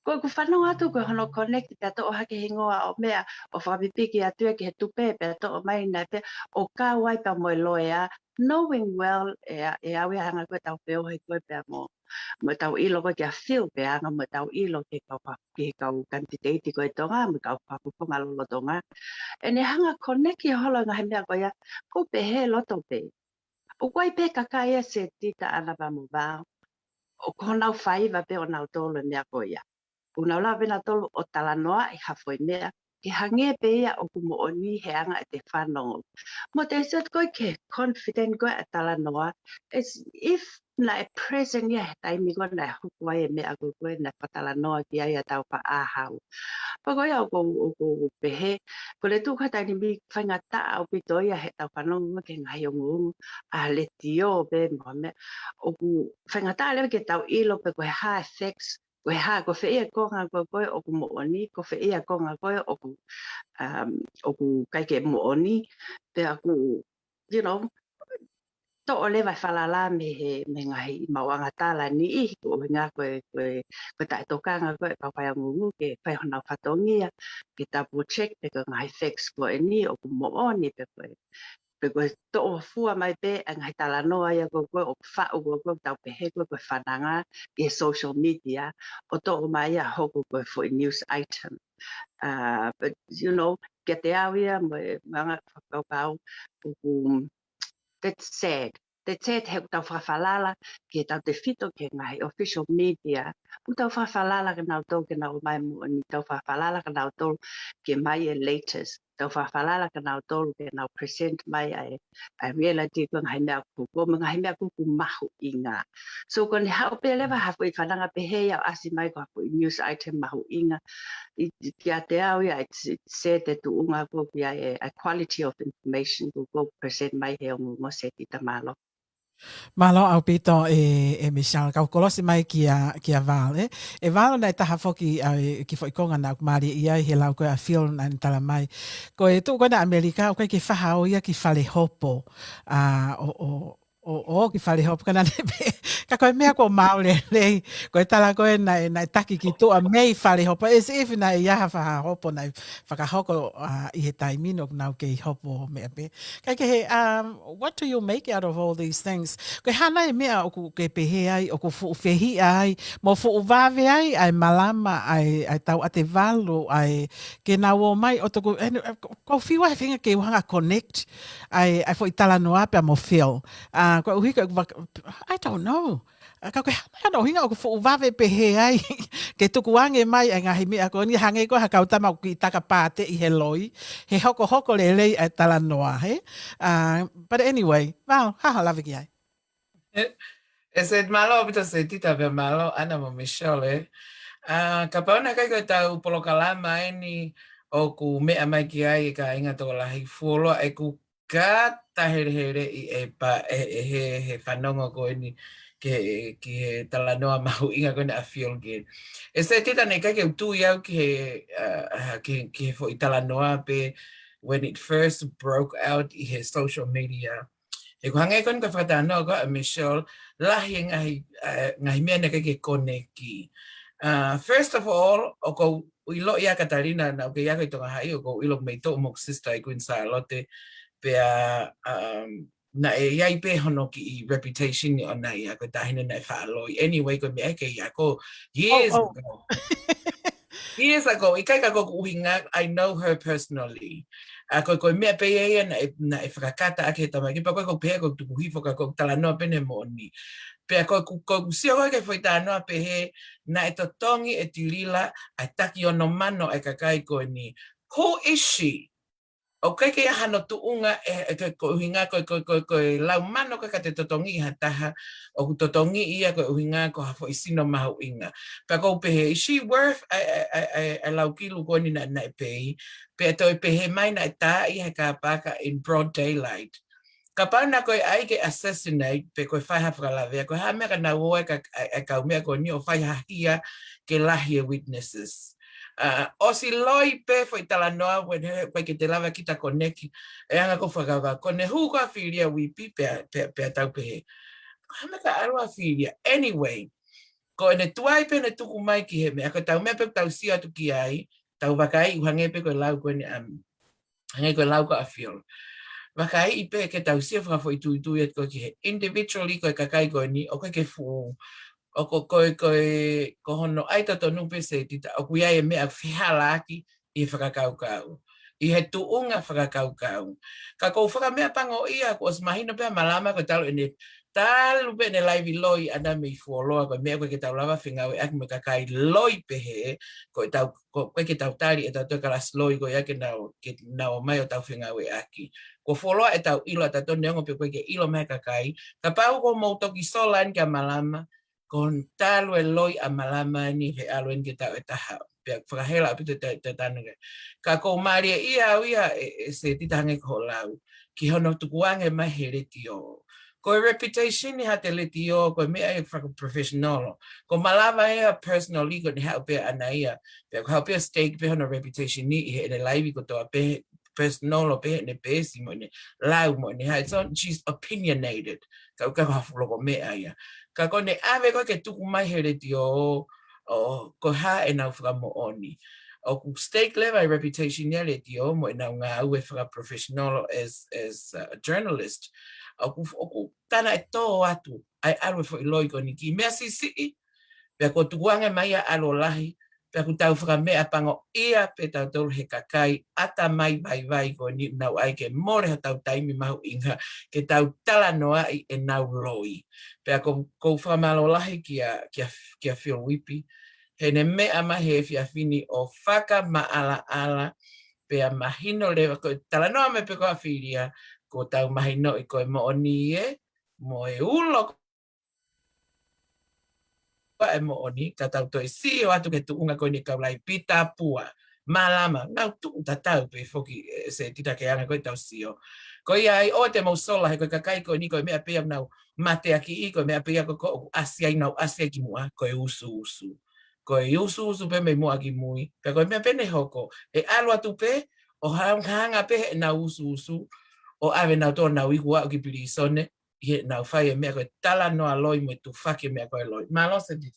Ko ʻeku fanongo atu ko hono connect pea toʻo hake hingoa ʻo meʻa ʻo fakapipiki atu ia ki he tupe pea toʻo mai naʻe pea ʻo kau ai pea mo e loea, knowing well ʻe, ʻe au ia hanga ko ē tau feohi ko ē pea mo, mo tau ʻilo ko ē kia Phil pea hanga mo tau ʻilo ki he kau fa-, ki he kau kanititeiti ko ē Tonga, mo e kau fakafofonga lolotonga. ʻEne hanga connect holo ngaahi meʻa ko ia, ʻoku pehē loto pē. ʻOku ʻi ai pē kakai ia Setita, Ana pea mo Vao. ʻOku honau faiva pē ʻonautolu e meʻa ko ia. ʻOku nau lava pē nautolu ʻo talanoaʻi ha foʻi meʻa ke hangē pē ia ʻoku moʻoni he anga ʻete fanongo. Mo te sio atu ko ē ki he confident ko ē ʻa e talanoa, as if naʻe present ia he taimi ko ē naʻe hoko ai e meʻa ko ē naʻe fakatalanoa ki ai ʻa Taufaʻāhau. Pea ko ia ʻoku ou, ʻoku ou pehē, ko e tuʻu ko ē he taimi ni faingataʻa ʻaupito ia heʻetau fanongo ki he ngaahi ongoongo ʻa e letiō pē mo e meʻa. ʻOku faingataʻa leva ke tau ʻilo pe ko e hā e facts, ko e hā, ko fē ia e konga ko ē ʻoku moʻoni, ko fē ia e konga ko ē ʻoku, um, ʻoku ʻikai ke moʻoni, pea ʻoku, you know, toʻo leva e falala mei he, mei he ngaahi maʻuʻanga tala ʻe niʻihi, ko e ʻuhinga ko e, ko e, ko e taʻetokanga ko ē ʻa e kau faiongoongo ke fai honau fatongia, ke double check pe ko e ngaahi facts ko eni ʻoku moʻoni pe ko e, pe ko e toʻo fua mai pē ʻa e ngaahi talanoa ia ko ē ʻoku faʻu ko ē ʻoku tau pehē ko ē ko e fananga ʻi he social media, ʻo toʻo mai ia ʻo hoko ko e foʻi news item. Uh, but, you know, kiate au ia mo e, mo e anga fakakaukau, ʻoku, that's sad. That's sad he ʻoku tau fakafalala ki he tautefito ki he ngaahi official media. ʻOku tau fakafalala kia nautolu ke nau ʻomai moʻoni, tau fakafalala kia nautolu ke ʻomai e latest. Tau fakafalala kia nautolu ke nau present mai ʻa e, ʻa e reality ko e ngaahi meʻa ʻoku hoko, mo e ngaahi meʻa ʻoku mahuʻinga. So ko ʻene haʻu pē leva ha foʻi fananga pehē ia ʻo ʻasi mai ko ha foʻi news item mahuʻinga, ʻi, ʻi, kiate au ia, it's, it's sad e tuʻunga ko ē ki ai e, e quality of information ko ē ʻoku present mai he ongoongo. Setita, mālō. Mālō ʻaupito ē, ē Michelle, kau kolosi mai kia, kia Val, ē. ʻE Val, naʻe taha foki ʻa e kiʻi foʻi konga naʻá ku mālieʻia ai he lau ko ē ʻa Phil naʻá ne tala mai. Ko e tuʻu ko ena ʻa ʻAmelika, ʻoku ʻikai ke faʻa ō ia ki fale hopo. ʻA, ʻo, ʻo, ʻo, ʻo ki fale hopo, ka naʻá ne pehē, ka ko e meʻa ʻoku maau lelei, ko e tala ko ē naʻe, naʻe taki ki tuʻa mei fale hopo, as if naʻe ʻi ai ha fale hopo naʻe fakahoko, ʻa, ʻi he taimi ni ʻoku nau kei hopo meʻa pē. Kae kehe, um, what do you make out of all these things? Ko e hā nai e meʻa ʻoku ke pehē ai, ʻoku fuʻu fehiʻa ai, mo fuʻu vave ai, ʻa e malama, ʻa e, ʻa e tauʻatevalu, ʻa e ke nau ō mai, ʻo toku, ē, ē, ko, ko fiu ai feinga ke u hanga connect, ʻa e, ʻa e foʻi talanoa pea mo Phil. ʻA, koeʻuhi ko e vak-, I don't know. ʻA, ka ko e hā nai hono ʻuhinga ʻoku fuʻu vave pehē ai, ke tukuange mai ʻa e ngaahi meʻa ko eni hangē ko ha kau tama ʻoku kiʻi taka pāteʻi he loi, he hokohoko lelei ʻa e talanoa, hē? ʻA, but anyway, Val, hā hoʻo lave ki ai? ʻE, ʻe Setita, mālō ʻaupito Setita pea mālō ʻAna mo Michelle, ē. ʻA, kapau naʻe ʻikai ko ʻetau polokalama eni ʻoku meʻa mai ki ai e kāinga tokolahi, fuoloa ʻeku kātaheleheleʻi e pa-, e, e he, he fanongo ko eni ki he, ki he talanoa mahuʻinga ko ena ʻa Phil Gill. ʻE Setita, naʻe ʻikai ke u tui au ki he, ʻa, ʻa, ki, ki he foʻi talanoa pē when it first broke out ʻi he social media. He ko e hangē ko eni ko e fakatalanoa ko ē ʻa Michelle, lahi e ngaahi, ʻa, ngaahi meʻa naʻe ʻikai ke koneki. ʻA, first of all, ʻoku ou ʻilo ia Katalina, naʻá ku kei ako ʻi Tonga High, ʻoku ou ʻilo mei toʻu moku sister ʻi Queen Sālote, pea, um, naʻe ʻi ai pē hono kiʻi reputation ʻoʻona ia ko e taʻahine naʻe faʻa loi. Anyway, ko e meʻa ia ke ʻi ai ko e years ago. Years ago, ʻikai ka ko ʻeku ʻuhinga, I know her personally. ʻA, ko e, ko e meʻa pē ia ia naʻe, naʻe fakakata ʻaki he tamaiki, pea ko e, ko e pehē ko e tuku hifo ka ko e talanoa pē eni moʻoni. Pea ko e, ko e, ko ʻeku sio ko ē ki he foʻi talanoa pehē, naʻe totongi ʻe Tilila ʻa e taki ono mano ʻa e kakai ko eni. Who is she? ʻOku ʻikai ke ʻi ai hano tuʻunga ʻe, ʻe, ko e, ko e ʻuhinga ko e, ko e, ko e, ko e lau mano ka ka te totongi ha taha, ʻoku totongi ia ko e ʻuhinga ko ha foʻi sino mahuʻinga. Pea ʻoku ou pehē, is she worth ʻa e, ʻa e, ʻa e, ʻa e, ʻa e lau kilu ko eni naʻe, naʻe pei, pea toe pehē mai naʻe tā ia he kāpaka in broad daylight. Kapau naʻe ko e ʻai ke assassinate, pe ko e fai ha fakalavea, ko e hā e meʻa ka nau ō ai ka, ʻa e, ʻa e kau meʻa ko eni ʻo fai ha hia ke lahi e witnesses. ʻA, ʻosi loi pē foʻi talanoa, when he, ʻikai ke te lava kita koneki, ʻe anga ko e fakava, ko ʻene hū ko ē ʻa Filia Whippi, pea, pea, pea tau pehē, ko e hā e meʻa ka ʻalu ʻa Filia? Anyway, ko ʻene tuai pē ʻene tuku mai ki he meʻa, ko ʻetau meʻa pē tau sio atu ki ai, tau vakaiʻi ʻo hangē pē ko e lau ko eni, um, hangē ko e lau ko ē ʻa Phil. Vakaiʻi pē ke tau sio fakafoʻituitui atu ko ē ki he individually ko e kakai ko eni, ʻoku ʻikai ke fuʻu, ʻoku, ko e, ko e, ko hono ʻai totonu pē Setita, ʻoku ʻi ai e meʻa fehālaaki ʻi he fakakaukau, ʻi he tuʻunga fakakaukau. Ka ʻoku ou fakameʻapangoʻia, kuo ʻosi mahino pē ʻa e malama ko e talu ʻene talu pē ʻene laivi loi ʻana mei fuoloa, ko e meʻa ʻoku ʻikai ke tau lava fengāueʻaki mo e kakai loi pehē, ko ʻetau, ko, ʻoku ʻikai ke tau tali ʻetau toe kalasi loi ko ia ke nau, ke nau ō mai ʻo tau fengāueʻaki. Ko fuoloa ʻetau ʻilo ʻatautolu neongo pē ʻoku ʻikai ke ʻilo mai e kakai, kapau ko mou toki sola eni kia Malama, ko e talu e loi ʻa Malama ni he ʻalu eni ke taʻu ʻe taha. Pea fakahela ʻaupito e ta-, ta-, tanu ke. Ka ʻoku ou mālieʻia au ia ʻe, ʻe Setita hangē ko hoʻo lau, ki hono tukuange mai he letiō. Ko e reputation ʻi haʻate letiō, ko e meʻa ia fakaprofessional. ʻOku malava ia personally ko ʻene haʻu pē ʻana ia. Pea ʻoku haʻu pē ʻo stake pē hono reputation ni ʻi heʻene laivi kotoa pē, personal pē heʻene peesi mo ʻene lau mo ʻene hai. So she's opinionated. Ka ʻoku ʻikai ko ha fuʻu loko meʻa ia. Ka ko ʻene ʻave ko ē ke tuku mai he letiō, ʻo, ko e hā ʻenau fakamoʻoni. ʻOku stake leva e reputation ia letiō mo ʻenau ngāue fakaprofessional as, as a journalist. ʻOku, ʻoku tana e tō atu ʻa e ʻalu e foʻi loi ko eni ki meʻa siʻisiʻi, pea ko e tukuange mai ia ʻalu ʻo lahi, pea ʻoku tau fakameʻapangoʻia pē tautolu he kakai ʻatamai vaivai ko eni ʻoku nau ʻai ke mole hotau taimi mahuʻinga ke tau talanoaʻi ʻenau loi. Pea ʻoku, ʻoku ou fakamālō lahi kia, kia, kia Phil Whippi, heʻene meʻa mai he efiafi ni ʻo fakamaʻalaʻala, pea mahino leva ko e talanoa mai pē ko ē ʻa Filia, ʻoku tau mahinoʻi ko e moʻoni ē, mo e ulo ko ē ʻa e moʻoni, ka tau toe sio atu ki he tuʻunga ko eni ʻa e kau laivi, Pita Pua, Malama, nau tuʻu tatau pē foki ʻe Setita ki he anga ko ē ʻetau sio. Ko ia ai ʻoua te mou sola he ko e kakai ko eni ko e meʻa pē ia ʻoku nau mateakiʻi, ko e meʻa pē ia ko ē ʻoku ʻasi ai, nau ʻasi ai ki muʻa, ko e usuusu. Ko e usuusu pē mei muʻa ki mui. Pea ko e meʻa pē ʻe hoko, ʻe ʻalu atu pē ʻo hang-, hanga pē heʻenau usuusu ʻo ʻave nautolu ʻo nau iku ʻo aʻu ki pilīsone, ʻi heʻenau fai e meʻa ko e talanoa loi mo e tufaki e meʻa ko e loi. Mālō Setita.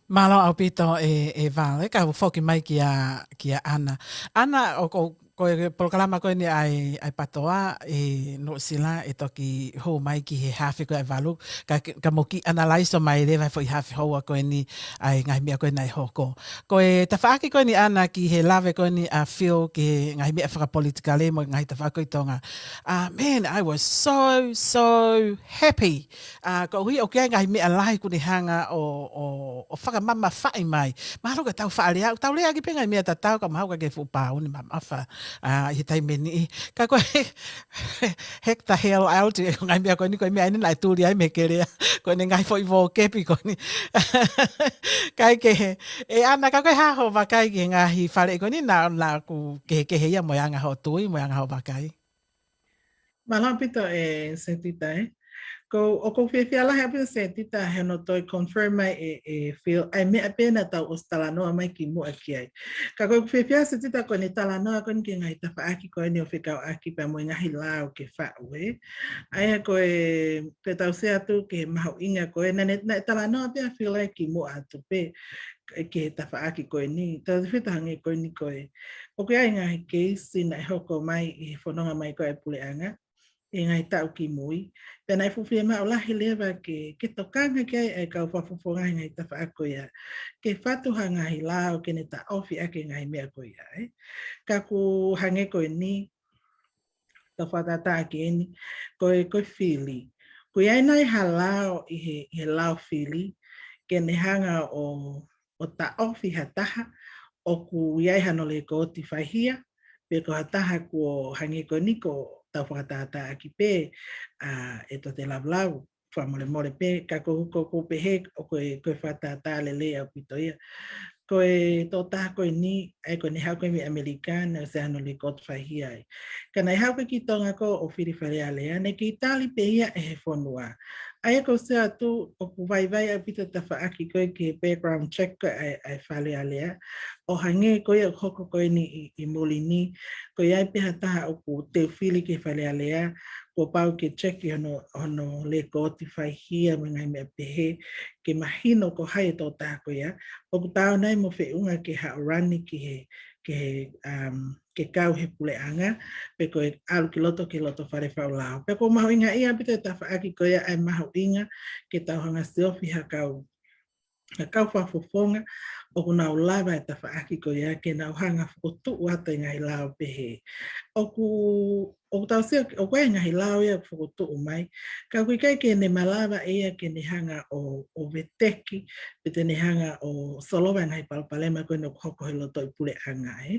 Mālō ʻaupito ē, ē Vale, ka u foki mai kia, kia ʻAna. ʻAna, ʻoku, ko e polokalama ko eni ʻa e, ʻa e PATOA ʻi Nuʻusila ʻe toki hū mai ki he haafe ko ē ʻa e valu, ka, ka mou kiʻi analaiso mai leva e foʻi haafe houa ko eni ʻa e ngaahi meʻa ko ē naʻe hoko. Ko e tafaʻaki ko eni ʻAna ki he lave ko eni ʻa Phil ki he ngaahi meʻa fakapolitikale mo e ngaahi tafaʻaki ko ē ʻi Tonga. Ah, man, I was so, so happy. Ah, koeʻuhi ʻoku ʻi ai e ngaahi meʻa lahi kuo ne hanga ʻo, ʻo, ʻo fakamamafaʻi mai. Mahalo ka tau faʻa lea, tau leaʻaki pē ngaahi meʻa tatau ka mahalo ka ke fuʻu pāuni mamafa. Ah, ʻi he taimi ni. Ka ko e, heck the hell out, e ngaahi meʻa ko eni, ko e meʻa eni naʻe tuli ai mei he kelea. Ko ʻene ngaahi foʻi vōkepi ko eni. Kae kehe, ē ʻAna, ka ko e hā hoʻo vakai ki he ngaahi faleʻi ko eni, naʻa, naʻa ku kehekehe ia mo e anga hoʻo tui, mo e anga hoʻo vakai. Mālō ʻaupito ē Setita ē. Ko, ʻoku ou fiefia lahi ʻaupito Setita he hono toe confirm mai ē, ē Phil, ʻa e meʻa pē naʻa tau ʻosi talanoa mai ki muʻa ki ai. Ka ʻoku ou fiefia Setita ko ʻene talanoa ko eni ki he ngaahi tafaʻaki ko eni ʻo fekauʻaki pea mo e ngaahi lao ke faʻu ē. ʻA ia ko e, ko e tau sio atu ki he mahuʻinga ko ē, naʻa ne, naʻe talanoa pē ʻa Phil ai ki muʻa atu pē ki he tafaʻaki ko eni, tautefito hangē ko eni ko ē. ʻOku ʻi ai e ngaahi keisi naʻe hoko mai ʻi he fononga mai ko ē ʻa e puleʻanga ʻi he ngaahi taʻu ki mui. Pea naʻe fuʻu fiemaʻu lahi leva ke, ke tokanga ki ai ʻa e kau fakafofonga he ngaahi tafaʻaki ko ia. Ke fatu ha ngaahi lao ke ne taʻofi ʻaki e ngaahi meʻa ko ia, ē. Ka ʻoku hangē ko eni, tau fakatātā ki eni, ko e, ko e fili. ʻOku ʻi ai nai ha lao ʻi he, ʻi he lao fili, ke ne hanga ʻo, ʻo taʻofi ha taha, ʻoku ʻi ai hano lekooti faihia, pe ko ha taha kuo hangē ko eni ʻoku tau fakatātā ʻaki pē, ʻa, ʻe Tote Lavulau, fakamolemole pē, ka ʻoku, ʻoku, ʻoku pehē, ʻoku, ko e fakatātā lelei ʻaupito ia. Ko e tokotaha ko eni, ʻa ia ko ʻene haʻu ko ē mei ʻAmelika, naʻe ʻosi hano lekooti faihia ai. Ka naʻe haʻu ko ē ki Tonga ko ē ʻo fili Fale Alea, naʻe kei tali pē ia ʻe he fonua. ʻA ia ʻoku ou sio atu, ʻoku vaivai ʻaupito e tafaʻaki ko ē ki he background check ko ē ʻa e, ʻa e Fale Alea. ʻO hangē ko ia ʻoku hoko ko eni ʻi, ʻi muli ni, ko ia pē ha taha ʻoku teu fili ki he Fale Alea, kuo pau ke check ʻi hono, hono lekooti faihia mo e ngaahi meʻa pehē, ke mahino ko hai e tokotaha ko ia, ʻoku taau nai mo feʻunga ke haʻu ʻo rani ki he, ki he, um, ke kau he puleʻanga, pe ko e ʻalu ki loto ki he loto fale faʻu lao. Pea ʻoku mahuʻingaʻia ʻaupito e tafaʻaki ko ia ʻa e mahuʻinga ke tau hanga siofi ha kau ʻa e kau fakafofonga ʻoku nau lava e tafaʻaki ko ia ke nau hanga fokotuʻu atu e ngaahi lao pehē. ʻOku, ʻoku tau sio, ʻoku ʻi ai e ngaahi lao ia ʻoku fokotuʻu mai, ka ʻoku ʻikai ke ne malava ia ke ne hanga ʻo, ʻo veteki, pe te ne hanga ʻo solova e ngaahi palopalema ko eni ʻoku hoko he loto ʻi puleʻanga, ē.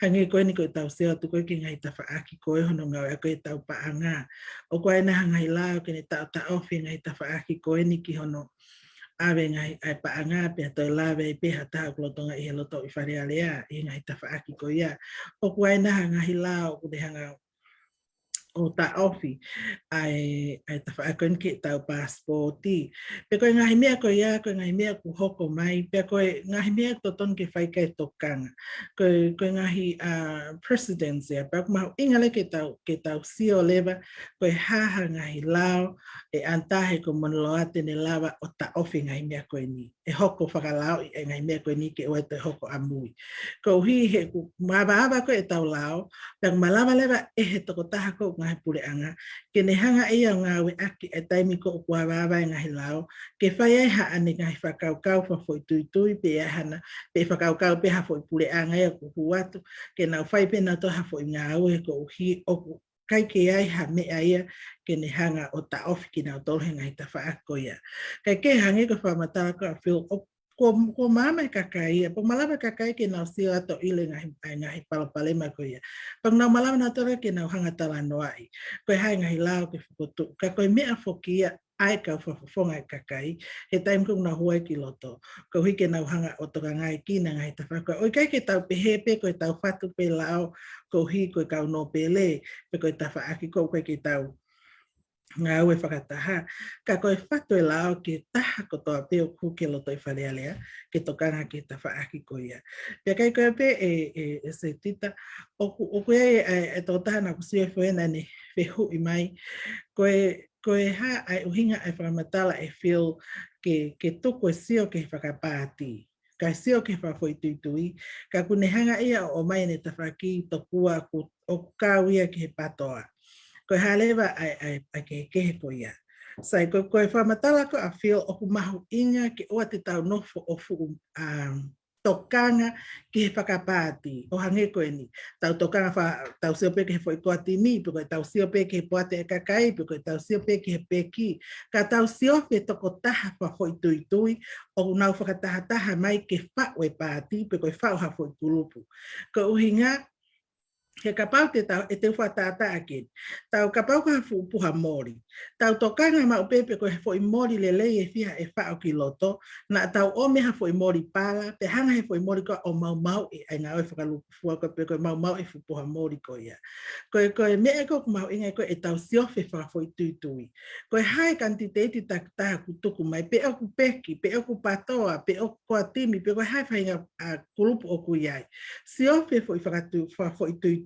Hangē ko eni ko e tau sio atu ko ē ki he ngaahi tafaʻaki ko ē hono ngāueʻaki ʻe he tau paʻanga. ʻOku ʻi ai nai ha ngaahi lao ke ne taʻotaʻofi e ngaahi tafaʻaki ko eni ki hono ʻave e ngaahi, ʻa e paʻanga pea toe lave ai pē ha taha ʻoku lolotonga ʻi he loto ʻi Fale Alea ʻi he ngaahi tafaʻaki ko ia. ʻOku ʻi ai nai ha ngaahi lao ʻoku ne hanga ʻo taʻofi ʻa e, ʻa e tafaʻaki ko eni ki he tau pasipoti. Pea ko e ngaahi meʻa ko ia, ko e ngaahi meʻa ʻoku hoko mai, pea ko e ngaahi meʻa ʻoku totonu ke fai ki ai e tokanga. Ko e, ko e ngaahi, ʻa, precedents ia, pea ʻoku mahuʻinga leva ke tau, ke tau sio leva, ko e hā ha ngaahi lao ʻe ʻanataha ʻe he Komoniloa te ne lava ʻo taʻofi e ngaahi meʻa ko eni, ʻe hoko fakalaoʻi e ngaahi meʻa ko eni ke ʻoua toe hoko ʻamui. Koeʻuhi he ʻoku maavaava ko ē e tau lao, pea ʻoku malava leva ʻe he tokotaha ko ē ʻoku ngaohi e puleʻanga ke ne hanga ʻe ia ʻo ngāueʻaki e taimi ko ē ʻoku avaava e ngaahi lao, ke fai ai haʻane ngaahi fakakaukau fakafoʻituitui pe ʻi ai hana, pe fakakaukau pē ha foʻi puleʻanga ia ʻoku hū atu, ke nau fai pē nautolu ha foʻi ngāue koeʻuhi ʻoku ʻikai ke ʻi ai ha meʻa ia ke ne hanga ʻo taʻofi kinautolu he ngaahi tafaʻaki ko ia. Kae kehe, hangē ko e fakamatala ko ē ʻa Phil, ʻoku, ʻoku maama e kakai ia, ʻoku malava e kakai ke nau sio atu ʻo ʻilo e ngaahi, ʻa e ngaahi palopalema ko ia. Pea ʻoku nau malava nautolu ke nau hanga ʻo talanoaʻi ko e hā e ngaahi lao ke fokotuʻu. Ka ko e meʻa foki ia ʻa e kau fakafofonga e kakai he taimi ko ē ʻoku nau hū ai ki loto, koeʻuhi ke nau hanga ʻo tokangaekina e ngaahi tafaʻaki. ʻOku ʻikai ke tau pehē pē ko e tau fatu pē lao koeʻuhi ko e kau nōpele pe ko e tafaʻaki ko ē ʻoku ʻikai ke tau ngāue fakataha. Ka ko e fatu e lao ki he taha kotoa pē ʻoku hū ki loto ʻi Fale Alea ke tokanga ki he tafaʻaki ko ia. Pea ʻikai ko ia pē ē, ē, ē Setita, ʻoku, ʻoku ʻi ai e, e, e tokotaha naʻá ku sio hifo ʻi heʻene fehuʻi mai. Ko e, ko e hā ʻa e ʻuhinga ʻa e fakamatala ʻe Phil ke, ke tuku e sio ki he fakapaati, kae sio ki he fakafoʻituitui, ka ʻoku ne hanga ia ʻo ʻomai ʻene tafaʻaki tokua ʻoku, ʻoku kau ia ki he patoa. Ko e hā leva ʻa e, ʻa e, ʻa e kehekehe ko ia. Sai, ko, ko e fakamatala ko ē ʻa Phil, ʻoku mahuʻinga ke ʻoua te tau nofo ʻo fuʻu, um, tokanga ki he fakapaati. ʻO hangē ko eni, tau tokanga fa-, tau sio pē ki he foʻi koatimi, pe ko e tau sio pē ki he poate e kakai, pe ko e tau sio pē ki he peki. Ka tau siofi e tokotaha fakafoʻituitui ʻoku nau fakatahataha mai ke faʻu e paati, pe ko e faʻu ha foʻi kulupu. Ko e ʻuhinga, he kapau te tau, ʻe teu fakatātā ʻaki eni, tau kapau ko ha fuʻu puha moli, tau tokanga maʻu pē pe ko e foʻi moli lelei ʻe fiha ʻe faʻu ki loto, naʻa tau ʻomi ha foʻi moli pala, pea hanga ʻe he foʻi moli ko ē ʻo maumauʻi ʻa e ngāue fakalūkufua ko ē pe ko e maumauʻi e fuʻu puha moli ko ia. Ko e, ko e meʻa ko ē ʻoku mahuʻinga ko ē ʻetau siofi e fakafoʻituitui. Ko e hā e kanititeiti takitaha ʻoku tuku mai, pe ʻoku peki, pe ʻoku patoa, pe ʻoku koatimi, pe ko e hā e faʻahinga, ʻa, kulupu ʻoku ʻi ai. Siofi e foʻi fakatu-, fakafoʻituitui,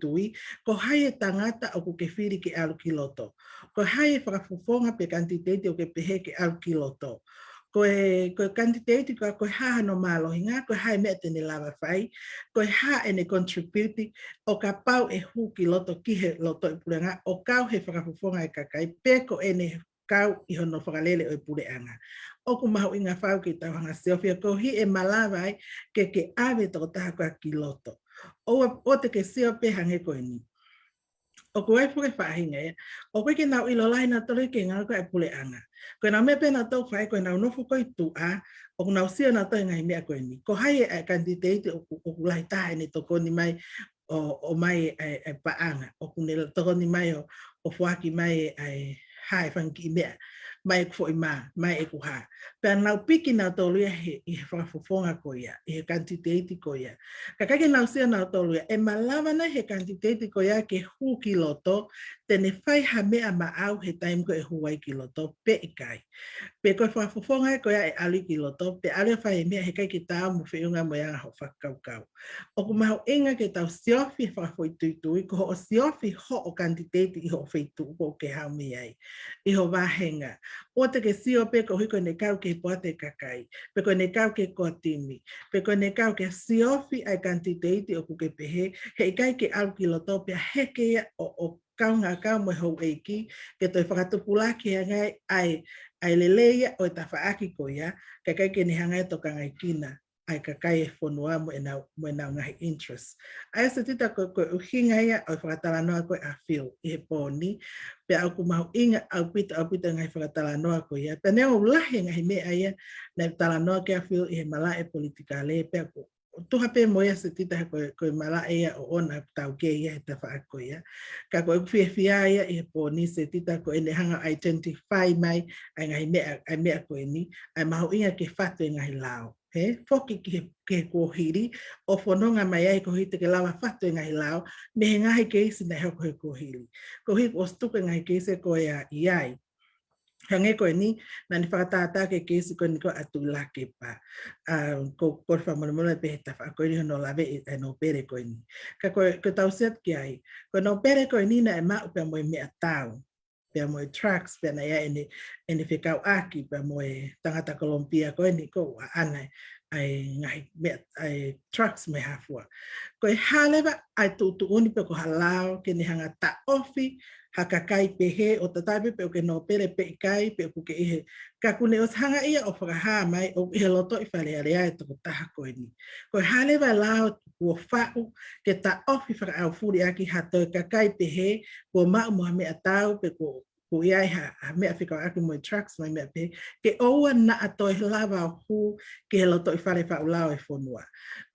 ko hai e tangata ʻoku ke fili ke ʻalu ki loto. Ko hai e fakafofonga pe kanititeiti ʻoku ke pehē ke ʻalu ki loto. Ko e, ko e kanititeiti ko ē, ko e hā hano mālohinga, ko e hā e meʻa te ne lava fai, ko e hā ʻene contribute, ʻo kapau ʻe hū ki loto ki he loto ʻi puleʻanga, ʻo kau he fakafofonga e kakai, pe ko ʻene kau ʻi hono fakalele ʻo e puleʻanga. ʻOku mahuʻinga fau ke tau hanga siofi ia koeʻuhi ʻe malava ai ke, ke ʻave tokotaha ko ē ki loto. ʻOua, ʻoua te ke sio pē hangē ko eni. ʻOku ʻi ai e fuʻu faʻahinga ia ʻoku ʻikai ke nau ʻilo lahi nautolu ki he ngāue ko ē ʻa e puleʻanga. Ko ʻenau meʻa pē nautolu ʻoku fai ko ʻenau nofo ko ē ʻi tuʻa, ʻoku nau sio nautolu he ngaahi meʻa ko eni. Ko hai e, e kanititeiti ʻoku, ʻoku lahi taha ʻene tokoni mai ʻo, ʻomai e, e paʻanga, ʻoku ne tokoni mai ʻo, ʻo foaki mai e, e hā e fanga kiʻi meʻa, mai ʻeku foʻi mā, mai ʻeku hā. Pea nau piki nautolu ia he, ʻi he fakafofonga ko ia, ʻi he kanititeiti ko ia. Ka ʻikai ke nau sio nautolu ia, ʻe malava nai he kanititeiti ko ia ke hū ki loto, te ne fai ha meʻa maʻau he taimi ko ē ʻe hū ai ki loto, pe ʻikai. Pe ko e fakafofonga ko ia ʻe ʻalu ki loto, pe ʻalu ʻo fai e meʻa he ʻikai ke taau mo feʻunga mo e anga hoʻo fakakaukau. ʻOku mahuʻinga ke tau siofi e fakafoʻituitui, ko hoʻo siofi hoʻo kanititeiti ʻi hoʻo feituʻu ʻoku ke haʻu mei ai, ʻi ho vāhenga. ʻOua te ke sio pē koeʻuhi ko ʻene kau ki he poate kakai, pe ko ʻene kau ki he koatimi, pe ko ʻene kau ki he siofi ʻa e kanititeiti ʻoku ke pehē, he ʻikai ke ʻalu ki loto pea heke ia ʻo, ʻo kaungā kau mo e houʻeiki, ke toe fakatupulaki ange ai ʻa e, ʻa e lelei ia ʻo e tafaʻaki ko ia, kae ʻikai ke ne hanga ʻe tokangaekina ʻa e kakai e fonua mo ʻenau, mo ʻenau ngaahi interest. ʻA ia Setita ko, ko e ʻuhinga ia ʻo e fakatalanoa ko ē ʻa Phil ʻi he pō ni, pea ʻoku mahuʻinga ʻaupito, ʻaupito ngaahi fakatalanoa ko ia. Pea neongo ʻoku lahi e ngaahi meʻa ia naʻe talanoa ki ai ʻa Phil ʻi he malaʻe politikale, pea ʻoku tuha pē mo ia Setita he ko e, ko e malaʻe ia ʻoʻona ʻoku tau kei ʻi he tafaʻaki ko ia. Ka ko ʻeku fiefia ia ʻi he pō ni Setita ko ʻene hanga ʻo identify mai ʻa e ngaahi meʻa, ʻa e meʻa ko eni, ʻa e mahuʻinga ke fatu e ngaahi lao. He, foki ki he, ki he kuohili, ʻo fononga mai ai koeʻuhi te ke lava fatu e ngaahi lao, mei he ngaahi keisi naʻe hoko he kuohili. Koeʻuhi kuo ʻosi tuku e ngaahi keisi ko ia ʻi ai. Hangē ko eni, naʻa ne fakatātā ki he keisi ko eni ko ē ʻa Tuʻilakepa. ʻA, ko, ko e fakamolemole pē he tafaʻaki ko eni hono laveʻi e nōpele ko eni. Ka ko e, ko e tau sio atu ki ai. Ko e nōpele ko eni naʻe maʻu pea mo e meʻatau, pea mo e drugs, pea naʻe ʻi ai ʻene, ʻene fekauʻaki pea mo e tangata Kolomupia ko eni ko ē ʻoku ʻaʻana ʻa e ngaahi meʻa, ʻa e drugs mo e hā fua. Ko e hā leva ʻa e tuʻutuʻuni pe ko ha lao ke ne hanga ʻo taʻofi ha kakai pehē, ʻo tatau ai pē pe ʻoku ke nōpele pe ʻikai, pe ʻoku ke ʻi he, ka kuo ne ʻosi hanga ia ʻo fakahā mai ʻoku ʻi he lotoʻi Fale Alea e tokotaha ko eni. Ko e hā leva e lao kuo faʻu ke taʻofi fakaʻaufuli ʻaki ha toe kakai pehē kuo maʻu mo ha meʻatau pe kuo, kuo ʻi ai ha, ha meʻa fekauʻaki mo e drugs mo e meʻa pehē, ke ʻoua naʻa toe lava ʻo hū ki he lotoʻi fale faʻu lao e fonua.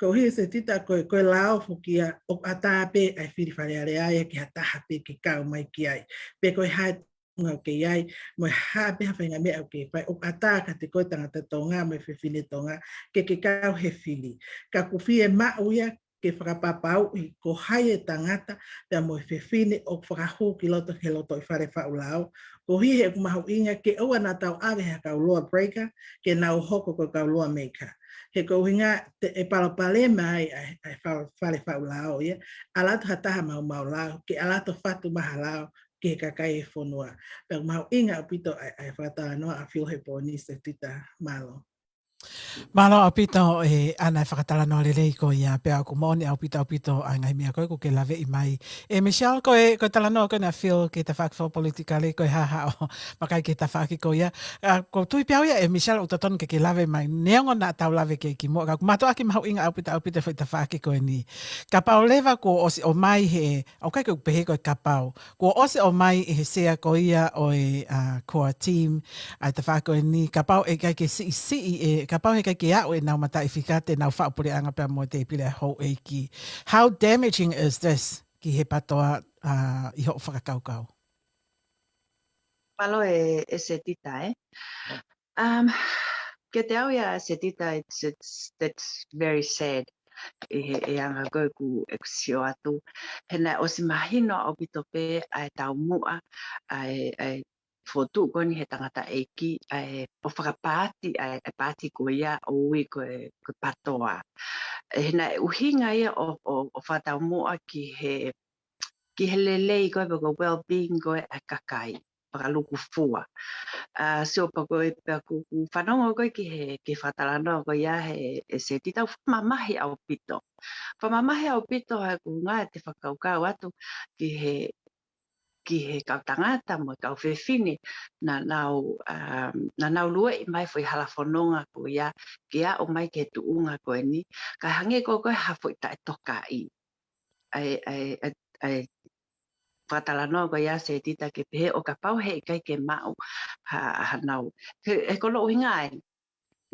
Koeʻuhi Setita ko e, ko e lao foki ia ʻoku ʻatā pē ʻa e fili Fale Alea ia ki ha taha pē ke kau mai ki ai. Pe ko e hā e tuʻunga ʻoku ke ʻi ai, mo e hā pē ha faʻahinga meʻa ʻoku ke fai, ʻoku ʻatā kiate koe tangata Tonga mo e fefine Tonga ke ke kau he fili. Ka ʻoku fiemaʻu ia ke fakapapauʻi ko hai e tangata pea mo e fefine ʻoku fakahū ki loto, he lotoʻi fale faʻu lao. Koeʻuhi he ʻoku mahuʻinga ke ʻoua naʻa tau ʻave ha kau law breaker ke nau hoko ko e kau law maker. He ko e ʻuhinga te, e palopalema ai ʻa e, ʻa e fa-, fale faʻu lao ia, ʻalu atu ha taha maumau lao, ke ʻalu atu ʻo fatu mai ha lao ki he kakai e fonua. Pea ʻoku mahuʻinga ʻaupito ʻa e, ʻa e fakatalanoa ʻa Phil he pō ni Setita. Mālō. Mālō ʻaupito e ʻana e fakatalanoa lelei ko ia, pea ʻoku moʻoni ʻaupito, ʻaupito ʻa e ngaahi meʻa ko ē ʻoku ke laveʻi mai. ʻE Michelle, ko e, ko e talanoa ko ē ʻa Phil ki he tafaʻaki fakapolitikale, ko e hā haʻo vakai ki he tafaʻaki ko ia? ʻA, ʻoku ou tui pē au ia ʻe Michelle ʻoku totonu ke ke lave mai, neongo naʻa tau lave ki ai kimuʻa, ka ʻoku mātuʻaki mahuʻinga ʻaupito, ʻaupito e foʻi tafaʻaki ko eni. Kapau leva kuo ʻosi ʻomai he, ʻoku ʻikai ke u pehē ko e kapau, kuo ʻosi ʻomai ʻe he sea ko ia ʻo e, ʻa, core team, ʻa e tafaʻaki ko eni, kapau ʻe ʻikai ke siʻisiʻi e, kapau he ʻikai ke aʻu ʻenau mataʻifika te nau faʻu puleʻanga pea mo e tēpile ʻa e houʻeiki. How damaging is this ki he PATOA, ʻa, ʻi hoʻo fakakaukau? Mālō e, e Setita, ē. Um, kiate au ia Setita, it's, it's, that's very sad. ʻI he, ʻi he anga ko ē ʻeku, ʻeku sio atu. He naʻe ʻosi mahino ʻaupito pē ʻa e taumuʻa, ʻa e, ʻa e fokotuʻu ko eni he tangataʻeiki, ʻa e ʻo fakapaati, ʻa e, ʻa e paati ko ia ʻoku ui ko e, ko e PATOA. ʻE, he naʻe ʻuhinga ia ʻo, ʻo, ʻo fakataumuʻa ki he, ki he lelei ko ē pe ko e well-being ko ē ʻa e kakai, fakalūkufua. ʻA, sio pea ko e, pea ʻoku, ʻoku fanongo ko ē ki he, ki he fakatalanoa ko ia he, ʻe Setita, ʻoku fakamamahi ʻaupito. Fakamamahi ʻaupito he ʻoku ngata e fakakaukau atu ki he, ki he kau tangata mo e kau fefine naʻa nau, um, naʻa nau lueʻi mai foʻi hala fononga ko ia ke aʻu mai ki he tuʻunga ko eni, kae hangē ko ē ko e hā foʻi taʻetokaʻi. ʻA e, ʻa e, ʻa e, ʻa e fakatalanoa ko ia Setita ke pehē ʻo kapau he ʻikai ke maʻu ha, hanau. He, he ko hono ʻuhinga ē,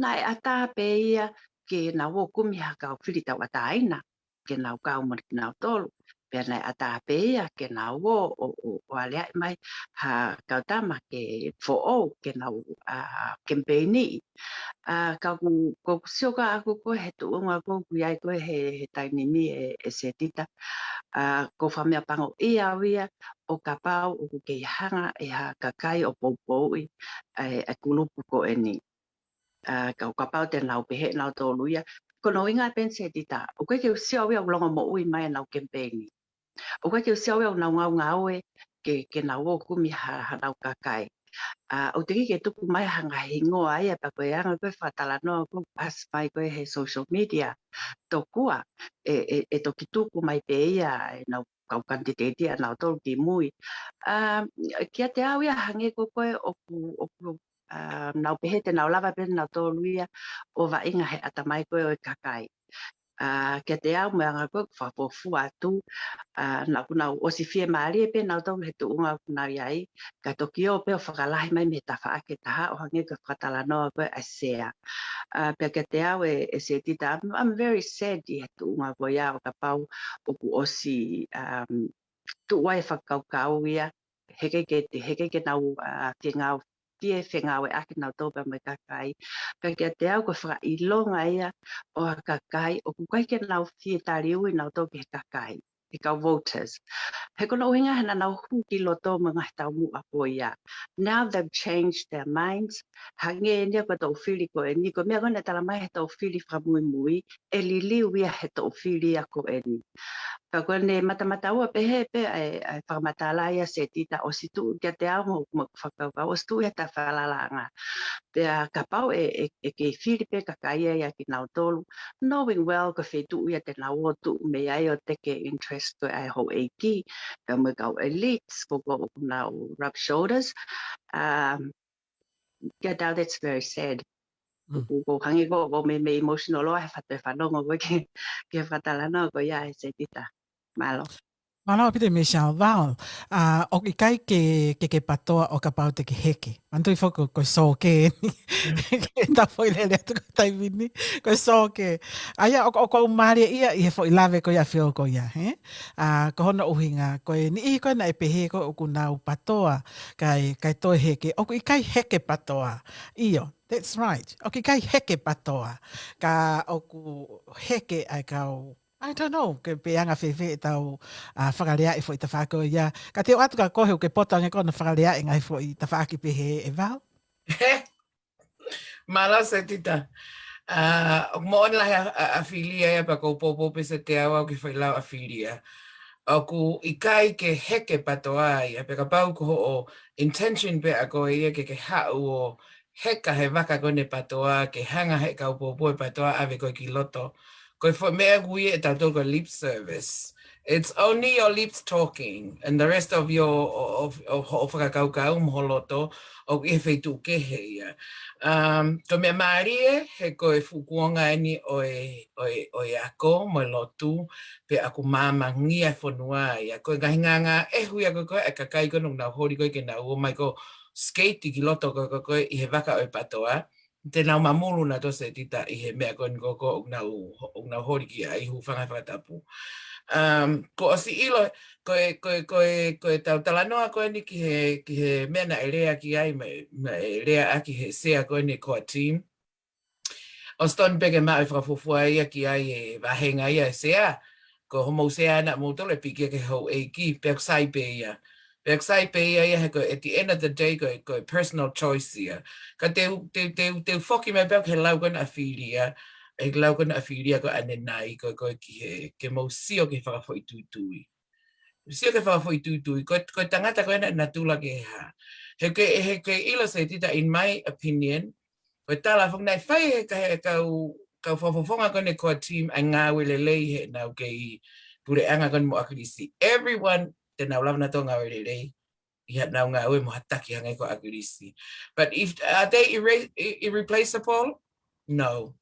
naʻe ʻatā pē ia ke nau ō ʻo kumi ha kau fili tauʻatāina ke nau kau mo kinautolu. Pea naʻe ʻatā pē ia ke nau ō ʻo, ʻo, ʻo aleaʻi mai ha kau tama ke foʻou ke nau, ʻa, kemipeiniʻi. ʻA, ka ʻoku, ʻoku ou sio ʻaʻaku ko ē he tuʻunga ko ē ʻoku ʻi ai ko ē he, he taimi ni ʻe, ʻe Setita. ʻA, ʻoku ou fakameʻapangoʻia au ia ʻo kapau ʻoku kei hanga ʻe ha kakai ʻo poupouʻi ʻa e, ʻa e kulupu ko eni. ʻA, ka ʻo kapau te nau pehē nautolu ia, ko hono ʻuhinga pē eni Setita, ʻoku ʻikai ke u sio au ia ʻoku longomoʻui mai ʻenau kemipeini. ʻOku ʻikai ke u sio au ia ʻoku nau ngaungaue ke, ke nau ō ʻo kumi ha, hanau kakai. ʻA, ʻoku teʻeki ke tuku mai ha ngaahi hingoa ia pea ko e anga ko ē fakatalanoa ʻoku ʻasi mai ko ē he social media, tokua ʻe, ʻe, ʻe toki tuku mai pē ia ʻenau kau kanititeiti ʻanautolu ki mui. ʻA, kiate au ia hangē ko ē ko ē ʻoku, ʻoku ʻa, nau pehē te nau lava pē nautolu ia ʻo vaʻinga he ʻatamai ko ē ʻo e kakai. ʻA, kiate au mo e anga ko ē ʻeku fakafuofua atu, ʻa, naʻa ku nau ʻosi fiemālie pē nautolu he tuʻunga ʻoku nau ʻi ai, ka toki ō pē ʻo fakalahi mai mei he tafaʻaki ʻe taha ʻo hangē ko e fakatalanoa ko ē ʻa e sea. ʻA, pea kiate au ʻe, ʻe Setita, I'm, I'm very sad ʻi he tuʻunga ko ia ʻo kapau ʻoku ʻosi, um, tuʻu ai e fakakaukau ia, heʻikai ke, heʻikai ke nau, ʻa, fengau, fie fengāueʻaki nautolu pea mo e kakai. Pea kiate au ko e fakaʻilonga ia ʻo e kakai, ʻoku ʻikai ke nau fie taliui nautolu ki he kakai, e kau voters. He ko hono ʻuhinga he naʻa nau hū ki loto mo e ngaahi taumuʻa ko ia. Now they've changed their minds. Hangē eni ia ko e toʻu fili ko eni, ko e meʻa ko ē naʻe tala mai he toʻu fili fakamuimui, ʻe liliu ia he toʻu fili ia ko eni. Ka ko ʻene matamataʻua pehē pē ʻa e, ʻa e fakamatala ia Setita ʻosi tuʻu kiate au mo, mo ʻeku fakakaukau, ʻosi tuʻu ia he tafaʻaki langa. Pea kapau ʻe, ʻe, ʻe kei fili pē kakai ia ia kinautolu, knowing well ko e feituʻu ia te nau ō tuʻu mei ai ʻo take interest ko ē ʻa e houʻeiki, pea mo e kau elites, ko ē ʻoku nau rub shoulders. Um, kiate au, that's very sad. Mm. Ko, ko hangē ko, ko e meimei emotional ʻa e fatu e fanongo ko ē ki he, ki he fakatalanoa ko ia ʻa Setita. Mālō. Mālō ʻaupito Michelle. Val, ʻa, ʻoku ʻikai ke, ke, ke PATOA ʻo kapau te ke heke. Manatuʻi foki ko, ko e sōkē eni. Mm. Ke ta foʻi lele atu ko e taimi ni. Ko e sōkē. ʻA ia, ʻoku, ʻoku ou mālieʻia ʻi he foʻi lave ko ia ʻa Phil ko ia, hē? ʻA, ko hono ʻuhinga, ko e niʻihi ko ē naʻe pehē ko ē ʻoku nau PATOA, kae, kae toe heke, ʻoku ʻikai heke PATOA. ʻIo, that's right. ʻOku ʻikai heke PATOA. Ka ʻoku heke ʻa e kau, I don't know, ke pe anga fēfē ʻetau, ʻa, fakalea ʻi he foʻi tafaʻaki ko ia. Ka te u ʻoatu kia koe he ʻoku ke poto ange koe ʻo fakalea ʻi he ngaahi foʻi tafaʻaki pehē, ʻe Val? Mālō Setita. ʻA, ʻoku moʻoni lahi ʻa, ʻa, ʻa Filia ia pea ʻoku ou poupou pē Setita ʻoku ke foʻi lau ʻa Filia. ʻOku ʻikai ke heke PATOA ia, pea kapau ko hoʻo intention pē ʻa koe ia ke, ke haʻu ʻo heka he vaka ko eni PATOA, ke hanga he kau poupou e PATOA ʻave koe ki loto. Ko e foʻi meʻa ʻoku ui ʻe tautolu ko e lip service. It's only your lips talking, and the rest of your, of, of, hoʻo fakakaukau mo ho loto, ʻoku ʻi he feituʻu kehe ia. Um, ko e meʻa mālie, he ko e fuʻu kuonga eni ʻo e, ʻo e, ʻo e ako, mo e lotu, pea ʻoku māmangia e fonua ia. Ko e ngaahi ngāngāʻehu ia ko ē ʻa e kakai ko ē ʻoku nau holi ko ē ke nau ō mai ʻo skate ki loto ko ē, ko ē, ko ē ʻi he vaka ʻo e PATOA. Te nau mamulu nautolu Setita ʻi he meʻa ko eni ko ē ʻoku nau, ʻoku nau holi ki ai, hūfanga he fakatapu. Um, kuo ʻosi ʻilo, ko e, ko e, ko e, ko ʻetau talanoa ko eni ki he, ki he meʻa naʻe lea ki ai, ma, naʻe lea ʻaki he sea ko eni ʻa e core team. ʻOsi tonu pē ke maʻu e fakafuofua ia ki ai e vāhenga ia ʻa e sea, ko hoʻomou sea ʻanaʻamoutolu ʻe piki ia ki he houʻeiki, pea ʻoku sai pē ia. Pea ʻoku sai pē ia, ia he ko e, at the end of the day, ko e, ko e personal choice ia. Ka te u, te, te, te u foki mai pē au ki he lau ko ena ʻa Filia, he lau ko ena ʻa Filia ko ʻanenai, ko e, ko e ki he, ke mou sio ki he fakafoʻituitui. Sio ki he fakafoʻituitui, ko e, ko e tangata ko ena ʻe natula ke hā. He ʻoku ke, he ʻoku ke ʻilo Setita, in my opinion, ko e tala foki naʻe fai he ka, he kau, kau fakafofonga ko eni core team ʻa e ngāue lelei heʻenau kei puleʻanga ko eni mo ʻAkilisi. Everyone te nau lava nautolu ʻo ngāue lelei ʻi haʻanau ngāue mo ha taki hangē ko ʻAkilisi. But if, are they irre-, i-, irreplaceable? No.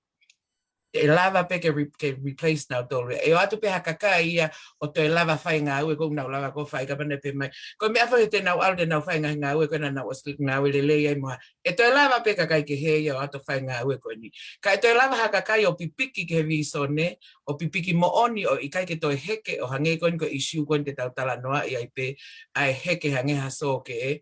ʻE lava pē ke re-, ke replace nautolu. ʻE ʻoatu pē ha kakai ia ʻo toe lava fai ngāue ko ē ʻoku nau lava ko ē fai, kapau naʻe pehē mai. Ko e meʻa foki te nau ʻalu te nau fai ngaahi ngāue ko ē naʻa nau ʻosi ngāue lelei ai mo ha. ʻE toe lava pē kakai kehe ia ʻo ʻalu ʻo fai ngāue ko eni. Ka ʻe toe lava ha kakai ʻo pipiki ki he vīsone, ʻo pipiki moʻoni ʻo ʻikai ke toe heke ʻo hangē ko eni ko e issue ko eni te tau talanoaʻi ai pē, ʻa e heke hangē ha sōkē.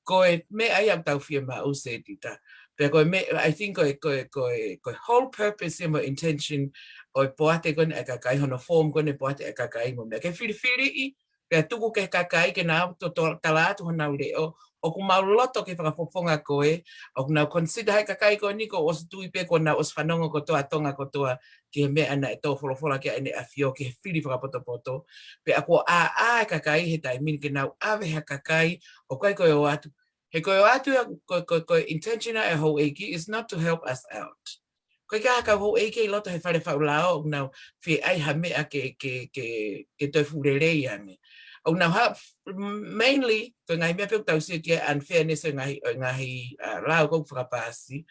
Ko e meʻa ia ʻoku tau fiemaʻu Setita. Pea ko e meʻa, I think ko e, ko e, ko e, ko e whole purpose ia mo e intention ʻo e poate ko eni ʻa e kakai, hono form ko eni e poate ʻa e kakai mo e meʻa ke filifiliʻi, pea tuku ki he kakai ke nau ō ʻo tala atu honau leʻo, ʻoku mau loto ke fakafofonga koe, ʻoku nau consider ʻe he kakai ko eni kuo ʻosi tui pē kuo nau ʻosi fanongo kotoa Tonga kotoa ki he meʻa naʻe tō folofola ki ai ʻEne ʻAfio ki he fili fakapotopoto, pea kuo ʻā ʻā e kakai he taimi ni ke nau ʻave ha kakai, ʻoku ʻikai ko e ō atu. He ko e ō atu ia, ko, ko, ko e intention ʻa e houʻeiki is not to help us out. Ko e ʻikai ha kau houʻeiki ʻi loto he fale faʻu lao ʻoku nau fie ʻai ha meʻa ke, ke, ke, ke toe fuʻu lelei ange. ʻoku nau ha-, mainly, ko e ngaahi meʻa pē ʻoku tau sio ki ai, unfairness ʻo e ngaahi, ʻo e ngaahi, ʻa, lao ʻoku fakapaasi,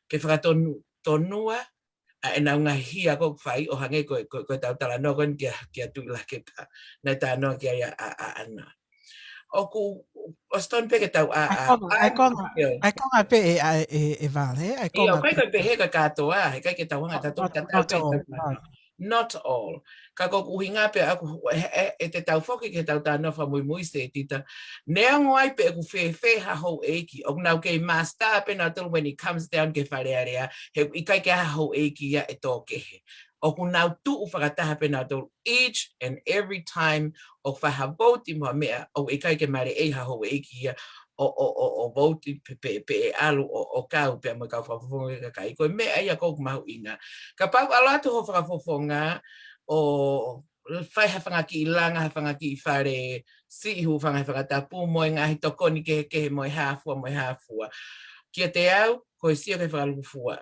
ke fakatonu, tonua ʻa ʻenau ngaahi hia ʻoku fai ʻo hangē ko e, ko e, ko ʻetau talanoa ko eni kia, kia Tuʻilakepa. Naʻe talanoa ki ai ʻa, ʻa, ʻa, ʻAna. ʻOku, ʻosi tonu pē ke tau ʻa, ʻa, ʻa e konga, ʻa e konga, ʻio. ʻA e konga pē ʻe, ʻa e, ʻe, ʻe Vale, ʻa e ʻIo, konga ʻikai pē. Ko e pehē ko e kātoa, he ʻikai ke tau hanga Not, tatou, not, tatou not all, tatou no. Not all. Ka ko e ʻuhinga pē ʻaku, ʻe, ʻe, ʻe te tau foki ke tau talanoa fakamuimui Setita. Neongo ai pē ʻoku fēfē ha houʻeiki, ʻoku nau kei master pē nautolu when it comes down ki he Fale Alea, he ʻikai ke ʻi ai ha houʻeiki ia ʻe tō kehe. ʻOku nau tuʻu fakataha pē nautolu each and every time ʻoku fai ha vouti mo ha meʻa, ʻoku ʻikai ke maleʻei ha houʻeiki ia ʻo, ʻo, ʻo, ʻo vouti pe, pe, pe ʻe ʻalu ʻo, ʻo kau pea mo e kau fakafofonga ki he kakai. Ko e meʻa ia ʻoku mahuʻinga. Kapau ʻe ʻalu atu hoʻo fakafofonga ʻo fai ha fanga kiʻi langa, ha fanga kiʻi fale siʻi, hūfanga he fakatapu mo e ngaahi tokoni kehekehe mo e hā fua, mo e hā fua. Kiate au, ko e sio ki he fakalūkufua.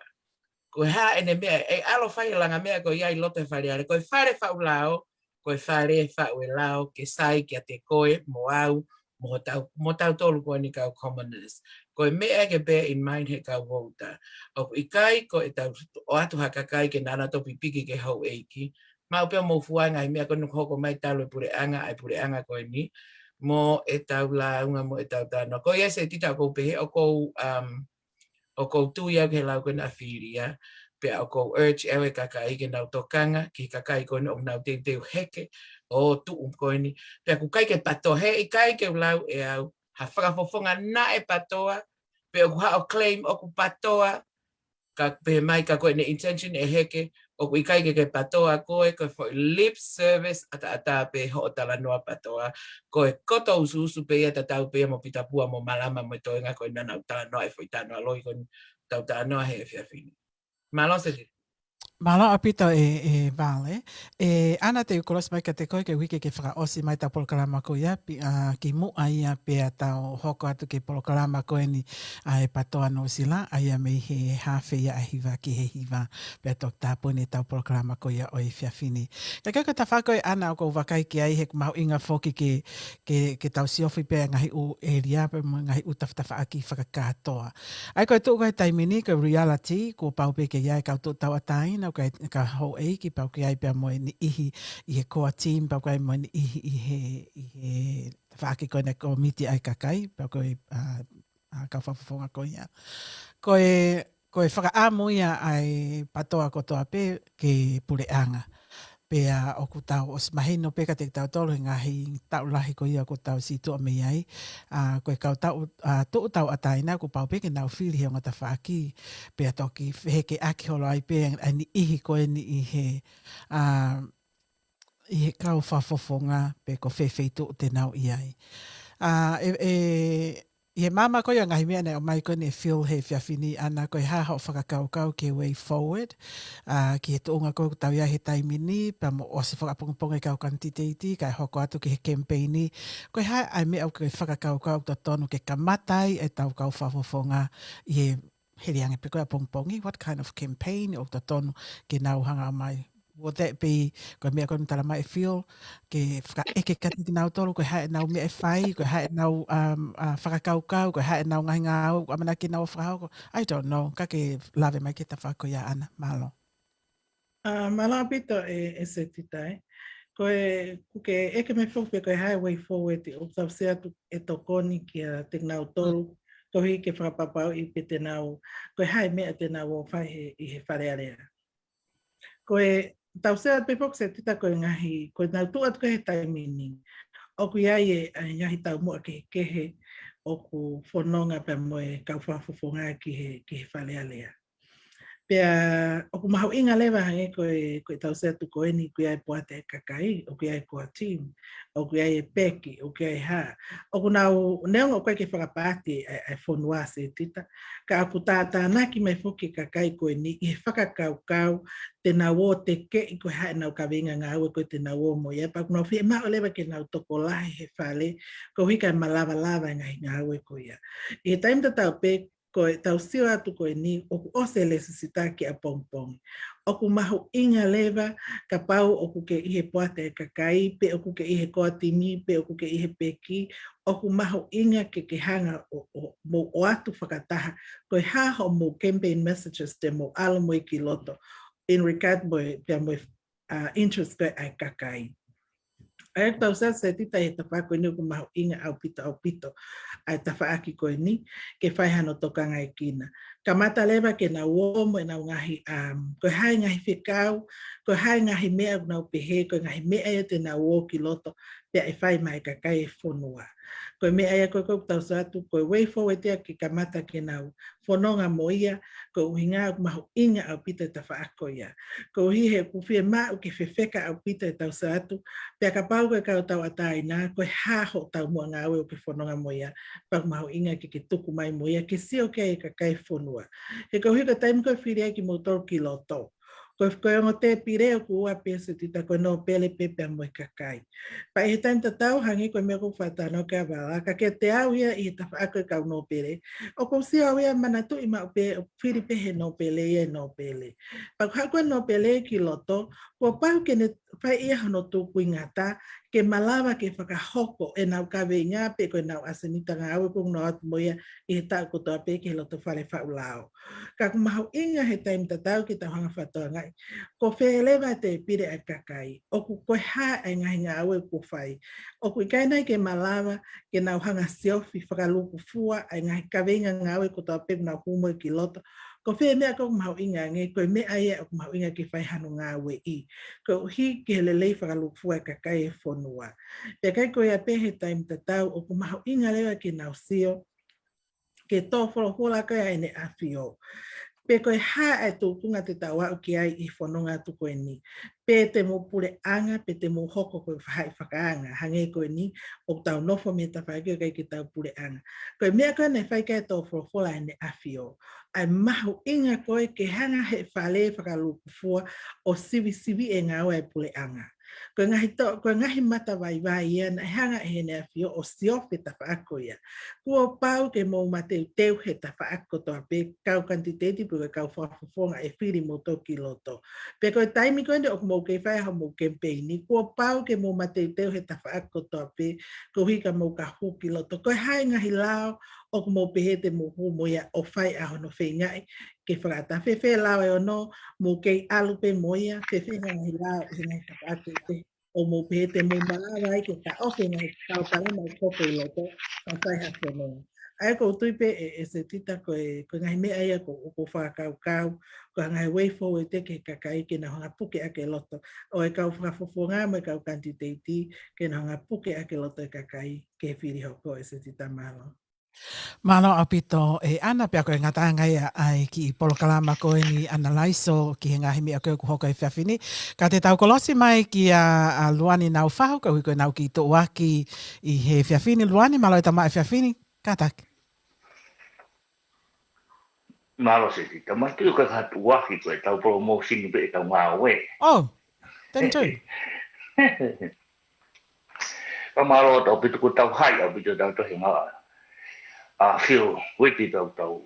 Ko e hā ʻene meʻa, ʻe ʻalu ʻo fai e langa meʻa ko ia ʻi loto he Fale Alea. Ko e fale faʻu lao, ko e fale faʻu e lao ke sai kiate koe mo au, mo hotau, mo tautolu ko eni kau commoners. Ko e meʻa ke bear in mind he kau vouti. ʻOku ʻikai ko ʻetau ʻoatu ha kakai ke nau ō atu ʻo pipiki ki he houʻeiki. Maʻu pē ʻo mou fua e ngaahi meʻa ko eni ʻoku hoko mai talu e puleʻanga, ʻa e puleʻanga ko eni, mo ʻetau lāunga, mo ʻetau talanoa. Ko ia Setita ʻoku ou pehē ʻoku ou, um, ʻoku ou tui au ki he lau ko ena ʻa Filia, pea ʻoku ou urge au e kakai ke nau tokanga ki he kakai ko eni ʻoku nau teuteu heke ʻo tuʻu ko eni. Pea ʻoku ʻikai ke PATOA, he ʻikai ke u lau ʻe au ha fakafofonga naʻe PATOA, pe ʻoku haʻu ʻo claim ʻoku PATOA, ka pehē mai ka ko ʻene intention ʻe heke, ʻoku ʻikai ke ke PATOA koe, ko e foʻi lip service ʻataʻatā pē hoʻo talanoa PATOA, ko e koto usuusu pē ia, tatau pē ia mo Pita Pua mo Malama mo e toenga ko ena naʻa nau talanoa e foʻi talanoa loi ko eni ʻoku tau talanoa he efiafi ni. Mālō Setita. Mālō ʻaupito ʻe, ʻe Vale. ʻE ʻAna, te u kolosi mai kiate koe ke uike ke fakaʻosi mai ʻetau polokalama ko ia, pi-, ʻa, kimuʻa ia pea tau hoko atu ki he polokalama ko eni ʻa e PATOA Nuʻusila, ʻa ia mei he haafe ia ʻa e hiva ki he hiva, pea toki tāpuni ʻetau polokalama ko ia ʻo e efiafi ni. Ka ko e tafaʻaki ko ē ʻAna ʻoku ou vakai ki ai he ʻoku mahuʻinga foki ke, ke, ke tau siofi pē ngaahi ʻū ʻēlia pea mo e ngaahi ʻū tafatafaʻaki fakakātoa. ʻA ia ko e tuʻu ko ē he taimi ni, ko e reality, kuo pau pē ke ʻi ai e kau tuʻu tauʻatāina, ko e kau houʻeiki, pau ke ʻi ai pea mo e niʻihi ʻi he core team, pau ke ʻi ai mo e niʻihi ʻi he, ʻi he tafaʻaki ko ena kōmiti ʻa e kakai, pau ko e, ʻa, ʻa, kau fakafofonga ko ia. Ko e, ko e fakaʻamu ia ʻa e PATOA kotoa pē ke puleʻanga. Pea ʻoku tau ʻosi mahino pē kiate kitautolu he ngaahi taʻu lahi ko ia ʻoku tau situʻa mei ai. ʻA, ko e kau tau, ʻa, tuʻu tauʻatāina kuo pau pē ke nau fili he ongo tafaʻaki. Pea toki fehekeʻaki holo ai pē ʻa e niʻihi ko eni ʻi he, ʻa, ʻi he kau fakafofonga pe ko fē feituʻu te nau ʻi ai. ʻA, ʻe, ʻe, ʻi he maama ko ia ngaahi meʻa naʻe ʻomai ko eni ʻe Phil he efiafi ni, ʻAna, ko e hā hoʻo fakakaukau ki he way forward, ʻa, ki he tuʻunga ko ē ʻoku tau ʻi ai he taimi ni, pea mo ʻosi fakapongipongi e kau kanititeiti, kae hoko atu ki he kemipeini. Ko e hā ʻa e meʻa ʻoku ke fakakaukau ʻoku totonu ke kamata ai ʻetau kau fakafofonga ʻi he heliange pē ko ē ʻapongipongi, what kind of campaign ʻoku totonu ke nau hanga mai. Would that be, ko e meʻa ko eni ʻoku tala mai ʻe Phil, ke fakaʻeke kiate kinautolu, ko e hā ʻenau meʻa ʻe fai, ko e hā ʻenau, um, ʻa, fakakaukau, ko e hā ʻenau ngaahi ngāue ʻoku ʻamanaki ke nau fakahoko. I don't know, ka ke lave mai ki he tafaʻaki ko ia ʻAna, mālō. ʻA, mālō ʻaupito ʻe, ʻe Setita ē. Ko e, ʻoku ke ʻeke mai foki pē ko e hā e way forward ʻoku tau sio atu ʻe tokoni kiate kinautolu, koeʻuhi ke fakapapauʻi pē te nau, ko e hā e meʻa te nau ō ʻo fai he, ʻi he Fale Alea. Ko e, tau sio atu pē foki Setita ko e ngaahi, ko ʻenau tuʻu atu ko ē he taimi ni, ʻoku ʻi ai e, ʻa e ngaahi taumuʻa kehekehe ʻoku fononga pea mo e kau fakafofonga ki he, ki he Fale Alea. Pea ʻoku mahuʻinga leva hangē ko e, ko ʻetau sio atu ko eni, ʻoku ʻi ai e poate ʻa e kakai, ʻoku ʻi ai e core team, ʻoku ʻi ai e peki, ʻoku ʻi ai e hā. ʻOku nau, neongo ʻoku ʻikai ke fakapaati ʻa e, ʻa e fonua Setita, ka ʻoku tātānaki mai foki e kakai ko eni ʻi he fakakaukau te nau ō ʻo tekeʻi ko e hā ʻenau kaveinga ngāue ko ē te nau ō mo ia, pea ʻoku nau fiemaʻu leva ke nau tokolahi he Fale, koeʻuhi kae malavalava e ngaahi ngāue ko ia. ʻI he taimi tatau pē, ko ʻetau sio atu ko eni ʻoku ʻosi e lēsisita ki ʻapongipongi. ʻOku mahuʻinga leva kapau ʻoku ke ʻi he poate ʻa e kakai, pe ʻoku ke ʻi he koatimi, pe ʻoku ke ʻi he peki, ʻoku mahuʻinga ke ke hanga ʻo, ʻo, mou ʻoatu fakataha ko e hā hoʻomou campaign messages te mou ʻalu mo ia ki loto in regard mo e, pea mo e, uh, interest ko ē ʻa e kakai. ʻA ia ʻoku tau sio atu Setita ʻi he tafaʻaki ko eni ʻoku mahuʻinga ʻaupito, ʻaupito ʻa e tafaʻaki ko eni ke fai hano tokangaekina. Kamata leva ke nau ō mo ʻenau ngaahi, um, ko e hā e ngaahi fekau, ko e hā e ngaahi meʻa ʻoku nau pehē, ko e ngaahi meʻa ia te nau ō ki loto, pea ʻe fai maʻa e kakai e fonua. Ko e meʻa ia ko ē ʻoku tau sio atu, ko e way forward ia ke kamata ke nau fononga mo ia, ko e ʻuhinga ʻoku mahuʻinga ʻaupito e tafaʻaki ko ia. Koeʻuhi he ʻoku fiemaʻu ke fefeka ʻaupito ʻetau sio atu, pea kapau ko e kau tauʻatāina, ko e hā hoʻo taumuʻa ngāue ʻoku ke fononga mo ia, pea ʻoku mahuʻinga ke ke tuku mai mo ia, ke sio ki ai e kakai e fonua. He koeʻuhi ko e taimi ko ē ʻe fili ai kimoutolu ki loto, ko e, ko e ongo tēpile ʻoku ua pē Setita, ko e nōpele pē pea mo e kakai. Pea ʻi he taimi tatau hangē ko e meʻa ʻoku ou faʻa talanoa ki ai ʻaneafi, ka kiate au ia ʻi he tafaʻaki ko ē e kau nōpele, ʻoku ou sio au ia ʻo manatuʻi maʻu pē ʻoku fili pē he nōpele ia e nōpele. Pea ʻoku haʻu ko ē e nōpele ki loto, kuo pau ke ne fai ia hono tukuingata, ke malava ke fakahoko ʻenau kaveinga pe ko ʻenau ʻasenita ngāue ʻoku nau ō atu mo ia ʻi he taʻu kotoa pē ki he loto fale faʻu lao. Ka ʻoku mahuʻinga he taimi tatau ke tau hanga ʻo fakatokangaʻi ko fē leva e tēpile ʻa e kakai, ʻoku, ko e hā e ngaahi ngāue ʻoku fai. ʻOku ʻikai nai ke malava ke nau hanga ʻo siofi fakalūkufua ʻa e ngaahi kaveinga ngāue kotoa pē ʻoku nau hū mo ia ki loto. Ko fē e meʻa ʻoku mahuʻinga ange, ko e meʻa ia ʻoku mahuʻinga ke fai hano ngāueʻi, koeʻuhi ke lelei fakalūkufua e kakai e fonua. Pea ʻikai ko ia pē he taimi tatau, ʻoku mahuʻinga leva ke nau sio, ke tō folofola ko ē ʻa ʻEne ʻAfio, pe ko e hā e tūkunga te tau aʻu ki ai ʻi he fononga atu ko eni, pe te mou puleʻanga, pe te mou hoko ko e faʻahi fakaanga, hangē ko eni ʻoku tau nofo mei he tafaʻaki ʻoku ʻikai ke tau puleʻanga. Ko e meʻa ko ē naʻe fai ki ai e tō folofola ʻa ʻEne ʻAfio, ʻa e mahuʻinga ko ē ke hanga he fale fakalūkufua ʻo sivisiviʻi e ngāue ʻa e puleʻanga. Ko e ngaahi to-, ko e ngaahi matavaivai ia naʻe hanga ʻe ʻEne ʻAfio ʻo siofi e tafaʻaki ko ia. Kuo pau ke mou mateuteu he tafaʻaki kotoa pē kau kanititeiti pe ko e kau fakafofonga ʻe fili moutolu ki loto. Pea ko e taimi ko eni ʻoku mou kei fai ai hoʻomou kemipeini, kuo pau ke mou mateuteu he tafaʻaki kotoa pē, koeʻuhi ka mou ka hū ki loto. Ko e hā e ngaahi lao ʻoku mou pehē te mou hū mo ia ʻo fai ʻa hono feingaʻi ke fakaʻatā? Fēfē lao ʻe ono, mou kei ʻalu pē mo ia? Fēfē e ngaahi lao ʻi he ngaahi tafaʻaki ko ē ʻoku mou pehē te mou malava ai ke taʻofi e ngaahi kau palopalema ʻoku hoko ʻi loto, ka fai ha fononga? ʻA ia ʻoku ou tui pē ʻe, ʻe Setita ko e, ko e ngaahi meʻa ia ʻoku, ʻoku ou fakakaukau ko e ngaahi way forward ia ki he kakai ke nau hanga ʻo puke ʻaki e loto ʻo e kau fakafofonga mo e kau kanititeiti, ke nau hanga ʻo puke ʻaki e loto e kakai ki he fili hoko, ʻe Setita. Mālō. Mālō ʻaupito ʻe ʻAna, pea ko e ngataʻanga ia ʻa e kiʻi polokalama ko eni ʻanalaiso ki he ngaahi meʻa ko ē ʻoku hoko he efiafi ni. Ka te tau kolosi mai kia, ʻa, Luani Naufahu, koeʻuhi ko ʻenau kiʻi tuʻuaki ʻi he efiafi ni. Luani, mālō e tamaʻi efiafi ni, kātaki. Mālō Setita, manatuʻi ko e ka tuʻuaki ko ʻetau polomousini pē ʻetau ngāue. Oh, then too. Ka mālō atu ʻaupito, ʻoku tau haʻi ʻaupito ʻetau tohi ngāue. ʻA Phil Whitty, tau, tau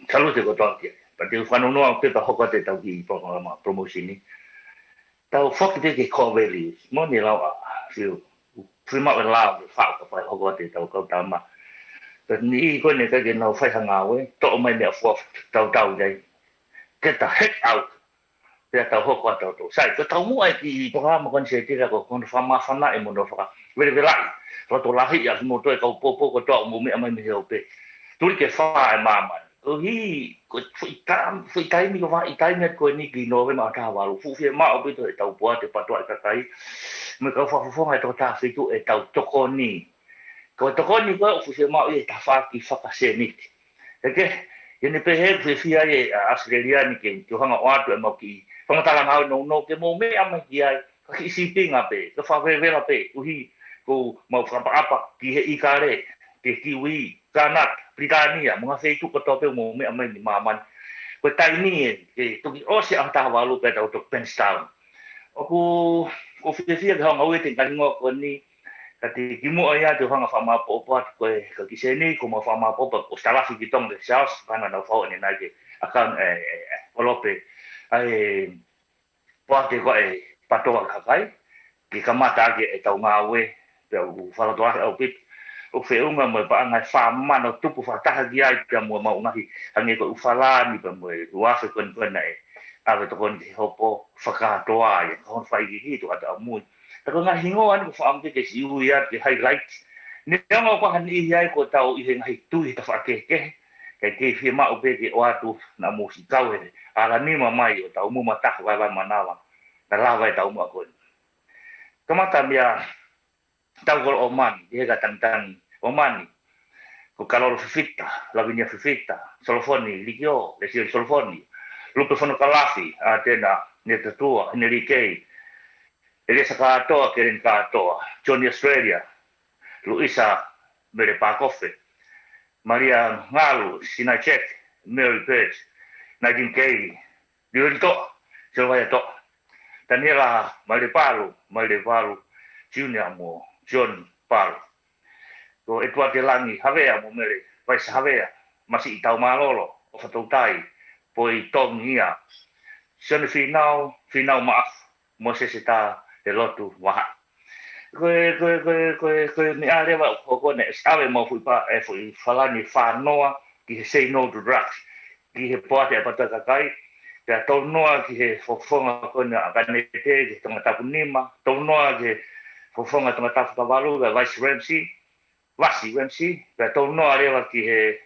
salute kotoa ki ai. Pea te u fanongo atu pē pea hoko atu ʻetau kiʻi polokalama polomousini. Tau foki pē ki he core values. Moʻoni e lau ʻa Phil, fiemaʻu e lao ke faʻu ka fai hoko atu ʻetau kau tama. Ka ko e niʻihi ko eni ʻikai ke nau fai ha ngāue, toʻo mai meʻa fua tautau i ai. Get the heck out. Pea tau hoko atu ʻo tau. Sai, ko e taumuʻa e kiʻi polokalama ko eni Setita ko hono fakamāfanaʻi mo hono fakavelevelaʻi, fakatokolahiʻi ʻa kimoutolu e kau poupou kotoa ʻoku mou meʻa mai mei he ope. Tuliki e fā ʻa e māmani. Koeʻuhi, ko e foʻi taimi, foʻi taimi ko e vahaʻa taimi atu ko eni ki Nōvema ʻaho taha valu. Fuʻu fiemaʻu ʻaupito ʻetau poate, pātoaʻi kakai mo e kau fakafofonga ʻe toko taha fitu ʻetau tokoni. Ko e tokoni ko ē ʻoku fuʻu fiemaʻu ia he tafaʻaki fakasēniti. Hē, ʻi heʻene pehē ʻoku fiefia ai ʻa ʻAositelēlia ni ke, ke u hanga ʻo ʻoatu ʻemau kiʻi fakamatala ngāue nounou ke mou meʻa mai ki ai, ka kiʻi sīpinga pē, ka fakavelevela pē, koeʻuhi ʻoku mau fakaʻapaʻapa ki he ʻīkale, ki he Kiwi, Kānata, Pilitānia, mo e ngaahi feituʻu kotoa pē ʻoku mou meʻa mai mei māmani. Ko e taimi eni, ke toki ʻosi ʻaho taha valu pea tau toki Bankstown. ʻOku, ʻoku ou fiefia ke hanga ʻo ʻoatu e ngaahi hingoa ko eni, Ka te kimuʻa ia te u hanga ʻo fakamaʻopoʻopo atu ko e ka ki seni ko mau fakamaʻopoʻopo ko Stalafi ki Tonga ke Charles, pana nau fau ʻene nai ke account e, e, e, kolope, ʻa e, poate ko e patoa kakai, ke kamata ake ʻetau ngāue, pea ʻoku fakalotolahi ʻaupito, ʻoku feʻunga mo e paʻanga ʻe fā mano tupu fakataha ki ai, pea mo e mau ngaahi hangē ko e ʻū falani, pea mo e ʻū afe ko eni ko ena ʻe ʻave tokoni ki he hopo fakakātoa ia, ka hono fai ki hitu ata amui. Ka ko e ngaahi hingoa ni ko e fakaʻamu ke ke siʻi ui atu ke highlight. Neongo ko ha niʻihi ai ko ʻetau ʻi he ngaahi tui he tafaʻaki kehekehe, kae kei fiemaʻu pē ke ʻoatu naʻa mou siʻi kau he ʻalanima mai ʻo ʻetau muma taha vaevae manava, naʻa lava ʻetau muma ko eni. Kamata meia Taukolo ʻOmani, ʻi he ka tangitangi ʻOmani, ko Kalolo Fifita, Lavinia Fifita, Solofoni Likiō, Lesieli Solofoni, Lupe Fonokalafi, ʻAtena Netatua, Henelike, ʻEliesa Kātoa, Keleni Kātoa, Johnny Australia, Luisa Mele Pakofe, Malia Ngalu, Sinai Jack, Mary Bird, Nadine Kay, Lioli Toʻa, Silvia Toʻa, Taniela Mailepalu, Mailepalu Junior mo John Palu. Ko ʻEtuate Langi Havea mo Mele Vaisa Havea, Masiʻi Taumālolo, ʻOfa Toutai, Poi Tongia, Sione Finau, Finau Maʻafu, Mosese Tā he lotu vaha. Ko e, ko e, ko e, ko e, ko e meʻa leva ʻoku hoko ʻene ʻave mau fuʻu pa, e fuʻu falani fānoa ki he say no to drugs, ki he poate ʻa e patoa kakai, pea tau noa ki he fofonga ko ena ʻa Kanete, ki he Tongatapu nima, tau noa ki he fofonga Tongatapu kavalu, pea Vice Ramsey, Vasi Ramsey, pea tau noa leva ki he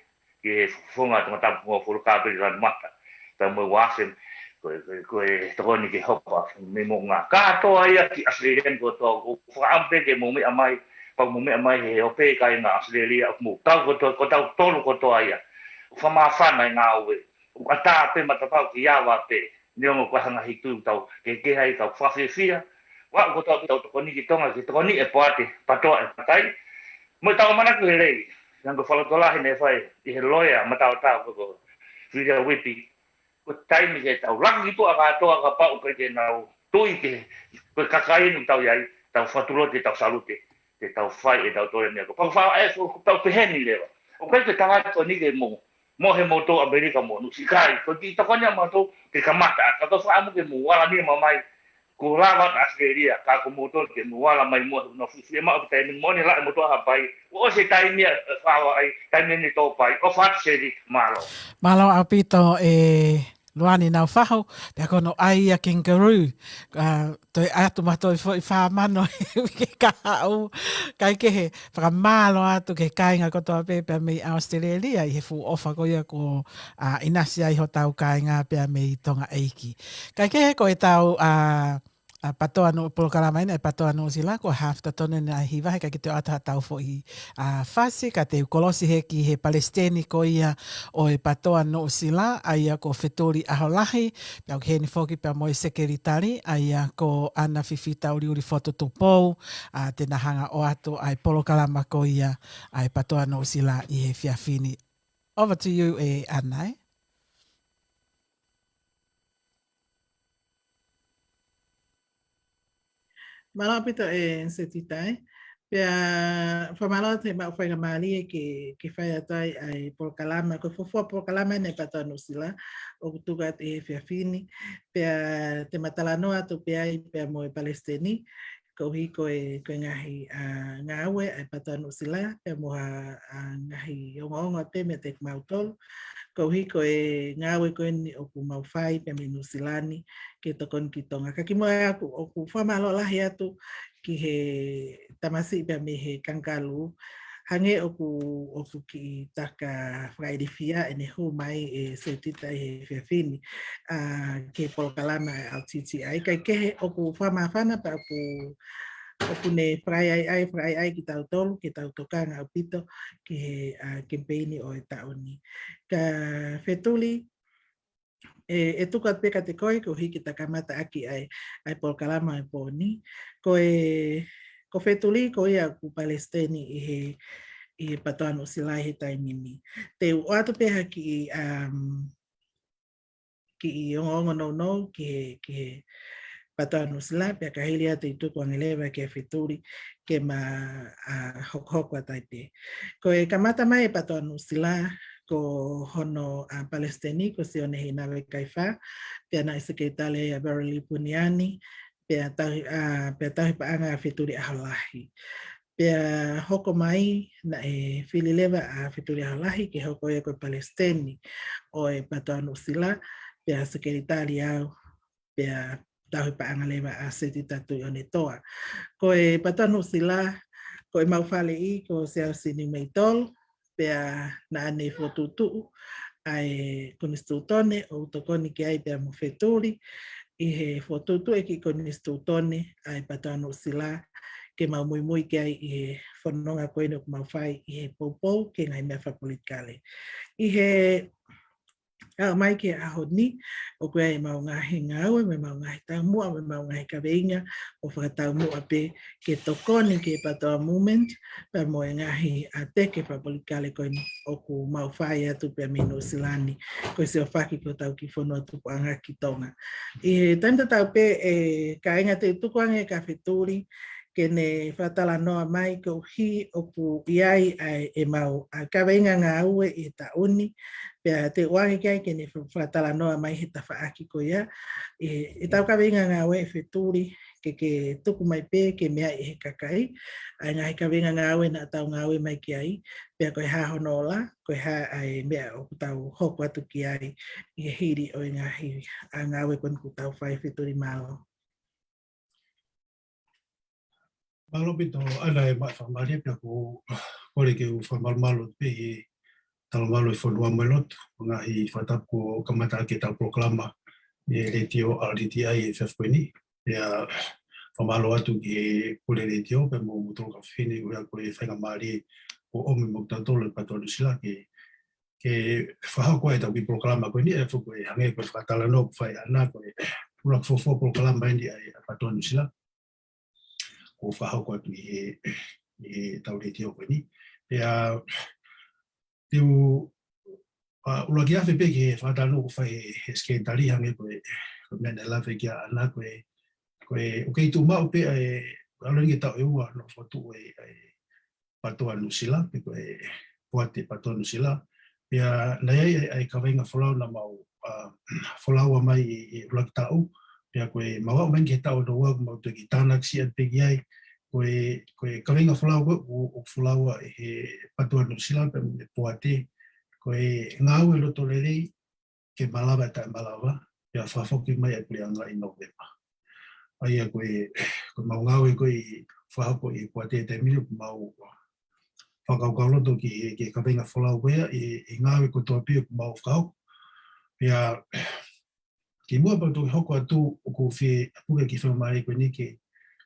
ki he fofonga Tongatapu hongofulu Kāpeli Lanumata. Pea mo e ua afe, ko e, ko e, ko e tokoni ki he hopo ʻa e mei Moʻunga. Kātoa ia ki Australia ni kotoa, ʻoku fakaʻamu pē ke mou meʻa mai, pau mou meʻa mai he ope kāinga Australia, ʻoku mou kau kotoa, ko tautolu kotoa ia. ʻOku fakamāfana e ngāue, ʻoku ʻatā pē matapā ke ava pē, neongo ko e hā e ngaahi tui ʻoku tau kehekehe ai, ka ʻoku fakafiefia, ʻoku aʻu kotoa pē ʻetau tokoni ki Tonga, ke tokoni e poate, patoa e kakai, mo ʻetau ʻamanaki lelei, hangē ko e fakalotolahi naʻe fai ʻe he loea mataotao ko, ko Filia Uipi, ko e taimi ke tau laki ki tuʻa kātoa kapau ʻoku ʻikai ke nau tui ki he, ko e kakai eni ʻoku tau ʻi ai, tau fakatuʻuloto, tau salute, ke tau fai ʻetau tole meʻa ko. Pau fau e fo, pau pehē ni leva. ʻOku ʻikai ke tala ko eni ke mo, mo he motu ʻAmelika mo Nuʻusila, ko e kiʻi tokoni ʻa mautolu ke kamata, ka ko e fakaʻamu ke mou ala ni mamai, ko lava ʻa Australia, ka ko moutolu ke mou ala mai mo, no, fiefia maʻu ki he taimi ni, mo ni la e motu ʻa Haʻapai, ʻosi e taimi ʻa, ʻe fāua ai, taimi ni tō pai, ʻofa atu Seli, mālō. Mālō ʻaupito e Luani Naufahu, pea ko hono ʻai ʻa e kangaroo, ʻa, toe ʻai atu mautolu foʻi fā mano he uike kahaʻu, kae kehe, fakamālō atu ki he kāinga kotoa pē, pea mei Australia, ʻi he fuʻu ʻofa ko ia kuo, ʻa, ʻinasi ai hotau kāinga pea mei Tonga ʻEiki. Kae kehe ko ʻetau, ʻa, ʻa, patoa Nuʻu, polokalama eni, ʻa e patoa Nuʻusila, ko e haafe totonu eni ʻa e hiva, he ʻikai ke toe ʻoatu haʻatau foʻi, ʻa, fasi, ka te u kolosi hē ki he palesiteni ko ia ʻo e patoa Nuʻusila, ʻa ia ko Fetuli ʻAholahi, pea ʻoku ʻi heni foki pea mo e sekelitali, ʻa ia ko ʻAna Fifita ʻUliʻuli Fotu Tupou, ʻa, te na hanga ʻo ʻoatu ʻa e polokalama ko ia, ʻa e patoa Nuʻusila ʻi he efiafi ni. Over to you, ʻe ʻAna, ē? Mālō ʻaupito ʻe Setita. Pea fakamālō atu he maʻu faingamālie ke, ke fai atu ai ʻa e polokalama, ko e fuofua polokalama eni ʻa e patoa Nuʻusila, ʻoku tuku atu ʻi he efiafi ni. Pea te ma talanoa atu pē ai pea mo e palesiteni, koeʻuhi ko e, ko e ngaahi, ʻa, ngāue ʻa e patoa Nuʻusila, pea mo ha, ʻa, ngaahi ongoongo ʻa e pē meiate kimautolu, koeʻuhi ko e ngāue ko eni ʻoku mau fai pea mei Nuʻusila ni, ke tokoni ki Tonga. Ka kimuʻa ʻoku, ʻoku fakamālō lahi atu ki he tamasiʻi pea mei he kangaroo, hangē ʻoku, ʻoku kiʻi taka fakailifia ʻene hū mai ʻe Setita ʻi he efiafi ni, ʻa, ki he polokalama ʻa e L T T I. Kae kehe ʻoku fakamāfana pea ʻoku, ʻoku ne fakaʻaiʻai, fakaʻaiʻai kitautolu, ke tau tokanga ʻaupito ki he, ʻa, kemipeini ʻo e taʻu ni. Ka Fetuli, ʻe, ʻe tuku atu pē kiate koe, koeʻuhi ke ta kamata ʻaki ʻa e, ʻa e polokalama ʻo e pō ni. Ko e, ko Fetuli, ko ia ʻoku palesiteni ʻi he, ʻi he patoa Nuʻusila ʻi he taimi ni. Te u ʻoatu pē ha kiʻi, um, kiʻi ongoongo nounou ki he, ki he, PTOA Nuʻusila, pea ka hili ia te u tuku ange leva kia Fetuli ke ma, ā, hokohoko atu ai pē. Ko e kamata mai e PTOA Nuʻusila, ko hono, ā, palesiteni ko Sione Heinave Kaifā, pea naʻe sekelitali ʻa Verily Puniani, pea tauhi, ā, pea tauhi paʻanga ʻa Fetuli ʻAholahi. Pea hoko mai naʻe fili leva ʻa Fetuli ʻAholahi ke hoko ia ko e palesiteni ʻo e PTOA Nuʻusila, pea sekelitali au, pea tauhi paʻanga leva ʻa Setita Tuʻionetoa. Ko e PTOA Nuʻusila, ko e mau faleʻi ko Siaosi Niumeitolu, pea naʻa ne fokotuʻutuʻu ʻa e konisitūtone ʻo u tokoni ki ai pea mo Fetuli ʻi he fokotuʻutuʻu e kiʻi konisitūtone ʻa e PTOA Nuʻusila ke mau muimui ki ai ʻi he fononga ko eni ʻoku mau fai ʻi he poupou ki he ngaahi meʻa fakapolitikale. ʻI he aʻu mai ki he ʻaho ni, ʻoku ʻi ai ʻemau ngaahi ngāue, mo ʻemau ngaahi taumuʻa, mo ʻemau ngaahi kaveinga ʻo fakataumuʻa pē ke tokoni ki he PTOA movement, pea mo e ngaahi ʻāteke fakapolitikale ko eni ʻoku mau fai atu pea mei Nuʻusila ni, ko e siofaki ki hotau kiʻi fonua tupuʻanga ki Tonga. ʻI he taimi tatau pē, ē kāinga, te u tuku ange kia Fetuli ke ne fakatalanoa mai koeʻuhi ʻoku ʻi ai ʻa e, ʻemau, ā, kaveinga ngāue ʻi he taʻu ni, pea te u ʻoange ki ai ke ne fa-, fakatalanoa mai he tafaʻaki ko ia. ʻI he, ʻetau kaveinga ngāue, ʻe Fetuli, ke, ke tuku mai pē ke meaʻi ʻe he kakai ʻa e ngaahi kaveinga ngāue naʻa tau ngāue mai ki ai, pea ko e hā hono ola, ko e hā ʻa e meʻa ʻoku tau hoko atu ki ai ʻi he hili ʻo e ngaahi, ā, ngāue ko eni ʻoku tau fai, Fetuli, mālō. Mālō ʻaupito ʻAna e maʻu fakamālō, pea ʻoku ou kole ke u fakamalumalu pē he talamalu ʻi he fonua mo e lotu, ngaahi fakatapu kuo kamata ʻaki ʻetau polokalama ʻi he letiō R T I he efiafi ko eni. Pea fakamālō atu ki he pule letiō pea mo e motuʻa fefine, ʻuhinga ko e faingamālie kuo ʻomi maʻa kitautolu ʻe he PTOA Nuʻusila ke, ke fakahoko ʻetau kiʻi polokalama ko eni, ʻa ia foki ko e hangē ko e fakatalanoa kuo fai ʻe ʻAna, ko e ʻuluaki fuofua polokalama eni ʻa e, ʻa e PTOA Nuʻusila kuo fakahoko atu ʻi he, ʻi heʻetau letiō ko eni. Pea te u, ā, ʻuluaki afe pē ki he fakatalanoa kuo fai ʻe he, he sekelitali, hangē ko e, ko e meʻa naʻe lave ki ai ʻAna, ko e, ko e, ʻoku kei tuʻu maʻu pē ʻa e, ʻalu eni ki he taʻu ʻe ua hono fokotuʻu e, ʻa e PTOA Nuʻusila, pe ko e Poate PTOA Nuʻusila. Pea naʻe ʻi ai ʻa e, ʻa e kaveinga folau naʻa mau, ā, folaua mai ʻi, ʻi he ʻuluaki taʻu. Pea ko e mau aʻu mai ki he taʻu hono ua kuo mau toe kiʻi tānaki siʻi atu pē ki ai. Ko e, ko e kaveinga folau ko ē ʻoku, ʻoku folaua ʻe he PTOA Nuʻusila pea mo e Poate, ko e ngāue loto lelei, ke malava e taʻemalava, pea fakafoki mai ʻa e puleʻanga ʻi Nōvema. ʻA ia ko e, ko ʻemau ngāue ko ē ʻi he fakahoko ʻi he Poate he taimi ni, ʻoku mau fakakaukauloto ki he, ki he kaveinga folau ko ia ʻi he, ʻi he ngāue kotoa pē ʻoku mau fakahoko. Pea kimuʻa pea u toki hoko atu, ʻoku ou fie puke e kiʻi faingamālie ko eni ke,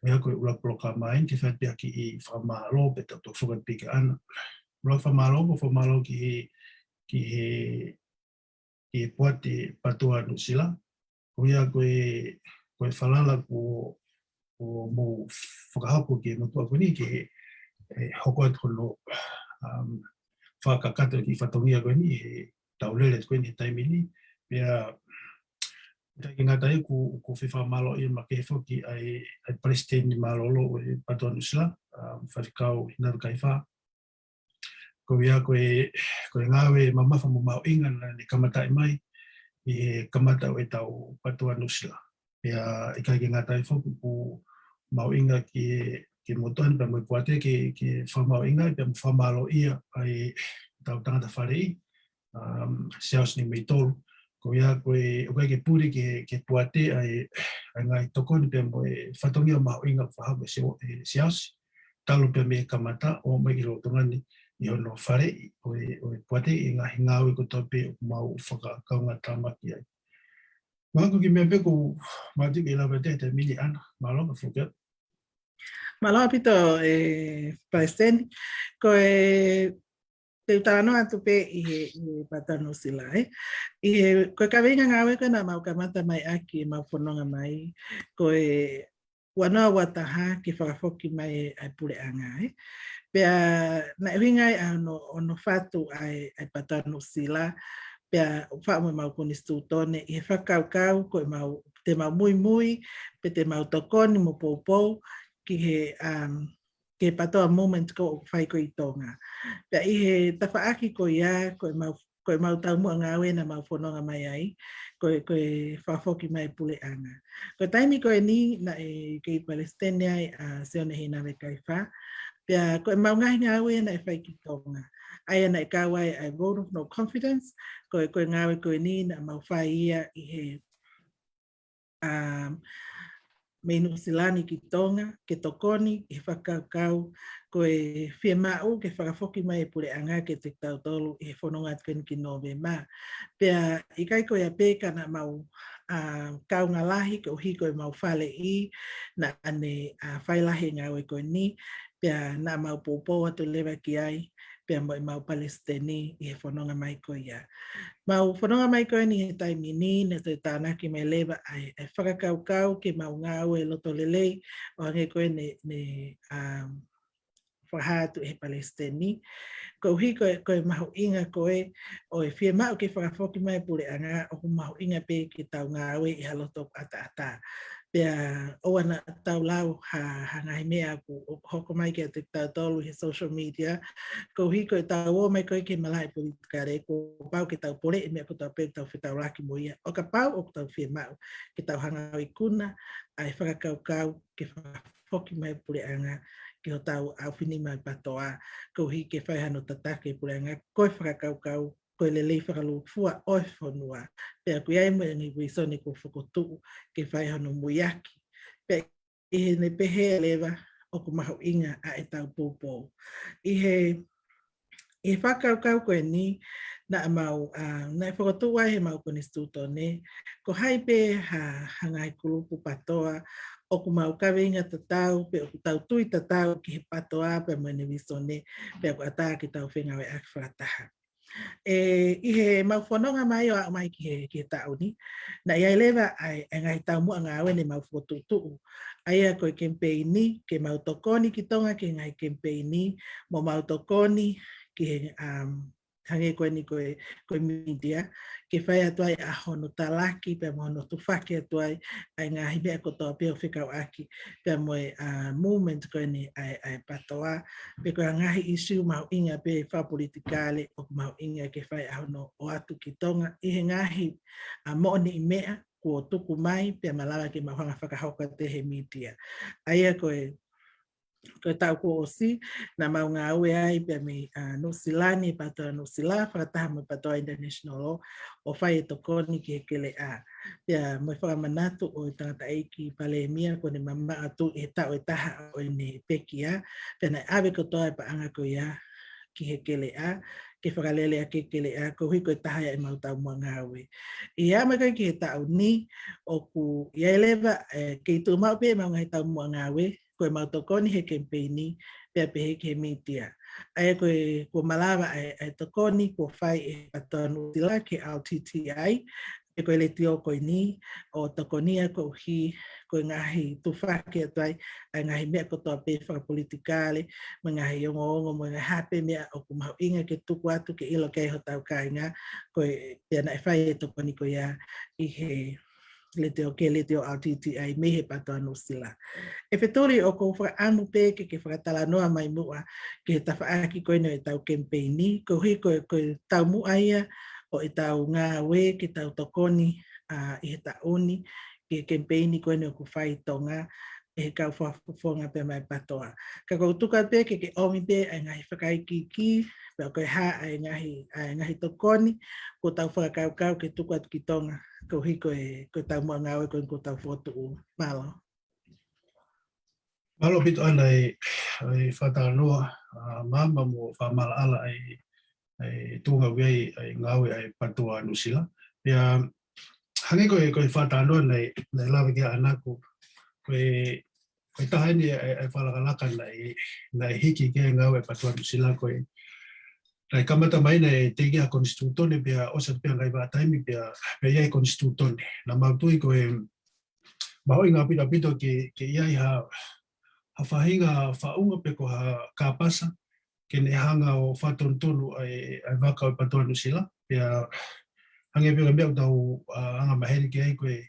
ʻa ia ko e ʻuluaki polokalama eni, ke fai pē ha kiʻi fakamālō pea tau toki foki atu pē kia ʻAna. ʻUluaki fakamālō, ko e fakamālō ki he, ki he ki he Poate PTOA Nuʻusila. Ko ia ko e, ko e falala kuo, kuo mou fakahoko ki he motuʻa ko eni ke, ē, hoko atu hono, um, fakakakato e kiʻi fatongia ko eni he taʻu lele ko eni he taimi ni. Pea ʻikai ke ngata ai, ʻoku, ʻoku ou fie fakamālōʻia makehe foki ʻa e, ʻa e Palesiteni Mālōlō ʻo e PTOA Nuʻusila, um, Faifekau Heinave Kaifā. Ko ia ko e, ko e ngāue mamafa mo mahuʻinga naʻa ne kamataʻi mai ʻi he kamata ʻo ʻetau PTOA Nuʻusila. Pea ʻikai ke ngata ai foki, ʻoku mahuʻinga ki he, ki he motuʻa ni pea mo e Poate ke, ke fakamahuʻingaʻi pea mo fakamālōʻia ʻa ʻetau tangata faleʻi, um, Siaosi Niumeitolu. Ko ia ko e, ʻoku ʻikai ke puli ki he, ki he Poate ʻa e, ʻa e ngaahi tokoni pea mo e fatongia mahuʻinga fakahoko ʻe Siao-, ʻe Siaosi. Talu pea mei he kamata ʻo aʻu mai ki lolotonga ni ʻi hono faleʻi ʻo e, ʻo e Poate ʻi he ngaahi ngāue kotoa pē ʻoku mau fakakaungātāmaki ai. Mahalo ko e kiʻi meʻa pē ʻoku ou mateaki ke lave atu he taimi ni, ʻAna, mālō ka foki atu. Mālō ʻaupito, ē, Palesiteni. Ko e, te u talanoa atu pē ʻi he, ʻi he PTOA Nuʻusila, ē. ʻI he, ko e kaveinga ngāue ko ē naʻa mau kamata mai ʻaki ʻemau fononga mai, ko e ua noa ua taha ke fakafoki mai ʻa e puleʻanga, ē. Pea naʻe ʻuhinga ai ʻa hono, hono fatu ʻa e, ʻa e PTOA Nuʻusila, pea faʻu mo ʻemau konisitūtone ʻi he fakakaukau ko ʻemau te mau muimui, pe te mau tokoni mo poupou ki he, um, ki he PATOA movement ko ē ʻoku fai ko ē ʻi Tonga. Pea ʻi he tafaʻaki ko ia, ko ʻemau, ko ʻemau taumuʻa ngāue naʻa mau fononga mai ai, ko e, ko e fakafoki mai puleʻanga. Ko e taimi ko eni naʻe kei palesiteni ai ʻa Sione Heinave Kaifā, pea ko ʻemau ngaahi ngāue naʻe fai ki Tonga. ʻA ia naʻe kau ai ʻa e vote of no confidence, ko e, ko e ngāue ko eni naʻa mau fai ia ʻi he, um, mei Nuʻusila ni ki Tonga, ke tokoni ʻi he fakakaukau, ko e fiemaʻu ke fakafoki mai e puleʻanga kiate kitautolu ʻi he fononga atu ko eni ki Nōvema. Pea ʻikai ko ia pē ka naʻa mau, uh, kaunga lahi koeʻuhi ko ʻemau faleʻi naʻa ne, uh, fai lahi e ngāue ko eni, pea naʻa mau poupou atu leva ki ai, pea mo ʻemau palesiteni ʻi he fononga mai ko ia. Mau fononga mai ko eni he taimi ni, naʻe toe tānaki mai leva ʻa e, ʻa e fakakaukau ke mau ngāue loto lelei, ʻo hangē ko ē ne, ne, um, fakahā atu ʻe he palesiteni. Koeʻuhi ko e, ko e mahuʻinga ko ē ʻo e fiemaʻu ke fakafoki mai e puleʻanga, ʻoku mahuʻinga pē ke tau ngāue ʻi ha loto ʻataʻatā. Pea ʻoua naʻa tau lau ha, ha ngaahi meʻa ʻoku, ʻoku hoko mai kiate kitautolu he social media, koeʻuhi ko ʻetau ō mai ko ē ki he malaʻe politikale, kuo pau ke tau poleʻi e meʻa kotoa pē ʻoku tau fetaulaki mo ia. ʻO kapau ʻoku tau fiemaʻu ke tau hanga ʻo ikuna ʻa e fakakaukau ke fakafoki mai e puleʻanga ki hotau ʻaofinima ʻi PATOA, koeʻuhi ke fai hano tataki e puleʻanga, ko e fakakaukau ko e lelei fakalūkufua ʻo e fonua. Pea ʻoku ʻi ai mo e ngaahi vīsone kuo fokotuʻu ke fai hono muiaki. Pea ʻi heʻene pehē leva ʻoku mahuʻinga ʻa ʻetau poupou. ʻI he, ʻi he fakakaukau ko eni, naʻa mau, uh, naʻe fokotuʻu ai ʻe heʻemau konisitūtone, ko hai pē ha, ha ngaahi kulupu PATOA ʻoku mau kaveinga tatau, pe ʻoku tau tui tatau ki he PATOA pea mo ʻene vīsone, pea ʻoku ʻatā ke tau fengāueʻaki fakataha. ʻE, ʻi heʻemau fononga mai ʻo aʻu mai ki he, ki he taʻu ni, naʻe ʻi ai leva ʻa e, ʻa e ngaahi taumuʻa ngāue ne mau fokotuʻutuʻu. ʻA ia ko e kemipeini, ke mau tokoni ki Tonga ki he ngaahi kemipeini, mo mau tokoni ki he, um, hangē ko eni ko e, ko e mītia, ke fai atu ai ʻa hono talaki, pea mo hono tufaki atu ai ʻa e ngaahi meʻa kotoa pē ʻoku fekauʻaki pea mo e, uh, movement ko eni ʻa e, ʻa e PATOA, pe ko e ngaahi ʻīsiu mahuʻinga pē fakapolitikale ʻoku mahuʻinga ke fai ʻa hono ʻoatu ki Tonga ʻi he ngaahi, uh, moʻoniʻi meʻa kuo tuku mai pea malava ke mau hanga fakahoko atu he mītia. ʻA ia ko e, ko e taʻu kuo ʻosi, naʻa mau ngāue ai pea mei, uh, Nuʻusila ni, PATOA Nuʻusila, fakataha mo e PATOA International ʻo fai e tokoni ki he keleʻa. Pea mo e fakamanatu ʻo e tangataʻeiki palēmia kuo ne mamaʻo atu ʻi he taʻu ʻe taha ʻo ʻene pekia, pea naʻe ʻave kotoa e paʻanga ko ia ki he keleʻa, ke fakalele ʻaki e keleʻa, koeʻuhi ko e taha ia ʻemau taumuʻa ngāue. ʻI he aʻu mai ko ē ki he taʻu ni, ʻoku ʻi ai leva, ʻe, kei tuʻu maʻu pē ʻemau ngaahi taumuʻa ngāue, ko ʻemau tokoni he kemipeini, pea pehē ki he mītia. ʻA ia ko e, kuo malava ʻa e, ʻa e tokoni kuo fai ʻe he PATOA Nuʻusila ki he R T T I, pe ko e letiō ko eni, ʻo tokoni ia koeʻuhi ko e ngaahi tufaki atu ai ʻa e ngaahi meʻa kotoa pē fakapolitikale, mo e ngaahi ongoongo, mo e ngaahi hā pē meʻa ʻoku mahuʻinga ke tuku atu ke ʻilo ki ai hotau kāinga, ko e pea naʻe fai e tokoni ko ia ʻi he letiō, ki he letiō R T T I mei he PATOA Nuʻusila. ʻE Fetuli, ʻoku ou fakaʻamu pē ke, ke fakatalanoa mai muʻa ki he tafaʻaki ko eni ʻo ʻetau kemipeini, koeʻuhi ko e, ko e taumuʻa ia ʻo ʻetau ngāue ke tau tokoni, ʻa, ʻi he taʻu ni, ki he kemipeini ko eni ʻoku fai ʻi Tonga ʻe he kau fakafofonga pea mo e PATOA. Ka ʻoku ou tuku atu pē ke, ke ʻomi pē ʻa e ngaahi fakaikiiki, pea ko e hā ʻa e ngaahi, ʻa e ngaahi tokoni kuo tau fakakaukau ke tuku atu ki Tonga, koeʻuhi ko e, ko e taumuʻa ngāue ko eni kuo tau fokotuʻu. Mālō. Mālō ʻaupito ʻAna e, e fakatalanoa, ʻa, maama mo fakamaʻalaʻala ʻa e, e tuʻunga ʻoku ʻi ai ʻa e ngāue ʻa e PATOA Nuʻusila. Pea hangē ko e, ko e fakatalanoa naʻe, naʻe lave ki ai ʻAna, ko e, ko e taha eni ʻa e, ʻa e fakalakalaka naʻe, naʻe hiki ki ai e ngāue ʻa e PATOA Nuʻusila ko e, naʻe kamata mai naʻe teʻeki ai ha konisitūtone pea ʻosi atu pē ha ngaahi vahaʻa taimi pea, pea ʻi ai e konisitūtone. Naʻa mau tui ko e mahuʻinga ʻaupito ʻaupito ke, ke ʻi ai ha, ha faʻahinga faʻunga pe ko ha kāpasa, ke ne hanga ʻo fakatonutonu ʻa e, ʻa e vaka ʻo e PATOA Nuʻusila. Pea hangē pē ko e meʻa ʻoku tau, ʻa, anga maheni ki ai ko e,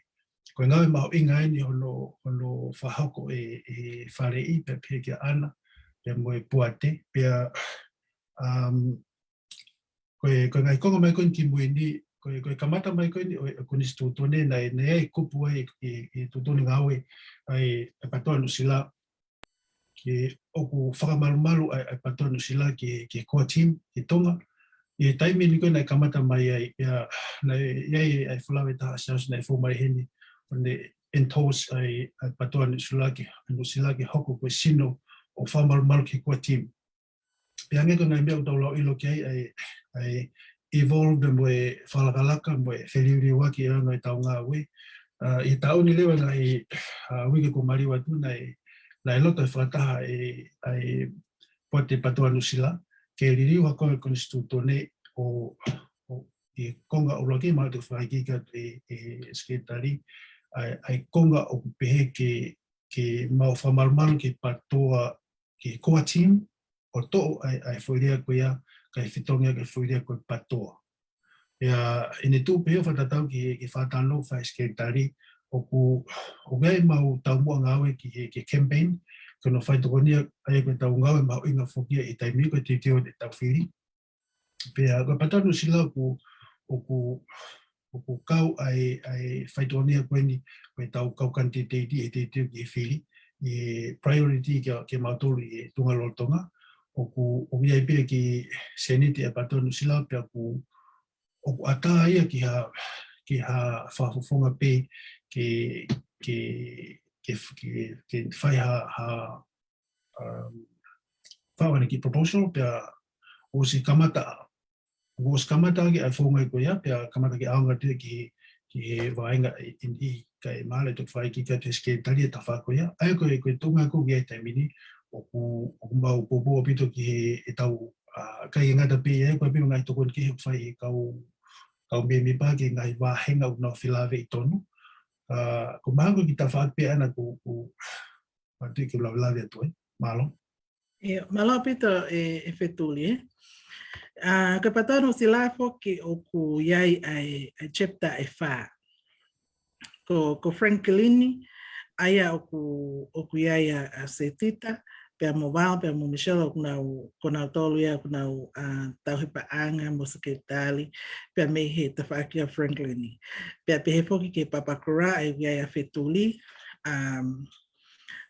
ko e ngāue mahuʻinga eni hono, hono fakahoko ʻe, ʻe Faleʻi pea pehē kia ʻAna, pea mo e Poate, pea, um, ko e, ko e ngaahi konga mai ko eni kimui ni, ko e, ko e kamata mai ko eni ʻo e, ʻo e konisitūtone naʻe, naʻe ʻi ai e kupu ai ʻi, ʻi, ʻi he tuʻutuʻuni ngāue ʻa e, ʻa e PTOA Nuʻusila, ke ʻoku fakamalumalu ʻa e, ʻa e PTOA Nuʻusila ki he, ki he core team ʻi Tonga. ʻI he taimi ni ko ē naʻe kamata mai ai, pea naʻe ʻi ai ʻa e fuʻu lave ʻe taha ʻa Siaosi naʻe fou mai heni, ʻo ne endorse ʻa e, ʻa e PTOA Nuʻusila ke, Nuʻusila ke hoko ko e sino ʻo fakamalumalu ki he core team. Pea hangē ko e ngaahi meʻa ʻoku tau lau ʻilo ki ai, ʻa e, ʻa e evolve mo e fakalakalaka mo e feliuliuaki ʻa e anga ʻetau ngāue. ʻA, ʻi he taʻu ni leva ngaahi, ʻa, uike kuo maliu atu naʻe, naʻe loto e fakataha ʻe, ʻa e Poate PTOA Nuʻusila, ke liliu ha konga konisitūtone ʻo, ʻo, ʻi he konga ʻuluaki mahalo te u fakaikiiki atu ʻe, ʻe Sekelitali, ʻa e, ʻa e konga ʻoku pehē ke, ke mau fakamalumalu ki he PTOA, ki he core team, ʻo toʻo ʻa e, ʻa e foʻi lea ko ia, kae fetongi ʻaki e foʻi lea ko e PTOA. Pea ʻi heʻene tuʻu pē ʻo fakatatau ki he, ki he fakatalanoa fai ʻe Sekelitali, ʻoku, ʻoku ʻi ai ʻemau taumuʻa ngāue ki he, ki he campaign, ko hono faitokonia ʻa ia ko ʻetau ngāue mahuʻinga foki ia ʻi he taimi ko ē teuteu ʻetau fili. Pea ko e PTOA Nuʻusila ʻoku, ʻoku, ʻoku kau ʻa e, ʻa e faitokonia ko eni, ko ʻetau kau kanititeiti ʻi he teuteu ki he fili, ʻi he priority kia, kia mautolu ʻi he tuʻunga lolotonga, ʻoku, ʻoku ʻi ai pē ki he sēniti ʻa e PTOA Nuʻusila, pea ʻoku, ʻoku ʻatā ia ki ha, ki ha fakafofonga pē ke, ke, ke, ke, ke fai ha, ha, um, fakaʻaongaʻi ki he proposal, pea ʻosi kamata, ʻosi kamata ʻaki ʻa e founga ko ia, pea kamata ke ʻaonga atu ki, ki he vaʻinga ʻi, ʻi, ʻi, kae mahalo ʻe toki fakaikiiki atu ʻe Sekelitali e tafaʻaki ko ia. ʻA ia ko e, ko e tuʻunga ko ia he taimi ni, ʻoku, ʻoku mau poupou ʻaupito ki he, ʻetau, ʻa, ʻikai ke ngata pē ia, ko e pē ngaahi tokoni kehe ʻoku fai ʻe he kau, kau mēmipa ki he ngaahi vāhenga ʻoku nau felāveʻi tonu. ʻA, ko mahalo ko e kiʻi tafaʻaki pē ʻana ʻoku, ʻoku, ʻoatu ke u lavelave atu ai. Mālō. ʻIo, mālō ʻaupito ʻe, ʻe Fetuli, ē. ʻA, ko e PTOA Nuʻusila foki ʻoku ʻi ai ʻa e, ʻa e chapter ʻe fā. Ko, ko Franklin, ʻa ia ʻoku, ʻoku ʻi ai ʻa, ʻa Setita, pea mo Val, pea mo Michelle ʻoku nau, ko nautolu ia ʻoku nau, ʻa, tauhi paʻanga mo Sekelitali, pea mei he tafaʻaki ʻa Franklin. Pea pehē foki ki he Papakura, ʻa ia ʻoku ʻi ai ʻa Fetuli, um,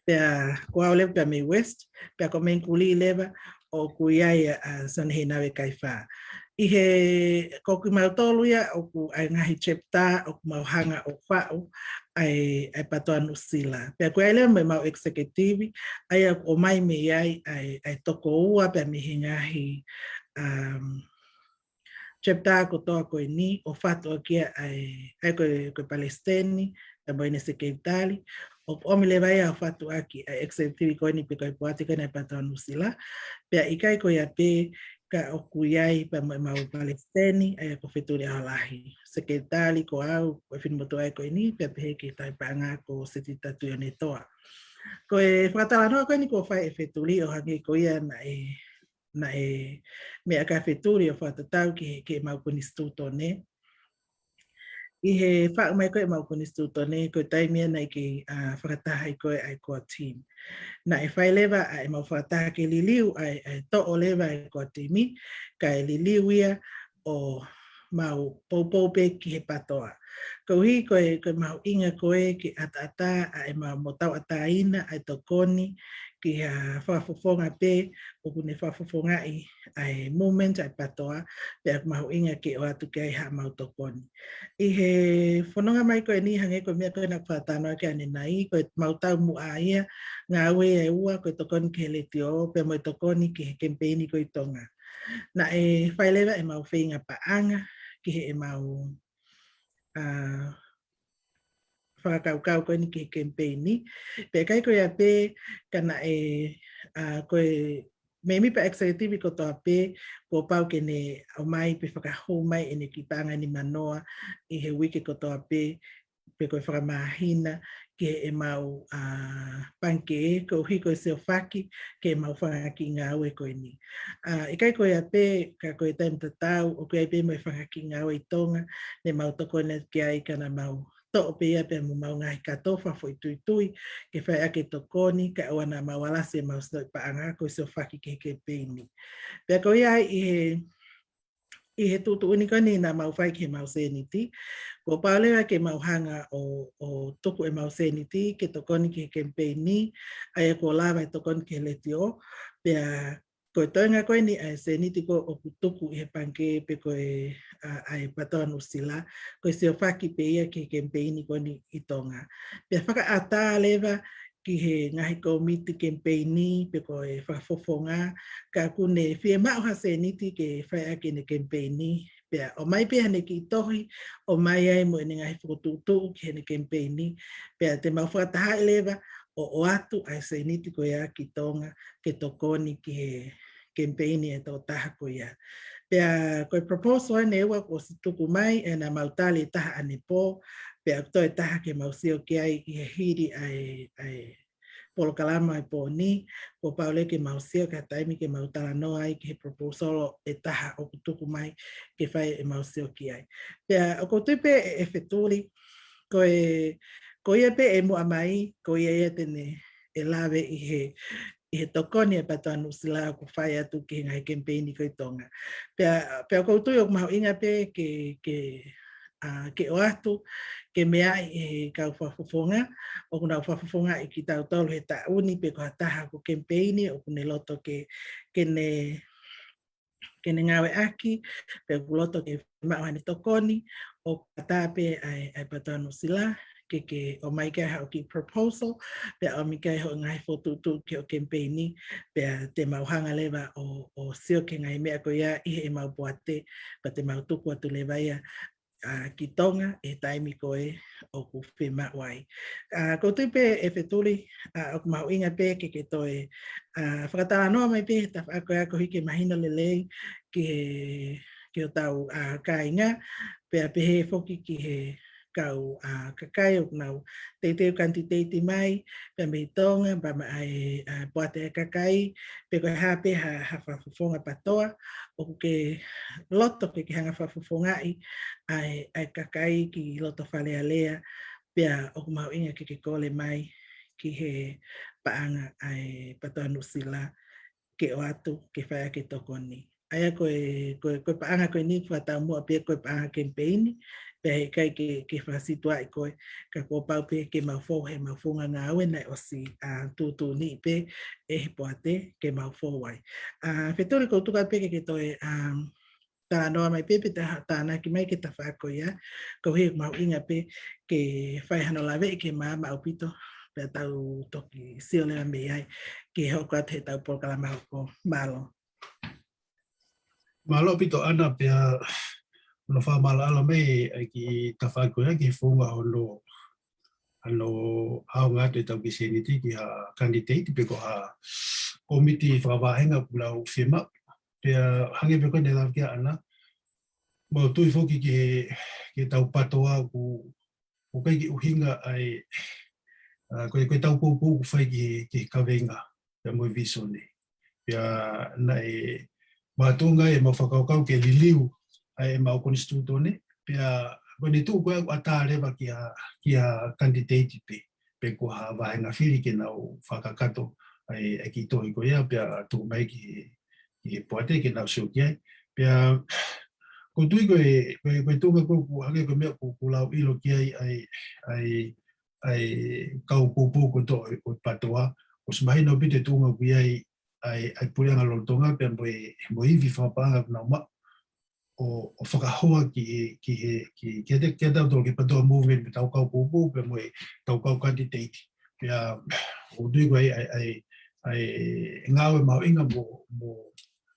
pea ko au leva pea mei West, pea ko Mengkuli leva ʻoku ʻi ai ʻa, ʻa Sione Heinave Kaifā. ʻI he, ko kimautolu ia ʻoku ʻi ai e ngaahi chapter ʻoku mau hanga ʻo faʻu ʻa e, ʻa e PTOA Nuʻusila. Pea ko ia leva mo ʻemau executive, ʻa ia ʻoku ʻomai mei ai ʻa e, ʻa e toko ua pea mei he ngaahi, um, chapter kotoa ko eni ʻo fatu ʻaki ʻa e, ʻa e ko e, ko e Palesiteni, pea mo ʻene Sekelitali, ʻoku ʻomi leva ia ʻo fatu ʻaki ʻa e executive ko eni pe ko e poate ko eni ʻa e PTOA Nuʻusila, pea ʻikai ko ia pē ka ʻoku ʻi ai pea mo ʻemau Palesiteni, ʻa ia ko Fetuli ʻAholahi, Sekelitali ko au, ko e finemotuʻa ko eni, pea pehē ki he tauhi paʻanga ko Setita Tuʻionetoa. Ko e fakatalanoa ko eni kuo fai ʻe Fetuli ʻo hangē ko ia naʻe naʻe meʻa kia Fetuli ʻo fakatatau ki he, ki heʻemau konisitūtone. ʻI he faʻu mai ko ē ʻemau konisitūtone, ko e taimi ia naʻe kei, ʻa, fakataha ai ko ē ʻa e core team. Naʻe fai leva ʻa ʻemau fakataha ke liliu ʻa e, ʻa e toʻo leva ʻa e core team, kae liliu ia ʻo mau poupou pē ki he PTOA. Koeʻuhi ko e, ko e mahuʻinga ko ē ke ʻataʻatā ʻa ʻemau mo tauʻatāina ʻa e tokoni ki ha fakafofonga pē ʻoku ne fakafofongaʻi ʻa e movement ʻa e PTOA, pea ʻoku mahuʻinga ke ʻoatu ki ai haʻamau tokoni. ʻI he fononga mai ko eni hangē ko e meʻa ko ē naʻa ku fakatalanoa ki ai ʻanenai, ko ʻemau taumuʻa ia, ngāue ʻe ua, ko e tokoni ki he letiō, pea mo e tokoni ki he kemipeini ko ē ʻi Tonga. Naʻe fai leva ʻemau feinga paʻanga ki heʻemau, ʻa, fakakaukau ko eni ki he kemipeini. Pea ʻikai ko ia pē ka naʻe, ʻa, ko e mēmipa executive kotoa pē, kuo pau ke ne ʻomai pe fakahū mai ʻene kiʻi paʻanga ʻe nimanoa ʻi he uike kotoa pē, pe ko e fakamāhina ki heʻemau, ʻa, pangikē, koeʻuhi ko e siʻi ʻohake ki heʻemau fanga kiʻi ngāue ko eni. ʻA, ʻikai ko ia pē, ka ko e taimi tatau, ʻoku ʻi ai pē mo e fanga kiʻi ngāue ʻi Tonga, ne mau tokoni ki ai ka naʻa mau toʻo pē ia pea mo ʻemau ngaahi kātoa fakafoʻituitui ke fai ʻaki e tokoni, kae ʻoua naʻa mau alasi ʻemau sinoʻi paʻanga ko e siofaki ki he kemipeini. Pea ko ia ai ʻi he, ʻi he tuʻutuʻuni ko eni naʻa mau fai ki heʻemau sēniti, kuo pau leva ke mau hanga ʻo, ʻo tuku ʻemau sēniti ke tokoni ki he kemipeini, ʻa ia kuo lava e tokoni ki he letiō, pea ko e toenga ko eni ʻa e sēniti ko ē ʻoku tuku ʻi he pangikē pe ko e, ʻa, ʻa e PTOA Nuʻusila, ko e siofaki pē ia ki he kemipeini ko eni ʻi Tonga. Pea fakaʻatā leva ki he ngaahi kōmiti kemipeini pe ko e fakafofonga, ka ʻoku ne fiemaʻu ha sēniti ke fai ʻaki ʻene kemipeini, pea ʻomai pē haʻane kiʻi tohi, ʻomai ai mo ʻene ngaahi fokotuʻutuʻu ki heʻene kemipeini, pea te mau fakatahaʻi leva ʻo ʻoatu ʻa e sēniti ko ia ki Tonga ke tokoni ki he kemipeini ʻa e tokotaha ko ia. Pea ko e proposal ʻeni ʻoku ʻosi tuku mai, ʻe naʻa mau tali e taha ʻanepō, pea ʻoku toe taha ke mau sio ki ai ʻi he hili ʻa e, ʻa e polokalama ʻo e pō ni, kuo pau leva ke mau sio ki ha taimi ke mau talanoa ai ki he proposal ʻe taha ʻoku tuku mai ke fai ʻemau sio ki ai. Pea ʻoku ou tui pē ʻe, ʻe Fetuli, ko e, ko ia pē ʻe muʻa mai, ko ia ia te ne ʻe lave ʻi he, ʻi he tokoni ʻa e PTOA Nuʻusila ʻoku fai atu ki he ngaahi kemipeini ko ē ʻi Tonga. Pea, pea ʻoku ou tui ʻoku mahuʻinga pē ke, ke, ʻa, ke ʻoatu, ke meaʻi ʻe he kau fakafofonga, ʻoku nau fakafofongaʻi kitautolu he taʻu ni pe ko ha taha ʻoku kemipeini, ʻoku ne loto ke, ke ne ke ne ngāueʻaki, pe ʻoku loto ke maʻu haʻane tokoni, ʻoku ʻatā pē ʻa e, ʻa e PTOA Nuʻusila, ke, ke ʻomai ki ai haʻo kiʻi proposal, pea ʻomi ki ai hoʻo ngaahi fokotuʻutuʻu ki hoʻo kemipeini, pea te mau hanga leva ʻo, ʻo sio ki he ngaahi meʻa ko ia ʻi heʻemau poate, pea te mau tuku atu leva ia, ʻa, ki Tonga ʻi he taimi ko ē ʻoku fiemaʻu ai. ʻA, ʻoku ou tui pē ʻe Fetuli, ʻa, ʻoku mahuʻinga pē ke, ke toe, ʻa, fakatalanoa mai pē he tafaʻaki ko ia koeʻuhi ke mahino lelei ki he, ki hotau, ʻa, kāinga, pea pehē foki ki he kau, ʻa, kakai ʻoku nau teuteu kanititeiti mai, pea mei Tonga, pea maʻa e, ʻa, poate ʻa e kakai, pe ko e hā pē ha, ha fakafofonga PTOA, ʻoku ke loto ke, ke hanga fakafofongaʻi ʻa e, ʻa e kakai ki loto Fale Alea, pea ʻoku mahuʻinga ke, ke kole mai ki he paʻanga ʻa e PTOA Nuʻusila ke ʻoatu, ke fai ʻaki e tokoni. ʻA ia ko e, ko e, ko e paʻanga ko eni fakataumuʻa pē ko e paʻanga kemipeini, pea heʻikai ke, ke fakasītuʻaʻi koe, ka kuo pau pē ke mau fou heʻemau founga ngāue naʻe ʻosi, ʻa, tuʻutuʻuni pē ʻe he poate ke mau fou ai. ʻA, Fetuli, ʻoku ou tuku atu pē ke, ke toe, ʻa, talanoa mai pē, pe ta-, tānaki mai ki he tafaʻaki ko ia, koeʻuhi ʻoku mahuʻinga pē ke fai hano laveʻi ke maama ʻaupito, pea tau toki sio leva mei ai ki he hoko atu heʻetau polokalama hoko. Mālō. Mālō ʻaupito ʻAna, pea ʻoku ou fakamālō ʻaupito mai ʻa e kiʻi tafaʻaki ko ia ki he founga hono, hono ʻaonga atu ʻetau kiʻi sēniti ki ha kanititeiti pe ko ha kōmiti fakavāhenga ʻoku nau fiemaʻu. Pea hangē pē ko ʻene lave ki ai ʻAna, mau tui foki ki he, ki heʻetau PTOA ʻoku, ʻoku ʻikai ke ʻuhinga ʻa e, ʻa, ko e, ko ʻetau poupou ʻoku fai ki he, ki he kaveinga, pea mo e vīsone. Pea naʻe makatuʻunga ʻemau fakakaukau ke liliu ʻa ʻemau konisitūtone, pea ko ʻene tuʻu ko ē ʻoku ʻatā leva ki ha, ki ha kanititeiti pē, pe ko ha vāhenga fili ke nau fakakakato ʻa e, ʻa e kiʻi tohi ko ia, pea tuku mai ki he, ki he poate ke nau sio ki ai. Pea ʻoku ou tui ko e, ko e, ko e tuʻunga ko ē ʻoku hangē ko e meʻa ʻoku, ʻoku lau ʻilo ki ai ʻa e, ʻa e, ʻa e kau poupou kotoa ʻo e, ʻo e PTOA, ʻosi mahino ʻaupito e tuʻunga ʻoku ʻi ai ʻa e, ʻa e puleʻanga lolotonga pea mo e, mo e ivi fakapaʻanga ʻoku nau maʻu ʻo, ʻo fakahoa ki he, ki he, ki, ki he, ki he tau tau, ki he PTOA movement, mo ʻetau kau poupou, pea mo ʻetau kau kanititeiti. Pea ʻoku ou tui ko e, ʻa e, ʻa e, ʻa e ngāue mahuʻinga mo, mo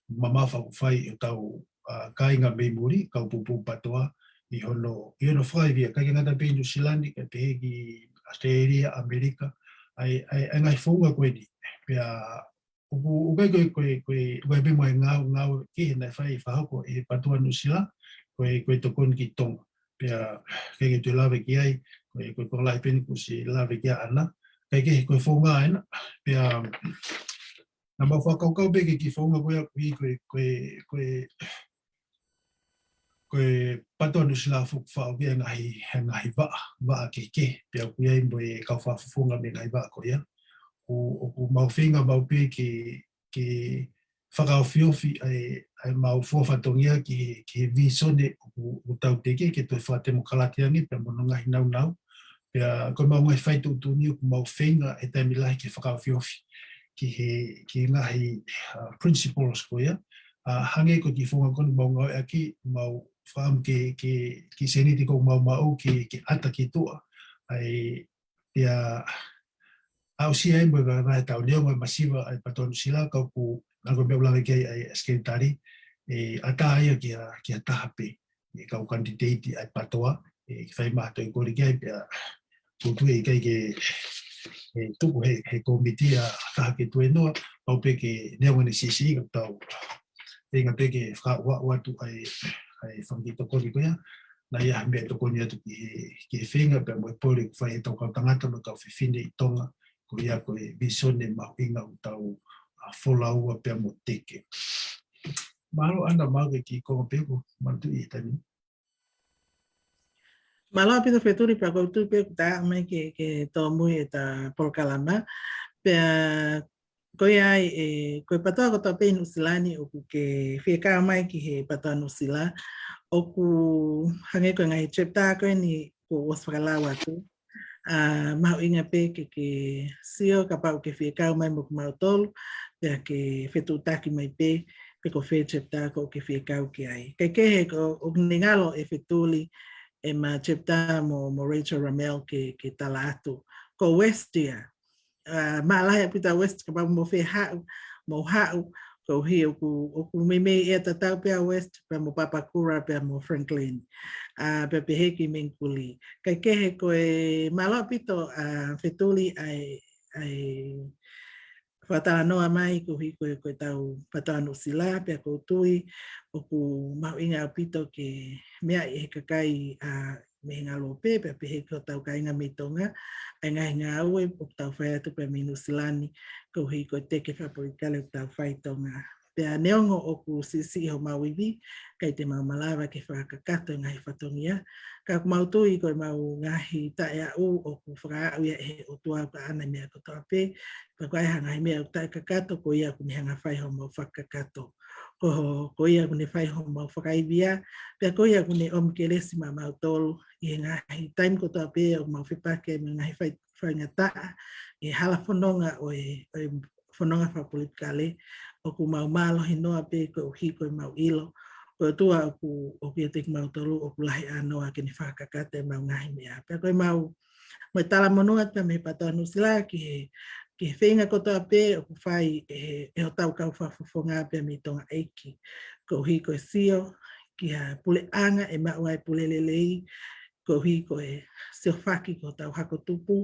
mamafa ʻoku fai ʻe hotau, ʻa, kāinga mei muli, kau poupou PTOA, ʻi hono, ʻi hono fakaivia, ʻikai ke ngata pē ʻi Nuʻusila ni, kae pehē ki ʻAositelēlia, ʻAmelika, ʻa e, ʻa e, ʻa e ngaahi founga ko eni. Pea ʻoku, ʻoku ʻikai ko e, ko e, ko e, ʻoku ʻikai pē mo e ngāue, ngāue kehe naʻe fai fakahoko ʻe he PTOA Nuʻusila, ko e, ko e tokoni ki Tonga. Pea ʻikai ke u toe lave ki ai, ko e, ko e, ko e lahi pē eni kuo ʻosi lave ki ai ʻAna. Kae kehe ko e founga ena, pea naʻa mau fakakaukau pē ki he kiʻi founga ko ia ʻoku ui ko e, ko e, ko e, ko e PTOA Nuʻusila foki ʻoku faʻu ia he ngaahi, he ngaahi vaʻa, vaʻa kehekehe, pea ʻoku ʻi ai mo e kau fakafofonga mei he ngaahi vaʻa ko ia. ʻOku, ʻoku mau feinga maʻu pē ke, ke fakaofiofi ʻa e, ʻa e mau fua fatongia ki he, ki he vīsone ʻoku, ʻoku tau teke ke toe fakatemokalati ange pea mo hono ngaahi naunau. Pea ko e mau ngaahi faituʻutuʻuni ʻoku mau feinga he taimi lahi ke fakaofiofi ki he, ki he ngaahi, uh, principles ko ia. Uh, hangē ko e kiʻi founga ko eni ʻoku mau ngāueʻaki, mau fakaʻamu ke, ke, ke seniti ko ʻoku mau maʻu ke, ke ʻata ki tuʻa. ʻA e, pea aʻusia ai mo e vahevahe ʻetau neongo e masiva ʻa e PTOA Nuʻusila, ka ʻoku, ʻa ko e meʻa ʻoku lave ki ai ʻa e Sekelitali, ʻe ʻatā ia ki ha, ki ha taha pē ʻi he kau kanititeiti ʻa e PTOA, ʻe fai mai ha toe kole ki ai pea ʻoku ou tui ʻe ʻikai ke, ʻe tuku he, he kōmiti ha taha ke tuēnoa, pau pē ke neongo ʻene siʻisiʻi ka tau feinga pē ke fakaʻuaʻu atu ʻa e, ʻa e fanga kiʻi tokoni ko ia, naʻe ʻi ai ha meʻa ʻe tokoni atu ki he, ki he feinga pea mo e pole ʻoku fai ʻe he kau tangata mo e kau fefine ʻi Tonga, ko ia ko e vīsone mahuʻinga ʻoku tau, uh, folaua pea mo teke. Mālō Ana, mau ke kiʻi konga pē ʻoku manatuʻi he taimi ni. Mālō ʻaupito Fetuli, pea ʻoku ou tui pē kuo tā mai ke, ke tōmui ʻeta polokalama. Pea ko ia ai, ʻe, ko e PTOA kotoa pē ʻi Nuʻusila ni ʻoku ke fie kau mai ki he PTOA Nuʻusila, ʻoku hangē ko e ngaahi chapter ko eni kuo ʻosi fakalau atu. ʻA, mahuʻinga pē ke, ke sio kapau ʻoku ke fie kau mai mo kimautolu, pea ke fetuʻutaki mai pē, pe ko fē chapter ʻoku ke fie kau ki ai. Kae kehe ʻoku, ʻoku ne ngalo ʻe Fetuli ʻema chapter mo, mo Rachel Ramel ke, ke tala atu. Ko West ia. ʻA, mālahi ʻaupito ʻa West kapau mo fē haʻu, mo haʻu, koeʻuhi ʻoku, ʻoku meimei ʻea tatau pē ʻa West, pea mo Papa Kura, pea mo Franklin. ʻA, pea pehē ki Mengkuli. Kae kehe ko e mālō ʻaupito ʻa Fetuli ʻa e, ʻa e fakatalanoa mai koeʻuhi ko e, ko ʻetau PTOA Nuʻusila, pea ʻoku ou tui ʻoku mahuʻinga ʻaupito ke meaʻi ʻe he kakai ʻa mei he ngalo pē, pea pehē ki hotau kāinga mei Tonga, ʻa e ngaahi ngāue ʻoku tau fai atu pē mei Nuʻusila ni, koeʻuhi ko e teke fakapolitikale ʻoku tau fai ʻi Tonga. Pea neongo ʻoku siʻisiʻi homau ivi, ʻikai te mau malava ke fakakakato e ngaahi fatongia, ka ʻoku mau tui ko ʻemau ngaahi taʻeaʻu ʻoku fakaaʻu ia ʻe he ʻOtua ʻoku ʻaʻana e meʻa kotoa pē, pea ko e hā e ngaahi meʻa ʻoku taʻekakato ko ia ʻoku ne hanga fai homau fakakakato. Ko, ko ia ʻoku ne fai homau fakaivia, pea ko ia ʻoku ne ʻomi kelesi maʻamautolu ʻi he ngaahi taimi kotoa pē ʻoku mau fepaki ai mo e ngaahi fai, faingataʻa, ʻi he hala fononga ʻo e, ʻo e fononga fakapolitikale, ʻoku mau mālohi noa pē koeʻuhi ko ʻemau ʻilo ko e ʻOtua ʻoku, ʻoku ʻiate kimautolu, ʻoku lahi ʻānoa ke ne fakakakato ʻemau ngaahi meʻa. Pea ko ʻemau, mo e talamonū atu pē mei he PTOA Nuʻusila ki he, ki he feinga kotoa pē ʻoku fai ʻe, ʻe hotau kau fakafofonga pē mei Tonga ʻEiki. Koeʻuhi ko e sio ki ha puleʻanga ʻe maʻu ai e pule lelei, koeʻuhi ko e siofaki ki hotau hako tupu,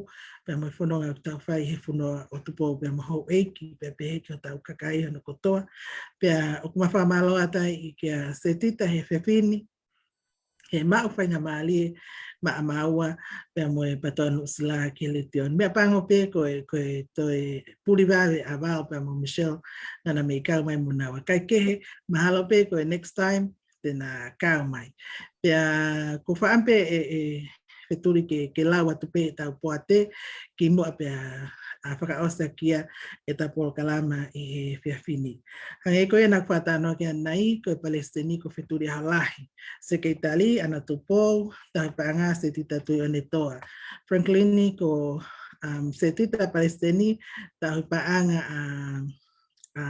pea mo e fononga ʻoku tau fai he fonua ʻo Tupou pea mo houʻeiki, pea pehē ki hotau kakai hono kotoa. Pea ʻoku mau fakamālō atu ai kia Setita he efiafi ni, he maʻu faingamālie maʻamaua, pea mo e PTOA Nuʻusila ki he letiō ni. Meʻapango pē ko e, ko e toe puli vave ʻa Val pea mo Michelle, naʻa na mei kau mai mo naua. Kae kehe, mahalo pē ko e next time, te na kau mai. Pea ʻoku ou fakaʻamu pē ʻe, ʻe Fetuli ke, ke lau atu pē ʻetau poate, kimuʻa pea, ʻa, fakaʻosi ʻaki ia ʻeta polokalama ʻi he efiafi ni. Hangē ko ia naʻa ku fakatalanoa ki ai ʻanenai, ko e Palesiteni ko Fetuli ʻAholahi, Sekelitali ʻAna Tupou, Tauhi Paʻanga Setita Tuʻiʻonetoa. Franklin ko, um, Setita Palesiteni, Tauhi Paʻanga, um, ʻa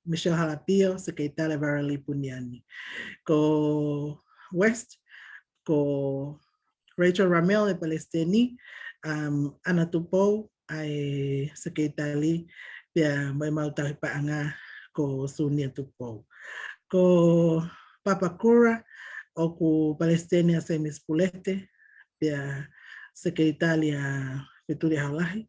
Michelle Halapio, Sekelitali Vareli Puniani. Ko West, ko Rachel Ramel e Palesiteni, um, ʻAna Tupou ʻa e Sekelitali, pea mo ʻemau Tauhi Paʻanga ko Sunia Tupou. Ko Papa Kura, ʻoku Palesiteni ʻa Semisi Pulete, pea Sekelitali ʻa Fetuli ʻAholahi.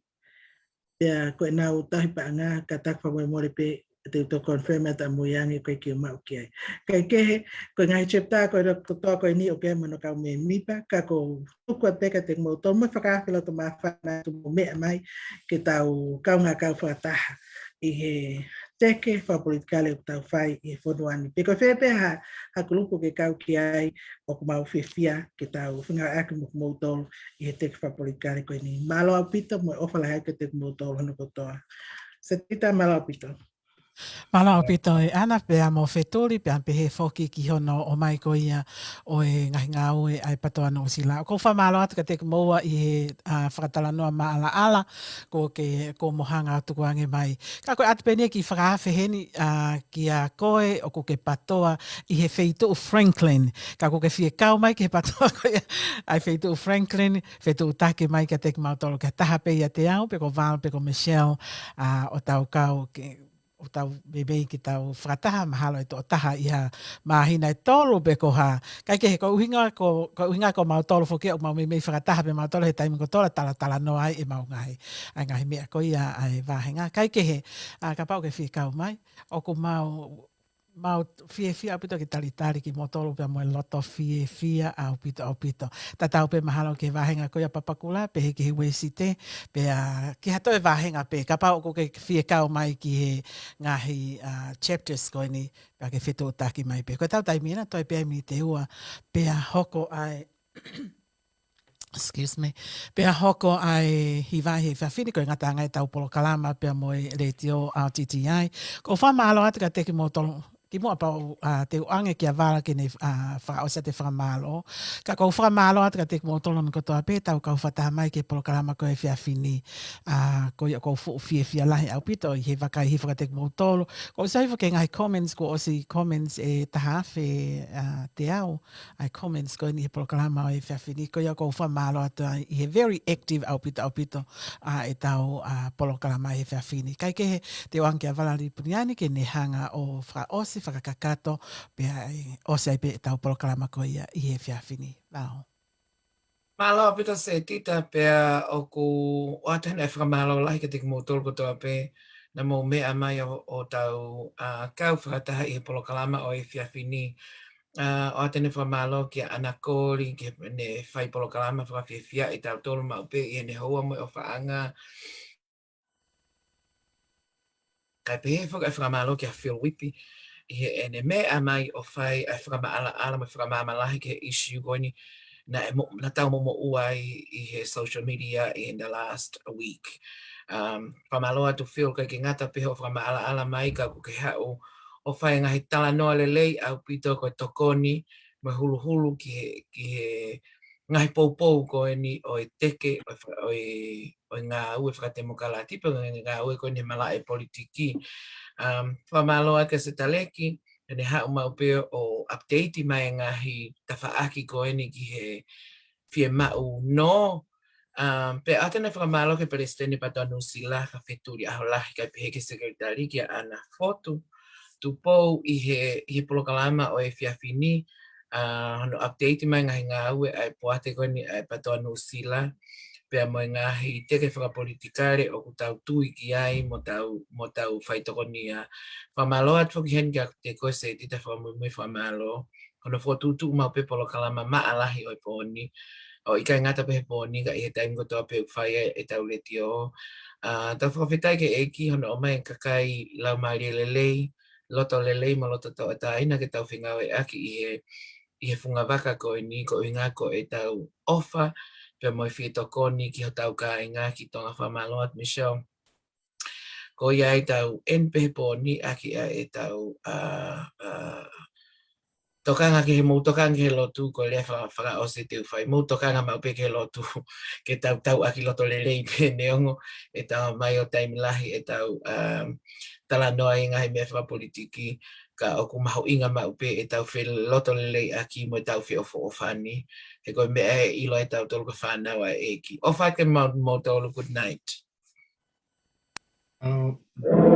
Pea ko ʻenau Tauhi Paʻanga, ka ʻoku ou fakamolemole pē te u toe confirm atu ʻamui ange ko e kiʻi maʻu ki ai. Kae kehe, ko e ngaahi chapter ko ē kotoa ko eni ʻoku ʻi ai mo hono kau mēmipa, ka ʻoku ou tuku atu pē kiate kimoutolu mo e fakaafe loto māfana atu mo meʻa mai ke tau kaungā kau fakataha ʻi he teke fakapolitikale ʻoku tau fai ʻi he fonua ni. Pe ko fē pē ha, ha kulupu ke kau ki ai, ʻoku mau fiefia ke tau fengāueʻaki mo kimoutolu ʻi he teke fakapolitikale ko eni. Mālō ʻaupito mo e ʻofa lahi atu kiate kimoutolu hono kotoa. Setita, mālō ʻaupito. Mālō ʻaupito ē ʻAna, pea mo Fetuli, pea pehē foki ki hono ʻomai ko ia ʻo e ngaahi ngāue ʻa e PATOA Nuʻusila. ʻOku ou fakamālō atu kiate kimoua ʻi he, ʻa, fakatalanoa maʻalaʻala, ko ke, ko mo hanga atu ko ange mai. Ka ko e ʻatu pē eni e kiʻi fakaafe heni, ʻa, kia koe ʻoku ke PATOA ʻi he feituʻu Franklin. Ka ʻoku ke fie kau mai ki he PATOA ko ia ʻa e feituʻu Franklin, fetuʻutaki mai kiate kimautolu, ki ha taha pē ʻiate au, pe ko Val, pe ko Michelle, ʻa, ʻo tau kau ke, ʻo tau meimei ke tau fakataha, mahalo ʻe toʻo taha ʻi ha māhina ʻe tolu pe ko e hā. Kae kehe, ko e ʻuhinga ko, ko e ʻuhinga ko mautolu foki ʻoku mau meimei fakataha pē mautolu he taimi kotoa, talatalanoa ai ʻemau ngaahi, ʻa e ngaahi meʻa ko ia ʻa e vāhenga. Kae kehe, ʻa, kapau ʻoku ke fie kau mai, ʻoku mau, mau fiefia ʻaupito ke talitali kimoutolu pea mo e loto fiefia ʻaupito, ʻaupito. Tatau pē mahalo ki he vāhenga ko ia Papakura, pehē ki he Uēsite, pea ki ha toe vāhenga pē, kapau ʻoku ke fie kau mai ki he ngaahi, ʻa, chapters ko eni, pea ke fetuʻutaki mai pē. Ko ʻetau taimi ena, toe pē ʻa e miniti ʻe ua, pea hoko ʻa e, excuse me, pea hoko ʻa e hiva he efiafi ni, ko e ngataʻanga ʻetau polokalama pea mo e letiō R T T I. ʻOku ou fakamālō atu kiate kimoutolu, kimuʻa pea u, ʻa, te u ʻoange kia Vala ke ne, ʻa, fakaʻosi ʻa e fakamālō. Ka ʻoku ou fakamālō atu kiate kimoutolu hono kotoa pē, tau kau fakataha mai ki he polokalama ko e efiafi ni. ʻA, ko ia ʻoku ou fuʻu fiefia lahi ʻaupito ʻi he vakai hifo kiate kimoutolu. ʻOku ou saiʻia foki ki he ngaahi comments, kuo ʻosi comments ʻe taha afe, ʻa, teau ʻa e comments ko eni he polokalama ʻo e efiafi ni. Ko ia ʻoku ou fakamālō atu ai ʻi he very active ʻaupito, ʻaupito ʻa ʻetau, ʻa, polokalama he efiafi ni. Kae kehe, te u ʻoange kia Vala Lipuniani ke ne hanga ʻo fakaʻosi, fakakakato, pea ʻe ʻosi ai pē ʻetau polokalama ko ia ʻi he efiafi ni. Lau. Mālō ʻaupito Setita, pea ʻoku ʻoatu heni ʻa e fakamālō lahi kiate kimoutolu kotoa pē naʻa mou meʻa mai ʻo, ʻo tau, ʻa, kau fakataha ʻi he polokalama ʻo e efiafi ni. ʻA, ʻoatu heni ʻa e fakamālō kia ʻAna Koli, ke ne fai polokalama fakafiefia ʻi tautolu maʻu pē ʻi heʻene houa mo e ʻofaʻanga. Kae pehē foki ʻa e fakamālō kia Phil Whippi ʻi heʻene meʻa mai ʻo fai ʻa e fakamaʻalaʻala mo e fakamaama lahi ki he issue ko eni naʻe mo-, naʻa tau momoʻua ai ʻi he social media in the last week. Um, fakamālō atu Phil, ʻikai ke ngata pē hoʻo fakamaʻalaʻala mai ka ʻoku ke haʻu ʻo fai ngaahi talanoa lelei ʻaupito ko e tokoni mo e huluhulu ki he, ki he ngaahi poupou ko eni ʻo e teke, ʻo e fa-, ʻo e, ʻo e ngāue fakatemokalati, pe ʻo e ngāue ko eni he malaʻe politiki. Um, fakamālō atu kia Setaleki, ʻene haʻu maʻu pē ʻo update mai e ngaahi tafaʻaki ko eni ki he fiemaʻu nō. Um, pea ʻoatu heni ʻa e fakamālō ki he Palesiteni PATOA Nuʻusila, Fetuli ʻAholahi, kae pehē ki he Sekelitali, kia ʻAna Fotu Tupou ʻi he, ʻi he polokalama ʻo e efiafi ni, ʻa, hono update mai ngaahi ngāue ʻa e poate ko eni ʻa e PATOA Nuʻusila, pea mo e ngaahi teke fakapolitikale ʻoku tau tui ki ai mo tau, mo tau faitokonia. Fakamālō atu foki heni kiate koe Setita, fakamuimui fakamālō. Hono fokotuʻutuʻu maʻu pē polokalama maʻa lahi ʻo e pō ni, ʻo ʻikai ngata pē he pō ni ka ʻi he taimi kotoa pē ʻoku fai ai ʻetau letiō. ʻA, tau fakafetaʻi ki he ʻEiki hono ʻomai e kakai laumālie lelei, loto lelei mo loto tauʻatāina ke tau fengāueʻaki ʻi he, ʻi he funga vaka ko eni, ko e ʻuhinga ko ʻetau ʻofa pea mo e fie tokoni ki hotau kāinga ki Tonga. Fakamālō atu Michelle. Ko ia ai tau ʻeni pē he pō ni ʻaki ʻa ʻetau, ʻa, ʻa, tokanga ki he, mou tokanga ki he lotu, ko e lea faka-, fakaʻosi te u fai, mou tokanga maʻu pē ki he lotu, ke tau tauʻaki loto lelei pē neongo ʻe tau mai ʻo taimi lahi ʻetau, um, talanoa ʻi he ngaahi meʻa fakapolitiki, ka ʻoku mahuʻinga maʻu pē ʻetau feloto lelei ʻaki mo ʻetau feʻofoʻofani, he ko e meʻa ʻe ʻilo ai ʻe tautolu ko e fānau ʻa e ʻEiki. ʻOfa atu kia mau-, moutolu, good night. Mālō.